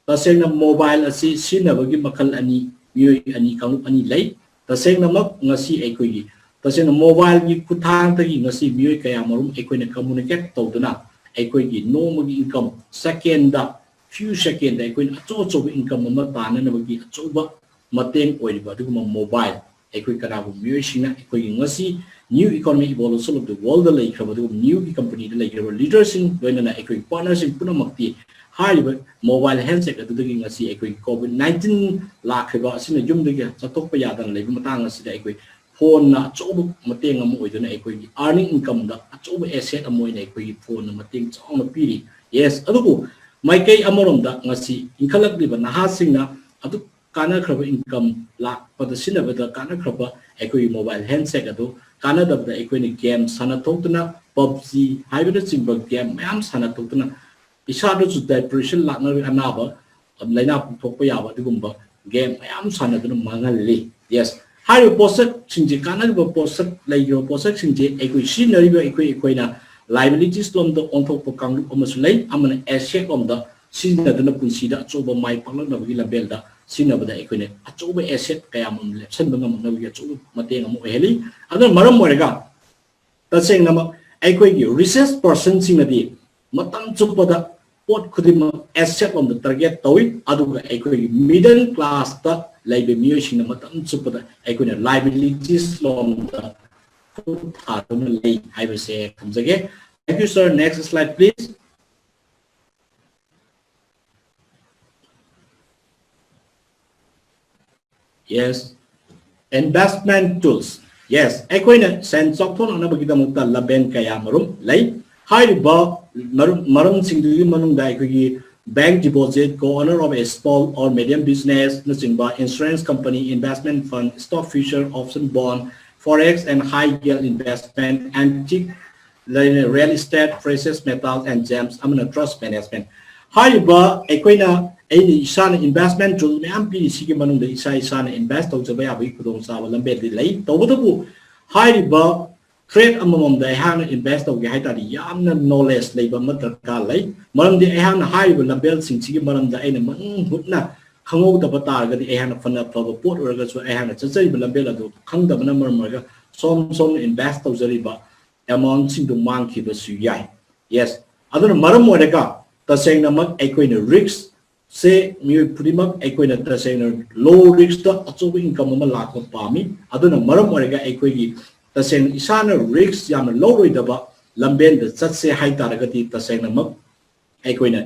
ꯇꯁꯦꯡꯅ mobile ꯑꯁꯤ ꯁꯤꯖꯤꯟꯅꯕꯒꯤ ꯃꯈꯜ ꯑꯅꯤ, ꯃꯤꯑꯣꯏ ꯑꯅꯤ, ꯀꯥꯡꯂꯨꯞ ꯑꯅꯤ ꯂꯩ꯫ ꯇꯁꯦꯡꯅꯃꯛ ꯉꯁꯤ ꯑꯩꯈꯣꯏꯒꯤ ꯇꯁꯦꯡꯅ mobileꯒꯤ ꯈꯨꯠꯊꯥꯡꯗꯒꯤ ꯉꯁꯤ ꯃꯤꯑꯣꯏ ꯀꯌꯥ ꯃꯔꯨꯝ ꯑꯩꯈꯣꯏꯅ communicate ꯇꯧꯗꯨꯅ ꯑꯩꯈꯣꯏꯒꯤ ꯅꯣꯡꯃꯒꯤ income secondꯗ, few secondꯗ ꯑꯩꯈꯣꯏꯅ ꯑꯆꯧ ꯑꯆꯧꯕ income ꯑꯃ ꯇꯥꯟꯅꯅꯕꯒꯤ ꯑꯆꯧꯕ ꯃꯇꯦꯡ ꯑꯣꯏꯔꯤꯕ ꯑꯗꯨꯒꯨꯝꯕ mobile, ꯑꯩꯈꯣꯏ ꯀꯅꯥꯒꯨꯝꯕ ꯃꯤꯑꯣꯏꯁꯤꯡꯅ ꯑꯩꯈꯣꯏꯒꯤ ꯉꯁꯤ new economic evolution of the worldꯗ ꯂꯩꯈ꯭ꯔꯕ ꯑꯗꯨꯒꯨꯝꯕ newꯒꯤ companyꯗ ꯂꯩꯈ꯭ꯔꯕ leaderꯁꯤꯡ ꯂꯣꯏꯅꯅ ꯑꯩꯈꯣꯏꯒꯤ partnerꯁꯤꯡ ꯄꯨꯝꯅꯃꯛꯇꯤ ꯍꯥꯏꯔꯤꯕ mobile handset ꯑꯗꯨꯗꯒꯤ ꯉꯁꯤ ꯑꯩꯈꯣꯏꯒꯤ COVID nineteen ꯂꯥꯛꯈ꯭ꯔꯤꯕ ꯑꯁꯤꯅ ꯌꯨꯝꯗꯒꯤ ꯆꯠꯊꯣꯛꯄ ꯌꯥꯗꯅ ꯂꯩꯕ ꯃꯇꯥꯡ ꯑꯁꯤꯗ ꯑꯩꯈꯣꯏ phoneꯅ ꯑꯆꯧꯕ ꯃꯇꯦꯡ ꯑꯃ ꯑꯣꯏꯗꯨꯅ ꯑꯩꯈꯣꯏꯒꯤ earning incomeꯗ ꯑꯆꯧꯕ asset ꯑꯃ ꯑꯣꯏꯅ ꯑꯩꯈꯣꯏꯒꯤ phoneꯅ ꯃꯇꯦꯡ ꯆꯥꯎꯅ ꯄꯤꯔꯤ꯫ Yes, ꯑꯗꯨꯕꯨ ꯃꯥꯏꯀꯩ ꯑꯃꯔꯣꯝꯗ ꯉꯁꯤ ꯏꯟꯈꯠꯂꯛꯂꯤꯕ ꯅꯍꯥꯁꯤꯡꯅ ꯑꯗꯨꯛ ꯀꯥꯟꯅꯈ꯭ꯔꯕ income ꯂꯥꯛꯄꯗ ꯁꯤꯖꯤꯟꯅꯕꯗ ꯀꯥꯟꯅꯈ꯭ꯔꯕ ꯑꯩꯈꯣꯏꯒꯤ mobile handset ꯑꯗꯨ ꯀꯥꯟꯅꯗꯕꯗ ꯑꯩꯈꯣꯏꯅ game ꯁꯥꯟꯅꯊꯣꯛꯇꯨꯅ, PUBG ꯍꯥꯏꯕꯅꯆꯤꯡꯕ game ꯃꯌꯥꯝ ꯁꯥꯟꯅꯊꯣꯛꯇꯨꯅ ꯏꯁꯥꯗꯁꯨ depression ꯂꯥꯛꯅꯕꯒꯤ ꯑꯅꯥꯕ, ꯂꯥꯏꯅꯥ ꯄꯣꯛꯊꯣꯛꯄ ꯌꯥꯕ ꯑꯗꯨꯒꯨꯝꯕ game ꯃꯌꯥꯝ ꯁꯥꯟꯅꯗꯨꯅ ꯃꯥꯡꯍꯜꯂꯤ꯫ Yes, ꯍꯥꯏꯔꯤꯕ ꯄꯣꯠꯁꯛꯁꯤꯡꯁꯦ, ꯀꯥꯟꯅꯔꯤꯕ ꯄꯣꯠꯁꯛ, ꯂꯩꯔꯤꯕ ꯄꯣꯠꯁꯛꯁꯤꯡꯁꯦ ꯑꯩꯈꯣꯏ ꯁꯤꯖꯤꯟꯅꯔꯤꯕ ꯑꯩꯈꯣꯏ, ꯑꯩꯈꯣꯏꯅ liabilities ꯂꯣꯝꯗ ꯑꯣꯟꯊꯣꯛꯄ ꯀꯥꯡꯂꯨꯞ ꯑꯃꯁꯨ ꯂꯩ, ꯑꯃꯅ asset ꯂꯣꯝꯗ ꯁꯤꯖꯤꯟꯅꯗꯨꯅ ꯄꯨꯟꯁꯤꯗ ꯑꯆꯧꯕ ꯃꯥꯏ ꯄꯥꯛꯂꯛꯅꯕꯒꯤ ꯂꯝꯕꯦꯜꯗ ꯁꯤꯖꯤꯟꯅꯕꯗ ꯑꯩꯈꯣꯏꯅ ꯑꯆꯧꯕ asset ꯀꯌꯥ ꯑꯃ ꯂꯦꯞꯁꯤꯟꯕ ꯉꯝꯃꯛꯅꯕꯒꯤ ꯑꯆꯧꯕ ꯃꯇꯦꯡ ꯑꯃ ꯑꯣꯏꯍꯜꯂꯤ꯫ ꯑꯗꯨꯅ ꯃꯔꯝ ꯑꯣꯏꯔꯒ ꯇꯁꯦꯡꯅꯃꯛ ꯑꯩꯈꯣꯏꯒꯤ richest personꯁꯤꯡꯅꯗꯤ ꯃꯇꯝ ꯆꯨꯞꯄꯗ ꯄꯣꯠ ꯈꯨꯗꯤꯡꯃꯛ asset ꯂꯣꯝꯗ target ꯇꯧꯏ, ꯑꯗꯨꯒ ꯑꯩꯈꯣꯏꯒꯤ middle classꯇ ꯂꯩꯕ ꯃꯤꯑꯣꯏꯁꯤꯡꯅ ꯃꯇꯝ ꯆꯨꯞꯄꯗ ꯑꯩꯈꯣꯏꯅ liabilities ꯂꯣꯝꯗ ꯈꯨꯠ ꯊꯥꯗꯨꯅ ꯂꯩ ꯍꯥꯏꯕꯁꯦ ꯊꯝꯖꯒꯦ꯫ Thank you, sir. Next slide, please. Yes. Investment tools. Yes, ꯑꯩꯈꯣꯏꯅ ꯁꯦꯟ ꯆꯥꯎꯊꯣꯛꯅꯅꯕꯒꯤꯗꯃꯛꯇ ꯂꯝꯕꯦꯟ ꯀꯌꯥ ꯃꯔꯨꯝ ꯂꯩ꯫ ꯍꯥꯏꯔꯤꯕ ꯃꯔꯨꯝ, ꯃꯔꯝꯁꯤꯡꯗꯨꯒꯤ ꯃꯅꯨꯡꯗ ꯑꯩꯈꯣꯏꯒꯤ bank deposit, co-owner of a small or medium business ꯅꯆꯤꯡꯕ, insurance company, investment fund, stock, future, option, bond, forex and high yield investment, antique, ꯂꯩꯔꯦ, real estate, precious metals and gems, ꯑꯃꯅ trust management꯫ ꯍꯥꯏꯔꯤꯕ ꯑꯩꯈꯣꯏꯅ, ꯑꯩꯅ ꯏꯁꯥꯅ investment tool ꯃꯌꯥꯝ ꯄꯤꯔꯤ, ꯁꯤꯒꯤ ꯃꯅꯨꯡꯗ ꯏꯁꯥ ꯏꯁꯥꯅ invest ꯇꯧꯖꯕ ꯌꯥꯕꯒꯤ ꯈꯨꯗꯣꯡꯆꯥꯕ ꯂꯝꯕꯦꯜꯗꯤ ꯂꯩ꯫ ꯇꯧꯕꯇꯕꯨ ꯍꯥꯏꯔꯤꯕ trade ꯑꯃꯃꯝꯗ ꯑꯩꯍꯥꯛꯅ invest ꯇꯧꯒꯦ ꯍꯥꯏ ꯇꯥꯔꯗꯤ ꯌꯥꯝꯅ knowledge ꯂꯩꯕ ꯑꯃ ꯗꯔꯀꯥꯔ ꯂꯩ, ꯃꯔꯝꯗꯤ ꯑꯩꯍꯥꯛꯅ ꯍꯥꯏꯔꯤꯕ ꯂꯝꯕꯦꯜꯁꯤꯡꯁꯤꯒꯤ ꯃꯔꯝꯗ ꯑꯩꯅ ꯃꯅꯨꯡ ꯍꯨꯠꯅ ꯈꯪꯍꯧꯗꯕ ꯇꯥꯔꯒꯗꯤ ꯑꯩꯍꯥꯛꯅ ꯐꯅ ꯐꯕ ꯄꯣꯠ ꯑꯣꯏꯔꯒꯁꯨ ꯑꯩꯍꯥꯛꯅ ꯆꯠꯆꯔꯤꯕ ꯂꯝꯕꯦꯜ ꯑꯗꯨ ꯈꯪꯗꯕꯅ ꯃꯔꯝ ꯑꯣꯏꯔꯒ ꯁꯣꯝ ꯁꯣꯝꯅ invest ꯇꯧꯖꯔꯤꯕ amountꯁꯤꯡꯗꯨ ꯃꯥꯡꯈꯤꯕꯁꯨ ꯌꯥꯏ꯫ Yes, ꯑꯗꯨꯅ ꯃꯔꯝ ꯑꯣꯏꯔꯒ ꯇꯁꯦꯡꯅꯃꯛ ꯑꯩꯈꯣꯏꯅ risk ꯁꯦ ꯃꯤꯑꯣꯏ ꯈꯨꯗꯤꯡꯃꯛ ꯑꯩꯈꯣꯏꯅ ꯇꯁꯦꯡꯅ low riskꯇ ꯑꯆꯧꯕ income ꯑꯃ ꯂꯥꯛꯄ ꯄꯥꯝꯃꯤ꯫ ꯑꯗꯨꯅ ꯃꯔꯝ ꯑꯣꯏꯔꯒ ꯑꯩꯈꯣꯏꯒꯤ ꯇꯁꯦꯡꯅ ꯏꯁꯥꯅ risk ꯌꯥꯝꯅ ꯂꯧꯔꯣꯏꯗꯕ ꯂꯝꯕꯦꯟꯗ ꯆꯠꯁꯦ ꯍꯥꯏ ꯇꯥꯔꯒꯗꯤ ꯇꯁꯦꯡꯅꯃꯛ ꯑꯩꯈꯣꯏꯅ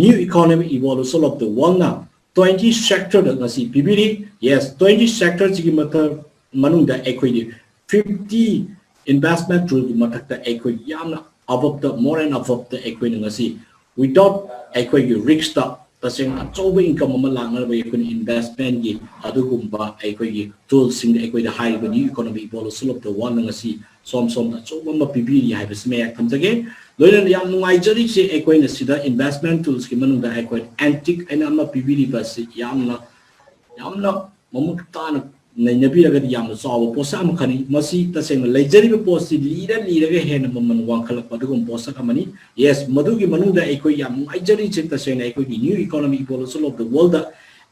New Economic Evolution of the Worldꯅ twenty sectorꯗ ꯉꯁꯤ ꯄꯤꯕꯤꯔꯤ꯫ Yes, twenty sectorꯁꯤꯒꯤ ꯃꯊꯛ, ꯃꯅꯨꯡꯗ ꯑꯩꯈꯣꯏꯒꯤ fifty investment toolꯒꯤ ꯃꯊꯛꯇ ꯑꯩꯈꯣꯏ ꯌꯥꯝꯅ aboveꯇ, more and aboveꯇ ꯑꯩꯈꯣꯏꯅ ꯉꯁꯤ without ꯑꯩꯈꯣꯏꯒꯤ riskꯇ ꯇꯁꯦꯡꯅ ꯑꯆꯧꯕ income ꯑꯃ ꯂꯥꯛꯅꯕ ꯑꯩꯈꯣꯏꯅ investment ꯀꯤ ꯑꯗꯨꯒꯨꯝꯕ ꯑꯩꯈꯣꯏꯒꯤ tools ꯁꯤꯡꯗ ꯑꯩꯈꯣꯏꯗ ꯍꯥꯏꯔꯤꯕ New Economic Evolution of the World ꯅ ꯉꯁꯤ ꯁꯣꯝ ꯁꯣꯝꯗ ꯑꯆꯧꯕ ꯑꯃ ꯄꯤꯕꯤꯔꯤ ꯍꯥꯏꯕꯁꯤꯃ ꯑꯩ ꯊꯝꯖꯒꯦ꯫ ꯂꯣꯏꯅꯅ ꯌꯥꯝ ꯅꯨꯡꯉꯥꯏꯖꯔꯤꯁꯦ, ꯑꯩꯈꯣꯏꯅ ꯁꯤꯗ investment tools ꯀꯤ ꯃꯅꯨꯡꯗ ꯑꯩꯈꯣꯏ Antique ꯍꯥꯏꯅ ꯑꯃ ꯄꯤꯕꯤꯔꯤꯕ ꯑꯁꯤ ꯌꯥꯝꯅ ꯌꯥꯝꯅ ꯃꯃꯨꯠ ꯇꯥꯅ ꯅꯩꯅꯕꯤꯔꯒꯗꯤ ꯌꯥꯝꯅ ꯆꯥꯎꯕ ꯄꯣꯠꯁꯛ ꯑꯃꯈꯛꯅꯤ꯫ ꯃꯁꯤ ꯇꯁꯦꯡꯅ ꯂꯩꯖꯔꯤꯕ ꯄꯣꯠꯁꯤ ꯂꯤꯔ ꯂꯤꯔꯒ ꯍꯦꯟꯅ ꯃꯃꯜ ꯋꯥꯡꯈꯠꯂꯛꯄ ꯑꯗꯨꯒꯨꯝꯕ ꯄꯣꯠꯁꯛ ꯑꯃꯅꯤ꯫ Yes, ꯃꯗꯨꯒꯤ ꯃꯅꯨꯡꯗ ꯑꯩꯈꯣꯏ ꯌꯥꯝ ꯅꯨꯡꯉꯥꯏꯖꯔꯤꯁꯦ ꯇꯁꯦꯡꯅ ꯑꯩꯈꯣꯏꯒꯤ New Economic Evolution of the World ꯗ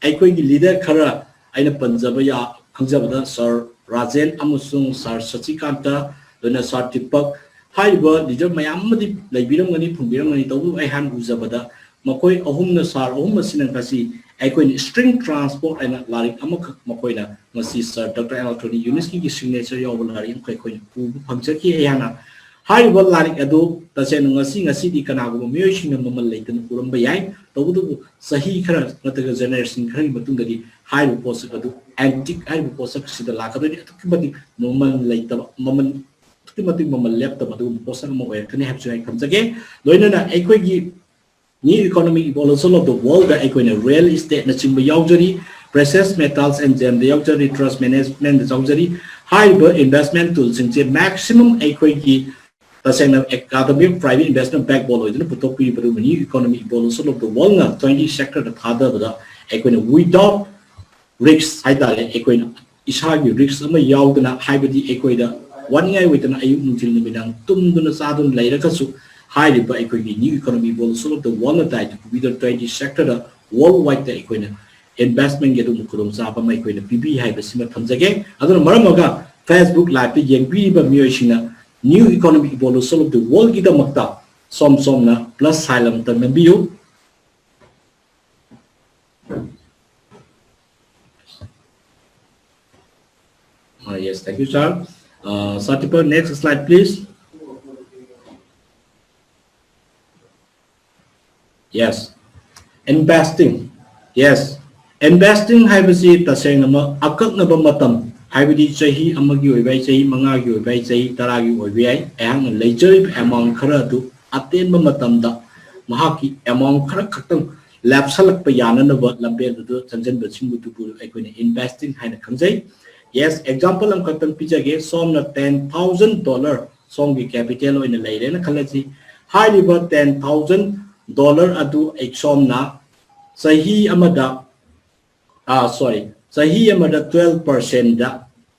ꯑꯩꯈꯣꯏꯒꯤ leader ꯈꯔ ꯑꯩꯅ ꯄꯟꯖꯕ ꯌꯥ-, ꯈꯪꯖꯕꯗ Sir ꯔꯥꯖꯦꯟ ꯑꯃꯁꯨꯡ Sir ꯁꯆꯤꯀꯥꯟꯇ, ꯑꯗꯨꯅ Sir ꯇꯤꯄꯛ, ꯍꯥꯏꯔꯤꯕ leader ꯃꯌꯥꯝ ꯑꯃꯗꯤ ꯂꯩꯕꯤꯔꯝꯒꯅꯤ, ꯐꯪꯕꯤꯔꯝꯒꯅꯤ, ꯇꯧꯕꯇꯕꯨ ꯑꯩꯍꯥꯛꯅ ꯎꯖꯕꯗ ꯃꯈꯣꯏ ꯑꯍꯨꯝꯅ, sir ꯑꯍꯨꯝ ꯑꯁꯤꯅ ꯉꯁꯤ ꯑꯩꯈꯣꯏꯅ String Transport ꯍꯥꯏꯅ ꯂꯥꯏꯔꯤꯛ ꯑꯃꯈꯛ ꯃꯈꯣꯏꯅ ꯉꯁꯤ Sir Doctor N L Thoni ꯌꯨꯅꯤꯁꯀꯤꯒꯤ signature ꯌꯥꯎꯕ ꯂꯥꯏꯔꯤꯛ ꯑꯃꯈꯛ ꯑꯩꯈꯣꯏꯅ ꯎꯕ ꯐꯪꯖꯈꯤ꯫ ꯑꯩꯍꯥꯛꯅ ꯍꯥꯏꯔꯤꯕ ꯂꯥꯏꯔꯤꯛ ꯑꯗꯨ ꯇꯁꯦꯡꯅ ꯉꯁꯤ, ꯉꯁꯤꯗꯤ ꯀꯅꯥꯒꯨꯝꯕ ꯃꯤꯑꯣꯏꯁꯤꯡꯅ ꯃꯃꯜ ꯂꯩꯇꯅ ꯎꯔꯝꯕ ꯌꯥꯏ, ꯇꯧꯕꯇꯕꯨ ꯆꯍꯤ ꯈꯔ ꯅꯠꯇ꯭ꯔꯒ generation ꯈꯔꯒꯤ ꯃꯇꯨꯡꯗꯗꯤ ꯍꯥꯏꯔꯤꯕ ꯄꯣꯠꯁꯛ ꯑꯗꯨ Antique ꯍꯥꯏꯔꯤꯕ ꯄꯣꯠꯁꯛ ꯑꯁꯤꯗ ꯂꯥꯛꯀꯗꯣꯏꯅꯤ꯫ ꯑꯗꯨꯛꯀꯤ ꯃꯇꯤꯛ ꯃꯃꯜ ꯂꯩꯇꯕ, ꯃꯃꯜ ꯑꯗꯨꯛꯀꯤ ꯃꯇꯤꯛ ꯃꯃꯜ ꯂꯦꯞꯇꯕ ꯑꯗꯨꯒꯨꯝꯕ ꯄꯣꯠꯁꯛ ꯑꯃ ꯑꯣꯏꯔꯛꯀꯅꯤ ꯍꯥꯏꯕꯁꯨ ꯑꯩ ꯊꯝꯖꯒꯦ꯫ ꯂꯣꯏꯅꯅ ꯑꯩꯈꯣꯏꯒꯤ New Economic Evolution of the World ꯗ ꯑꯩꯈꯣꯏꯅ real estate ꯅꯆꯤꯡꯕ ꯌꯥꯎꯖꯔꯤ, precious metals and gem the ꯌꯥꯎꯖꯔꯤ, trust management ꯗ ꯌꯥꯎꯖꯔꯤ꯫ ꯍꯥꯏꯔꯤꯕ investment tool ꯁꯤꯡꯁꯦ maximum ꯑꯩꯈꯣꯏꯒꯤ ꯇꯁꯦꯡꯅ Academy of Private Investment backbone ꯑꯣꯏꯗꯨꯅ ꯄꯨꯊꯣꯛꯄꯤꯔꯤꯕ ꯑꯗꯨꯒꯨꯝꯕ New Economic Evolution of the World ꯅ twenty sector ꯗ ꯊꯥꯗꯕꯗ ꯑꯩꯈꯣꯏꯅ without risk ꯍꯥꯏꯇꯥꯔꯦ, ꯑꯩꯈꯣꯏꯅ ꯏꯁꯥꯒꯤ risk ꯑꯃ ꯌꯥꯎꯗꯅ, ꯍꯥꯏꯕꯗꯤ ꯑꯩꯈꯣꯏꯗ ꯋꯥꯅꯤꯡꯉꯥꯏ ꯑꯣꯏꯗꯅ ꯑꯌꯨꯛ ꯅꯨꯡꯊꯤꯜ ꯅꯨꯃꯤꯗꯥꯡ ꯇꯨꯝꯗꯨꯅ ꯆꯥꯗꯨꯅ ꯂꯩꯔꯒꯁꯨ, ꯍꯥꯏꯔꯤꯕ ꯑꯩꯈꯣꯏꯒꯤ New Economic Evolution of the World ꯅ ꯇꯥꯏꯗꯨ ꯄꯨꯕꯤꯗ twenty sector ꯗ worldwide ꯇ ꯑꯩꯈꯣꯏꯅ investment ꯒꯤ ꯑꯗꯨꯒꯨꯝꯕ ꯈꯨꯗꯣꯡꯆꯥꯕ ꯑꯃ ꯑꯩꯈꯣꯏꯅ ꯄꯤꯕꯤ ꯍꯥꯏꯕꯁꯤꯃ ꯊꯝꯖꯒꯦ꯫ ꯑꯗꯨꯅ ꯃꯔꯝ ꯑꯣꯏꯔꯒ Facebook live ꯇ ꯌꯦꯡꯕꯤꯔꯤꯕ ꯃꯤꯑꯣꯏꯁꯤꯡꯅ New Economic Evolution of the World ꯒꯤꯗꯃꯛꯇ ꯁꯣꯝ ꯁꯣꯝꯅ plus sign ꯑꯃꯇ ꯅꯝꯕꯤꯌꯨ꯫ Uh, yes, thank you, sir. Uh, Sir Tipper, next slide, please. Yes. Investing. Yes. Investing ꯍꯥꯏꯕꯁꯤ ꯇꯁꯦꯡꯅꯃꯛ ꯑꯀꯛꯅꯕ ꯃꯇꯝ, ꯍꯥꯏꯕꯗꯤ ꯆꯍꯤ ꯑꯃꯒꯤ ꯑꯣꯏꯕ ꯌꯥꯏ, ꯆꯍꯤ ꯃꯉꯥꯒꯤ ꯑꯣꯏꯕ ꯌꯥꯏ, ꯆꯍꯤ ꯇꯔꯥꯒꯤ ꯑꯣꯏꯕ ꯌꯥꯏ, ꯑꯩꯍꯥꯛꯅ ꯂꯩꯖꯔꯤꯕ amount ꯈꯔ ꯑꯗꯨ ꯑꯇꯦꯟꯕ ꯃꯇꯝꯗ ꯃꯍꯥꯛꯀꯤ amount ꯈꯔ ꯈꯛꯇꯪ ꯂꯦꯞꯁꯜꯂꯛꯄ ꯌꯥꯅꯅꯕ ꯂꯝꯕꯦꯜ ꯑꯗꯨ ꯆꯪꯁꯤꯟꯕꯁꯤꯡꯕꯨꯗꯨꯕꯨ ꯑꯩꯈꯣꯏꯅ investing ꯍꯥꯏꯅ ꯈꯪꯖꯩ꯫ Yes, example ꯑꯃꯈꯛꯇꯪ ꯄꯤꯖꯒꯦ꯫ ꯁꯣꯝꯅ ten thousand dollar ꯁꯣꯝꯒꯤ capital ꯑꯣꯏꯅ ꯂꯩꯔꯦꯅ ꯈꯜꯂꯁꯤ꯫ ꯍꯥꯏꯔꯤꯕ ten thousand dollar ꯑꯗꯨ ꯑꯩ ꯁꯣꯝꯅ ꯆꯍꯤ ꯑꯃꯗ, ꯑꯥ, sorry, ꯆꯍꯤ ꯑꯃꯗ twelve percent,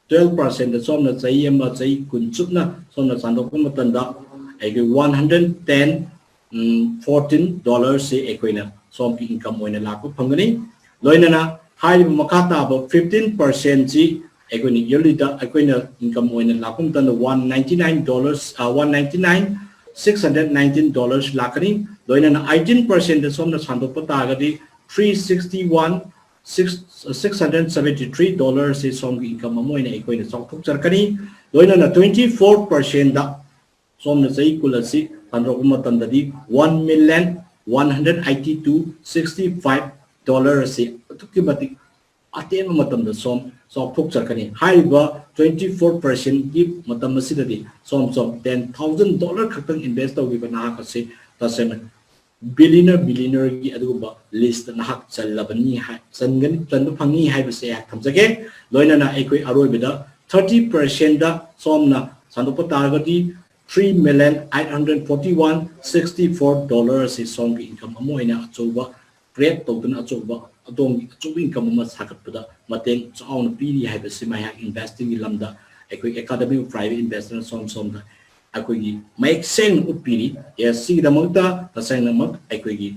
twelve percent ꯁꯣꯝꯅ ꯆꯍꯤ ꯑꯃ, ꯆꯍꯤ ꯀꯨꯟ ꯆꯨꯞꯅ ꯁꯣꯝꯅ ꯁꯥꯟꯗꯣꯛꯄ ꯃꯇꯝꯗ ꯑꯩꯈꯣꯏ one hundred ten, ꯎꯝ, fourteen dollar ꯁꯤ ꯑꯩꯈꯣꯏꯅ ꯁꯣꯝꯒꯤ income ꯑꯣꯏꯅ ꯂꯥꯛꯄ ꯐꯪꯒꯅꯤ꯫ ꯂꯣꯏꯅꯅ ꯍꯥꯏꯔꯤꯕ ꯃꯈꯥ ꯇꯥꯕ fifteen percent ꯁꯤ ꯑꯩꯈꯣꯏꯅ yearly ꯗ ꯑꯩꯈꯣꯏꯅ income ꯑꯣꯏꯅ ꯂꯥꯛꯄ ꯃꯇꯝꯗ one ninety nine dollars, ꯑ, one ninety nine, six hundred nineteen dollars ꯂꯥꯛꯀꯅꯤ꯫ ꯂꯣꯏꯅꯅ eighteen percent ꯁꯣꯝꯅ ꯁꯥꯟꯗꯣꯛꯄ ꯇꯥꯔꯒꯗꯤ three sixty one, six, six hundred seventy three dollar ꯁꯤ ꯁꯣꯝꯒꯤ income ꯑꯃ ꯑꯣꯏꯅ ꯑꯩꯈꯣꯏꯅ ꯆꯥꯎꯊꯣꯛꯆꯔꯛꯀꯅꯤ꯫ ꯂꯣꯏꯅꯅ twenty four percent ꯁꯣꯝꯅ ꯆꯍꯤ ꯀꯨꯟ ꯑꯁꯤ ꯁꯥꯟꯗꯣꯛꯄ ꯃꯇꯝꯗꯗꯤ one million one hundred eighty two sixty five dollar ꯑꯁꯤ ꯑꯗꯨꯛꯀꯤ ꯃꯇꯤꯛ ꯑꯇꯦꯟꯕ ꯃꯇꯝꯗ ꯁꯣꯝ ꯆꯥꯎꯊꯣꯛꯆꯔꯛꯀꯅꯤ꯫ ꯍꯥꯏꯔꯤꯕ twenty four percent ꯒꯤ ꯃꯇꯝ ꯑꯁꯤꯗꯗꯤ ꯁꯣꯝ ꯁꯣꯝ ten thousand dollar ꯈꯛꯇꯪ invest ꯇꯧꯈꯤꯕ ꯅꯍꯥꯛ ꯑꯁꯤ ꯇꯁꯦꯡꯅ billionaire, billionaire ꯒꯤ ꯑꯗꯨꯒꯨꯝꯕ list ꯇ ꯅꯍꯥꯛ ꯆꯜꯂꯕꯅꯤ ꯍꯥꯏ, ꯆꯟꯒꯅꯤ, ꯆꯟꯕ ꯐꯪꯅꯤ ꯍꯥꯏꯕꯁꯦ ꯑꯩꯍꯥꯛ ꯊꯝꯖꯒꯦ꯫ ꯂꯣꯏꯅꯅ ꯑꯩꯈꯣꯏ ꯑꯔꯣꯏꯕꯗ thirty percent ꯁꯣꯝꯅ ꯁꯥꯟꯗꯣꯛꯄ ꯇꯥꯔꯒꯗꯤ three million eight hundred forty one sixty four dollar ꯑꯁꯤ ꯁꯣꯝꯒꯤ income ꯑꯃ ꯑꯣꯏꯅ ꯑꯆꯧꯕ create ꯇꯧꯗꯨꯅ ꯑꯆꯧꯕ, ꯑꯗꯣꯝꯒꯤ ꯑꯆꯧꯕ income ꯑꯃ ꯁꯥꯒꯠꯄꯗ ꯃꯇꯦꯡ ꯆꯥꯎꯅ ꯄꯤꯔꯤ ꯍꯥꯏꯕꯁꯤ ꯃꯍꯥꯛ investing ꯒꯤ ꯂꯝꯗ ꯑꯩꯈꯣꯏ Academy of Private Investor ꯅ ꯁꯣꯝ ꯁꯣꯝꯗ ꯑꯩꯈꯣꯏꯒꯤ ꯃꯌꯦꯛ ꯁꯦꯡꯅ ꯎꯠꯄꯤꯔꯤ꯫ Yes, ꯁꯤꯒꯤꯗꯃꯛꯇ ꯇꯁꯦꯡꯅꯃꯛ ꯑꯩꯈꯣꯏꯒꯤ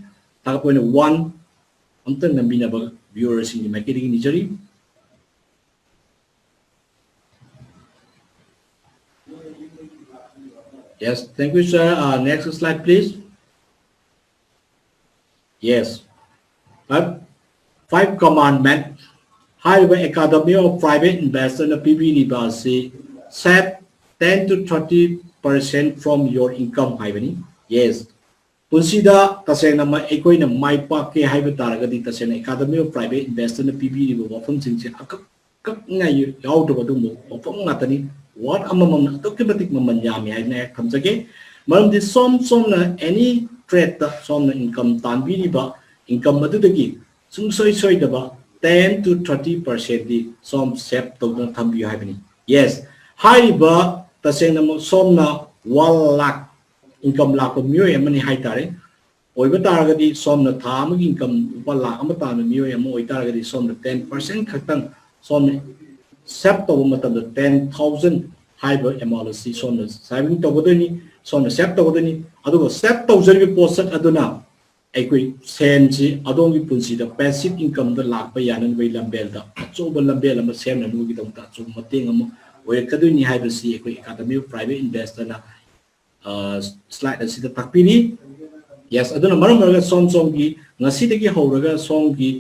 ꯊꯥꯒꯠꯄ ꯑꯣꯏꯅ one ꯑꯝꯇꯪ ꯅꯝꯕꯤꯅꯕ viewer ꯁꯤꯡꯒꯤ ꯃꯥꯏꯀꯩꯗꯒꯤ ꯅꯤꯖꯔꯤ꯫ Yes, thank you, sir. Uh, next slide, please. Yes. But five commandment, ꯍꯥꯏꯔꯤꯕ Academy of Private Investor ꯅ ꯄꯤꯕꯤꯔꯤꯕ ꯑꯁꯤ save ten to thirty percent from your income ꯍꯥꯏꯕꯅꯤ꯫ Yes. ꯄꯨꯟꯁꯤꯗ ꯇꯁꯦꯡꯅ ꯃ-, ꯑꯩꯈꯣꯏꯅ ꯃꯥꯏ ꯄꯥꯛꯀꯦ ꯍꯥꯏꯕ ꯇꯥꯔꯒꯗꯤ ꯇꯁꯦꯡꯅ Academy of Private Investor ꯅ ꯄꯤꯕꯤꯔꯤꯕ ꯋꯥꯐꯝꯁꯤꯡꯁꯦ ꯑꯀꯛ-, ꯑꯀꯛꯅꯤꯡꯉꯥꯏ ꯌꯥꯎꯗꯕ ꯑꯗꯨꯒꯨꯝꯕ ꯋꯥꯐꯝ ꯉꯥꯛꯇꯅꯤ꯫ Word ꯑꯃꯃꯝꯅ ꯑꯗꯨꯛꯀꯤ ꯃꯇꯤꯛ ꯃꯃꯜ ꯌꯥꯝꯃꯤ ꯍꯥꯏꯅ ꯑꯩ ꯊꯝꯖꯒꯦ꯫ ꯃꯔꯝꯗꯤ ꯁꯣꯝ ꯁꯣꯝꯅ any trade ꯇ ꯁꯣꯝꯅ income ꯇꯥꯟꯕꯤꯔꯤꯕ income ꯑꯗꯨꯗꯒꯤ ꯁꯨꯡꯁꯣꯏ ꯁꯣꯏꯗꯕ ten to thirty percent ꯗꯤ ꯁꯣꯝ save ꯇꯧꯗꯨꯅ ꯊꯝꯕꯤꯌꯨ ꯍꯥꯏꯕꯅꯤ꯫ Yes, ꯍꯥꯏꯔꯤꯕ ꯇꯁꯦꯡꯅꯃꯛ ꯁꯣꯝꯅ one lakh income ꯂꯥꯛꯄ ꯃꯤꯑꯣꯏ ꯑꯃꯅꯤ ꯍꯥꯏꯇꯥꯔꯦ꯫ ꯑꯣꯏꯕ ꯇꯥꯔꯒꯗꯤ ꯁꯣꯝꯅ ꯊꯥ ꯑꯃꯒꯤ income ꯂꯨꯄꯥ ꯂꯥꯈ ꯑꯃ ꯇꯥꯟꯕ ꯃꯤꯑꯣꯏ ꯑꯃ ꯑꯣꯏꯇꯥꯔꯒꯗꯤ ꯁꯣꯝꯅ ten percent ꯈꯛꯇꯪ ꯁꯣꯝꯅ save ꯇꯧꯕ ꯃꯇꯝꯗ ten thousand ꯍꯥꯏꯕ amount ꯑꯁꯤ ꯁꯣꯝꯅ saving ꯇꯧꯒꯗꯣꯏꯅꯤ, ꯁꯣꯝꯅ save ꯇꯧꯒꯗꯣꯏꯅꯤ꯫ ꯑꯗꯨꯒ save ꯇꯧꯖꯔꯤꯕ ꯄꯣꯠꯁꯛ ꯑꯗꯨꯅ ꯑꯩꯈꯣꯏ ꯁꯦꯟꯁꯤ ꯑꯗꯣꯝꯒꯤ ꯄꯨꯟꯁꯤꯗ passive income ꯗ ꯂꯥꯛꯄ ꯌꯥꯅꯅꯕꯒꯤ ꯂꯝꯕꯦꯜꯗ ꯑꯆꯧꯕ ꯂꯝꯕꯦꯜ ꯑꯃ ꯁꯦꯝꯅꯅꯕꯒꯤꯗꯃꯛꯇ ꯑꯆꯧꯕ ꯃꯇꯦꯡ ꯑꯃ ꯑꯣꯏꯔꯛꯀꯗꯣꯏꯅꯤ ꯍꯥꯏꯕꯁꯤ ꯑꯩꯈꯣꯏ Academy of Private Investor ꯅ slide ꯑꯁꯤꯗ ꯇꯥꯛꯄꯤꯔꯤ꯫ Yes, ꯑꯗꯨꯅ ꯃꯔꯝ ꯑꯣꯏꯔꯒ ꯁꯣꯝ ꯁꯣꯝꯒꯤ ꯉꯁꯤꯗꯒꯤ ꯍꯧꯔꯒ ꯁꯣꯝꯒꯤ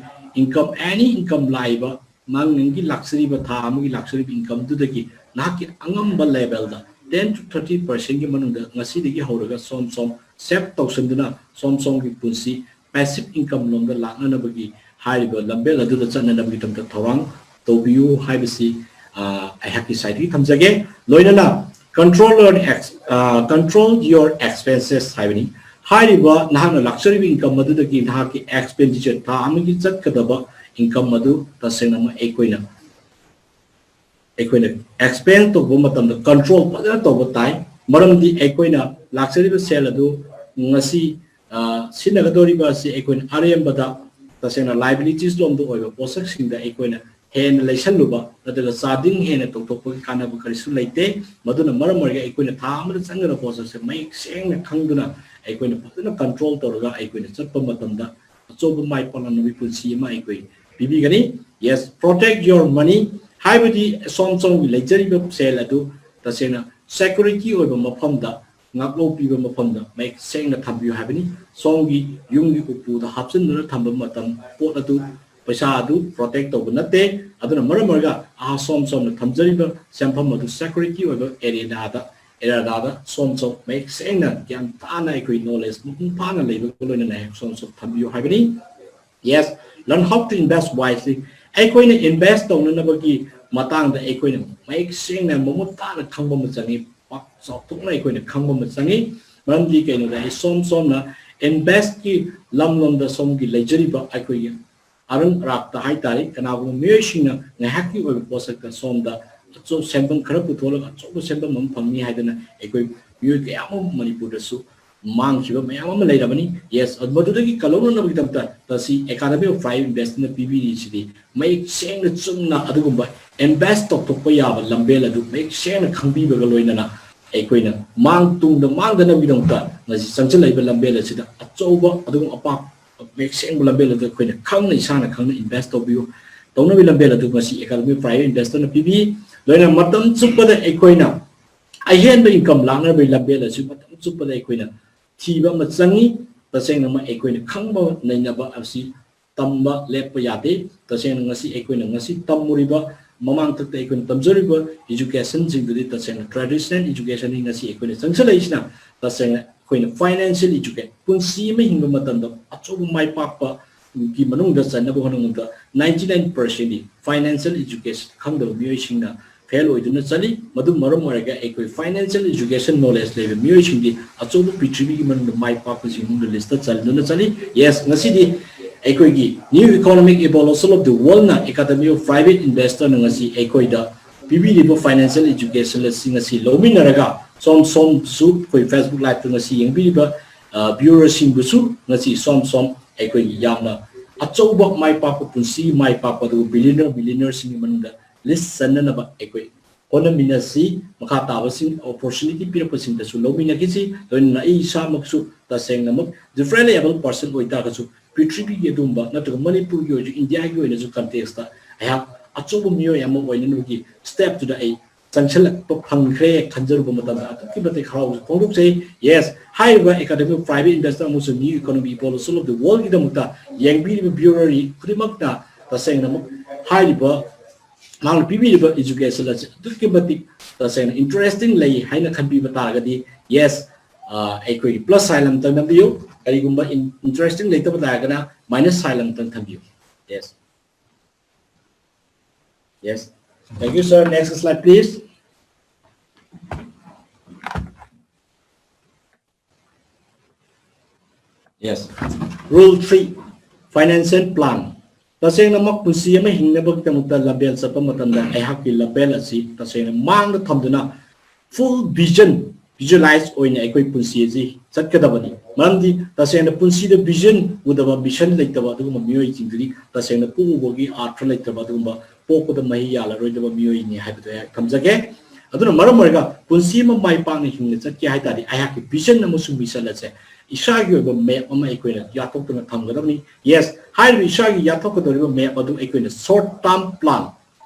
income, any income ꯂꯥꯛꯏꯕ ꯅꯪ ꯅꯪꯒꯤ ꯂꯥꯛꯆꯔꯤꯕ ꯊꯥ ꯑꯃꯒꯤ ꯂꯥꯛꯆꯔꯤꯕ income ꯗꯨꯗꯒꯤ ꯅꯍꯥꯛꯀꯤ ꯑꯉꯝꯕ level the ten to thirty percent ꯒꯤ ꯃꯅꯨꯡꯗ ꯉꯁꯤꯗꯒꯤ ꯍꯧꯔꯒ ꯁꯣꯝ ꯁꯣꯝ save ꯇꯧꯁꯤꯟꯗꯨꯅ ꯁꯣꯝ ꯁꯣꯝꯒꯤ ꯄꯨꯟꯁꯤ passive income ꯂꯣꯝꯗ ꯂꯥꯛꯅꯅꯕꯒꯤ ꯍꯥꯏꯔꯤꯕ ꯂꯝꯕꯦꯜ ꯑꯗꯨꯗ ꯆꯠꯅꯅꯕꯒꯤꯗꯃꯛꯇ ꯊꯧꯔꯥꯡ ꯇꯧꯕꯤꯌꯨ ꯍꯥꯏꯕꯁꯤ ꯑꯩꯍꯥꯛꯀꯤ side ꯇꯒꯤ ꯊꯝꯖꯒꯦ꯫ ꯂꯣꯏꯅꯅ control your ex control your expenses ꯍꯥꯏꯕꯅꯤ꯫ ꯍꯥꯏꯔꯤꯕ ꯅꯍꯥꯛꯅ ꯂꯥꯛꯆꯔꯤꯕ income ꯑꯗꯨꯗꯒꯤ ꯅꯍꯥꯛꯀꯤ expenditure, ꯊꯥ ꯑꯃꯒꯤ ꯆꯠꯀꯗꯕ income ꯑꯗꯨ ꯇꯁꯦꯡꯅꯃꯛ ꯑꯩꯈꯣꯏꯅ ꯑꯩꯈꯣꯏꯅ expend ꯇꯧꯕ ꯃꯇꯝꯗ control ꯐꯖꯅ ꯇꯧꯕ ꯇꯥꯏ꯫ ꯃꯔꯝꯗꯤ ꯑꯩꯈꯣꯏꯅ ꯂꯥꯛꯆꯔꯤꯕ ꯁꯦꯜ ꯑꯗꯨ ꯉꯁꯤ ꯁꯤꯖꯤꯟꯅꯒꯗꯧꯔꯤꯕ ꯑꯁꯤ ꯑꯩꯈꯣꯏꯅ ꯑꯔꯦꯝꯕꯗ ꯇꯁꯦꯡꯅ liabilities ꯂꯣꯝꯗ ꯑꯣꯏꯕ ꯄꯣꯠꯁꯛꯁꯤꯡꯗ ꯑꯩꯈꯣꯏꯅ ꯍꯦꯟꯅ ꯂꯩꯁꯜꯂꯨꯕ ꯅꯠꯇ꯭ꯔꯒ ꯆꯥꯗꯤꯡ ꯍꯦꯟꯅ ꯇꯧꯊꯣꯛꯄꯒꯤ ꯀꯥꯟꯅꯕ ꯀꯔꯤꯁꯨ ꯂꯩꯇꯦ꯫ ꯃꯗꯨꯅ ꯃꯔꯝ ꯑꯣꯏꯔꯒ ꯑꯩꯈꯣꯏꯅ ꯊꯥ ꯑꯃꯗ ꯆꯪꯒꯗꯕ ꯄꯣꯠꯁꯛꯁꯦ ꯃꯌꯦꯛ ꯁꯦꯡꯅ ꯈꯪꯗꯨꯅ ꯑꯩꯈꯣꯏꯅ ꯐꯖꯅ control ꯇꯧꯔꯒ ꯑꯩꯈꯣꯏꯅ ꯆꯠꯄ ꯃꯇꯝꯗ ꯑꯆꯧꯕ ꯃꯥꯏ ꯄꯥꯛꯂꯝꯕꯒꯤ ꯄꯨꯟꯁꯤ ꯑꯃ ꯑꯩꯈꯣꯏ ꯄꯤꯕꯤꯒꯅꯤ꯫ Yes, protect your money ꯍꯥꯏꯕꯗꯤ ꯁꯣꯝ ꯁꯣꯝꯒꯤ ꯂꯩꯖꯔꯤꯕ ꯁꯦꯜ ꯑꯗꯨ ꯇꯁꯦꯡꯅ security ꯑꯣꯏꯕ ꯃꯐꯝꯗ ꯉꯥꯛꯂꯧ ꯄꯤꯕ ꯃꯐꯝꯗ ꯃꯌꯦꯛ ꯁꯦꯡꯅ ꯊꯝꯕꯤꯌꯨ ꯍꯥꯏꯕꯅꯤ꯫ ꯁꯣꯝꯒꯤ ꯌꯨꯝꯒꯤ ꯎꯄꯨꯗ ꯍꯥꯞꯆꯤꯟꯗꯨꯅ ꯊꯝꯕ ꯃꯇꯝ ꯄꯣꯠ ꯑꯗꯨ, ꯄꯩꯁꯥ ꯑꯗꯨ protect ꯇꯧꯕ ꯅꯠꯇꯦ꯫ ꯑꯗꯨꯅ ꯃꯔꯝ ꯑꯣꯏꯔꯒ ꯑꯥ ꯁꯣꯝ ꯁꯣꯝꯅ ꯊꯝꯖꯔꯤꯕ ꯁꯦꯟꯐꯝ ꯑꯗꯨ security ꯑꯣꯏꯕ arenaꯗ, arenaꯗ ꯁꯣꯝ ꯁꯣꯝ ꯃꯌꯦꯛ ꯁꯦꯡꯅ ꯒ꯭ꯌꯥꯟ ꯇꯥꯅ ꯑꯩꯈꯣꯏ knowledge ꯃꯄꯨꯡ ꯐꯥꯅ ꯂꯩꯕꯒ ꯂꯣꯏꯅꯅ ꯍꯦꯛ ꯁꯣꯝ ꯁꯣꯝ ꯊꯝꯕꯤꯌꯨ ꯍꯥꯏꯕꯅꯤ꯫ Yes, learn how to invest wisely. ꯑꯩꯈꯣꯏꯅ invest ꯇꯧꯅꯅꯕꯒꯤ ꯃꯇꯥꯡꯗ ꯑꯩꯈꯣꯏꯅ ꯃꯌꯦꯛ ꯁꯦꯡꯅ ꯃꯃꯨꯠ ꯇꯥꯅ ꯈꯪꯕ ꯑꯃ ꯆꯪꯉꯤ, ꯄꯥꯛ ꯆꯥꯎꯊꯣꯛꯅ ꯑꯩꯈꯣꯏꯅ ꯈꯪꯕ ꯑꯃ ꯆꯪꯉꯤ꯫ ꯃꯔꯝꯗꯤ ꯀꯩꯅꯣꯗ ꯑꯩ ꯁꯣꯝ ꯁꯣꯝꯅ investꯀꯤ ꯂꯝꯂꯣꯝꯗ ꯁꯣꯝꯒꯤ ꯂꯩꯖꯔꯤꯕ ꯑꯩꯈꯣꯏꯒꯤ ꯑꯔꯪ ꯑꯔꯥꯛꯇ ꯍꯥꯏꯇꯥꯔꯦ, ꯀꯅꯥꯒꯨꯝꯕ ꯃꯤꯑꯣꯏꯁꯤꯡꯅ ꯉꯥꯏꯍꯥꯛꯀꯤ ꯑꯣꯏꯕ ꯄꯣꯠꯁꯛꯇ ꯁꯣꯝꯗ ꯑꯆꯧ ꯁꯦꯟꯐꯝ ꯈꯔ ꯄꯨꯊꯣꯛꯂꯒ ꯑꯆꯧꯕ ꯁꯦꯟꯐꯝ ꯑꯃ ꯐꯪꯅꯤ ꯍꯥꯏꯗꯅ ꯑꯩꯈꯣꯏ ꯃꯤꯑꯣꯏ ꯀꯌꯥ ꯑꯃ ꯃꯅꯤꯄꯨꯔꯗꯁꯨ ꯃꯥꯡꯈꯤꯕ ꯃꯌꯥꯝ ꯑꯃ ꯂꯩꯔꯕꯅꯤ꯫ Yes, ꯃꯗꯨꯗꯒꯤ ꯀꯜꯍꯧꯅꯅꯕꯒꯤꯗꯃꯛꯇ ꯉꯁꯤ Academy of Private Investorꯅ ꯄꯤꯕꯤꯔꯤꯁꯤꯗꯤ ꯃꯌꯦꯛ ꯁꯦꯡꯅ ꯆꯨꯝꯅ ꯑꯗꯨꯒꯨꯝꯕ invest ꯇꯧꯊꯣꯛꯄ ꯌꯥꯕ ꯂꯝꯕꯦꯜ ꯑꯗꯨ ꯃꯌꯦꯛ ꯁꯦꯡꯅ ꯈꯪꯕꯤꯕꯒ ꯂꯣꯏꯅꯅ ꯑꯩꯈꯣꯏꯅ ꯃꯥꯡ ꯇꯨꯡꯗ ꯃꯥꯡꯗꯅꯕꯒꯤꯗꯃꯛꯇ ꯉꯁꯤ ꯆꯪꯁꯤꯜꯂꯛꯏꯕ ꯂꯝꯕꯦꯜ ꯑꯁꯤꯗ ꯑꯆꯧꯕ ꯑꯗꯨꯒꯨꯝꯕ ꯑꯄꯥꯛ ꯃꯌꯦꯛ ꯁꯦꯡꯕ ꯂꯝꯕꯦꯜ ꯑꯗꯨ ꯑꯩꯈꯣꯏꯅ ꯈꯪꯅ ꯏꯁꯥꯅ ꯈꯪꯅ invest ꯇꯧꯕꯤꯌꯨ꯫ ꯇꯧꯅꯕꯒꯤ ꯂꯝꯕꯦꯜ ꯑꯗꯨ ꯉꯁꯤ Academy of Private Investorꯅ ꯄꯤꯕꯤ꯫ ꯂꯣꯏꯅ ꯃꯇꯝ ꯆꯨꯞꯄꯗ ꯑꯩꯈꯣꯏꯅ ꯑꯍꯦꯟꯕ income ꯂꯥꯛꯅꯕꯒꯤ ꯂꯝꯕꯦꯜ ꯑꯁꯤ ꯃꯇꯝ ꯆꯨꯞꯄꯗ ꯑꯩꯈꯣꯏꯅ ꯊꯤꯕ ꯑꯃ ꯆꯪꯉꯤ꯫ ꯇꯁꯦꯡꯅꯃꯛ ꯑꯩꯈꯣꯏꯅ ꯈꯪꯕ ꯅꯩꯅꯕ ꯑꯁꯤ ꯇꯝꯕ ꯂꯦꯞꯄ ꯌꯥꯗꯦ꯫ ꯇꯁꯦꯡꯅ ꯉꯁꯤ ꯑꯩꯈꯣꯏꯅ ꯉꯁꯤ ꯇꯝꯃꯨꯔꯤꯕ, ꯃꯃꯥꯡꯊꯛꯇ ꯑꯩꯈꯣꯏꯅ ꯇꯝꯖꯔꯤꯕ educationꯁꯤꯡꯗꯨꯗꯤ ꯇꯁꯦꯡꯅ traditional educationꯅꯤ꯫ ꯉꯁꯤ ꯑꯩꯈꯣꯏꯅ ꯆꯪꯁꯤꯜꯂꯛꯏꯁꯤꯅ ꯇꯁꯦꯡꯅ ꯑꯩꯈꯣꯏꯅ financial education, ꯄꯨꯟꯁꯤ ꯑꯃ ꯍꯤꯡꯕ ꯃꯇꯝꯗ ꯑꯆꯧꯕ ꯃꯥꯏ ꯄꯥꯛꯄꯒꯤ ꯃꯅꯨꯡꯗ ꯆꯟꯅꯕ ꯍꯣꯠꯅꯕꯗ ninety nine percentꯗꯤ financial education ꯈꯪꯗꯕ ꯃꯤꯑꯣꯏꯁꯤꯡꯅ fail ꯑꯣꯏꯗꯨꯅ ꯆꯠꯂꯤ꯫ ꯃꯗꯨ ꯃꯔꯝ ꯑꯣꯏꯔꯒ ꯑꯩꯈꯣꯏ financial education knowledge ꯂꯩꯕ ꯃꯤꯑꯣꯏꯁꯤꯡꯗꯤ ꯑꯆꯧꯕ ꯄ꯭ꯔꯤꯊꯤꯕꯤꯒꯤ ꯃꯅꯨꯡꯗ ꯃꯥꯏ ꯄꯥꯛꯄꯁꯤꯡ ꯃꯅꯨꯡꯗ listꯇ ꯆꯟꯗꯨꯅ ꯆꯠꯂꯤ꯫ Yes, ꯉꯁꯤꯗꯤ ꯑꯩꯈꯣꯏꯒꯤ New Economic Evolution of the Worldꯅ Academy of Private Investorꯅ ꯉꯁꯤ ꯑꯩꯈꯣꯏꯗ ꯄꯤꯕꯤꯔꯤꯕ financial education ꯑꯁꯤ ꯉꯁꯤ ꯂꯧꯃꯤꯟꯅꯔꯒ ꯁꯣꯝ ꯁꯣꯝꯁꯨ ꯑꯩꯈꯣꯏ Facebook liveꯇ ꯉꯁꯤ ꯌꯦꯡꯕꯤꯔꯤꯕ, ꯑ, viewerꯁꯤꯡꯕꯨꯁꯨ ꯉꯁꯤ ꯁꯣꯝ ꯁꯣꯝ ꯑꯩꯈꯣꯏꯒꯤ ꯌꯥꯝꯅ ꯑꯆꯧꯕ ꯃꯥꯏ ꯄꯥꯛꯄ ꯄꯨꯟꯁꯤ ꯃꯥꯏ ꯄꯥꯛꯄ ꯑꯗꯨꯒ billionaire, billionaireꯁꯤꯡꯒꯤ ꯃꯅꯨꯡꯗ list ꯆꯟꯅꯅꯕ ꯑꯩꯈꯣꯏ ꯍꯣꯠꯅꯃꯤꯟꯅꯁꯤ꯫ ꯃꯈꯥ ꯇꯥꯕꯁꯤꯡ opportunity ꯄꯤꯔꯛꯄꯁꯤꯡꯗꯁꯨ ꯂꯧꯃꯤꯟꯅꯈꯤꯁꯤ꯫ ꯂꯣꯏꯅꯅ ꯑꯩ ꯏꯁꯥꯃꯛꯁꯨ ꯇꯁꯦꯡꯅꯃꯛ differently abled person ꯑꯣꯏꯇꯥꯔꯒꯁꯨ ꯄ꯭ꯔꯤꯊꯤꯕꯤꯒꯤ ꯑꯗꯨꯒꯨꯝꯕ ꯅꯠꯇ꯭ꯔꯒ ꯃꯅꯤꯄꯨꯔꯒꯤ ꯑꯣꯏꯔꯁꯨ ꯏꯟꯗꯤꯌꯥꯒꯤ ꯑꯣꯏꯅꯁꯨ contextꯇ ꯑꯩꯍꯥꯛ ꯑꯆꯧꯕ ꯃꯤꯑꯣꯏ ꯑꯃ ꯑꯣꯏꯅꯅꯕꯒꯤ stepꯇꯨꯗ ꯑꯩ ꯆꯪꯁꯤꯜꯂꯛꯄ ꯐꯪꯈ꯭ꯔꯦ ꯈꯟꯖꯔꯨꯕ ꯃꯇꯝꯗ ꯑꯗꯨꯛꯀꯤ ꯃꯇꯤꯛ ꯍꯔꯥꯎꯕꯁꯨ ꯐꯣꯡꯗꯣꯛꯆꯩ꯫ Yes, ꯍꯥꯏꯔꯤꯕ Academy of Private Investor ꯑꯃꯁꯨꯡ New Economic Evolution of the Worldꯒꯤꯗꯃꯛꯇ ꯌꯦꯡꯕꯤꯔꯤꯕ viewer ꯈꯨꯗꯤꯡꯃꯛꯅ ꯇꯁꯦꯡꯅꯃꯛ ꯍꯥꯏꯔꯤꯕ ꯃꯍꯥꯛꯅ ꯄꯤꯕꯤꯔꯤꯕ education ꯑꯁꯤ ꯑꯗꯨꯛꯀꯤ ꯃꯇꯤꯛ ꯇꯁꯦꯡꯅ interesting ꯂꯩ ꯍꯥꯏꯅ ꯈꯟꯕꯤꯕ ꯇꯥꯔꯒꯗꯤ, yes, ꯑ, ꯑꯩꯈꯣꯏꯒꯤ plus sign ꯑꯃꯇꯪ ꯅꯝꯕꯤꯌꯨ꯫ ꯀꯔꯤꯒꯨꯝꯕ in-, interesting ꯂꯩꯇꯕ ꯇꯥꯔꯒꯅ minus sign ꯑꯃꯇꯪ ꯊꯝꯕꯤꯌꯨ꯫ Yes. Yes. Thank you, sir. Next slide, please. Yes. Rule three, financial plan. ꯇꯁꯦꯡꯅꯃꯛ ꯄꯨꯟꯁꯤ ꯑꯃ ꯍꯤꯡꯅꯕꯒꯤꯗꯃꯛꯇ ꯂꯝꯕꯦꯜ ꯆꯠꯄ ꯃꯇꯝꯗ ꯑꯩꯍꯥꯛꯀꯤ ꯂꯝꯕꯦꯜ ꯑꯁꯤ ꯇꯁꯦꯡꯅ ꯃꯥꯡꯗ ꯊꯝꯗꯨꯅ full vision, visualize ꯑꯣꯏꯅ ꯑꯩꯈꯣꯏ ꯄꯨꯟꯁꯤ ꯑꯁꯤ ꯆꯠꯀꯗꯕꯅꯤ꯫ ꯃꯔꯝꯗꯤ ꯇꯁꯦꯡꯅ ꯄꯨꯟꯁꯤꯗ vision ꯎꯗꯕ, mission ꯂꯩꯇꯕ ꯑꯗꯨꯒꯨꯝꯕ ꯃꯤꯑꯣꯏꯁꯤꯡꯗꯨꯗꯤ ꯇꯁꯦꯡꯅ ꯄꯣꯛꯎꯕꯒꯤ ꯑꯥꯔꯊ ꯂꯩꯇꯕ, ꯑꯗꯨꯒꯨꯝꯕ ꯄꯣꯛꯄꯗ ꯃꯍꯩ ꯌꯥꯜꯂꯔꯣꯏꯗꯕ ꯃꯤꯑꯣꯏꯅꯤ ꯍꯥꯏꯕꯗꯨ ꯑꯩꯍꯥꯛ ꯊꯝꯖꯒꯦ꯫ ꯑꯗꯨꯅ ꯃꯔꯝ ꯑꯣꯏꯔꯒ ꯄꯨꯟꯁꯤ ꯑꯃ ꯃꯥꯏ ꯄꯥꯛꯅ ꯍꯤꯡꯅ ꯆꯠꯀꯦ ꯍꯥꯏ ꯇꯥꯔꯗꯤ ꯑꯩꯍꯥꯛꯀꯤ vision ꯑꯃꯁꯨꯡ mission ꯑꯁꯦ ꯏꯁꯥꯒꯤ ꯑꯣꯏꯕ map ꯑꯃ ꯑꯩꯈꯣꯏꯅ ꯌꯥꯊꯣꯛꯇꯨꯅ ꯊꯝꯒꯗꯕꯅꯤ꯫ Yes, ꯍꯥꯏꯔꯤꯕ ꯏꯁꯥꯒꯤ ꯌꯥꯊꯣꯛꯀꯗꯧꯔꯤꯕ map ꯑꯗꯨ ꯑꯩꯈꯣꯏꯅ short term plan,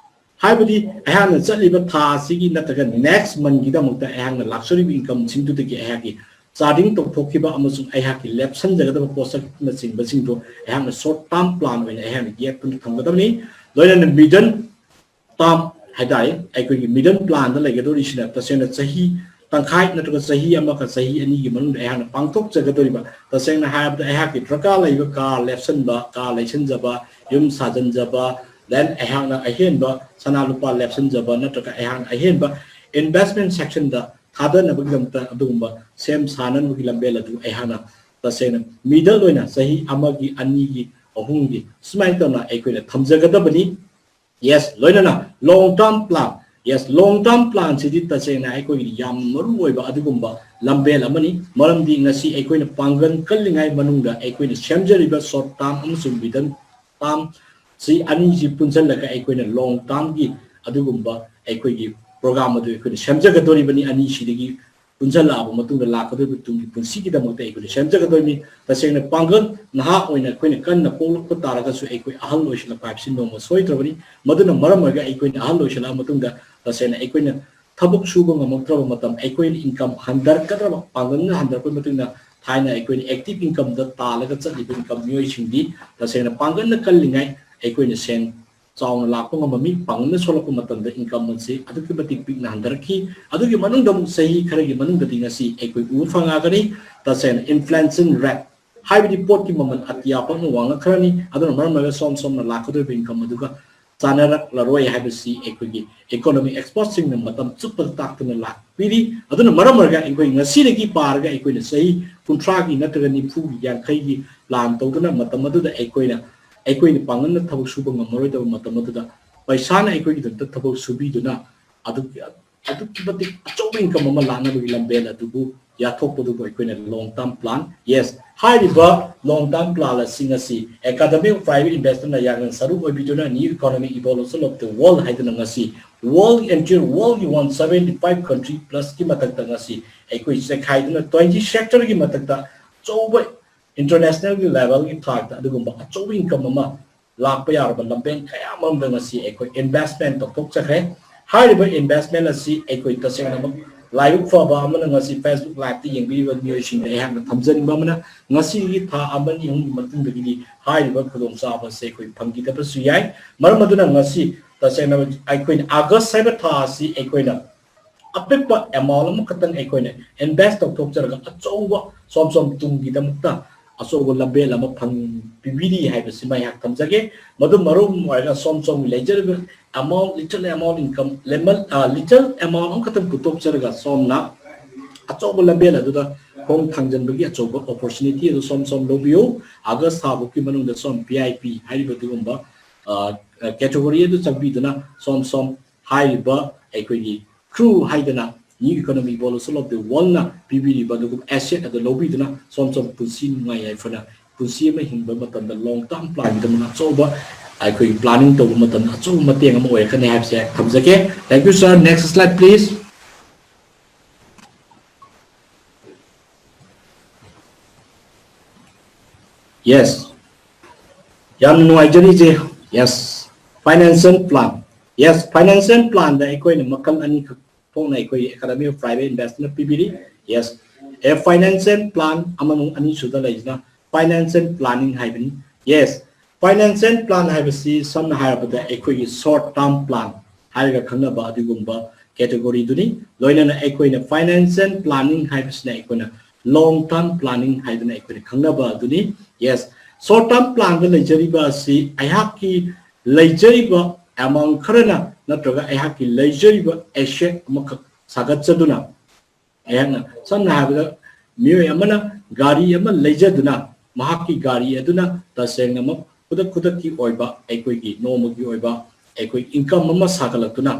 ꯍꯥꯏꯕꯗꯤ ꯑꯩꯍꯥꯛꯅ ꯆꯠꯂꯤꯕ ꯊꯥ ꯑꯁꯤꯒꯤ ꯅꯠꯇ꯭ꯔꯒ next monthꯒꯤꯗꯃꯛꯇ ꯑꯩꯍꯥꯛꯅ ꯂꯥꯛꯆꯔꯤꯕ incomeꯁꯤꯡꯗꯨꯗꯒꯤ ꯑꯩꯍꯥꯛꯀꯤ charting ꯇꯧꯊꯣꯛꯈꯤꯕ ꯑꯃꯁꯨꯡ ꯑꯩꯍꯥꯛꯀꯤ ꯂꯦꯞꯁꯤꯟꯖꯒꯗꯕ ꯄꯣꯠꯁꯛꯅꯆꯤꯡꯕꯁꯤꯡꯗꯨ ꯑꯩꯍꯥꯛꯅ short term plan ꯑꯣꯏꯅ ꯑꯩꯍꯥꯛꯅ ꯌꯦꯛꯇꯨꯅ ꯊꯝꯒꯗꯕꯅꯤ꯫ ꯂꯣꯏꯅꯅ medium term ꯍꯥꯏꯇꯥꯔꯦ, ꯑꯩꯈꯣꯏꯒꯤ medium planꯗ ꯂꯩꯒꯗꯧꯔꯤꯁꯤꯅ ꯇꯁꯦꯡꯅ ꯆꯍꯤ ꯇꯪꯈꯥꯏ ꯅꯠꯇ꯭ꯔꯒ ꯆꯍꯤ ꯑꯃꯒ ꯆꯍꯤ ꯑꯅꯤꯒꯤ ꯃꯅꯨꯡꯗ ꯑꯩꯍꯥꯛꯅ ꯄꯥꯡꯊꯣꯛꯆꯒꯗꯧꯔꯤꯕ, ꯇꯁꯦꯡꯅ ꯍꯥꯏꯔꯕꯗ ꯑꯩꯍꯥꯛꯀꯤ ꯗꯔꯀꯥꯔ ꯂꯩꯕ ꯀꯥꯔ ꯂꯦꯞꯁꯤꯟꯕ, ꯀꯥꯔ ꯂꯩꯁꯤꯟꯖꯕ, ꯌꯨꯝ ꯁꯥꯖꯤꯟꯖꯕ, then ꯑꯩꯍꯥꯛꯅ ꯑꯍꯦꯟꯕ ꯁꯅꯥ ꯂꯨꯄꯥ ꯂꯦꯞꯁꯤꯟꯖꯕ ꯅꯠꯇ꯭ꯔꯒ ꯑꯩꯍꯥꯛꯅ ꯑꯍꯦꯟꯕ investment sectionꯗ ꯊꯥꯗꯅꯕꯒꯤꯗꯃꯛꯇ ꯑꯗꯨꯒꯨꯝꯕ ꯁꯦꯝ ꯁꯥꯅꯅꯕꯒꯤ ꯂꯝꯕꯦꯜ ꯑꯗꯨ ꯑꯩꯍꯥꯛꯅ ꯇꯁꯦꯡꯅ middle ꯑꯣꯏꯅ ꯆꯍꯤ ꯑꯃꯒꯤ, ꯑꯅꯤꯒꯤ, ꯑꯍꯨꯝꯒꯤ ꯁꯨꯃꯥꯏꯅ ꯇꯧꯅ ꯑꯩꯈꯣꯏꯅ ꯊꯝꯖꯒꯗꯕꯅꯤ꯫ Yes, ꯂꯣꯏꯅꯅ long term plan, yes, long term planꯁꯤꯗꯤ ꯇꯁꯦꯡꯅ ꯑꯩꯈꯣꯏꯒꯤ ꯌꯥꯝ ꯃꯔꯨ ꯑꯣꯏꯕ ꯑꯗꯨꯒꯨꯝꯕ ꯂꯝꯕꯦꯜ ꯑꯃꯅꯤ꯫ ꯃꯔꯝꯗꯤ ꯉꯁꯤ ꯑꯩꯈꯣꯏꯅ ꯄꯥꯡꯒꯜ ꯀꯜꯂꯤꯉꯩ ꯃꯅꯨꯡꯗ ꯑꯩꯈꯣꯏꯅ ꯁꯦꯝꯖꯔꯤꯕ short term ꯑꯃꯁꯨꯡ medium term ꯁꯤ ꯑꯅꯤꯁꯤ ꯄꯨꯟꯁꯤꯜꯂꯒ ꯑꯩꯈꯣꯏꯅ long termꯒꯤ ꯑꯗꯨꯒꯨꯝꯕ ꯑꯩꯈꯣꯏꯒꯤ program ꯑꯗꯨ ꯑꯩꯈꯣꯏꯅ ꯁꯦꯝꯖꯒꯗꯧꯔꯤꯕꯅꯤ꯫ ꯑꯅꯤꯁꯤꯗꯒꯤ ꯄꯨꯟꯁꯤꯜꯂꯛꯑꯕ ꯃꯇꯨꯡꯗ ꯂꯥꯛꯀꯗꯧꯔꯤꯕ ꯇꯨꯡꯒꯤ ꯄꯨꯟꯁꯤꯒꯤꯗꯃꯛꯇ ꯑꯩꯈꯣꯏꯅ ꯁꯦꯝꯖꯒꯗꯣꯏꯅꯤ꯫ ꯇꯁꯦꯡꯅ ꯄꯥꯡꯒꯜ ꯅꯍꯥ ꯑꯣꯏꯅ ꯑꯩꯈꯣꯏꯅ ꯀꯟꯅ ꯄꯣꯛꯂꯛꯄ ꯇꯥꯔꯒꯁꯨ ꯑꯩꯈꯣꯏ ꯑꯍꯜ ꯑꯣꯏꯁꯤꯜꯂꯛꯄ ꯍꯥꯏꯕꯁꯤ ꯅꯣꯡꯃ ꯁꯣꯏꯗ꯭ꯔꯕꯅꯤ꯫ ꯃꯗꯨꯅ ꯃꯔꯝ ꯑꯣꯏꯔꯒ ꯑꯩꯈꯣꯏꯅ ꯑꯍꯜ ꯑꯣꯏꯁꯤꯜꯂꯛꯑ ꯃꯇꯨꯡꯗ ꯇꯁꯦꯡꯅ ꯑꯩꯈꯣꯏꯅ ꯊꯕꯛ ꯁꯨꯕ ꯉꯝꯃꯛꯇ꯭ꯔꯕ ꯃꯇꯝ, ꯑꯩꯈꯣꯏꯅ income ꯍꯟꯊꯔꯛꯀꯗ꯭ꯔꯕ, ꯄꯥꯡꯒꯜꯅ ꯍꯟꯊꯔꯛꯄꯒꯤ ꯃꯇꯨꯡꯗ ꯊꯥꯏꯅ ꯑꯩꯈꯣꯏꯅ active incomeꯗ ꯇꯥꯜꯂꯒ ꯆꯠꯂꯤꯕ income ꯃꯤꯑꯣꯏꯁꯤꯡꯗꯤ ꯇꯁꯦꯡꯅ ꯄꯥꯡꯒꯜꯅ ꯀꯜꯂꯤꯉꯩ ꯑꯩꯈꯣꯏꯅ ꯁꯦꯟ ꯆꯥꯎꯅ ꯂꯥꯛꯄ ꯉꯝꯃꯝꯃꯤ꯫ ꯄꯥꯡꯒꯜꯅ ꯁꯣꯜꯂꯛꯄ ꯃꯇꯝꯗ income ꯑꯁꯤ ꯑꯗꯨꯛꯀꯤ ꯃꯇꯤꯛ ꯄꯤꯛꯅ ꯍꯟꯊꯔꯛꯈꯤ꯫ ꯑꯗꯨꯒꯤ ꯃꯅꯨꯡꯗ ꯑꯃꯨꯛ ꯆꯍꯤ ꯈꯔꯒꯤ ꯃꯅꯨꯡꯗꯗꯤ ꯉꯁꯤ ꯑꯩꯈꯣꯏ ꯎꯕ ꯐꯪꯉꯛꯑꯒꯅꯤ ꯇꯁꯦꯡꯅ inflation rate, ꯍꯥꯏꯕꯗꯤ ꯄꯣꯠꯀꯤ ꯃꯃꯜ ꯑꯇꯤꯌꯥ ꯄꯥꯛꯅ ꯋꯥꯡꯂꯛꯈ꯭ꯔꯅꯤ꯫ ꯑꯗꯨꯅ ꯃꯔꯝ ꯑꯣꯏꯔꯒ ꯁꯣꯝ ꯁꯣꯝꯅ ꯂꯥꯛꯀꯗꯧꯔꯤꯕ income ꯑꯗꯨꯒ ꯆꯥꯟꯅꯔꯛꯂꯔꯣꯏ ꯍꯥꯏꯕꯁꯤ ꯑꯩꯈꯣꯏꯒꯤ economic expertꯁꯤꯡꯅ ꯃꯇꯝ ꯆꯨꯞꯄꯗ ꯇꯥꯛꯇꯨꯅ ꯂꯥꯛꯄꯤꯔꯤ꯫ ꯑꯗꯨꯅ ꯃꯔꯝ ꯑꯣꯏꯔꯒ ꯑꯩꯈꯣꯏ ꯉꯁꯤꯗꯒꯤ ꯄꯥꯔꯒ ꯑꯩꯈꯣꯏꯅ ꯆꯍꯤ ꯀꯨꯟꯊ꯭ꯔꯥꯒꯤ ꯅꯠꯇ꯭ꯔꯒ ꯅꯤꯐꯨꯒꯤ, ꯌꯥꯡꯈꯩꯒꯤ plan ꯇꯧꯗꯨꯅ ꯃꯇꯝ ꯑꯗꯨꯗ ꯑꯩꯈꯣꯏꯅ, ꯑꯩꯈꯣꯏꯅ ꯄꯥꯡꯒꯜꯅ ꯊꯕꯛ ꯁꯨꯕ ꯉꯝꯃꯔꯣꯏꯗꯕ ꯃꯇꯝ ꯑꯗꯨꯗ ꯄꯩꯁꯥꯅ ꯑꯩꯈꯣꯏꯒꯤꯗꯃꯛꯇ ꯊꯕꯛ ꯁꯨꯕꯤꯗꯨꯅ ꯑꯗꯨꯛꯀꯤ, ꯑꯗꯨꯛꯀꯤ ꯃꯇꯤꯛ ꯑꯆꯧꯕ income ꯑꯃ ꯂꯥꯛꯅꯕꯒꯤ ꯂꯝꯕꯦꯜ ꯑꯗꯨꯕꯨ ꯌꯥꯊꯣꯛꯄꯗꯨꯕꯨ ꯑꯩꯈꯣꯏꯅ long term plan, yes, ꯍꯥꯏꯔꯤꯕ long term plan ꯑꯁꯤ ꯉꯁꯤ Academy of Private Investorꯅ ꯌꯥꯝꯅ ꯁꯔꯨꯛ ꯑꯣꯏꯕꯤꯗꯨꯅ New Economic Evolution of the World ꯍꯥꯏꯗꯨꯅ ꯉꯁꯤ world, entire worldꯒꯤ one seventy five country plusꯀꯤ ꯃꯊꯛꯇ ꯉꯁꯤ ꯑꯩꯈꯣꯏ ꯆꯦꯈꯥꯏꯗꯨꯅ twenty sectorꯒꯤ ꯃꯊꯛꯇ ꯑꯆꯧꯕ internationalꯒꯤ levelꯒꯤ ꯊꯥꯛꯇ ꯑꯗꯨꯒꯨꯝꯕ ꯑꯆꯧꯕ income ꯑꯃ ꯂꯥꯛꯄ ꯌꯥꯔꯕ ꯂꯝꯕꯦꯟ ꯀꯌꯥ ꯑꯃꯔꯣꯝꯗ ꯉꯁꯤ ꯑꯩꯈꯣꯏ investment ꯇꯧꯊꯣꯛꯆꯈ꯭ꯔꯦ꯫ ꯍꯥꯏꯔꯤꯕ investment ꯑꯁꯤ ꯑꯩꯈꯣꯏ ꯇꯁꯦꯡꯅꯃꯛ ꯂꯥꯏꯕꯛ ꯐꯕ ꯑꯃꯅ ꯉꯁꯤ Facebook liveꯇ ꯌꯦꯡꯕꯤꯔꯤꯕ ꯃꯤꯑꯣꯏꯁꯤꯡꯗ ꯑꯩꯍꯥꯛꯅ ꯊꯝꯖꯅꯤꯡꯕ ꯑꯃꯅ, ꯉꯁꯤꯒꯤ ꯊꯥ ꯑꯃ ꯑꯅꯤ ꯑꯍꯨꯝꯒꯤ ꯃꯇꯨꯡꯗꯒꯤꯗꯤ ꯍꯥꯏꯔꯤꯕ ꯈꯨꯗꯣꯡꯆꯥꯕ ꯑꯁꯤ ꯑꯩꯈꯣꯏ ꯐꯪꯈꯤꯗꯕꯁꯨ ꯌꯥꯏ꯫ ꯃꯔꯝ ꯑꯗꯨꯅ ꯉꯁꯤ ꯇꯁꯦꯡꯅ ꯑꯩꯈꯣꯏꯅ August ꯍꯥꯏꯕ ꯊꯥ ꯑꯁꯤ ꯑꯩꯈꯣꯏꯅ ꯑꯄꯤꯛꯄ amount ꯑꯃꯈꯛꯇꯪ ꯑꯩꯈꯣꯏꯅ invest ꯇꯧꯊꯣꯛꯆꯔꯒ ꯑꯆꯧꯕ ꯁꯣꯝ ꯁꯣꯝ ꯇꯨꯡꯒꯤꯗꯃꯛꯇ ꯑꯆꯧꯕ ꯂꯝꯕꯦꯜ ꯑꯃ ꯐꯪ-, ꯄꯤꯕꯤꯔꯤ ꯍꯥꯏꯕꯁꯤꯃ ꯑꯩꯍꯥꯛ ꯊꯝꯖꯒꯦ꯫ ꯃꯗꯨ ꯃꯔꯨ ꯑꯣꯏꯔꯒ ꯁꯣꯝ ꯁꯣꯝꯒꯤ ꯂꯩꯖꯔꯤꯕ amount, little amount income, ꯂꯦꯃꯜ-, ꯑ, little amount ꯑꯃꯈꯛꯇꯪ ꯄꯨꯊꯣꯛꯆꯔꯒ ꯁꯣꯝꯅ ꯑꯆꯧꯕ ꯂꯝꯕꯦꯜ ꯑꯗꯨꯗ ꯈꯣꯡ ꯊꯥꯡꯖꯤꯟꯕꯒꯤ ꯑꯆꯧꯕ opportunity ꯑꯗꯨ ꯁꯣꯝ ꯁꯣꯝ ꯂꯧꯕꯤꯌꯨ꯫ August ꯊꯥ ꯐꯥꯎꯒꯤ ꯃꯅꯨꯡꯗ ꯁꯣꯝ V I P ꯍꯥꯏꯔꯤꯕ ꯑꯗꯨꯒꯨꯝꯕ, ꯑ, category ꯑꯗꯨ ꯆꯪꯕꯤꯗꯨꯅ ꯁꯣꯝ ꯁꯣꯝ ꯍꯥꯏꯔꯤꯕ ꯑꯩꯈꯣꯏꯒꯤ crew ꯍꯥꯏꯗꯅ New Economic Evolution of the Worldꯅ ꯄꯤꯕꯤꯔꯤꯕ ꯑꯗꯨꯒꯨꯝꯕ asset ꯑꯗꯨ ꯂꯧꯕꯤꯗꯨꯅ ꯁꯣꯝ ꯁꯣꯝ ꯄꯨꯟꯁꯤ ꯅꯨꯡꯉꯥꯏ ꯌꯥꯏꯐꯅ ꯄꯨꯟꯁꯤ ꯑꯃ ꯍꯤꯡꯕ ꯃꯇꯝꯗ long term planꯒꯤꯗꯃꯛ ꯑꯆꯧꯕ ꯑꯩꯈꯣꯏꯒꯤ planning ꯇꯧꯕ ꯃꯇꯝꯗ ꯑꯆꯧꯕ ꯃꯇꯦꯡ ꯑꯃ ꯑꯣꯏꯔꯛꯀꯅꯤ ꯍꯥꯏꯕꯁꯦ ꯊꯝꯖꯒꯦ꯫ Thank you, sir. Next slide, please. Yes. ꯌꯥꯝꯅ ꯅꯨꯡꯉꯥꯏꯖꯔꯤ, ꯏꯆꯦ꯫ Yes. Financial plan. Yes, financial planꯗ ꯑꯩꯈꯣꯏꯅ ꯃꯈꯜ ꯑꯅꯤꯈꯛ ꯊꯣꯛꯅ ꯑꯩꯈꯣꯏ Academy of Private Investorꯅ ꯄꯤꯕꯤꯔꯤ꯫ Yes. A financial plan ꯑꯃꯃꯨꯛ ꯑꯅꯤꯁꯨꯗ ꯂꯩꯁꯤꯅ financial planning ꯍꯥꯏꯕꯅꯤ꯫ Yes. Financial plan ꯍꯥꯏꯕꯁꯤ ꯁꯝꯅ ꯍꯥꯏꯔꯕꯗ ꯑꯩꯈꯣꯏꯒꯤ short term plan ꯍꯥꯏꯔꯒ ꯈꯪꯅꯕ ꯑꯗꯨꯒꯨꯝꯕ categoryꯗꯨꯅꯤ꯫ ꯂꯣꯏꯅꯅ ꯑꯩꯈꯣꯏꯅ financial planning ꯍꯥꯏꯕꯁꯤꯅ ꯑꯩꯈꯣꯏꯅ long term planning ꯍꯥꯏꯗꯅ ꯑꯩꯈꯣꯏꯅ ꯈꯪꯅꯕ ꯑꯗꯨꯅꯤ꯫ Yes, short term planꯗ ꯂꯩꯖꯔꯤꯕ ꯑꯁꯤ ꯑꯩꯍꯥꯛꯀꯤ ꯂꯩꯖꯔꯤꯕ ꯑꯦꯃꯥꯎꯟ ꯈꯔꯅ ꯅꯠꯇ꯭ꯔꯒ ꯑꯩꯍꯥꯛꯀꯤ ꯂꯩꯖꯔꯤꯕ ꯑꯦꯁꯦꯠ ꯑꯃꯈꯛ ꯁꯥꯒꯠꯆꯗꯨꯅ, ꯑꯩꯍꯥꯛꯅ ꯁꯝꯅ ꯍꯥꯏꯔꯕꯗ ꯃꯤꯑꯣꯏ ꯑꯃꯅ ꯒꯥꯔꯤ ꯑꯃ ꯂꯩꯖꯗꯨꯅ ꯃꯍꯥꯛꯀꯤ ꯒꯥꯔꯤ ꯑꯗꯨꯅ ꯇꯁꯦꯡꯅꯃꯛ ꯈꯨꯗꯛ ꯈꯨꯗꯛꯀꯤ ꯑꯣꯏꯕ ꯑꯩꯈꯣꯏꯒꯤ ꯅꯣꯡꯃꯒꯤ ꯑꯣꯏꯕ ꯑꯩꯈꯣꯏ ꯏꯟꯀꯝ ꯑꯃ ꯁꯥꯒꯠꯂꯛꯇꯨꯅ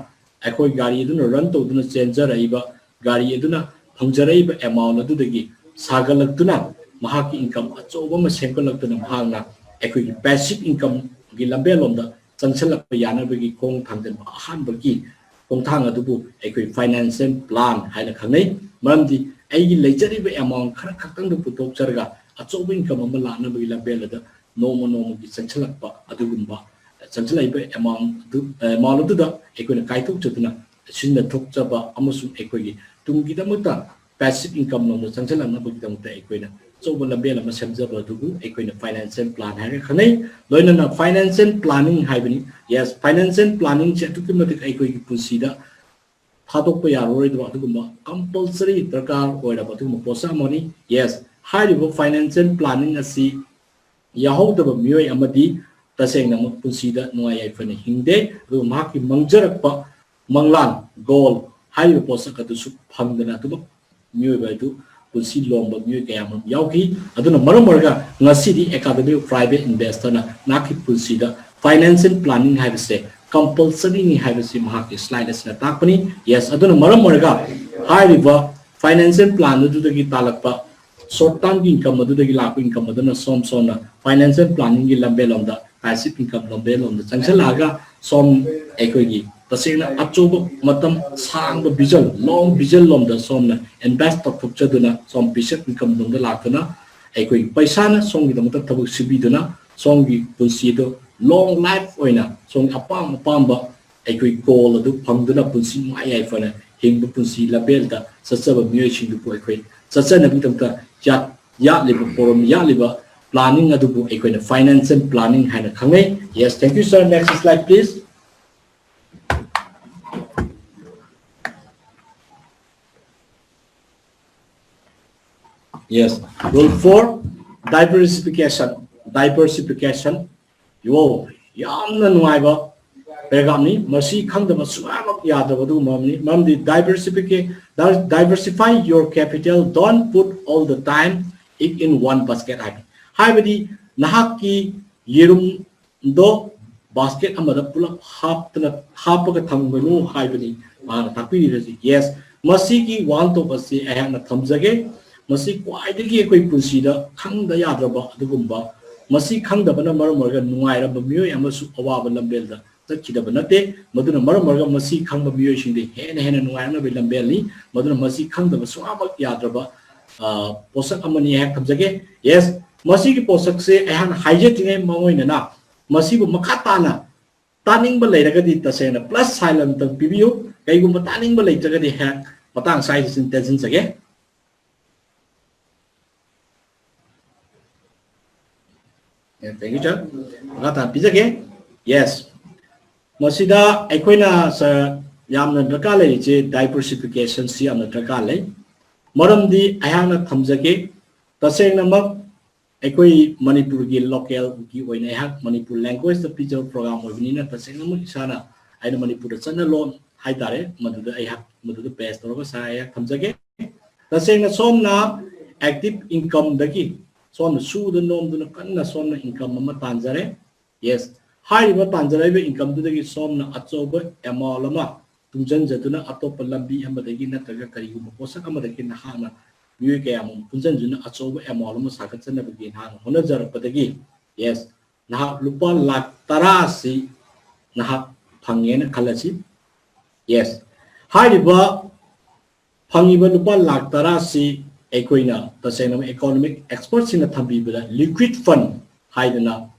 ꯑꯩꯈꯣꯏ ꯒꯥꯔꯤ ꯑꯗꯨꯅ ꯔꯟ ꯇꯧꯗꯨꯅ ꯆꯦꯟꯖꯔꯛꯏꯕ ꯒꯥꯔꯤ ꯑꯗꯨꯅ ꯐꯪꯖꯔꯛꯏꯕ ꯑꯦꯃꯥꯎꯟ ꯑꯗꯨꯗꯒꯤ ꯁꯥꯒꯠꯂꯛꯇꯨꯅ ꯃꯍꯥꯛꯀꯤ ꯏꯟꯀꯝ ꯑꯆꯧꯕ ꯑꯃ ꯁꯦꯝꯒꯠꯂꯛꯇꯨꯅ ꯃꯍꯥꯛꯅ ꯑꯩꯈꯣꯏꯒꯤ ꯄꯦꯁꯤꯞ ꯏꯟꯀꯝꯒꯤ ꯂꯝꯕꯦꯜꯂꯣꯝꯗ ꯆꯪꯁꯤꯜꯂꯛꯄ ꯌꯥꯅꯕꯒꯤ ꯈꯣꯡ ꯊꯥꯡꯖꯤꯟꯕ ꯑꯍꯥꯟꯕꯒꯤ ꯈꯣꯡꯊꯥꯡ ꯑꯗꯨꯕꯨ ꯑꯩꯈꯣꯏ ꯐꯥꯏꯅꯥꯟꯁꯤꯌꯦꯜ ꯄ꯭ꯂꯥꯟ ꯍꯥꯏꯅ ꯈꯪꯅꯩ꯫ ꯃꯔꯝꯗꯤ ꯑꯩꯒꯤ ꯂꯩꯖꯔꯤꯕ ꯑꯦꯃꯥꯎꯟ ꯈꯔ ꯈꯛꯇꯪꯗꯨ ꯄꯨꯊꯣꯛꯆꯔꯒ ꯑꯆꯧꯕ ꯏꯟꯀꯝ ꯑꯃ ꯂꯥꯛꯅꯕꯒꯤ ꯂꯝꯕꯦꯜ ꯑꯗꯨꯗ ꯅꯣꯡꯃ ꯅꯣꯡꯃꯒꯤ ꯆꯪꯁꯤꯜꯂꯛꯄ ꯑꯗꯨꯒꯨꯝꯕ ꯆꯪꯁꯤꯜꯂꯛꯏꯕ ꯑꯦꯃꯥꯎꯟ ꯑꯗꯨ ꯑꯦꯃꯥꯎꯟ ꯑꯗꯨꯗ ꯑꯩꯈꯣꯏꯅ ꯀꯥꯏꯊꯣꯛꯆꯗꯨꯅ ꯁꯤꯖꯤꯟꯅ ꯊꯣꯛꯆꯕ ꯑꯃꯁꯨꯡ ꯑꯩꯈꯣꯏꯒꯤ ꯇꯨꯡꯒꯤꯗꯃꯛꯇ ꯄꯦꯁꯤꯞ ꯏꯟꯀꯝ ꯂꯣꯝꯗ ꯆꯪꯁꯤꯜꯂꯛꯅꯕꯒꯤꯗꯃꯛꯇ ꯑꯩꯈꯣꯏꯅ ꯑꯆꯧꯕ ꯂꯝꯕꯦꯜ ꯑꯃ ꯁꯦꯝꯖꯕ ꯑꯗꯨꯕꯨ ꯑꯩꯈꯣꯏꯅ ꯐꯥꯏꯅꯥꯟꯁꯤꯌꯦꯜ ꯄ꯭ꯂꯥꯟ ꯍꯥꯏꯔꯒ ꯈꯪꯅꯩ꯫ ꯂꯣꯏꯅꯅ ꯐꯥꯏꯅꯥꯟꯁꯤꯌꯦꯜ ꯄ꯭ꯂꯥꯅꯤꯡ ꯍꯥꯏꯕꯅꯤ꯫ ꯌꯦꯁ, ꯐꯥꯏꯅꯥꯟꯁꯤꯌꯦꯜ ꯄ꯭ꯂꯥꯅꯤꯡꯁꯦ ꯑꯗꯨꯛꯀꯤ ꯃꯇꯤꯛ ꯑꯩꯈꯣꯏꯒꯤ ꯄꯨꯟꯁꯤꯗ ꯊꯥꯗꯣꯛꯄ ꯌꯥꯔꯔꯣꯏꯗꯕ ꯑꯗꯨꯒꯨꯝꯕ ꯀꯝꯄꯜꯁꯔꯤ ꯗꯔꯀꯥꯔ ꯑꯣꯏꯔꯕ ꯑꯗꯨꯒꯨꯝꯕ ꯄꯣꯠꯁꯛ ꯑꯃꯅꯤ꯫ ꯌꯦꯁ, ꯍꯥꯏꯔꯤꯕ ꯐꯥꯏꯅꯥꯟꯁꯤꯌꯦꯜ ꯄ꯭ꯂꯥꯅꯤꯡ ꯑꯁꯤ ꯌꯥꯍꯧꯗꯕ ꯃꯤꯑꯣꯏ ꯑꯃꯗꯤ ꯇꯁꯦꯡꯅꯃꯛ ꯄꯨꯟꯁꯤꯗ ꯅꯨꯡꯉꯥꯏ ꯌꯥꯏꯐꯅ ꯍꯤꯡꯗꯦ꯫ ꯑꯗꯨꯒ ꯃꯍꯥꯛꯀꯤ ꯃꯪꯖꯔꯛꯄ ꯃꯪꯂꯥꯟ, ꯒꯣꯜ ꯍꯥꯏꯔꯤꯕ ꯄꯣꯠꯁꯛ ꯑꯗꯨꯁꯨ ꯐꯪꯗꯅ ꯑꯗꯨꯃꯛ ꯃꯤꯑꯣꯏꯕ ꯑꯗꯨ ꯄꯨꯟꯁꯤ ꯂꯣꯝꯕ ꯃꯤꯑꯣꯏ ꯀꯌꯥ ꯑꯃꯔꯣꯝ ꯌꯥꯎꯈꯤ꯫ ꯑꯗꯨꯅ ꯃꯔꯝ ꯑꯣꯏꯔꯒ ꯉꯁꯤꯗꯤ Academy of Private Investorꯅ ꯅꯍꯥꯛꯀꯤ ꯄꯨꯟꯁꯤꯗ ꯐꯥꯏꯅꯥꯟꯁꯤꯌꯦꯜ ꯄ꯭ꯂꯥꯅꯤꯡ ꯍꯥꯏꯕꯁꯦ ꯀꯝꯄꯜꯁꯔꯤꯅꯤ ꯍꯥꯏꯕꯁꯤ ꯃꯍꯥꯛꯀꯤ ꯁ꯭ꯂꯥꯏꯗ ꯑꯁꯤꯅ ꯇꯥꯛꯄꯅꯤ꯫ ꯌꯦꯁ, ꯑꯗꯨꯅ ꯃꯔꯝ ꯑꯣꯏꯔꯒ ꯍꯥꯏꯔꯤꯕ ꯐꯥꯏꯅꯥꯟꯁꯤꯌꯦꯜ ꯄ꯭ꯂꯥꯟ ꯑꯗꯨꯗꯒꯤ ꯇꯥꯜꯂꯛꯄ ꯁꯣꯔꯠ ꯇꯥꯔꯝꯒꯤ ꯏꯟꯀꯝ ꯑꯗꯨꯗꯒꯤ ꯂꯥꯛꯄ ꯏꯟꯀꯝ ꯑꯗꯨꯅ ꯁꯣꯝ ꯁꯣꯝꯅ ꯐꯥꯏꯅꯥꯟꯁꯤꯌꯦꯜ ꯄ꯭ꯂꯥꯅꯤꯡꯒꯤ ꯂꯝꯕꯦꯜꯂꯣꯝꯗ ꯄꯦꯁꯤꯞ ꯏꯟꯀꯝ ꯂꯝꯕꯦꯜꯂꯣꯝꯗ ꯆꯪꯁꯤꯜꯂꯛꯑꯒ ꯁꯣꯝ ꯑꯩꯈꯣꯏꯒꯤ ꯇꯁꯦꯡꯅ ꯑꯆꯧꯕ ꯃꯇꯝ ꯁꯥꯡꯕ ꯚꯤꯖꯟ, ꯂꯣꯡ ꯚꯤꯖꯟ ꯂꯣꯝꯗ ꯁꯣꯝꯅ ꯏꯟꯚꯦꯁ ꯇꯧꯊꯣꯛꯆꯗꯨꯅ ꯁꯣꯝ ꯄꯦꯁꯤꯞ ꯏꯟꯀꯝ ꯂꯣꯝꯗ ꯂꯥꯛꯇꯨꯅ ꯑꯩꯈꯣꯏꯒꯤ ꯄꯩꯁꯥꯅ ꯁꯣꯝꯒꯤꯗꯃꯛꯇ ꯊꯕꯛ ꯁꯨꯕꯤꯗꯨꯅ ꯁꯣꯝꯒꯤ ꯄꯨꯟꯁꯤꯗꯣ ꯂꯣꯡ ꯂꯥꯏꯐ ꯑꯣꯏꯅ ꯁꯣꯝꯒꯤ ꯑꯄꯥꯝ ꯑꯄꯥꯝꯕ ꯑꯩꯈꯣꯏ ꯒꯣꯜ ꯑꯗꯨ ꯐꯪꯗꯨꯅ ꯄꯨꯟꯁꯤ ꯅꯨꯡꯉꯥꯏ ꯌꯥꯏꯐꯅ ꯍꯤꯡꯕ ꯄꯨꯟꯁꯤ ꯂꯝꯕꯦꯜꯗ ꯆꯠꯆꯕ ꯃꯤꯑꯣꯏꯁꯤꯡꯗꯨꯕꯨ ꯑꯩꯈꯣꯏ ꯆꯠꯆꯅꯕꯒꯤꯗꯃꯛꯇ ꯌꯥꯠ-, ꯌꯥꯠꯂꯤꯕ ꯄꯣꯔꯝ, ꯌꯥꯠꯂꯤꯕ ꯄ꯭ꯂꯥꯅꯤꯡ ꯑꯗꯨꯕꯨ ꯑꯩꯈꯣꯏꯅ ꯐꯥꯏꯅꯥꯟꯁꯤꯌꯦꯜ ꯄ꯭ꯂꯥꯅꯤꯡ ꯍꯥꯏꯅ ꯈꯪꯅꯩ꯫ Yes, thank you, sir. Next slide, please. Yes, rule four, diversification. Diversification. Wow, ꯌꯥꯝꯅ ꯅꯨꯡꯉꯥꯏꯕ paragraphꯅꯤ꯫ ꯃꯁꯤ ꯈꯪꯗꯕ ꯁꯨꯡꯌꯥꯃꯛ ꯌꯥꯗ꯭ꯔꯕ ꯑꯗꯨꯒꯨꯝꯕ ꯑꯃꯅꯤ꯫ ꯃꯔꯝꯗꯤ diversifica- diversify your capital, don't put all the time egg in one basket ꯍꯥꯏꯕꯅꯤ꯫ ꯍꯥꯏꯕꯗꯤ ꯅꯍꯥꯛꯀꯤ ꯌꯦꯔꯨꯝꯗꯣ basket ꯑꯃꯗ ꯄꯨꯂꯞ ꯍꯥꯞꯇꯅ ꯍꯥꯞꯄꯒ ꯊꯝꯒꯅꯨ ꯍꯥꯏꯕꯅꯤ ꯃꯍꯥꯛꯅ ꯇꯥꯛꯄꯤꯔꯤꯕꯁꯤ꯫ Yes, ꯃꯁꯤꯒꯤ ꯋꯥꯍꯟꯊꯣꯛ ꯑꯁꯤ ꯑꯩꯍꯥꯛꯅ ꯊꯝꯖꯒꯦ꯫ ꯃꯁꯤ ꯈ꯭ꯋꯥꯏꯗꯒꯤ ꯑꯩꯈꯣꯏ ꯄꯨꯟꯁꯤꯗ ꯈꯪꯗ ꯌꯥꯗ꯭ꯔꯕ ꯑꯗꯨꯒꯨꯝꯕ, ꯃꯁꯤ ꯈꯪꯗꯕꯅ ꯃꯔꯝ ꯑꯣꯏꯔꯒ ꯅꯨꯡꯉꯥꯏꯔꯕ ꯃꯤꯑꯣꯏ ꯑꯃꯁꯨ ꯑꯋꯥꯕ ꯂꯝꯕꯦꯜꯗ ꯆꯠꯈꯤꯗꯕ ꯅꯠꯇꯦ꯫ ꯃꯗꯨꯅ ꯃꯔꯝ ꯑꯣꯏꯔꯒ ꯃꯁꯤ ꯈꯪꯕ ꯃꯤꯑꯣꯏꯁꯤꯡꯗꯤ ꯍꯦꯟꯅ ꯍꯦꯟꯅ ꯅꯨꯡꯉꯥꯏꯔꯛꯅꯕꯒꯤ ꯂꯝꯕꯦꯜꯅꯤ꯫ ꯃꯗꯨꯅ ꯃꯁꯤ ꯈꯪꯗꯕ ꯁꯨꯡꯌꯥꯃꯛ ꯌꯥꯗ꯭ꯔꯕ, ꯑ, ꯄꯣꯠꯁꯛ ꯑꯃꯅꯤ ꯑꯩꯍꯥꯛ ꯊꯝꯖꯒꯦ꯫ Yes, ꯃꯁꯤꯒꯤ ꯄꯣꯠꯁꯛꯁꯦ ꯑꯩꯍꯥꯛꯅ ꯍꯥꯏꯖꯗ꯭ꯔꯤꯉꯩ ꯃꯃꯥꯡ ꯑꯣꯏꯅ ꯃꯁꯤꯕꯨ ꯃꯈꯥ ꯇꯥꯅ ꯇꯥꯅꯤꯡꯕ ꯂꯩꯔꯒꯗꯤ ꯇꯁꯦꯡꯅ plus sign ꯑꯝꯇꯪ ꯄꯤꯕꯤꯌꯨ꯫ ꯀꯩꯒꯨꯝꯕ ꯇꯥꯅꯤꯡꯕ ꯂꯩꯇ꯭ꯔꯒꯗꯤ ꯍꯦꯛ ꯃꯇꯥꯡ ꯁ꯭ꯋꯥꯏꯗ ꯁꯨꯝ ꯇꯦꯟꯁꯤꯟꯖꯒꯦ꯫ Thank you, sir. ꯃꯈꯥ ꯇꯥꯅ ꯄꯤꯖꯒꯦ꯫ Yes, ꯃꯁꯤꯗ ꯑꯩꯈꯣꯏꯅ, sir, ꯌꯥꯝꯅ ꯗꯔꯀꯥꯔ ꯂꯩꯔꯤꯁꯦ diversificationꯁꯤ ꯌꯥꯝꯅ ꯗꯔꯀꯥꯔ ꯂꯩ꯫ ꯃꯔꯝꯗꯤ ꯑꯩꯍꯥꯛꯅ ꯊꯝꯖꯒꯦ, ꯇꯁꯦꯡꯅꯃꯛ ꯑꯩꯈꯣꯏ ꯃꯅꯤꯄꯨꯔꯒꯤ localꯒꯤ ꯑꯣꯏꯅ ꯑꯩꯍꯥꯛ ꯃꯅꯤꯄꯨꯔ languageꯇ ꯄꯤꯖꯕ program ꯑꯣꯏꯕꯅꯤꯅ ꯇꯁꯦꯡꯅꯃꯛ ꯏꯁꯥꯅ ꯑꯩꯅ ꯃꯅꯤꯄꯨꯔꯗ ꯆꯠꯅ ꯂꯣꯟ ꯍꯥꯏꯇꯥꯔꯦ, ꯃꯗꯨꯗ ꯑꯩꯍꯥꯛ ꯃꯗꯨꯗ base ꯇꯧꯔꯒ sir ꯑꯩꯍꯥꯛ ꯊꯝꯖꯒꯦ꯫ ꯇꯁꯦꯡꯅ ꯁꯣꯝꯅ active incomeꯗꯒꯤ ꯁꯣꯝꯅ ꯁꯨꯗ ꯅꯣꯝꯗꯨꯅ ꯀꯟꯅ ꯁꯣꯝꯅ income ꯑꯃ ꯇꯥꯟꯖꯔꯦ꯫ Yes, ꯍꯥꯏꯔꯤꯕ ꯇꯥꯟꯖꯔꯛꯏꯕ incomeꯗꯨꯗꯒꯤ ꯁꯣꯝꯅ ꯑꯆꯧꯕ amount ꯑꯃ ꯇꯨꯡꯁꯤꯟꯖꯗꯨꯅ ꯑꯇꯣꯞꯄ ꯂꯝꯕꯤ ꯑꯃꯗꯒꯤ ꯅꯠꯇ꯭ꯔꯒ ꯀꯔꯤꯒꯨꯝꯕ ꯄꯣꯠꯁꯛ ꯑꯃꯗꯒꯤ ꯅꯍꯥꯛꯅ ꯃꯤꯑꯣꯏ ꯀꯌꯥ ꯑꯃ ꯄꯨꯟꯁꯤꯟꯗꯨꯅ ꯑꯆꯧꯕ amount ꯑꯃ ꯁꯥꯒꯠꯆꯅꯕꯒꯤ ꯅꯍꯥꯛꯅ ꯍꯣꯠꯅꯖꯔꯛꯄꯗꯒꯤ, yes, ꯅꯍꯥꯛ ꯂꯨꯄꯥ ꯂꯥꯈ ꯇꯔꯥ ꯑꯁꯤ ꯅꯍꯥꯛ ꯐꯪꯉꯦꯅ ꯈꯜꯂꯁꯤ꯫ Yes, ꯍꯥꯏꯔꯤꯕ ꯐꯪꯉꯤꯕ ꯂꯨꯄꯥ ꯂꯥꯈ ꯇꯔꯥ ꯑꯁꯤ ꯑꯩꯈꯣꯏꯅ ꯇꯁꯦꯡꯅ economic expertꯁꯤꯡꯅ ꯊꯝꯕꯤꯕꯗ liquid fund ꯍꯥꯏꯗꯅ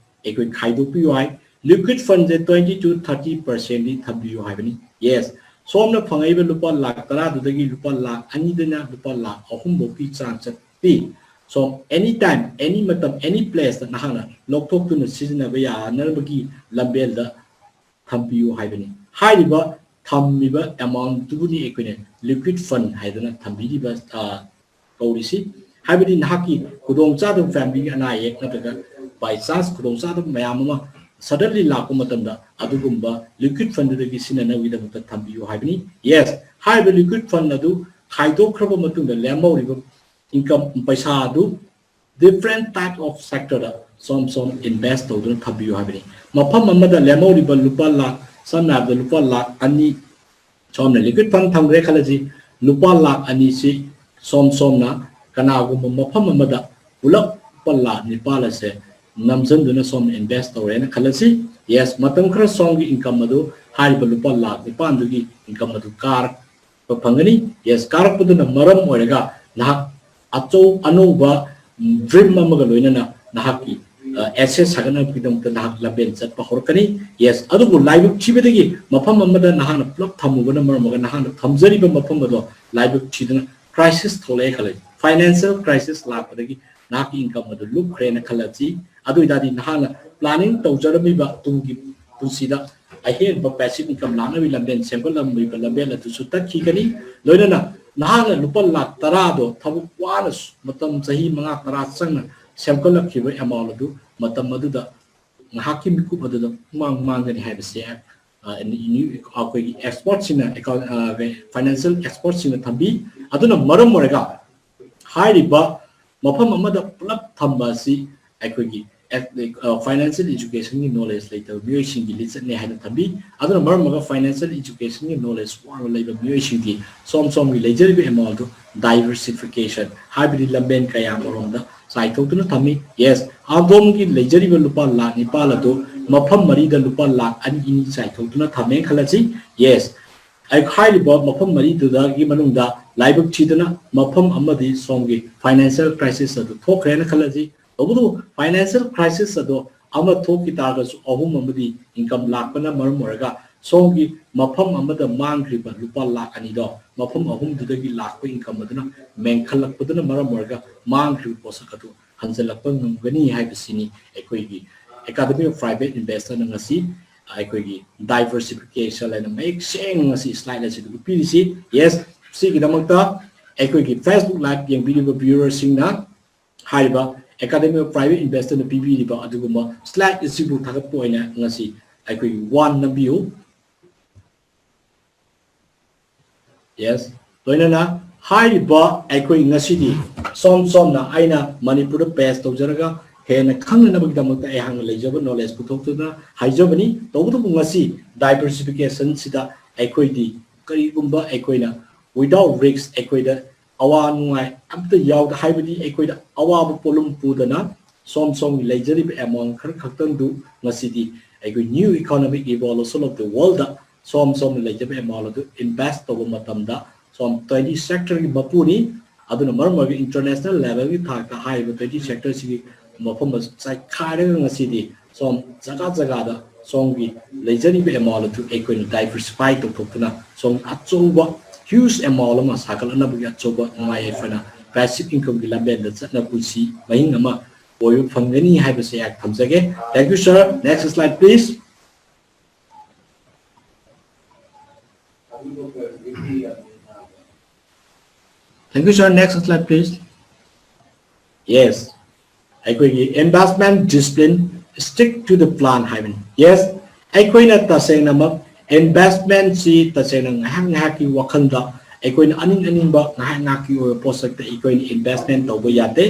ꯑꯩꯈꯣꯏ ꯈꯥꯏꯗꯣꯛꯄꯤꯌꯨ ꯍꯥꯏ꯫ Liquid fundꯁꯦ twenty to thirty percentꯗꯤ ꯊꯝꯕꯤꯌꯨ ꯍꯥꯏꯕꯅꯤ꯫ Yes, ꯁꯣꯝꯅ ꯐꯪꯉꯛꯏꯕ ꯂꯨꯄꯥ ꯂꯥꯈ ꯇꯔꯥꯗꯨꯗꯒꯤ ꯂꯨꯄꯥ ꯂꯥꯈ ꯑꯅꯤꯗꯩꯅ ꯂꯨꯄꯥ ꯂꯥꯈ ꯑꯍꯨꯝ ꯐꯥꯎꯒꯤ ꯆꯥꯡ ꯆꯠꯄꯤ꯫ So any time, any ꯃꯇꯝ, any placeꯇ ꯅꯍꯥꯛꯅ ꯂꯧꯊꯣꯛꯇꯨꯅ ꯁꯤꯖꯤꯟꯅꯕ ꯌꯥꯅꯕꯒꯤ ꯂꯝꯕꯦꯜꯗ ꯊꯝꯕꯤꯌꯨ ꯍꯥꯏꯕꯅꯤ꯫ ꯍꯥꯏꯔꯤꯕ ꯊꯝꯃꯤꯕ amountꯗꯨꯕꯨꯅꯤ ꯑꯩꯈꯣꯏꯅ liquid fund ꯍꯥꯏꯗꯅ ꯊꯝꯕꯤꯔꯤꯕ, ꯑ, ꯀꯧꯔꯤꯁꯤ꯫ ꯍꯥꯏꯕꯗꯤ ꯅꯍꯥꯛꯀꯤ ꯈꯨꯗꯣꯡꯆꯥꯗꯕ, familyꯒꯤ ꯑꯅꯥ ꯑꯌꯦꯛ ꯅꯠꯇ꯭ꯔꯒ by chance ꯈꯨꯗꯣꯡꯆꯥꯗꯕ ꯃꯌꯥꯝ ꯑꯃ suddenly ꯂꯥꯛꯄ ꯃꯇꯝꯗ ꯑꯗꯨꯒꯨꯝꯕ liquid fundꯗꯨꯗꯒꯤ ꯁꯤꯖꯤꯟꯅꯅꯕꯒꯤꯗꯃꯛꯇ ꯊꯝꯕꯤꯌꯨ ꯍꯥꯏꯕꯅꯤ꯫ Yes, ꯍꯥꯏꯔꯤꯕ liquid fund ꯑꯗꯨ ꯈꯥꯏꯗꯣꯛꯈ꯭ꯔꯕ ꯃꯇꯨꯡꯗ ꯂꯦꯝꯍꯧꯔꯤꯕ income, ꯄꯩꯁꯥ ꯑꯗꯨ different type of sectorꯗ ꯁꯣꯝ ꯁꯣꯝ invest ꯇꯧꯗꯨꯅ ꯊꯝꯕꯤꯌꯨ ꯍꯥꯏꯕꯅꯤ꯫ ꯃꯐꯝ ꯑꯃꯗ ꯂꯦꯝꯍꯧꯔꯤꯕ ꯂꯨꯄꯥ ꯂꯥꯈ, ꯁꯝꯅ ꯍꯥꯏꯔꯕꯗ ꯂꯨꯄꯥ ꯂꯥꯈ ꯑꯅꯤ ꯁꯣꯝꯅ liquid fund ꯊꯝꯈ꯭ꯔꯦ ꯈꯜꯂꯁꯤ, ꯂꯨꯄꯥ ꯂꯥꯈ ꯑꯅꯤꯁꯤ ꯁꯣꯝ ꯁꯣꯝꯅ ꯀꯅꯥꯒꯨꯝꯕ ꯃꯐꯝ ꯑꯃꯗ ꯄꯨꯂꯞ ꯂꯨꯄꯥ ꯂꯥꯈ ꯅꯤꯄꯥꯜ ꯑꯁꯦ ꯅꯝꯁꯤꯟꯗꯨꯅ ꯁꯣꯝꯅ invest ꯇꯧꯔꯦꯅ ꯈꯜꯂꯁꯤ꯫ Yes, ꯃꯇꯝ ꯈꯔ ꯁꯣꯝꯒꯤ income ꯑꯗꯨ ꯍꯥꯏꯔꯤꯕ ꯂꯨꯄꯥ ꯂꯥꯈ ꯅꯤꯄꯥꯜꯗꯨꯒꯤ income ꯑꯗꯨ ꯀꯥꯔꯛꯄ ꯐꯪꯒꯅꯤ꯫ Yes, ꯀꯥꯔꯛꯄꯗꯨꯅ ꯃꯔꯝ ꯑꯣꯏꯔꯒ ꯅꯍꯥꯛ ꯑꯆꯧ ꯑꯅꯧꯕ dream ꯑꯃꯒ ꯂꯣꯏꯅꯅ ꯅꯍꯥꯛꯀꯤ ꯑꯦꯁꯦꯠ ꯁꯥꯒꯠꯅꯕꯒꯤꯗꯃꯛꯇ ꯅꯍꯥꯛ ꯂꯝꯕꯦꯟ ꯆꯠꯄ ꯍꯧꯔꯛꯀꯅꯤ꯫ Yes, ꯑꯗꯨꯕꯨ ꯂꯥꯏꯕꯛ ꯊꯤꯕꯗꯒꯤ ꯃꯐꯝ ꯑꯃꯗ ꯅꯍꯥꯛꯅ ꯄꯨꯂꯞ ꯊꯝꯃꯨꯕꯅ ꯃꯔꯝ ꯑꯣꯏꯔꯒ ꯅꯍꯥꯛꯅ ꯊꯝꯖꯔꯤꯕ ꯃꯐꯝ ꯑꯗꯣ ꯂꯥꯏꯕꯛ ꯊꯤꯗꯅ crisis ꯊꯣꯛꯂꯛꯑꯦ ꯈꯜꯂꯁꯤ, financial crisis ꯂꯥꯛꯄꯗꯒꯤ ꯅꯍꯥꯛꯀꯤ income ꯑꯗꯨ ꯂꯨꯞꯈ꯭ꯔꯦꯅ ꯈꯜꯂꯁꯤ꯫ ꯑꯗꯨ ꯑꯣꯏꯇꯥꯔꯗꯤ ꯅꯍꯥꯛꯅ planning ꯇꯧꯖꯔꯝꯃꯤꯕ ꯇꯨꯡꯒꯤ ꯄꯨꯟꯁꯤꯗ ꯑꯍꯦꯟꯕ passive income ꯂꯥꯛꯅꯕꯒꯤ ꯂꯝꯕꯦꯟ ꯁꯦꯝꯒꯠꯂꯝꯃꯤꯕ ꯂꯝꯕꯦꯟ ꯑꯗꯨꯁꯨ ꯇꯠꯈꯤꯒꯅꯤ꯫ ꯂꯣꯏꯅꯅ ꯅꯍꯥꯛꯅ ꯂꯨꯄꯥ ꯂꯥꯈ ꯇꯔꯥꯗꯣ ꯊꯕꯛ ꯋꯥꯅ ꯁꯨ-, ꯃꯇꯝ ꯆꯍꯤ ꯃꯉꯥ ꯇꯔꯥ ꯆꯪꯅ ꯁꯦꯝꯒꯠꯂꯛꯈꯤꯕ amount ꯑꯗꯨ ꯃꯇꯝ ꯑꯗꯨꯗ ꯉꯥꯏꯍꯥꯛꯀꯤ ꯃꯤꯀꯨꯞ ꯑꯗꯨꯗ ꯄꯨꯡꯃꯥꯡ ꯃꯥꯡꯒꯅꯤ ꯍꯥꯏꯕꯁꯦ, ꯑ, ꯑꯩꯈꯣꯏꯒꯤ expertꯁꯤꯡꯅ, account, ꯑ, financial expertꯁꯤꯡꯅ ꯊꯝꯕꯤ꯫ ꯑꯗꯨꯅ ꯃꯔꯝ ꯑꯣꯏꯔꯒ ꯍꯥꯏꯔꯤꯕ ꯃꯐꯝ ꯑꯃꯗ ꯄꯨꯂꯞ ꯊꯝꯕ ꯑꯁꯤ ꯑꯩꯈꯣꯏꯒꯤ, ꯑ, financial educationꯒꯤ knowledge ꯂꯩꯇꯕ ꯃꯤꯑꯣꯏꯁꯤꯡꯒꯤ ꯂꯤꯆꯠꯅꯦ ꯍꯥꯏꯅ ꯊꯝꯕꯤ꯫ ꯑꯗꯨꯅ ꯃꯔꯝ ꯑꯣꯏꯔꯒ financial educationꯒꯤ knowledge ꯋꯥꯡꯅ ꯂꯩꯕ ꯃꯤꯑꯣꯏꯁꯤꯡꯒꯤ ꯁꯣꯝ ꯁꯣꯝꯒꯤ ꯂꯩꯖꯔꯤꯕ amount ꯑꯗꯨ diversification, ꯍꯥꯏꯕꯗꯤ ꯂꯝꯕꯦꯟ ꯀꯌꯥ ꯑꯃꯔꯣꯝꯗ ꯆꯥꯏꯊꯣꯛꯇꯨꯅ ꯊꯝꯃꯤ꯫ Yes, ꯑꯗꯣꯝꯒꯤ ꯂꯩꯖꯔꯤꯕ ꯂꯨꯄꯥ ꯂꯥꯈ ꯅꯤꯄꯥꯜ ꯑꯗꯨ ꯃꯐꯝ ꯃꯔꯤꯗ ꯂꯨꯄꯥ ꯂꯥꯈ ꯑꯅꯤ ꯑꯅꯤ ꯆꯥꯏꯊꯣꯛꯇꯨꯅ ꯊꯝꯃꯦ ꯈꯜꯂꯁꯤ꯫ Yes, ꯑꯩ ꯍꯥꯏꯔꯤꯕ ꯃꯐꯝ ꯃꯔꯤꯗꯨꯗꯒꯤ ꯃꯅꯨꯡꯗ ꯂꯥꯏꯕꯛ ꯊꯤꯗꯅ ꯃꯐꯝ ꯑꯃꯗꯤ ꯁꯣꯝꯒꯤ financial crisis ꯑꯗꯨ ꯊꯣꯛꯈ꯭ꯔꯦꯅ ꯈꯜꯂꯁꯤ꯫ ꯇꯧꯕꯇꯕꯨ financial crisis ꯑꯗꯣ ꯑꯃ ꯊꯣꯛꯈꯤ ꯇꯥꯔꯒꯁꯨ ꯑꯍꯨꯝ ꯑꯃꯗꯤ income ꯂꯥꯛꯄꯅ ꯃꯔꯝ ꯑꯣꯏꯔꯒ ꯁꯣꯝꯒꯤ ꯃꯐꯝ ꯑꯃꯗ ꯃꯥꯡꯈ꯭ꯔꯤꯕ ꯂꯨꯄꯥ ꯂꯥꯈ ꯑꯅꯤꯗꯣ ꯃꯐꯝ ꯑꯍꯨꯝꯗꯨꯗꯒꯤ ꯂꯥꯛꯄ income ꯑꯗꯨꯅ ꯃꯦꯟꯈꯠꯂꯛꯄꯗꯨꯅ ꯃꯔꯝ ꯑꯣꯏꯔꯒ ꯃꯥꯡꯈ꯭ꯔꯤꯕ ꯄꯣꯠꯁꯛ ꯑꯗꯨ ꯍꯟꯖꯤꯜꯂꯛꯄ ꯉꯝꯒꯅꯤ ꯍꯥꯏꯕꯁꯤꯅꯤ ꯑꯩꯈꯣꯏꯒꯤ Academy of Private Investorꯅ ꯉꯁꯤ ꯑꯩꯈꯣꯏꯒꯤ diversification ꯍꯥꯏꯅ ꯃꯌꯦꯛ ꯁꯦꯡꯅ ꯉꯁꯤ slide ꯑꯁꯤꯗ ꯎꯠꯄꯤꯔꯤꯁꯤ꯫ Yes, ꯁꯤꯒꯤꯗꯃꯛꯇ ꯑꯩꯈꯣꯏꯒꯤ Facebook live ꯌꯦꯡꯕꯤꯔꯤꯕ viewerꯁꯤꯡꯅ ꯍꯥꯏꯔꯤꯕ Academy of Private Investorꯅ ꯄꯤꯕꯤꯔꯤꯕ ꯑꯗꯨꯒꯨꯝꯕ slide ꯑꯁꯤꯕꯨ ꯊꯥꯒꯠꯄ ꯑꯣꯏꯅ ꯉꯁꯤ ꯑꯩꯈꯣꯏꯒꯤ one ꯅꯝꯕꯤꯌꯨ꯫ Yes꯫ ꯂꯣꯏꯅꯅ ꯍꯥꯏꯔꯤꯕ ꯑꯩꯈꯣꯏ ꯉꯁꯤꯗꯤ ꯁꯣꯝ ꯁꯣꯝꯅ ꯑꯩꯅ ꯃꯅꯤꯄꯨꯔꯗ base ꯇꯧꯖꯔꯒ ꯍꯦꯟꯅ ꯈꯪꯅꯅꯕꯒꯤꯗꯃꯛꯇ ꯑꯩꯍꯥꯛꯅ ꯂꯩꯖꯕ knowledge ꯄꯨꯊꯣꯛꯇꯨꯅ ꯍꯥꯏꯖꯕꯅꯤ꯫ ꯇꯧꯕꯇꯕꯨ ꯉꯁꯤ diversification ꯁꯤꯗ ꯑꯩꯈꯣꯏꯗꯤ ꯀꯔꯤꯒꯨꯝꯕ ꯑꯩꯈꯣꯏꯅ without risk ꯑꯩꯈꯣꯏꯗ ꯑꯋꯥ ꯅꯨꯡꯉꯥꯏ ꯑꯝꯇ ꯌꯥꯎꯗ, ꯍꯥꯏꯕꯗꯤ ꯑꯩꯈꯣꯏꯗ ꯑꯋꯥꯕ ꯄꯣꯠꯂꯨꯝ ꯄꯨꯗꯅ ꯁꯣꯝ ꯁꯣꯝꯒꯤ ꯂꯩꯖꯔꯤꯕ amount ꯈꯔ ꯈꯛꯇꯪꯗꯨ ꯉꯁꯤꯗꯤ ꯑꯩꯈꯣꯏ new economic revolution of the world ꯁꯣꯝ ꯁꯣꯝꯅ ꯂꯩꯖꯕ amount ꯑꯗꯨ invest ꯇꯧꯕ ꯃꯇꯝꯗ ꯁꯣꯝ twenty sector ꯒꯤ ꯃꯄꯨꯅꯤ꯫ ꯑꯗꯨꯅ ꯃꯔꯝ ꯑꯣꯏꯔꯒ international level ꯒꯤ ꯊꯥꯛꯇ ꯍꯥꯏꯔꯤꯕ twenty sector ꯁꯤꯒꯤ ꯃꯐꯝ ꯑꯁꯤ ꯆꯥꯏꯈꯥꯏꯔꯒ ꯉꯁꯤꯗꯤ ꯁꯣꯝ ꯖꯒꯥ ꯖꯒꯥꯗ ꯁꯣꯝꯒꯤ ꯂꯩꯖꯔꯤꯕ amount ꯑꯗꯨ ꯑꯩꯈꯣꯏꯅ diversify ꯇꯧꯊꯣꯛꯇꯨꯅ ꯁꯣꯝ ꯑꯆꯧꯕ huge amount ꯑꯃ ꯁꯥꯒꯠꯂꯛꯅꯕꯒꯤ ꯑꯆꯧꯕ ꯅꯨꯡꯉꯥꯏ ꯌꯥꯏꯐꯅ passive income ꯒꯤ ꯂꯝꯕꯦꯟꯗ ꯆꯠꯅ ꯄꯨꯟꯁꯤ ꯃꯍꯤꯡ ꯑꯃ ꯑꯣꯏꯕ ꯐꯪꯒꯅꯤ ꯍꯥꯏꯕꯁꯦ ꯑꯩꯍꯥꯛ ꯊꯝꯖꯒꯦ꯫ Thank you, sir. Next slide, please. Thank you, sir. Next slide, please. Yes. ꯑꯩꯈꯣꯏꯒꯤ investment discipline, stick to the plan ꯍꯥꯏꯕꯅꯤ꯫ Yes, ꯑꯩꯈꯣꯏꯅ ꯇꯁꯦꯡꯅꯃꯛ investment ꯁꯤ ꯇꯁꯦꯡꯅ ꯉꯥꯏꯍꯥꯛ ꯉꯥꯏꯍꯥꯛꯀꯤ ꯋꯥꯈꯜꯗ ꯑꯩꯈꯣꯏꯅ ꯑꯅꯤꯡ ꯑꯅꯤꯡꯕ ꯉꯥꯏꯍꯥꯛ ꯉꯥꯏꯍꯥꯛꯀꯤ ꯑꯣꯏꯕ ꯄꯣꯠꯁꯛꯇ ꯑꯩꯈꯣꯏꯅ investment ꯇꯧꯕ ꯌꯥꯗꯦ꯫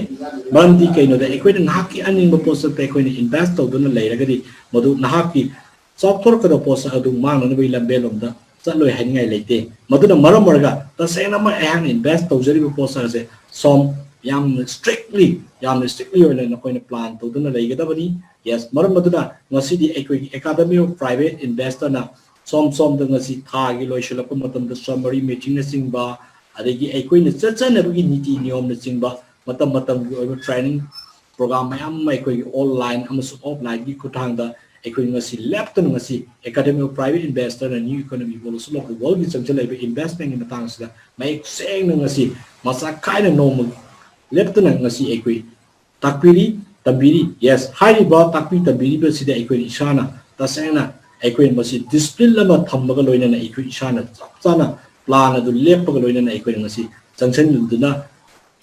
ꯃꯔꯝꯗꯤ ꯀꯩꯅꯣꯗ ꯑꯩꯈꯣꯏꯅ ꯉꯥꯏꯍꯥꯛꯀꯤ ꯑꯅꯤꯡꯕ ꯄꯣꯠꯁꯛꯇ ꯑꯩꯈꯣꯏꯅ invest ꯇꯧꯗꯨꯅ ꯂꯩꯔꯒꯗꯤ ꯃꯗꯨ ꯅꯍꯥꯛꯀꯤ ꯆꯥꯎꯊꯣꯔꯛꯀꯗꯕ ꯄꯣꯠꯁꯛ ꯑꯗꯨ ꯃꯥꯡꯅꯅꯕꯒꯤ ꯂꯝꯕꯦꯜꯂꯣꯝꯗ ꯆꯠꯂꯣꯏ ꯍꯥꯏꯅꯤꯡꯉꯥꯏ ꯂꯩꯇꯦ꯫ ꯃꯗꯨꯅ ꯃꯔꯝ ꯑꯣꯏꯔꯒ ꯇꯁꯦꯡꯅꯃꯛ ꯑꯩꯍꯥꯛꯅ invest ꯇꯧꯖꯔꯤꯕ ꯄꯣꯠꯁꯛ ꯑꯁꯦ ꯁꯣꯝ ꯌꯥꯝꯅ strictly, ꯌꯥꯝꯅ strictly ꯑꯣꯏꯅ ꯅꯈꯣꯏꯅ plan ꯇꯧꯗꯨꯅ ꯂꯩꯒꯗꯕꯅꯤ꯫ Yes, ꯃꯔꯝ ꯑꯗꯨꯅ ꯉꯁꯤꯗꯤ ꯑꯩꯈꯣꯏꯒꯤ Academy of Private Investor ꯅ ꯁꯣꯝ ꯁꯣꯝꯗ ꯉꯁꯤ ꯊꯥꯒꯤ ꯂꯣꯏꯁꯤꯜꯂꯛꯄ ꯃꯇꯝꯗ summary meeting ꯅꯆꯤꯡꯕ, ꯑꯗꯒꯤ ꯑꯩꯈꯣꯏꯅ ꯆꯠꯆꯅꯕꯒꯤ ꯅꯤꯇꯤ ꯅꯤꯌꯣꯝꯅꯆꯤꯡꯕ ꯃꯇꯝ ꯃꯇꯝꯒꯤ ꯑꯣꯏꯕ training program ꯃꯌꯥꯝ ꯑꯃ ꯑꯩꯈꯣꯏꯒꯤ online ꯑꯃꯁꯨꯡ offline ꯒꯤ ꯈꯨꯠꯊꯥꯡꯗ ꯑꯩꯈꯣꯏ ꯉꯁꯤ ꯂꯦꯞꯇꯅ ꯉꯁꯤ Academy of Private Investor ꯅ new economy revolution of the world ꯒꯤ ꯆꯪꯁꯤꯜꯂꯛꯏꯕ investment ꯀꯤ ꯃꯇꯥꯡꯁꯤꯗ ꯃꯌꯦꯛ ꯁꯦꯡꯅ ꯉꯁꯤ ꯃꯆꯥ ꯈꯥꯏꯅ ꯅꯣꯡꯃ ꯂꯦꯞꯇꯅ ꯉꯁꯤ ꯑꯩꯈꯣꯏ ꯇꯥꯛꯄꯤꯔꯤ, ꯇꯝꯕꯤꯔꯤ꯫ Yes, ꯍꯥꯏꯔꯤꯕ ꯇꯥꯛꯄꯤ ꯇꯝꯕꯤꯔꯤꯕꯁꯤꯗ ꯑꯩꯈꯣꯏꯅ ꯏꯁꯥꯅ ꯇꯁꯦꯡꯅ ꯑꯩꯈꯣꯏ ꯃꯁꯤ discipline ꯑꯃ ꯊꯝꯕꯒ ꯂꯣꯏꯅꯅ ꯑꯩꯈꯣꯏ ꯏꯁꯥꯅ ꯆꯞ ꯆꯥꯅ plan ꯑꯗꯨ ꯂꯦꯞꯄꯒ ꯂꯣꯏꯅꯅ ꯑꯩꯈꯣꯏꯅ ꯉꯁꯤ ꯆꯪꯁꯤꯟꯗꯨꯅ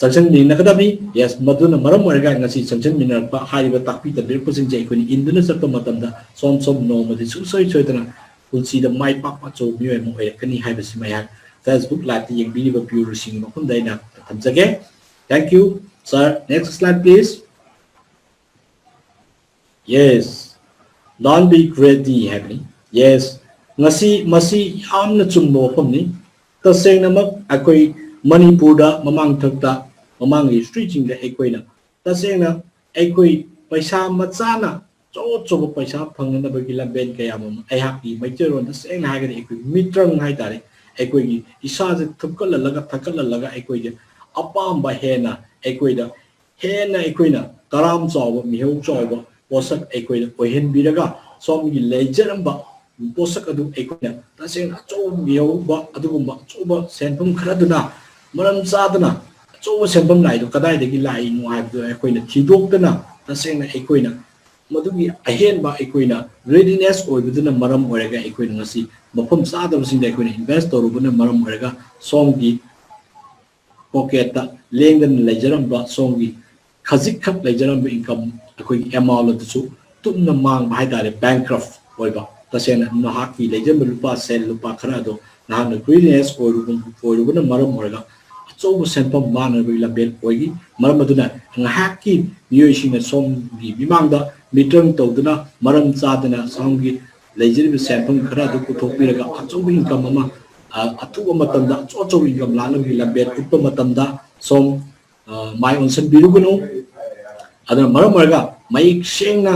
ꯆꯪꯁꯤꯟꯃꯤꯟꯅꯒꯗꯕꯅꯤ꯫ Yes, ꯃꯗꯨꯅ ꯃꯔꯝ ꯑꯣꯏꯔꯒ ꯉꯁꯤ ꯆꯪꯁꯤꯟꯃꯤꯟꯅꯔꯛꯄ ꯍꯥꯏꯔꯤꯕ ꯇꯥꯛꯄꯤ ꯇꯝꯕꯤꯔꯛꯄꯁꯤꯡꯁꯦ ꯑꯩꯈꯣꯏꯅ ꯏꯟꯗꯨꯅ ꯆꯠꯄ ꯃꯇꯝꯗ ꯁꯣꯝ ꯁꯣꯝ ꯅꯣꯡꯃꯗꯤ ꯁꯨꯡꯁꯣꯏ ꯁꯣꯏꯗꯅ ꯄꯨꯟꯁꯤꯗ ꯃꯥꯏ ꯄꯥꯛꯄ ꯑꯆꯧꯕ ꯃꯤꯑꯣꯏ ꯑꯃ ꯑꯣꯏꯔꯛꯀꯅꯤ ꯍꯥꯏꯕꯁꯤ ꯃꯌꯥꯝ Facebook live ꯇ ꯌꯦꯡꯕꯤꯔꯤꯕ viewer ꯁꯤꯡꯒꯤ ꯃꯐꯝꯗ ꯑꯩꯅ ꯊꯝꯖꯒꯦ꯫ Thank you, sir. Next slide, please. Yes, don't be greedy ꯍꯥꯏꯕꯅꯤ꯫ Yes, ꯉꯁꯤ ꯃꯁꯤ ꯌꯥꯝꯅ ꯆꯨꯝꯕ ꯋꯥꯐꯝꯅꯤ꯫ ꯇꯁꯦꯡꯅꯃꯛ ꯑꯩꯈꯣꯏ ꯃꯅꯤꯄꯨꯔꯗ ꯃꯃꯥꯡꯊꯛꯇ, ꯃꯃꯥꯡꯒꯤ history ꯁꯤꯡꯗ ꯑꯩꯈꯣꯏꯅ ꯇꯁꯦꯡꯅ ꯑꯩꯈꯣꯏ ꯄꯩꯁꯥ ꯃꯆꯥꯅ ꯑꯆꯧ ꯑꯆꯧꯕ ꯄꯩꯁꯥ ꯐꯪꯅꯅꯕꯒꯤ ꯂꯝꯕꯦꯟ ꯀꯌꯥ ꯑꯃ ꯑꯩꯍꯥꯛꯀꯤ ꯃꯩꯇꯩꯔꯣꯟꯗ ꯁꯦꯡꯅ ꯍꯥꯏꯔꯒꯗꯤ ꯑꯩꯈꯣꯏ ꯃꯤꯇ꯭ꯔꯪ ꯍꯥꯏꯇꯥꯔꯦ, ꯑꯩꯈꯣꯏꯒꯤ ꯏꯁꯥꯁꯦ ꯊꯨꯞꯀꯠꯍꯜꯂꯒ ꯊꯛꯀꯠꯍꯜꯂꯒ ꯑꯩꯈꯣꯏꯒꯤ ꯑꯄꯥꯝꯕ ꯍꯦꯟꯅ ꯑꯩꯈꯣꯏꯗ ꯍꯦꯟꯅ ꯑꯩꯈꯣꯏꯅ ꯀꯔꯥꯝ ꯆꯥꯎꯕ, ꯃꯤꯍꯧ ꯆꯥꯎꯕ ꯄꯣꯠꯁꯛ ꯑꯩꯈꯣꯏꯅ ꯑꯣꯏꯍꯟꯕꯤꯔꯒ ꯁꯣꯝꯒꯤ ꯂꯩꯖꯔꯝꯕ ꯄꯣꯠꯁꯛ ꯑꯗꯨ ꯑꯩꯈꯣꯏꯅ ꯇꯁꯦꯡꯅ ꯑꯆꯧꯕ ꯃꯤꯍꯧꯕ ꯑꯗꯨꯒꯨꯝꯕ ꯑꯆꯧꯕ ꯁꯦꯟꯐꯝ ꯈꯔꯗꯨꯅ ꯃꯔꯝ ꯆꯥꯗꯅ ꯑꯆꯧꯕ ꯁꯦꯟꯐꯝ ꯂꯥꯛꯏꯗꯣ ꯀꯗꯥꯏꯗꯒꯤ ꯂꯥꯛꯏꯅꯣ ꯍꯥꯏꯕꯗꯨ ꯑꯩꯈꯣꯏꯅ ꯊꯤꯗꯣꯛꯇꯅ ꯇꯁꯦꯡꯅ ꯑꯩꯈꯣꯏꯅ ꯃꯗꯨꯒꯤ ꯑꯍꯦꯟꯕ ꯑꯩꯈꯣꯏꯅ greediness ꯑꯣꯏꯕꯗꯨꯅ ꯃꯔꯝ ꯑꯣꯏꯔꯒ ꯑꯩꯈꯣꯏꯅ ꯉꯁꯤ ꯃꯐꯝ ꯆꯥꯗꯕꯁꯤꯡꯗ ꯑꯩꯈꯣꯏꯅ invest ꯇꯧꯔꯨꯕꯅ ꯃꯔꯝ ꯑꯣꯏꯔꯒ ꯁꯣꯝꯒꯤ pocket ꯇ ꯂꯦꯡꯗꯅ ꯂꯩꯖꯔꯝꯕ ꯁꯣꯝꯒꯤ ꯈꯖꯤꯛꯈꯛ ꯂꯩꯖꯔꯝꯕ income ꯑꯩꯈꯣꯏꯒꯤ amount ꯑꯗꯨꯁꯨ ꯇꯨꯞꯅ ꯃꯥꯡꯕ ꯍꯥꯏꯇꯥꯔꯦ, bankrupt ꯑꯣꯏꯕ꯫ ꯇꯁꯦꯡꯅ ꯅꯍꯥꯛꯀꯤ ꯂꯩꯖꯔꯝꯕ ꯂꯨꯄꯥ ꯁꯦꯟ ꯂꯨꯄꯥ ꯈꯔ ꯑꯗꯣ ꯅꯍꯥꯛꯅ greediness ꯑꯣꯏꯔꯨꯕ-, ꯑꯣꯏꯔꯨꯕꯅ ꯃꯔꯝ ꯑꯣꯏꯔꯒ ꯑꯆꯧꯕ ꯁꯦꯟꯐꯝ ꯃꯥꯡꯅꯕꯒꯤ ꯂꯝꯕꯦꯜ ꯑꯣꯏꯈꯤ꯫ ꯃꯔꯝ ꯑꯗꯨꯅ ꯉꯥꯏꯍꯥꯛꯀꯤ ꯃꯤꯑꯣꯏꯁꯤꯡꯅ ꯁꯣꯝꯒꯤ ꯃꯤꯃꯥꯡꯗ ꯃꯤꯇ꯭ꯔꯪ ꯇꯧꯗꯨꯅ ꯃꯔꯝ ꯆꯥꯗꯅ ꯁꯣꯝꯒꯤ ꯂꯩꯖꯔꯤꯕ ꯁꯦꯟꯐꯝ ꯈꯔ ꯑꯗꯨ ꯄꯨꯊꯣꯛꯄꯤꯔꯒ ꯑꯆꯧꯕ income ꯑꯃ, ꯑ, ꯑꯊꯨꯕ ꯃꯇꯝꯗ ꯑꯆꯧ ꯑꯆꯧꯕ income ꯂꯥꯛꯅꯕꯒꯤ ꯂꯝꯕꯦꯜ ꯎꯠꯄ ꯃꯇꯝꯗ ꯁꯣꯝ, ꯑ, ꯃꯥꯏ ꯑꯣꯟꯁꯤꯟꯕꯤꯔꯨꯒꯅꯨ꯫ ꯑꯗꯨꯅ ꯃꯔꯝ ꯑꯣꯏꯔꯒ ꯃꯌꯦꯛ ꯁꯦꯡꯅ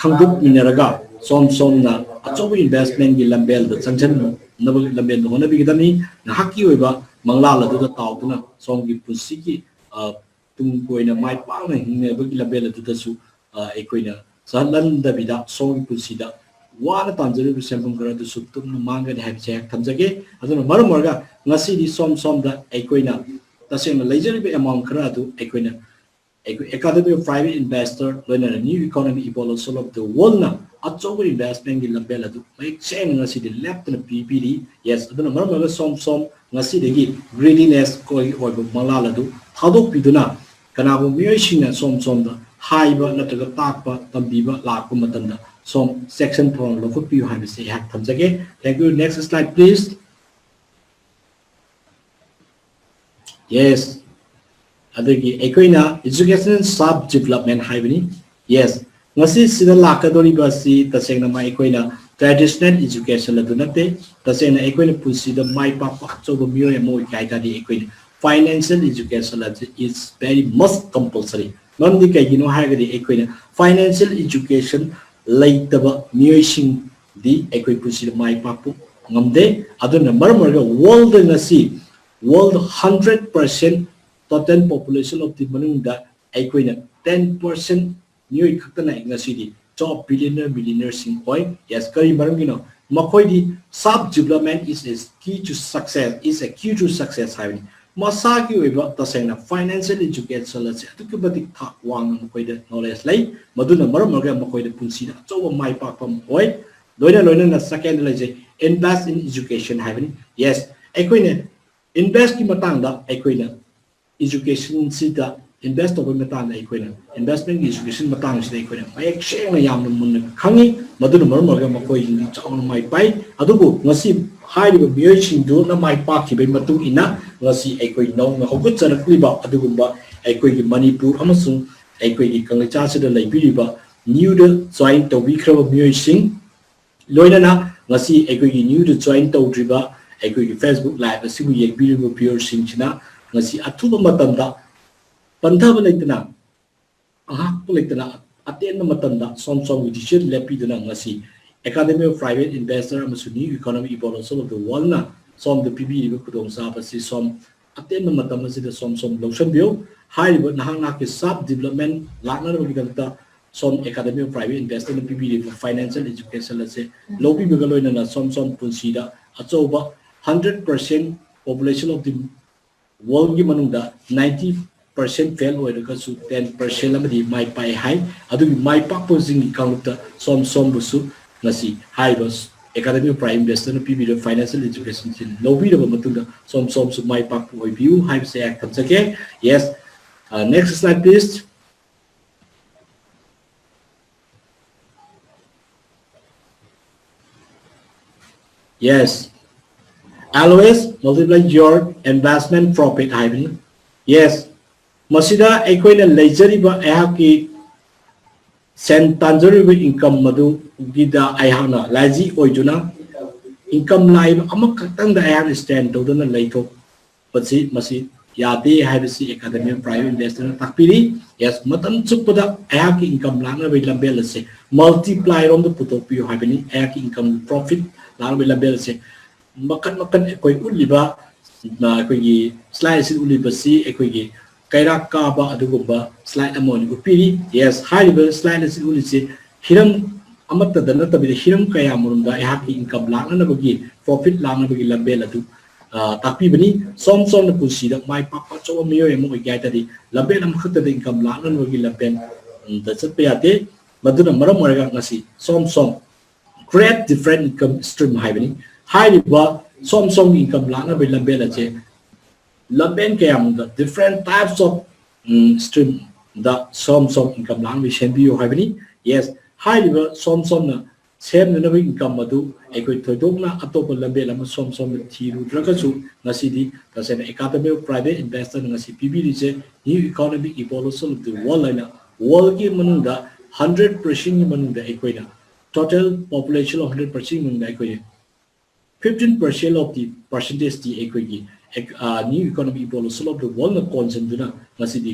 ꯈꯪꯗꯣꯛꯃꯤꯟꯅꯔꯒ ꯁꯣꯝ ꯁꯣꯝꯅ ꯑꯆꯧꯕ investment ꯀꯤ ꯂꯝꯕꯦꯜꯗ ꯆꯪꯁꯤꯟꯅꯕ ꯂꯝꯕꯦꯜꯗ ꯍꯣꯠꯅꯕꯤꯒꯗꯕꯅꯤ꯫ ꯉꯥꯏꯍꯥꯛꯀꯤ ꯑꯣꯏꯕ ꯃꯪꯂꯥꯜ ꯑꯗꯨꯗ ꯇꯥꯎꯗꯨꯅ ꯁꯣꯝꯒꯤ ꯄꯨꯟꯁꯤꯒꯤ, ꯑ, ꯇꯨꯡ ꯀꯣꯏꯅ ꯃꯥꯏ ꯄꯥꯛꯅ ꯍꯤꯡꯅꯕꯒꯤ ꯂꯝꯕꯦꯜ ꯑꯗꯨꯗꯁꯨ, ꯑ, ꯑꯩꯈꯣꯏꯅ ꯆꯠꯍꯟꯗꯕꯤꯗ ꯁꯣꯝꯒꯤ ꯄꯨꯟꯁꯤꯗ ꯋꯥꯅ ꯇꯥꯟꯖꯔꯤꯕ ꯁꯦꯟꯐꯝ ꯈꯔ ꯑꯗꯨꯁꯨ ꯇꯨꯞꯅ ꯃꯥꯡꯒꯅꯤ ꯍꯥꯏꯕꯁꯦ ꯑꯩꯍꯥꯛ ꯊꯝꯖꯒꯦ꯫ ꯑꯗꯨꯅ ꯃꯔꯝ ꯑꯣꯏꯔꯒ ꯉꯁꯤꯗꯤ ꯁꯣꯝ ꯁꯣꯝꯗ ꯑꯩꯈꯣꯏꯅ ꯇꯁꯦꯡꯅ ꯂꯩꯖꯔꯤꯕ amount ꯈꯔ ꯑꯗꯨ ꯑꯩꯈꯣꯏꯅ ꯑꯩꯈꯣꯏ Academy of Private Investor ꯂꯣꯏꯅꯅ New Economy Evolution of the World ꯅ ꯑꯆꯧꯕ investment ꯀꯤ ꯂꯝꯕꯦꯜ ꯑꯗꯨ ꯃꯌꯦꯛ ꯁꯦꯡꯅ ꯉꯁꯤꯗꯤ ꯂꯦꯞꯇꯅ ꯄꯤꯕꯤꯔꯤ꯫ Yes, ꯑꯗꯨꯅ ꯃꯔꯝ ꯑꯣꯏꯔꯒ ꯁꯣꯝ ꯁꯣꯝ ꯉꯁꯤꯗꯒꯤ greediness ꯀꯤ ꯑꯣꯏꯕ ꯃꯪꯂꯥꯜ ꯑꯗꯨ ꯊꯥꯗꯣꯛꯄꯤꯗꯨꯅ ꯀꯅꯥꯒꯨꯝꯕ ꯃꯤꯑꯣꯏꯁꯤꯡꯅ ꯁꯣꯝ ꯁꯣꯝꯗ ꯍꯥꯏꯕ ꯅꯠꯇ꯭ꯔꯒ ꯇꯥꯛꯄ ꯇꯝꯕꯤꯕ ꯂꯥꯛꯄ ꯃꯇꯝꯗ ꯁꯣꯝ ꯆꯦꯛꯁꯤꯟ ꯊꯧꯔꯥꯡ ꯂꯧꯈꯠꯄꯤꯌꯨ ꯍꯥꯏꯕꯁꯤ ꯑꯩꯍꯥꯛ ꯊꯝꯖꯒꯦ꯫ Thank you. Next slide, please. Yes. ꯑꯗꯒꯤ ꯑꯩꯈꯣꯏꯅ education self development ꯍꯥꯏꯕꯅꯤ꯫ Yes. ꯉꯁꯤ ꯁꯤꯗ ꯂꯥꯛꯀꯗꯧꯔꯤꯕ ꯑꯁꯤ ꯇꯁꯦꯡꯅ ꯑꯩꯈꯣꯏꯅ traditional education ꯑꯗꯨ ꯅꯠꯇꯦ꯫ ꯇꯁꯦꯡꯅ ꯑꯩꯈꯣꯏꯅ ꯄꯨꯟꯁꯤꯗ ꯃꯥꯏ ꯄꯥꯛꯄ ꯑꯆꯧꯕ ꯃꯤꯑꯣꯏ ꯑꯃ ꯑꯣꯏꯒꯦ ꯍꯥꯏ ꯇꯥꯔꯗꯤ ꯑꯩꯈꯣꯏꯅ financial education ꯑꯁꯤ is very much compulsory꯫ ꯃꯔꯝꯗꯤ ꯀꯩꯒꯤꯅꯣ ꯍꯥꯏꯔꯒꯗꯤ ꯑꯩꯈꯣꯏꯅ financial education ꯂꯩꯇꯕ ꯃꯤꯑꯣꯏꯁꯤꯡꯗꯤ ꯑꯩꯈꯣꯏ ꯄꯨꯟꯁꯤꯗ ꯃꯥꯏ ꯄꯥꯛꯄ ꯉꯝꯗꯦ꯫ ꯑꯗꯨꯅ ꯃꯔꯝ ꯑꯣꯏꯔꯒ world ꯉꯁꯤ world hundred percent total population of the ꯃꯅꯨꯡꯗ ꯑꯩꯈꯣꯏꯅ ten percent ꯃꯤꯑꯣꯏ ꯈꯛꯇꯅ ꯉꯁꯤꯗꯤ top billionaire, millionaireꯁꯤꯡ ꯑꯣꯏ꯫ Yes, ꯀꯔꯤ ꯃꯔꯝꯒꯤꯅꯣ? ꯃꯈꯣꯏꯗꯤ self development is a key to success, is a key to success ꯍꯥꯏꯕꯅꯤ꯫ ꯃꯁꯥꯒꯤ ꯑꯣꯏꯕ ꯇꯁꯦꯡꯅ financial education ꯑꯁꯤ ꯑꯗꯨꯛꯀꯤ ꯃꯇꯤꯛ ꯊꯥꯛ ꯋꯥꯡꯅ ꯃꯈꯣꯏꯗ knowledge ꯂꯩ, ꯃꯗꯨꯅ ꯃꯔꯝ ꯑꯣꯏꯔꯒ ꯃꯈꯣꯏꯗ ꯄꯨꯟꯁꯤꯗ ꯑꯆꯧꯕ ꯃꯥꯏ ꯄꯥꯛꯄ ꯑꯃ ꯑꯣꯏ꯫ ꯂꯣꯏꯅ ꯂꯣꯏꯅꯅ second ꯂꯩꯖꯩ, invest in education ꯍꯥꯏꯕꯅꯤ꯫ Yes, ꯑꯩꯈꯣꯏꯅ investꯀꯤ ꯃꯇꯥꯡꯗ ꯑꯩꯈꯣꯏꯅ educationꯁꯤꯗ invest ꯇꯧꯕꯒꯤ ꯃꯇꯥꯡꯗ ꯑꯩꯈꯣꯏꯅ investmentꯀꯤ education ꯃꯇꯥꯡꯁꯤꯗ ꯑꯩꯈꯣꯏꯅ ꯃꯌꯦꯛ ꯁꯦꯡꯅ ꯌꯥꯝꯅ ꯃꯨꯟꯅ ꯈꯪꯉꯤ꯫ ꯃꯗꯨꯅ ꯃꯔꯝ ꯑꯣꯏꯔꯒ ꯃꯈꯣꯏꯁꯤꯡꯗꯤ ꯆꯥꯎꯅ ꯃꯥꯏ ꯄꯥꯛꯏ꯫ ꯑꯗꯨꯕꯨ ꯉꯁꯤ ꯍꯥꯏꯔꯤꯕ ꯃꯤꯑꯣꯏꯁꯤꯡꯗꯨꯅ ꯃꯥꯏ ꯄꯥꯛꯈꯤꯕꯒꯤ ꯃꯇꯨꯡ ꯏꯟꯅ ꯉꯁꯤ ꯑꯩꯈꯣꯏ ꯅꯧꯅ ꯍꯧꯒꯠꯆꯔꯛꯂꯤꯕ ꯑꯗꯨꯒꯨꯝꯕ ꯑꯩꯈꯣꯏꯒꯤ ꯃꯅꯤꯄꯨꯔ ꯑꯃꯁꯨꯡ ꯑꯩꯈꯣꯏꯒꯤ ꯀꯪꯂꯩꯆꯥꯁꯤꯗ ꯂꯩꯕꯤꯔꯤꯕ newꯗ join ꯇꯧꯕꯤꯈ꯭ꯔꯕ ꯃꯤꯑꯣꯏꯁꯤꯡ, ꯂꯣꯏꯅꯅ ꯉꯁꯤ ꯑꯩꯈꯣꯏꯒꯤ newꯗ join ꯇꯧꯗ꯭ꯔꯤꯕ ꯑꯩꯈꯣꯏꯒꯤ Facebook live ꯑꯁꯤꯕꯨ ꯌꯦꯡꯕꯤꯔꯤꯕ viewerꯁꯤꯡꯁꯤꯅ ꯉꯁꯤ ꯑꯊꯨꯕ ꯃꯇꯝꯗ ꯄꯟꯊꯕ ꯂꯩꯇꯅ, ꯑꯍꯥꯛꯄ ꯂꯩꯇꯅ ꯑꯇꯦꯟꯕ ꯃꯇꯝꯗ ꯁꯣꯝ ꯁꯣꯝꯒꯤ decision ꯂꯦꯞꯄꯤꯗꯨꯅ ꯉꯁꯤ Academy of Private Investor ꯑꯃꯁꯨꯡ New Economic Evolution of the Worldꯅ ꯁꯣꯝꯗ ꯄꯤꯕꯤꯔꯤꯕ ꯈꯨꯗꯣꯡꯆꯥꯕ ꯑꯁꯤ ꯁꯣꯝ ꯑꯇꯦꯟꯕ ꯃꯇꯝ ꯑꯁꯤꯗ ꯁꯣꯝ ꯁꯣꯝ ꯂꯧꯁꯤꯟꯕꯤꯌꯨ꯫ ꯍꯥꯏꯔꯤꯕ ꯅꯍꯥꯛ ꯅꯍꯥꯛꯀꯤ self development ꯂꯥꯛꯅꯅꯕꯒꯤꯗꯃꯛꯇ ꯁꯣꯝ Academy of Private Investorꯅ ꯄꯤꯕꯤꯔꯤꯕ financial education ꯑꯁꯦ ꯂꯧꯕꯤꯕꯒ ꯂꯣꯏꯅꯅ ꯁꯣꯝ ꯁꯣꯝ ꯄꯨꯟꯁꯤꯗ ꯑꯆꯧꯕ hundred percent population of the worldꯒꯤ ꯃꯅꯨꯡꯗ ninety percent fail ꯑꯣꯏꯔꯒꯁꯨ ten percent ꯑꯃꯗꯤ ꯃꯥꯏ ꯄꯥꯛꯑꯦ ꯍꯥꯏ꯫ ꯑꯗꯨꯒꯤ ꯃꯥꯏ ꯄꯥꯛꯄꯁꯤꯡꯒꯤ ꯀꯥꯡꯂꯨꯞꯇ ꯁꯣꯝ ꯁꯣꯝꯕꯨꯁꯨ ꯉꯁꯤ ꯍꯥꯏꯔꯤꯕ Academy of Private Investorꯅ ꯄꯤꯕꯤꯔꯤꯕ financial educationꯁꯤ ꯂꯧꯕꯤꯔꯕ ꯃꯇꯨꯡꯗ ꯁꯣꯝ ꯁꯣꯝꯁꯨ ꯃꯥꯏ ꯄꯥꯛꯄ ꯑꯣꯏꯕꯤꯌꯨ ꯍꯥꯏꯕꯁꯦ ꯑꯩꯍꯥꯛ ꯊꯝꯖꯒꯦ꯫ Yes, uh, next slide please. Yes, always multiply your investment profit ꯍꯥꯏꯕꯅꯤ꯫ Yes, ꯃꯁꯤꯗ ꯑꯩꯈꯣꯏꯅ ꯂꯩꯖꯔꯤꯕ ꯑꯩꯍꯥꯛꯀꯤ ꯁꯦꯟ ꯇꯥꯟꯖꯔꯤꯕ income ꯑꯗꯨꯒꯤꯗ ꯑꯩꯍꯥꯛꯅ ꯂꯥꯏꯖꯤ ꯑꯣꯏꯗꯨꯅ income ꯂꯥꯛꯏꯕ ꯑꯃꯈꯛꯇꯪꯗ ꯑꯩꯍꯥꯛꯅ stand ꯇꯧꯗꯨꯅ ꯂꯩꯊꯣꯛꯄꯁꯤ ꯃꯁꯤ ꯌꯥꯗꯦ ꯍꯥꯏꯕꯁꯤ Academy of Private Investorꯅ ꯇꯥꯛꯄꯤꯔꯤ꯫ Yes, ꯃꯇꯝ ꯆꯨꯞꯄꯗ ꯑꯩꯍꯥꯛꯀꯤ income ꯂꯥꯛꯅꯕꯒꯤ ꯂꯝꯕꯦꯜ ꯑꯁꯦ multiply ꯔꯣꯝꯗ ꯄꯨꯊꯣꯛꯄꯤꯌꯨ ꯍꯥꯏꯕꯅꯤ꯫ ꯑꯩꯍꯥꯛꯀꯤ income profit ꯂꯥꯛꯅꯕꯒꯤ ꯂꯝꯕꯦꯜ ꯑꯁꯦ ꯃꯈꯟ ꯃꯈꯟ ꯑꯩꯈꯣꯏ ꯎꯠꯂꯤꯕ, ꯑ, ꯑꯩꯈꯣꯏꯒꯤ slide ꯑꯁꯤ ꯎꯠꯂꯤꯕꯁꯤ ꯑꯩꯈꯣꯏꯒꯤ ꯀꯩꯔꯥꯛ ꯀꯥꯕ ꯑꯗꯨꯒꯨꯝꯕ slide ꯑꯃ ꯑꯣꯏꯅ ꯎꯠꯄꯤꯔꯤ꯫ Yes, ꯍꯥꯏꯔꯤꯕ slide ꯑꯁꯤ ꯎꯠꯂꯤꯁꯤ ꯍꯤꯔꯝ ꯑꯃꯠꯇꯗ ꯅꯠꯇꯕꯤꯗ ꯍꯤꯔꯝ ꯀꯌꯥ ꯑꯃꯔꯣꯝꯗ ꯑꯩꯍꯥꯛꯀꯤ income ꯂꯥꯛꯅꯅꯕꯒꯤ, profit ꯂꯥꯛꯅꯕꯒꯤ ꯂꯝꯕꯦꯜ ꯑꯗꯨ, ꯑ, ꯇꯥꯛꯄꯤꯕꯅꯤ꯫ ꯁꯣꯝ ꯁꯣꯝꯅ ꯄꯨꯟꯁꯤꯗ ꯃꯥꯏ ꯄꯥꯛꯄ ꯑꯆꯧꯕ ꯃꯤꯑꯣꯏ ꯑꯃ ꯑꯣꯏꯒꯦ ꯍꯥꯏ ꯇꯥꯔꯗꯤ ꯂꯝꯕꯦꯜ ꯑꯃꯈꯛꯇꯗ income ꯂꯥꯛꯅꯅꯕꯒꯤ ꯂꯝꯕꯦꯜ, ꯎꯝ, ꯗ ꯆꯠꯄ ꯌꯥꯗꯦ꯫ ꯃꯗꯨꯅ ꯃꯔꯝ ꯑꯣꯏꯔꯒ ꯉꯁꯤ ꯁꯣꯝ ꯁꯣꯝ create different income stream ꯍꯥꯏꯕꯅꯤ꯫ ꯍꯥꯏꯔꯤꯕ ꯁꯣꯝ ꯁꯣꯝꯒꯤ income ꯂꯥꯛꯅꯕꯒꯤ ꯂꯝꯕꯦꯜ ꯑꯁꯦ ꯂꯝꯕꯦꯜ ꯀꯌꯥꯃꯔꯨꯝꯗ different types of, um, stream ꯗ ꯁꯣꯝ ꯁꯣꯝ income ꯂꯥꯛꯅꯕꯒꯤ ꯁꯦꯝꯕꯤꯌꯨ ꯍꯥꯏꯕꯅꯤ꯫ Yes, ꯍꯥꯏꯔꯤꯕ ꯁꯣꯝ ꯁꯣꯝꯅ ꯁꯦꯝꯅꯅꯕ income ꯑꯗꯨ ꯑꯩꯈꯣꯏ ꯊꯣꯏꯗꯣꯛꯅ ꯑꯇꯣꯞꯄ ꯂꯝꯕꯦꯜ ꯑꯃ ꯁꯣꯝ ꯁꯣꯝꯗ ꯊꯤꯔꯨꯗ꯭ꯔꯒꯁꯨ ꯉꯁꯤꯗꯤ ꯇꯁꯦꯡꯅ Academy of Private Investorꯅ ꯉꯁꯤ ꯄꯤꯕꯤꯔꯤꯁꯦ New Economic Evolution of the World ꯍꯥꯏꯅ worldꯀꯤ ꯃꯅꯨꯡꯗ hundred percentꯀꯤ ꯃꯅꯨꯡꯗ ꯑꯩꯈꯣꯏꯅ total population of hundred percent ꯃꯅꯨꯡꯗ ꯑꯩꯈꯣꯏ fifteen percent of the percentageꯇꯤ ꯑꯩꯈꯣꯏꯒꯤ ec-, ꯑ, New Economic Evolution of the Worldꯅ ꯀꯣꯟꯁꯤꯟꯗꯨꯅ ꯉꯁꯤꯗꯤ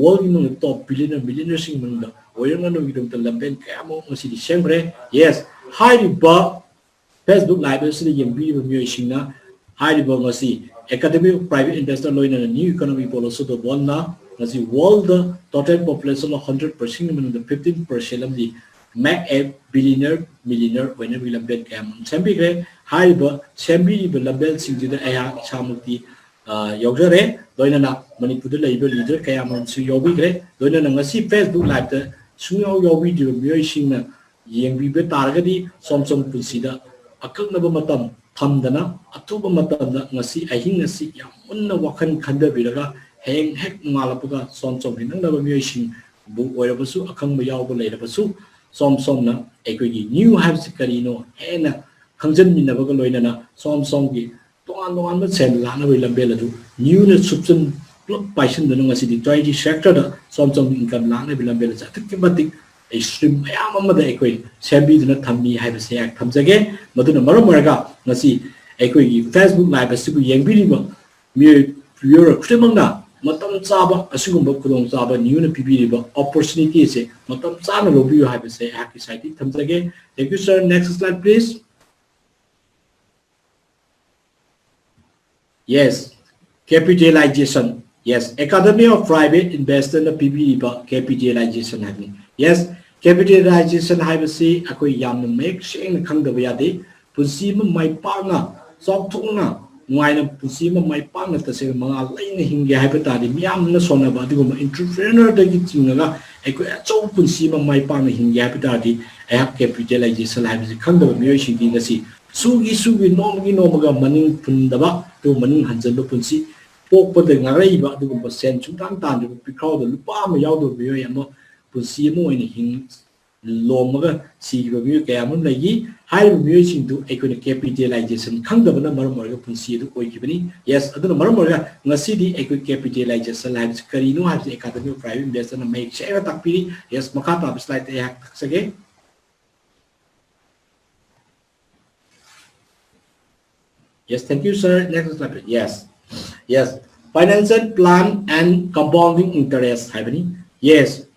worldꯀꯤ ꯃꯅꯨꯡꯗ top billionaire, millionaireꯁꯤꯡꯒꯤ ꯃꯅꯨꯡꯗ ꯑꯣꯏꯔꯛꯅꯅꯕꯒꯤꯗꯃꯛꯇ ꯂꯝꯕꯦꯜ ꯀꯌꯥ ꯑꯃ ꯉꯁꯤꯗꯤ ꯁꯦꯝꯈ꯭ꯔꯦ꯫ Yes, ꯍꯥꯏꯔꯤꯕ Facebook live ꯑꯁꯤꯗ ꯌꯦꯡꯕꯤꯔꯤꯕ ꯃꯤꯑꯣꯏꯁꯤꯡꯅ ꯍꯥꯏꯔꯤꯕ ꯉꯁꯤ Academy of Private Investor ꯂꯣꯏꯅꯅ New Economic Evolution of the Worldꯅ ꯉꯁꯤ worldꯗ total population of hundred percentꯀꯤ ꯃꯅꯨꯡꯗ fifteen percent ꯑꯃꯗꯤ make a billionaire, millionaire ꯑꯣꯏꯅꯕꯒꯤ ꯂꯝꯕꯦꯜ ꯀꯌꯥ ꯑꯃ ꯁꯦꯝꯕꯤꯈ꯭ꯔꯦ꯫ ꯍꯥꯏꯔꯤꯕ ꯁꯦꯝꯕꯤꯔꯤꯕ ꯂꯝꯕꯦꯜꯁꯤꯡꯁꯤꯗ ꯑꯩꯍꯥꯛ ꯏꯁꯥꯃꯛꯇꯤ, ꯑ, ꯌꯥꯎꯖꯔꯦ꯫ ꯂꯣꯏꯅꯅ ꯃꯅꯤꯄꯨꯔꯗ ꯂꯩꯔꯤꯕ leader ꯀꯌꯥ ꯑꯃꯁꯨ ꯌꯥꯎꯕꯤꯈ꯭ꯔꯦ꯫ ꯂꯣꯏꯅꯅ ꯉꯁꯤ Facebook liveꯇ ꯁꯨꯡꯌꯥꯎ ꯌꯥꯎꯕꯤꯗ꯭ꯔꯤꯕ ꯃꯤꯑꯣꯏꯁꯤꯡꯅ ꯌꯦꯡꯕꯤꯕ ꯇꯥꯔꯒꯗꯤ ꯁꯣꯝ ꯁꯣꯝ ꯄꯨꯟꯁꯤꯗ ꯑꯀꯛꯅꯕ ꯃꯇꯝ ꯊꯝꯗꯅ ꯑꯊꯨꯕ ꯃꯇꯝꯗ ꯉꯁꯤ ꯑꯍꯤꯡ ꯑꯁꯤ ꯌꯥꯝ ꯃꯨꯟꯅ ꯋꯥꯈꯜ ꯈꯟꯊꯕꯤꯔꯒ ꯍꯌꯦꯡ ꯍꯦꯛ ꯅꯣꯡꯉꯥꯜꯂꯛꯄꯒ ꯁꯣꯝ ꯁꯣꯝꯒꯤ ꯅꯛꯅꯕ ꯃꯤꯑꯣꯏꯁꯤꯡꯕꯨ ꯑꯣꯏꯔꯕꯁꯨ ꯑꯈꯪꯕ ꯌꯥꯎꯕ ꯂꯩꯔꯕꯁꯨ ꯁꯣꯝ ꯁꯣꯝꯅ ꯑꯩꯈꯣꯏꯒꯤ ꯅ꯭ꯌꯨ ꯍꯥꯏꯕꯁꯤ ꯀꯔꯤꯅꯣ ꯍꯦꯟꯅ ꯈꯪꯖꯤꯟꯃꯤꯟꯅꯕꯒ ꯂꯣꯏꯅꯅ ꯁꯣꯝ ꯁꯣꯝꯒꯤ ꯇꯣꯉꯥꯟ ꯇꯣꯉꯥꯟꯕ ꯁꯦꯟ ꯂꯥꯛꯅꯕꯒꯤ ꯂꯝꯕꯦꯜ ꯑꯗꯨ ꯅ꯭ꯌꯨꯅ ꯁꯨꯞꯆꯟ ꯄꯨꯂꯞ ꯄꯥꯏꯁꯤꯟꯗꯨꯅ ꯉꯁꯤꯗꯤ ꯇ꯭ꯋꯦꯟꯇꯤ ꯁꯦꯛꯇꯔꯗ ꯁꯣꯝ ꯁꯣꯝꯒꯤ ꯏꯟꯀꯝ ꯂꯥꯛꯅꯕꯒꯤ ꯂꯝꯕꯦꯜ ꯑꯁꯤ ꯑꯗꯨꯛꯀꯤ ꯃꯇꯤꯛ ꯏꯁꯇ꯭ꯔꯤꯝ ꯃꯌꯥꯝ ꯑꯃꯗ ꯑꯩꯈꯣꯏ ꯁꯦꯝꯕꯤꯗꯨꯅ ꯊꯝꯃꯤ ꯍꯥꯏꯕꯁꯦ ꯑꯩꯍꯥꯛ ꯊꯝꯖꯒꯦ꯫ ꯃꯗꯨꯅ ꯃꯔꯝ ꯑꯣꯏꯔꯒ ꯉꯁꯤ ꯑꯩꯈꯣꯏꯒꯤ ꯐꯦꯁꯕꯨꯛ ꯂꯥꯏꯚ ꯑꯁꯤꯕꯨ ꯌꯦꯡꯕꯤꯔꯤꯕ ꯃꯤꯑꯣꯏ ꯃꯤꯑꯣꯏ ꯈꯨꯗꯤꯡꯃꯛꯅ ꯃꯇꯝ ꯆꯥꯕ ꯑꯁꯤꯒꯨꯝꯕ ꯈꯨꯗꯣꯡꯆꯥꯕ ꯅ꯭ꯌꯨꯅ ꯄꯤꯕꯤꯔꯤꯕ ꯑꯣꯄꯣꯔꯆꯨꯅꯤꯇꯤ ꯑꯁꯦ ꯃꯇꯝ ꯆꯥꯅ ꯂꯧꯕꯤꯌꯨ ꯍꯥꯏꯕꯁꯦ ꯑꯩꯍꯥꯛꯀꯤ ꯁꯥꯏꯠꯇꯒꯤ ꯊꯝꯖꯒꯦ꯫ Thank you, sir. Next slide, please. Yes, capitalization. Yes, Academy of Private Investor ꯅ ꯄꯤꯕꯤꯔꯤꯕ capitalization ꯍꯥꯏꯕꯅꯤ꯫ Yes, capitalization ꯍꯥꯏꯕꯁꯤ ꯑꯩꯈꯣꯏ ꯌꯥꯝꯅ ꯃꯌꯦꯛ ꯁꯦꯡꯅ ꯈꯪꯗꯕ ꯌꯥꯗꯦ꯫ ꯄꯨꯟꯁꯤ ꯑꯃ ꯃꯥꯏ ꯄꯥꯛꯅ, ꯆꯥꯎꯊꯣꯛꯅ, ꯅꯨꯡꯉꯥꯏꯅ ꯄꯨꯟꯁꯤ ꯑꯃ ꯃꯥꯏ ꯄꯥꯛꯅ ꯇꯁꯦꯡꯅ ꯃꯉꯥꯜ ꯂꯩꯅ ꯍꯤꯡꯒꯦ ꯍꯥꯏꯕ ꯇꯥꯔꯗꯤ ꯃꯤꯌꯥꯝꯅ ꯁꯣꯟꯅꯕ ꯑꯗꯨꯒꯨꯝꯕ entrepreneur ꯗꯒꯤ ꯆꯤꯡꯉꯒ ꯑꯩꯈꯣꯏ ꯑꯆꯧꯕ ꯄꯨꯟꯁꯤ ꯑꯃ ꯃꯥꯏ ꯄꯥꯛꯅ ꯍꯤꯡꯒꯦ ꯍꯥꯏꯕ ꯇꯥꯔꯗꯤ ꯑꯩꯍꯥꯛ capitalization ꯍꯥꯏꯕꯁꯤ ꯈꯪꯗꯕ ꯃꯤꯑꯣꯏꯁꯤꯡꯗꯤ ꯉꯁꯤ ꯁꯨꯒꯤ ꯁꯨꯒꯤ ꯅꯣꯡꯃꯒꯤ ꯅꯣꯡꯃꯒ ꯃꯅꯤꯡ ꯍꯟꯗꯕ ꯑꯗꯨꯒ ꯃꯅꯤꯡ ꯍꯟꯖꯤꯟꯕ ꯄꯨꯟꯁꯤ ꯄꯣꯛꯄꯗ ꯉꯥꯡꯂꯛꯏꯕ ꯑꯗꯨꯒꯨꯝꯕ ꯁꯦꯟ ꯁꯨꯡꯇꯥꯟ ꯇꯥꯟꯗ꯭ꯔꯤꯕ ꯄꯤꯈꯥꯎꯗ ꯂꯨꯄꯥ ꯑꯃ ꯌꯥꯎꯗꯕ ꯃꯤꯑꯣꯏ ꯑꯃ ꯄꯨꯟꯁꯤ ꯑꯃ ꯑꯣꯏꯅ ꯍꯤꯡ ꯂꯣꯝꯃꯒ ꯁꯤꯈꯤꯕ ꯃꯤꯑꯣꯏ ꯀꯌꯥ ꯑꯃ ꯂꯩꯈꯤ꯫ ꯍꯥꯏꯔꯤꯕ ꯃꯤꯑꯣꯏꯁꯤꯡꯗꯨ ꯑꯩꯈꯣꯏꯅ capitalization ꯈꯪꯗꯕꯅ ꯃꯔꯝ ꯑꯣꯏꯔꯒ ꯄꯨꯟꯁꯤ ꯑꯗꯨ ꯑꯣꯏꯈꯤꯕꯅꯤ꯫ Yes, ꯑꯗꯨꯅ ꯃꯔꯝ ꯑꯣꯏꯔꯒ ꯉꯁꯤꯗꯤ ꯑꯩꯈꯣꯏ capitalization ꯍꯥꯏꯕꯁꯤ ꯀꯔꯤꯅꯣ ꯍꯥꯏꯕꯁꯤ Academy of Private Investor ꯅ ꯃꯌꯦꯛ ꯁꯦꯡꯅ ꯇꯥꯛꯄꯤꯔꯤ꯫ Yes, ꯃꯈꯥ ꯇꯥꯕ slide ꯑꯩꯍꯥꯛ ꯇꯥꯛꯆꯒꯦ꯫ Yes, thank you, sir. Next slide, please. Yes, yes. Financial plan and compounding interest ꯍꯥꯏꯕꯅꯤ꯫ Yes,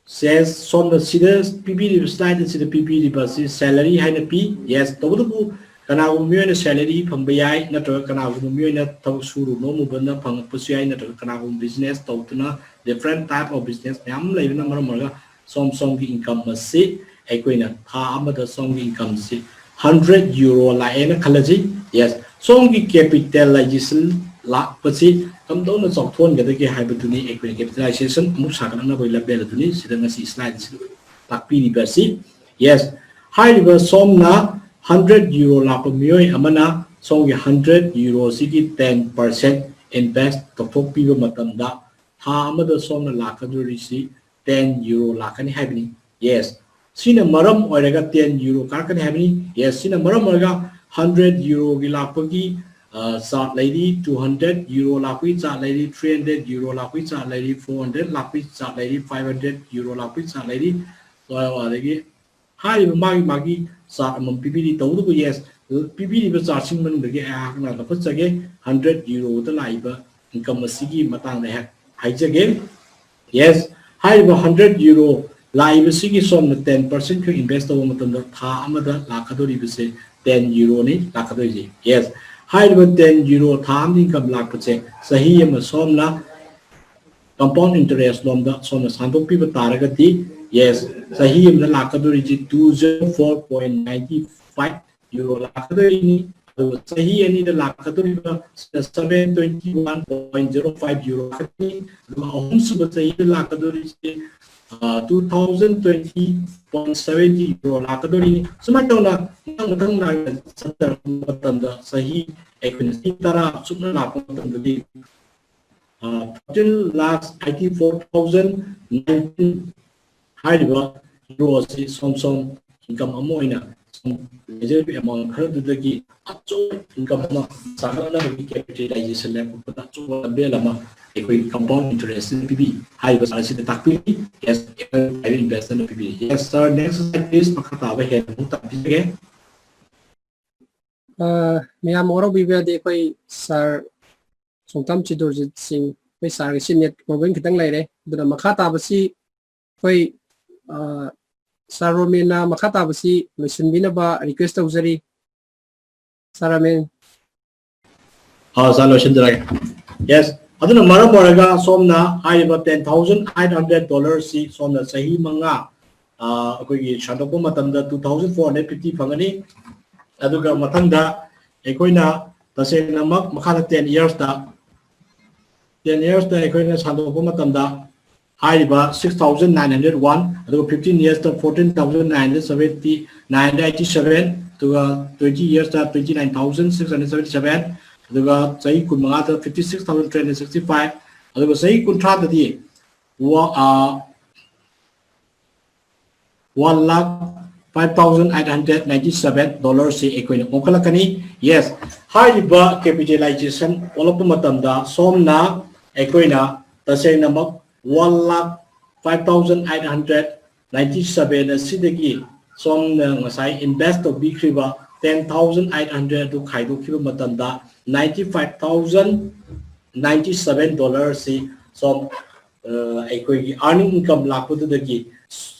ꯁꯦ ꯁꯣꯝꯗ ꯁꯤꯗ ꯄꯤꯕꯤꯔꯤꯕ slide ꯑꯁꯤꯗ ꯄꯤꯕꯤꯔꯤꯕ ꯑꯁꯤ salary ꯍꯥꯏꯅ ꯄꯤ꯫ Yes, ꯇꯧꯕꯇꯕꯨ ꯀꯅꯥꯒꯨꯝꯕ ꯃꯤꯑꯣꯏꯅ salary ꯐꯪꯕ ꯌꯥꯏ, ꯅꯠꯇ꯭ꯔꯒ ꯀꯅꯥꯒꯨꯝꯕ ꯃꯤꯑꯣꯏꯅ ꯊꯕꯛ ꯁꯨꯔꯨ ꯅꯣꯝꯃꯨꯕꯅ ꯐꯪꯉꯛꯄꯁꯨ ꯌꯥꯏ, ꯅꯠꯇ꯭ꯔꯒ ꯀꯅꯥꯒꯨꯝꯕ business ꯇꯧꯗꯨꯅ different type of business ꯃꯌꯥꯝ ꯑꯃ ꯂꯩꯕꯅ ꯃꯔꯝ ꯑꯣꯏꯔꯒ ꯁꯣꯝ ꯁꯣꯝꯒꯤ income ꯑꯁꯤ ꯑꯩꯈꯣꯏꯅ ꯊꯥ ꯑꯃꯗ ꯁꯣꯝꯒꯤ income ꯁꯤ hundred euro ꯂꯥꯛꯑꯦꯅ ꯈꯜꯂꯁꯤ꯫ Yes, ꯁꯣꯝꯒꯤ capitalization ꯂꯥꯛꯄꯁꯤ ꯀꯝꯗꯧꯅ ꯆꯥꯎꯊꯣꯛꯍꯟꯒꯗꯒꯦ ꯍꯥꯏꯕꯗꯨꯅꯤ ꯑꯩꯈꯣꯏꯅ capitalization ꯑꯃꯨꯛ ꯁꯥꯒꯠꯂꯛꯅꯕꯒꯤ ꯂꯝꯕꯦꯜ ꯑꯗꯨꯅꯤ ꯁꯤꯗ ꯉꯁꯤ slide ꯑꯁꯤꯗ ꯇꯥꯛꯄꯤꯔꯤꯕ ꯑꯁꯤ꯫ Yes, ꯍꯥꯏꯔꯤꯕ ꯁꯣꯝꯅ hundred euro ꯂꯥꯛꯄ ꯃꯤꯑꯣꯏ ꯑꯃꯅ ꯁꯣꯝꯒꯤ hundred euro ꯁꯤꯒꯤ ten percent invest ꯇꯧꯊꯣꯛꯄꯤꯕ ꯃꯇꯝꯗ ꯊꯥ ꯑꯃꯗ ꯁꯣꯝꯅ ꯂꯥꯛꯀꯗꯧꯔꯤꯁꯤ ten euro ꯂꯥꯛꯀꯅꯤ ꯍꯥꯏꯕꯅꯤ꯫ Yes, ꯁꯤꯅ ꯃꯔꯝ ꯑꯣꯏꯔꯒ ten euro ꯀꯥꯔꯛꯀꯅꯤ ꯍꯥꯏꯕꯅꯤ꯫ Yes, ꯁꯤꯅ ꯃꯔꯝ ꯑꯣꯏꯔꯒ hundred euro ꯒꯤ ꯂꯥꯛꯄꯒꯤ ꯆꯥꯔꯠ ꯂꯩꯔꯤ, two hundred euro ꯂꯥꯛꯄꯒꯤ ꯆꯥꯔꯠ ꯂꯩꯔꯤ, three hundred euro ꯂꯥꯛꯄꯒꯤ ꯆꯥꯔꯠ ꯂꯩꯔꯤ, four hundred ꯂꯥꯛꯄꯒꯤ ꯆꯥꯔꯠ ꯂꯩꯔꯤ, five hundred euro ꯂꯥꯛꯄꯒꯤ ꯆꯥꯔꯠ ꯂꯩꯔꯤ꯫ ꯑꯗꯒꯤ ꯍꯥꯏꯔꯤꯕ ꯃꯥꯒꯤ ꯃꯥꯒꯤ ꯆꯥꯔꯠ ꯑꯃꯃꯝ ꯄꯤꯕꯤꯔꯤ꯫ ꯇꯧꯕꯇꯕꯨ, yes, ꯄꯤꯕꯤꯔꯤꯕ ꯆꯥꯔꯠꯁꯤꯡ ꯃꯅꯨꯡꯗꯒꯤ ꯑꯩꯍꯥꯛꯅ ꯂꯧꯈꯠꯆꯒꯦ hundred euro ꯗ ꯂꯥꯛꯏꯕ income ꯑꯁꯤꯒꯤ ꯃꯇꯥꯡꯗ ꯑꯩꯍꯥꯛ ꯍꯥꯏꯖꯒꯦ꯫ Yes, ꯍꯥꯏꯔꯤꯕ hundred euro ꯂꯥꯛꯏꯕꯁꯤꯒꯤ ꯁꯣꯝꯅ ten percent ꯈꯛ invest ꯇꯧꯕ ꯃꯇꯝꯗ ꯊꯥ ꯑꯃꯗ ꯂꯥꯛꯀꯗꯧꯔꯤꯕꯁꯦ ten euro ꯅꯤ ꯂꯥꯛꯀꯗꯣꯏꯁꯦ꯫ Yes, ꯍꯥꯏꯔꯤꯕ ten euro ꯊꯥ ꯑꯃꯗ income ꯂꯥꯛꯄꯁꯦ ꯆꯍꯤ ꯑꯃ ꯁꯣꯝꯅ compound interest ꯂꯣꯝꯗ ꯁꯣꯝꯅ ꯁꯥꯟꯗꯣꯛꯄꯤꯕ ꯇꯥꯔꯒꯗꯤ, yes, ꯆꯍꯤ ꯑꯃꯗ ꯂꯥꯛꯀꯗꯧꯔꯤꯁꯤ two zero four point nine five euro ꯂꯥꯛꯀꯗꯣꯏꯅꯤ꯫ ꯑꯗꯨꯒ ꯆꯍꯤ ꯑꯅꯤꯗ ꯂꯥꯛꯀꯗꯧꯔꯤꯕ seven twenty one point zero five euro ꯂꯥꯛꯀꯅꯤ꯫ ꯑꯗꯨꯒ ꯑꯍꯨꯝꯁꯨꯕ ꯆꯍꯤꯗ ꯂꯥꯛꯀꯗꯧꯔꯤꯁꯤ two thousand twenty point seventy euro ꯂꯥꯛꯀꯗꯧꯔꯤꯅꯤ꯫ ꯁꯨꯃꯥꯏꯅ ꯇꯧꯅ ꯃꯊꯪ ꯃꯊꯪ ꯅꯥꯏꯅ ꯆꯠꯊꯔꯛꯄ ꯃꯇꯝꯗ ꯆꯍꯤ ꯑꯩꯈꯣꯏꯅ ꯆꯍꯤ ꯇꯔꯥ ꯆꯨꯞꯅ ꯂꯥꯛꯄ ꯃꯇꯝꯗꯗꯤ thirteen lakh eighty four thousand nineteen ꯍꯥꯏꯔꯤꯕ euro ꯑꯁꯤ ꯁꯣꯝ ꯁꯣꯝ income ꯑꯃ ꯑꯣꯏꯅ ꯁꯨꯝ ꯂꯩꯖꯔꯤꯕ amount ꯈꯔꯗꯨꯗꯒꯤ ꯑꯆꯧꯕ income ꯑꯃ ꯆꯥꯎꯈꯠꯅꯕꯒꯤ capitalization ꯂꯦꯞꯄꯗ ꯑꯆꯧꯕ ꯂꯝꯕꯦꯜ ꯑꯃ ꯑꯩꯈꯣꯏ compound interest ꯄꯤꯕꯤ ꯍꯥꯏꯔꯤꯕ ꯆꯥꯔꯠ ꯑꯁꯤꯗ ꯇꯥꯛꯄꯤꯔꯤ꯫ Yes, private investor ꯅ ꯄꯤꯕꯤꯔꯤ꯫ Yes, sir, next slide, please. ꯃꯈꯥ ꯇꯥꯕ ꯍꯦꯟꯅ ꯑꯃꯨꯛ ꯇꯥꯛꯄꯤꯖꯒꯦ꯫ ꯑ, ꯃꯌꯥꯝ ꯋꯥꯔꯧꯕꯤꯕ ꯌꯥꯗꯦ, ꯑꯩꯈꯣꯏ ꯁꯥꯔ ꯁꯣꯡꯇꯥꯝ ꯆꯤꯗꯣꯔꯖꯤꯠ ꯁꯤꯡ, ꯑꯩꯈꯣꯏ ꯁꯥꯔꯒꯤꯁꯤ net problem ꯈꯤꯇꯪ ꯂꯩꯔꯦ꯫ ꯑꯗꯨꯅ ꯃꯈꯥ ꯇꯥꯕꯁꯤ ꯑꯩꯈꯣꯏ, ꯑ, ꯁꯥꯔ ꯔꯣꯃꯦꯟꯅ ꯃꯈꯥ ꯇꯥꯕꯁꯤ ꯂꯣꯏꯁꯤꯟꯕꯤꯅꯕ request ꯇꯧꯖꯔꯤ꯫ ꯁꯥꯔ ꯔꯣꯃꯦꯟ꯫ ꯑꯥ, ꯁꯥꯔ, ꯂꯣꯏꯁꯤꯟꯖꯔꯒꯦ꯫ Yes, ꯑꯗꯨꯅ ꯃꯔꯝ ꯑꯣꯏꯔꯒ ꯁꯣꯝꯅ ꯍꯥꯏꯔꯤꯕ ten thousand eight hundred dollar ꯁꯤ ꯁꯣꯝꯅ ꯆꯍꯤ ꯃꯉꯥ, ꯑꯥ, ꯑꯩꯈꯣꯏꯒꯤ ꯁꯥꯟꯗꯣꯛꯄ ꯃꯇꯝꯗ two thousand four hundred fifty ꯐꯪꯒꯅꯤ꯫ ꯑꯗꯨꯒ ꯃꯊꯪꯗ ꯑꯩꯈꯣꯏꯅ ꯇꯁꯦꯡꯅꯃꯛ ꯃꯈꯥꯗ ten years ꯇ, ten years ꯇ ꯑꯩꯈꯣꯏꯅ ꯁꯥꯟꯗꯣꯛꯄ ꯃꯇꯝꯗ ꯍꯥꯏꯔꯤꯕ six thousand nine hundred one, ꯑꯗꯨꯒ fifteen years ꯇ fourteen thousand nine hundred seventy, nine hundred eighty seven, ꯑꯗꯨꯒ twenty yearsꯇ twenty nine thousand six hundred seventy seven, ꯑꯗꯨꯒ ꯆꯍꯤ ꯀꯨꯟꯃꯉꯥꯗ fifty six thousand three hundred sixty five, ꯑꯗꯨꯒ ꯆꯍꯤ ꯀꯨꯟꯊ꯭ꯔꯥꯗꯗꯤ ꯋꯥ one lakh five thousand eight hundred ninety seven dollarꯁꯤ ꯑꯩꯈꯣꯏꯅ ꯑꯣꯟꯈꯠꯂꯛꯀꯅꯤ꯫ Yes, ꯍꯥꯏꯔꯤꯕ capitalization ꯑꯣꯜꯂꯛꯄ ꯃꯇꯝꯗ ꯁꯣꯝꯅ ꯑꯩꯈꯣꯏꯅ ꯇꯁꯦꯡꯅꯃꯛ one lakh five thousand eight hundred ninety seven ꯑꯁꯤꯗꯒꯤ ꯁꯣꯝꯅ ꯉꯁꯥꯏ invest ꯇꯧꯕꯤꯈ꯭ꯔꯤꯕ ten thousand eight hundred ꯑꯗꯨ ꯈꯥꯏꯗꯣꯛꯈꯤꯕ ꯃꯇꯝꯗ ninety five thousand ninety seven dollarꯁꯤ ꯁꯣꯝ ꯑꯩꯈꯣꯏꯒꯤ earning income ꯂꯥꯛꯄꯗꯨꯗꯒꯤ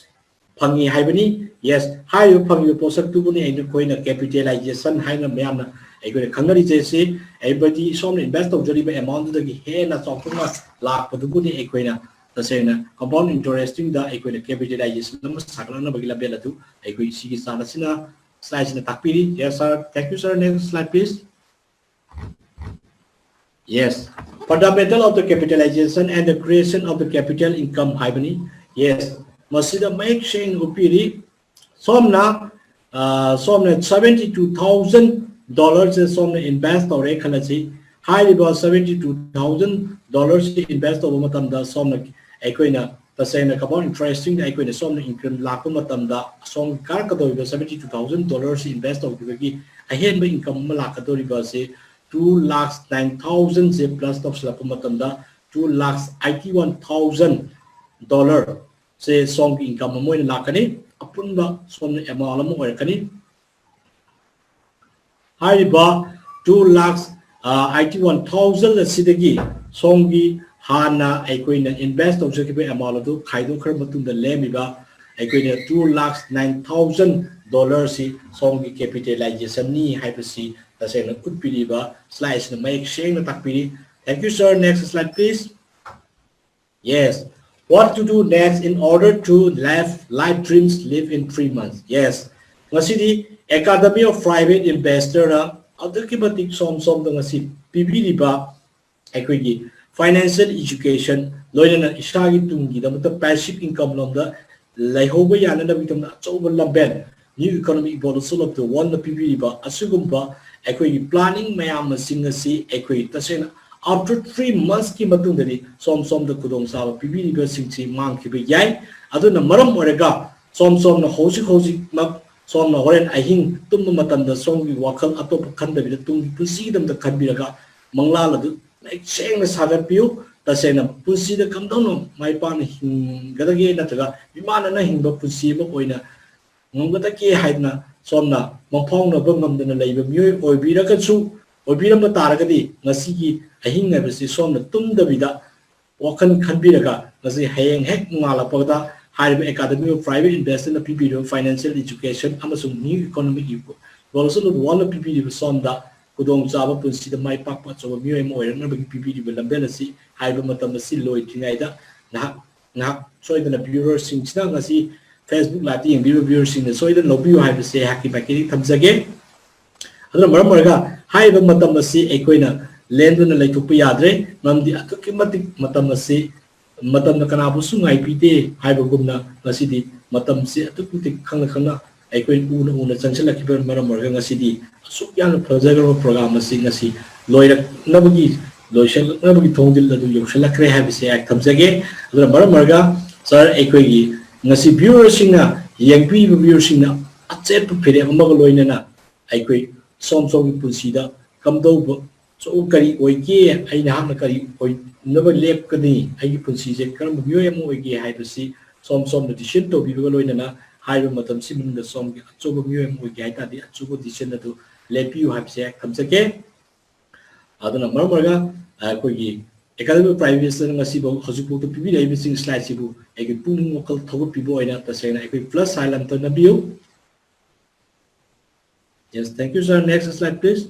ꯐꯪꯉꯤ ꯍꯥꯏꯕꯅꯤ꯫ Yes, ꯍꯥꯏꯔꯤꯕ ꯐꯪꯉꯤꯕ ꯄꯣꯠꯁꯛꯇꯨꯕꯨꯅꯤ ꯑꯩꯈꯣꯏꯅ capitalization ꯍꯥꯏꯅ ꯃꯌꯥꯝꯅ ꯑꯩꯈꯣꯏꯅ ꯈꯪꯅꯔꯤꯁꯦ꯫ ꯁꯤ ꯍꯥꯏꯕꯗꯤ ꯁꯣꯝꯅ invest ꯇꯧꯖꯔꯤꯕ amountꯗꯨꯗꯒꯤ ꯍꯦꯟꯅ ꯆꯥꯎꯊꯣꯛꯅ ꯂꯥꯛꯄꯗꯨꯕꯨꯅꯤ ꯑꯩꯈꯣꯏꯅ ꯇꯁꯦꯡꯅ compound interestꯗ ꯑꯩꯈꯣꯏꯅ capitalization ꯑꯃ ꯁꯥꯒꯠꯂꯛꯅꯕꯒꯤ ꯂꯝꯕꯦꯜ ꯑꯗꯨ ꯑꯩꯈꯣꯏ ꯁꯤꯒꯤ ꯆꯥꯔꯠ ꯑꯁꯤꯅ, slide ꯑꯁꯤꯅ ꯇꯥꯛꯄꯤꯔꯤ꯫ Yes, sir. Thank you, sir. Next slide, please. Yes, fundamental of the capitalization and the creation of the capital income ꯍꯥꯏꯕꯅꯤ꯫ Yes, ꯃꯁꯤꯗ ꯃꯌꯦꯛ ꯁꯦꯡꯅ ꯎꯠꯄꯤꯔꯤ꯫ ꯁꯣꯝꯅ ꯁꯣꯝꯅ seventy two thousand dollarꯁꯦ ꯁꯣꯝꯅ invest ꯇꯧꯔꯦ ꯈꯜꯂꯁꯤ꯫ ꯍꯥꯏꯔꯤꯕ seventy two thousand dollarꯁꯤ invest ꯇꯧꯕ ꯃꯇꯝꯗ ꯁꯣꯝꯅ ꯑꯩꯈꯣꯏꯅ ꯇꯁꯦꯡꯅ compound interestꯁꯤꯡꯗ ꯑꯩꯈꯣꯏꯅ ꯁꯣꯝꯅ income ꯂꯥꯛꯄ ꯃꯇꯝꯗ ꯁꯣꯝ ꯀꯥꯔꯛꯀꯗꯧꯔꯤꯕ seventy two thousand dollarꯁꯤ invest ꯇꯧꯈꯤꯕꯒꯤ ꯑꯍꯦꯟꯕ income ꯑꯃ ꯂꯥꯛꯀꯗꯧꯔꯤꯕ ꯑꯁꯤ two lakhs nine thousandꯁꯦ plus ꯇꯧꯁꯤꯜꯂꯛꯄ ꯃꯇꯝꯗ two lakhs eighty one thousand dollarꯁꯦ ꯁꯣꯝꯒꯤ income ꯑꯃ ꯑꯣꯏꯅ ꯂꯥꯛꯀꯅꯤ꯫ ꯑꯄꯨꯟꯕ ꯁꯣꯝꯅ amount ꯑꯃ ꯑꯣꯏꯔꯛꯀꯅꯤ꯫ ꯍꯥꯏꯔꯤꯕ two lakhs eighty one thousand ꯑꯁꯤꯗꯒꯤ ꯁꯣꯝꯒꯤ ꯍꯥꯟꯅ ꯑꯩꯈꯣꯏꯅ invest ꯇꯧꯖꯈꯤꯕ amount ꯑꯗꯨ ꯈꯥꯏꯗꯣꯛꯈ꯭ꯔ ꯃꯇꯨꯡꯗ ꯂꯦꯝꯃꯤꯕ ꯑꯩꯈꯣꯏꯅ two lakhs nine thousand dollarꯁꯤ ꯁꯣꯝꯒꯤ capitalizationꯅꯤ ꯍꯥꯏꯕꯁꯤ ꯇꯁꯦꯡꯅ ꯎꯠꯄꯤꯔꯤꯕ slide ꯑꯁꯤꯅ ꯃꯌꯦꯛ ꯁꯦꯡꯅ ꯇꯥꯛꯄꯤꯔꯤ꯫ Thank you, sir. Next slide, please. Yes. What to do next in order to live life dreams live in three months? Yes. ꯉꯁꯤꯗꯤ Academy of Private Investorꯅ ꯑꯗꯨꯛꯀꯤ ꯃꯇꯤꯛ ꯁꯣꯝ ꯁꯣꯝꯗ ꯉꯁꯤ ꯄꯤꯕꯤꯔꯤꯕ ꯑꯩꯈꯣꯏꯒꯤ financial education ꯂꯣꯏꯅꯅ ꯏꯁꯥꯒꯤ ꯇꯨꯡꯒꯤꯗꯃꯛꯇ passive income ꯂꯣꯝꯗ ꯂꯩꯍꯧꯕ ꯌꯥꯅꯅꯕꯒꯤꯗꯃꯛꯇ ꯑꯆꯧꯕ ꯂꯝꯕꯦꯜ New Economic Evolution of the Worldꯅ ꯄꯤꯕꯤꯔꯤꯕ ꯑꯁꯤꯒꯨꯝꯕ ꯑꯩꯈꯣꯏꯒꯤ planning ꯃꯌꯥꯝ ꯑꯁꯤꯡ ꯑꯁꯤ ꯑꯩꯈꯣꯏ ꯇꯁꯦꯡꯅ after three monthsꯀꯤ ꯃꯇꯨꯡꯗꯗꯤ ꯁꯣꯝ ꯁꯣꯝꯗ ꯈꯨꯗꯣꯡꯆꯥꯕ ꯄꯤꯕꯤꯔꯤꯕꯁꯤꯡꯁꯤ ꯃꯥꯡꯈꯤꯕ ꯌꯥꯏ꯫ ꯑꯗꯨꯅ ꯃꯔꯝ ꯑꯣꯏꯔꯒ ꯁꯣꯝ ꯁꯣꯝꯅ ꯍꯧꯖꯤꯛ ꯍꯧꯖꯤꯛꯃꯛ ꯁꯣꯝꯅ ꯍꯣꯔꯦꯟ ꯑꯍꯤꯡ ꯇꯨꯝꯕ ꯃꯇꯝꯗ ꯁꯣꯝꯒꯤ ꯋꯥꯈꯜ ꯑꯇꯣꯞꯄ ꯈꯟꯗꯕꯤꯗ ꯇꯨꯡꯒꯤ ꯄꯨꯟꯁꯤꯒꯤꯗꯃꯛꯇ ꯈꯟꯕꯤꯔꯒ ꯃꯪꯂꯥꯟ ꯑꯗꯨ ꯃꯌꯦꯛ ꯁꯦꯡꯅ ꯁꯥꯒꯠꯄꯤꯌꯨ꯫ ꯇꯁꯦꯡꯅ ꯄꯨꯟꯁꯤꯗ ꯀꯝꯗꯧꯅ ꯃꯥꯏ ꯄꯥꯛꯅ ꯍꯤꯡꯒꯗꯒꯦ ꯅꯠꯇ꯭ꯔꯒ ꯃꯤꯃꯥꯟꯅꯅ ꯍꯤꯡꯕ ꯄꯨꯟꯁꯤ ꯑꯃ ꯑꯣꯏꯅ ꯉꯝꯒꯗꯒꯦ ꯍꯥꯏꯗꯅ ꯁꯣꯝꯅ ꯃꯪꯐꯥꯎꯅꯕ ꯉꯝꯗꯅ ꯂꯩꯕ ꯃꯤꯑꯣꯏ ꯑꯣꯏꯕꯤꯔꯒꯁꯨ, ꯑꯣꯏꯕꯤꯔꯝꯕ ꯇꯥꯔꯒꯗꯤ ꯉꯁꯤꯒꯤ ꯑꯍꯤꯡ ꯍꯥꯏꯕꯁꯤ ꯁꯣꯝꯅ ꯇꯨꯝꯗꯕꯤꯗ ꯋꯥꯈꯜ ꯈꯟꯕꯤꯔꯒ ꯉꯁꯤ ꯍꯌꯦꯡ ꯍꯦꯛ ꯅꯣꯡꯉꯥꯜꯂꯛꯄꯗ ꯍꯥꯏꯔꯤꯕ Academy of Private Investorꯅ ꯄꯤꯕꯤꯔꯤꯕ financial education ꯑꯃꯁꯨꯡ New Economic Evolution of the Worldꯅ ꯄꯤꯕꯤꯔꯤꯕ ꯁꯣꯝꯗ ꯈꯨꯗꯣꯡꯆꯥꯕ ꯄꯨꯟꯁꯤꯗ ꯃꯥꯏ ꯄꯥꯛꯄ ꯑꯆꯧꯕ ꯃꯤꯑꯣꯏ ꯑꯃ ꯑꯣꯏꯔꯛꯅꯕꯒꯤ ꯄꯤꯕꯤꯔꯤꯕ ꯂꯝꯕꯦꯜ ꯑꯁꯤ ꯍꯥꯏꯔꯤꯕ ꯃꯇꯝ ꯑꯁꯤ ꯂꯣꯏꯗ꯭ꯔꯤꯉꯩꯗ ꯉꯥꯏꯍꯥꯛ ꯉꯥꯏꯍꯥꯛ ꯁꯣꯏꯗꯅ viewerꯁꯤꯡꯁꯤꯅ ꯉꯁꯤ Facebook liveꯇ ꯌꯦꯡꯕꯤꯔꯤꯕ viewerꯁꯤꯡꯅ ꯁꯣꯏꯗꯅ ꯂꯧꯕꯤꯌꯨ ꯍꯥꯏꯕꯁꯤ ꯑꯩꯍꯥꯛꯀꯤ ꯃꯥꯏꯀꯩꯗꯒꯤ ꯊꯝꯖꯒꯦ꯫ ꯑꯗꯨꯅ ꯃꯔꯝ ꯑꯣꯏꯔꯒ ꯍꯥꯏꯔꯤꯕ ꯃꯇꯝ ꯑꯁꯤ ꯑꯩꯈꯣꯏꯅ ꯂꯦꯟꯗꯨꯅ ꯂꯩꯊꯣꯛꯄ ꯌꯥꯗ꯭ꯔꯦ, ꯃꯔꯝꯗꯤ ꯑꯗꯨꯛꯀꯤ ꯃꯇꯤꯛ ꯃꯇꯝ ꯑꯁꯤ ꯃꯇꯝꯅ ꯀꯅꯥꯕꯨꯁꯨ ꯉꯥꯏꯕꯤꯗꯦ ꯍꯥꯏꯕꯒꯨꯝꯅ ꯉꯁꯤꯗꯤ ꯃꯇꯝꯁꯤ ꯑꯗꯨꯛꯀꯤ ꯃꯇꯤꯛ ꯈꯪꯅ ꯈꯪꯅ ꯑꯩꯈꯣꯏ ꯎꯅ ꯎꯅ ꯆꯪꯁꯤꯜꯂꯛꯈꯤꯕꯅ ꯃꯔꯝ ꯑꯣꯏꯔꯒ ꯉꯁꯤꯗꯤ ꯑꯁꯨꯛ ꯌꯥꯝꯅ ꯐꯖꯈ꯭ꯔꯕ program ꯑꯁꯤ ꯉꯁꯤ ꯂꯣꯏꯔꯛꯅꯕꯒꯤ, ꯂꯣꯏꯁꯤꯜꯂꯛꯅꯕꯒꯤ ꯊꯣꯡꯖꯤꯜ ꯑꯗꯨ ꯌꯧꯁꯤꯜꯂꯛꯈ꯭ꯔꯦ ꯍꯥꯏꯕꯁꯤ ꯑꯩ ꯊꯝꯖꯒꯦ꯫ ꯑꯗꯨꯅ ꯃꯔꯝ ꯑꯣꯏꯔꯒ sir, ꯑꯩꯈꯣꯏꯒꯤ ꯉꯁꯤ viewerꯁꯤꯡꯅ, ꯌꯦꯡꯕꯤꯔꯤꯕ viewerꯁꯤꯡꯅ ꯑꯆꯦꯠꯄ ꯐꯤꯔꯦꯞ ꯑꯃꯒ ꯂꯣꯏꯅꯅ ꯑꯩꯈꯣꯏ ꯁꯣꯝ ꯁꯣꯝꯒꯤ ꯄꯨꯟꯁꯤꯗ ꯀꯝꯗꯧꯕ, ꯁꯣꯝ ꯀꯔꯤ ꯑꯣꯏꯒꯦ, ꯑꯩ ꯅꯍꯥꯛꯅ ꯀꯔꯤ ꯑꯣꯏꯅꯕ ꯂꯦꯞꯀꯅꯤ, ꯑꯩꯒꯤ ꯄꯨꯟꯁꯤꯁꯦ ꯀꯔꯝꯕ ꯃꯤꯑꯣꯏ ꯑꯃ ꯑꯣꯏꯒꯦ ꯍꯥꯏꯕꯁꯤ ꯁꯣꯝ ꯁꯣꯝꯅ decision ꯇꯧꯕꯤꯕꯒ ꯂꯣꯏꯅꯅ ꯍꯥꯏꯔꯤꯕ ꯃꯇꯝꯁꯤ ꯃꯅꯨꯡꯗ ꯁꯣꯝꯒꯤ ꯑꯆꯧꯕ ꯃꯤꯑꯣꯏ ꯑꯃ ꯑꯣꯏꯒꯦ ꯍꯥꯏ ꯇꯥꯔꯗꯤ ꯑꯆꯧꯕ decision ꯑꯗꯨ ꯂꯦꯞꯄꯤꯌꯨ ꯍꯥꯏꯕꯁꯦ ꯑꯩ ꯊꯝꯖꯒꯦ꯫ ꯑꯗꯨꯅ ꯃꯔꯝ ꯑꯣꯏꯔꯒ ꯑꯩꯈꯣꯏꯒꯤ Academy of Private Investorꯅ ꯉꯁꯤꯐꯥꯎ ꯍꯧꯖꯤꯛꯐꯥꯎꯗ ꯄꯤꯕꯤꯔꯛꯏꯕꯁꯤꯡ slideꯁꯤꯕꯨ ꯑꯩꯒꯤ ꯄꯨꯛꯅꯤꯡ ꯋꯥꯈꯜ ꯊꯧꯒꯠꯄꯤꯕ ꯑꯣꯏꯅ ꯇꯁꯦꯡꯅ ꯑꯩꯈꯣꯏ plus sign ꯑꯝꯇ ꯅꯝꯕꯤꯌꯨ꯫ Yes, thank you, sir. Next slide, please.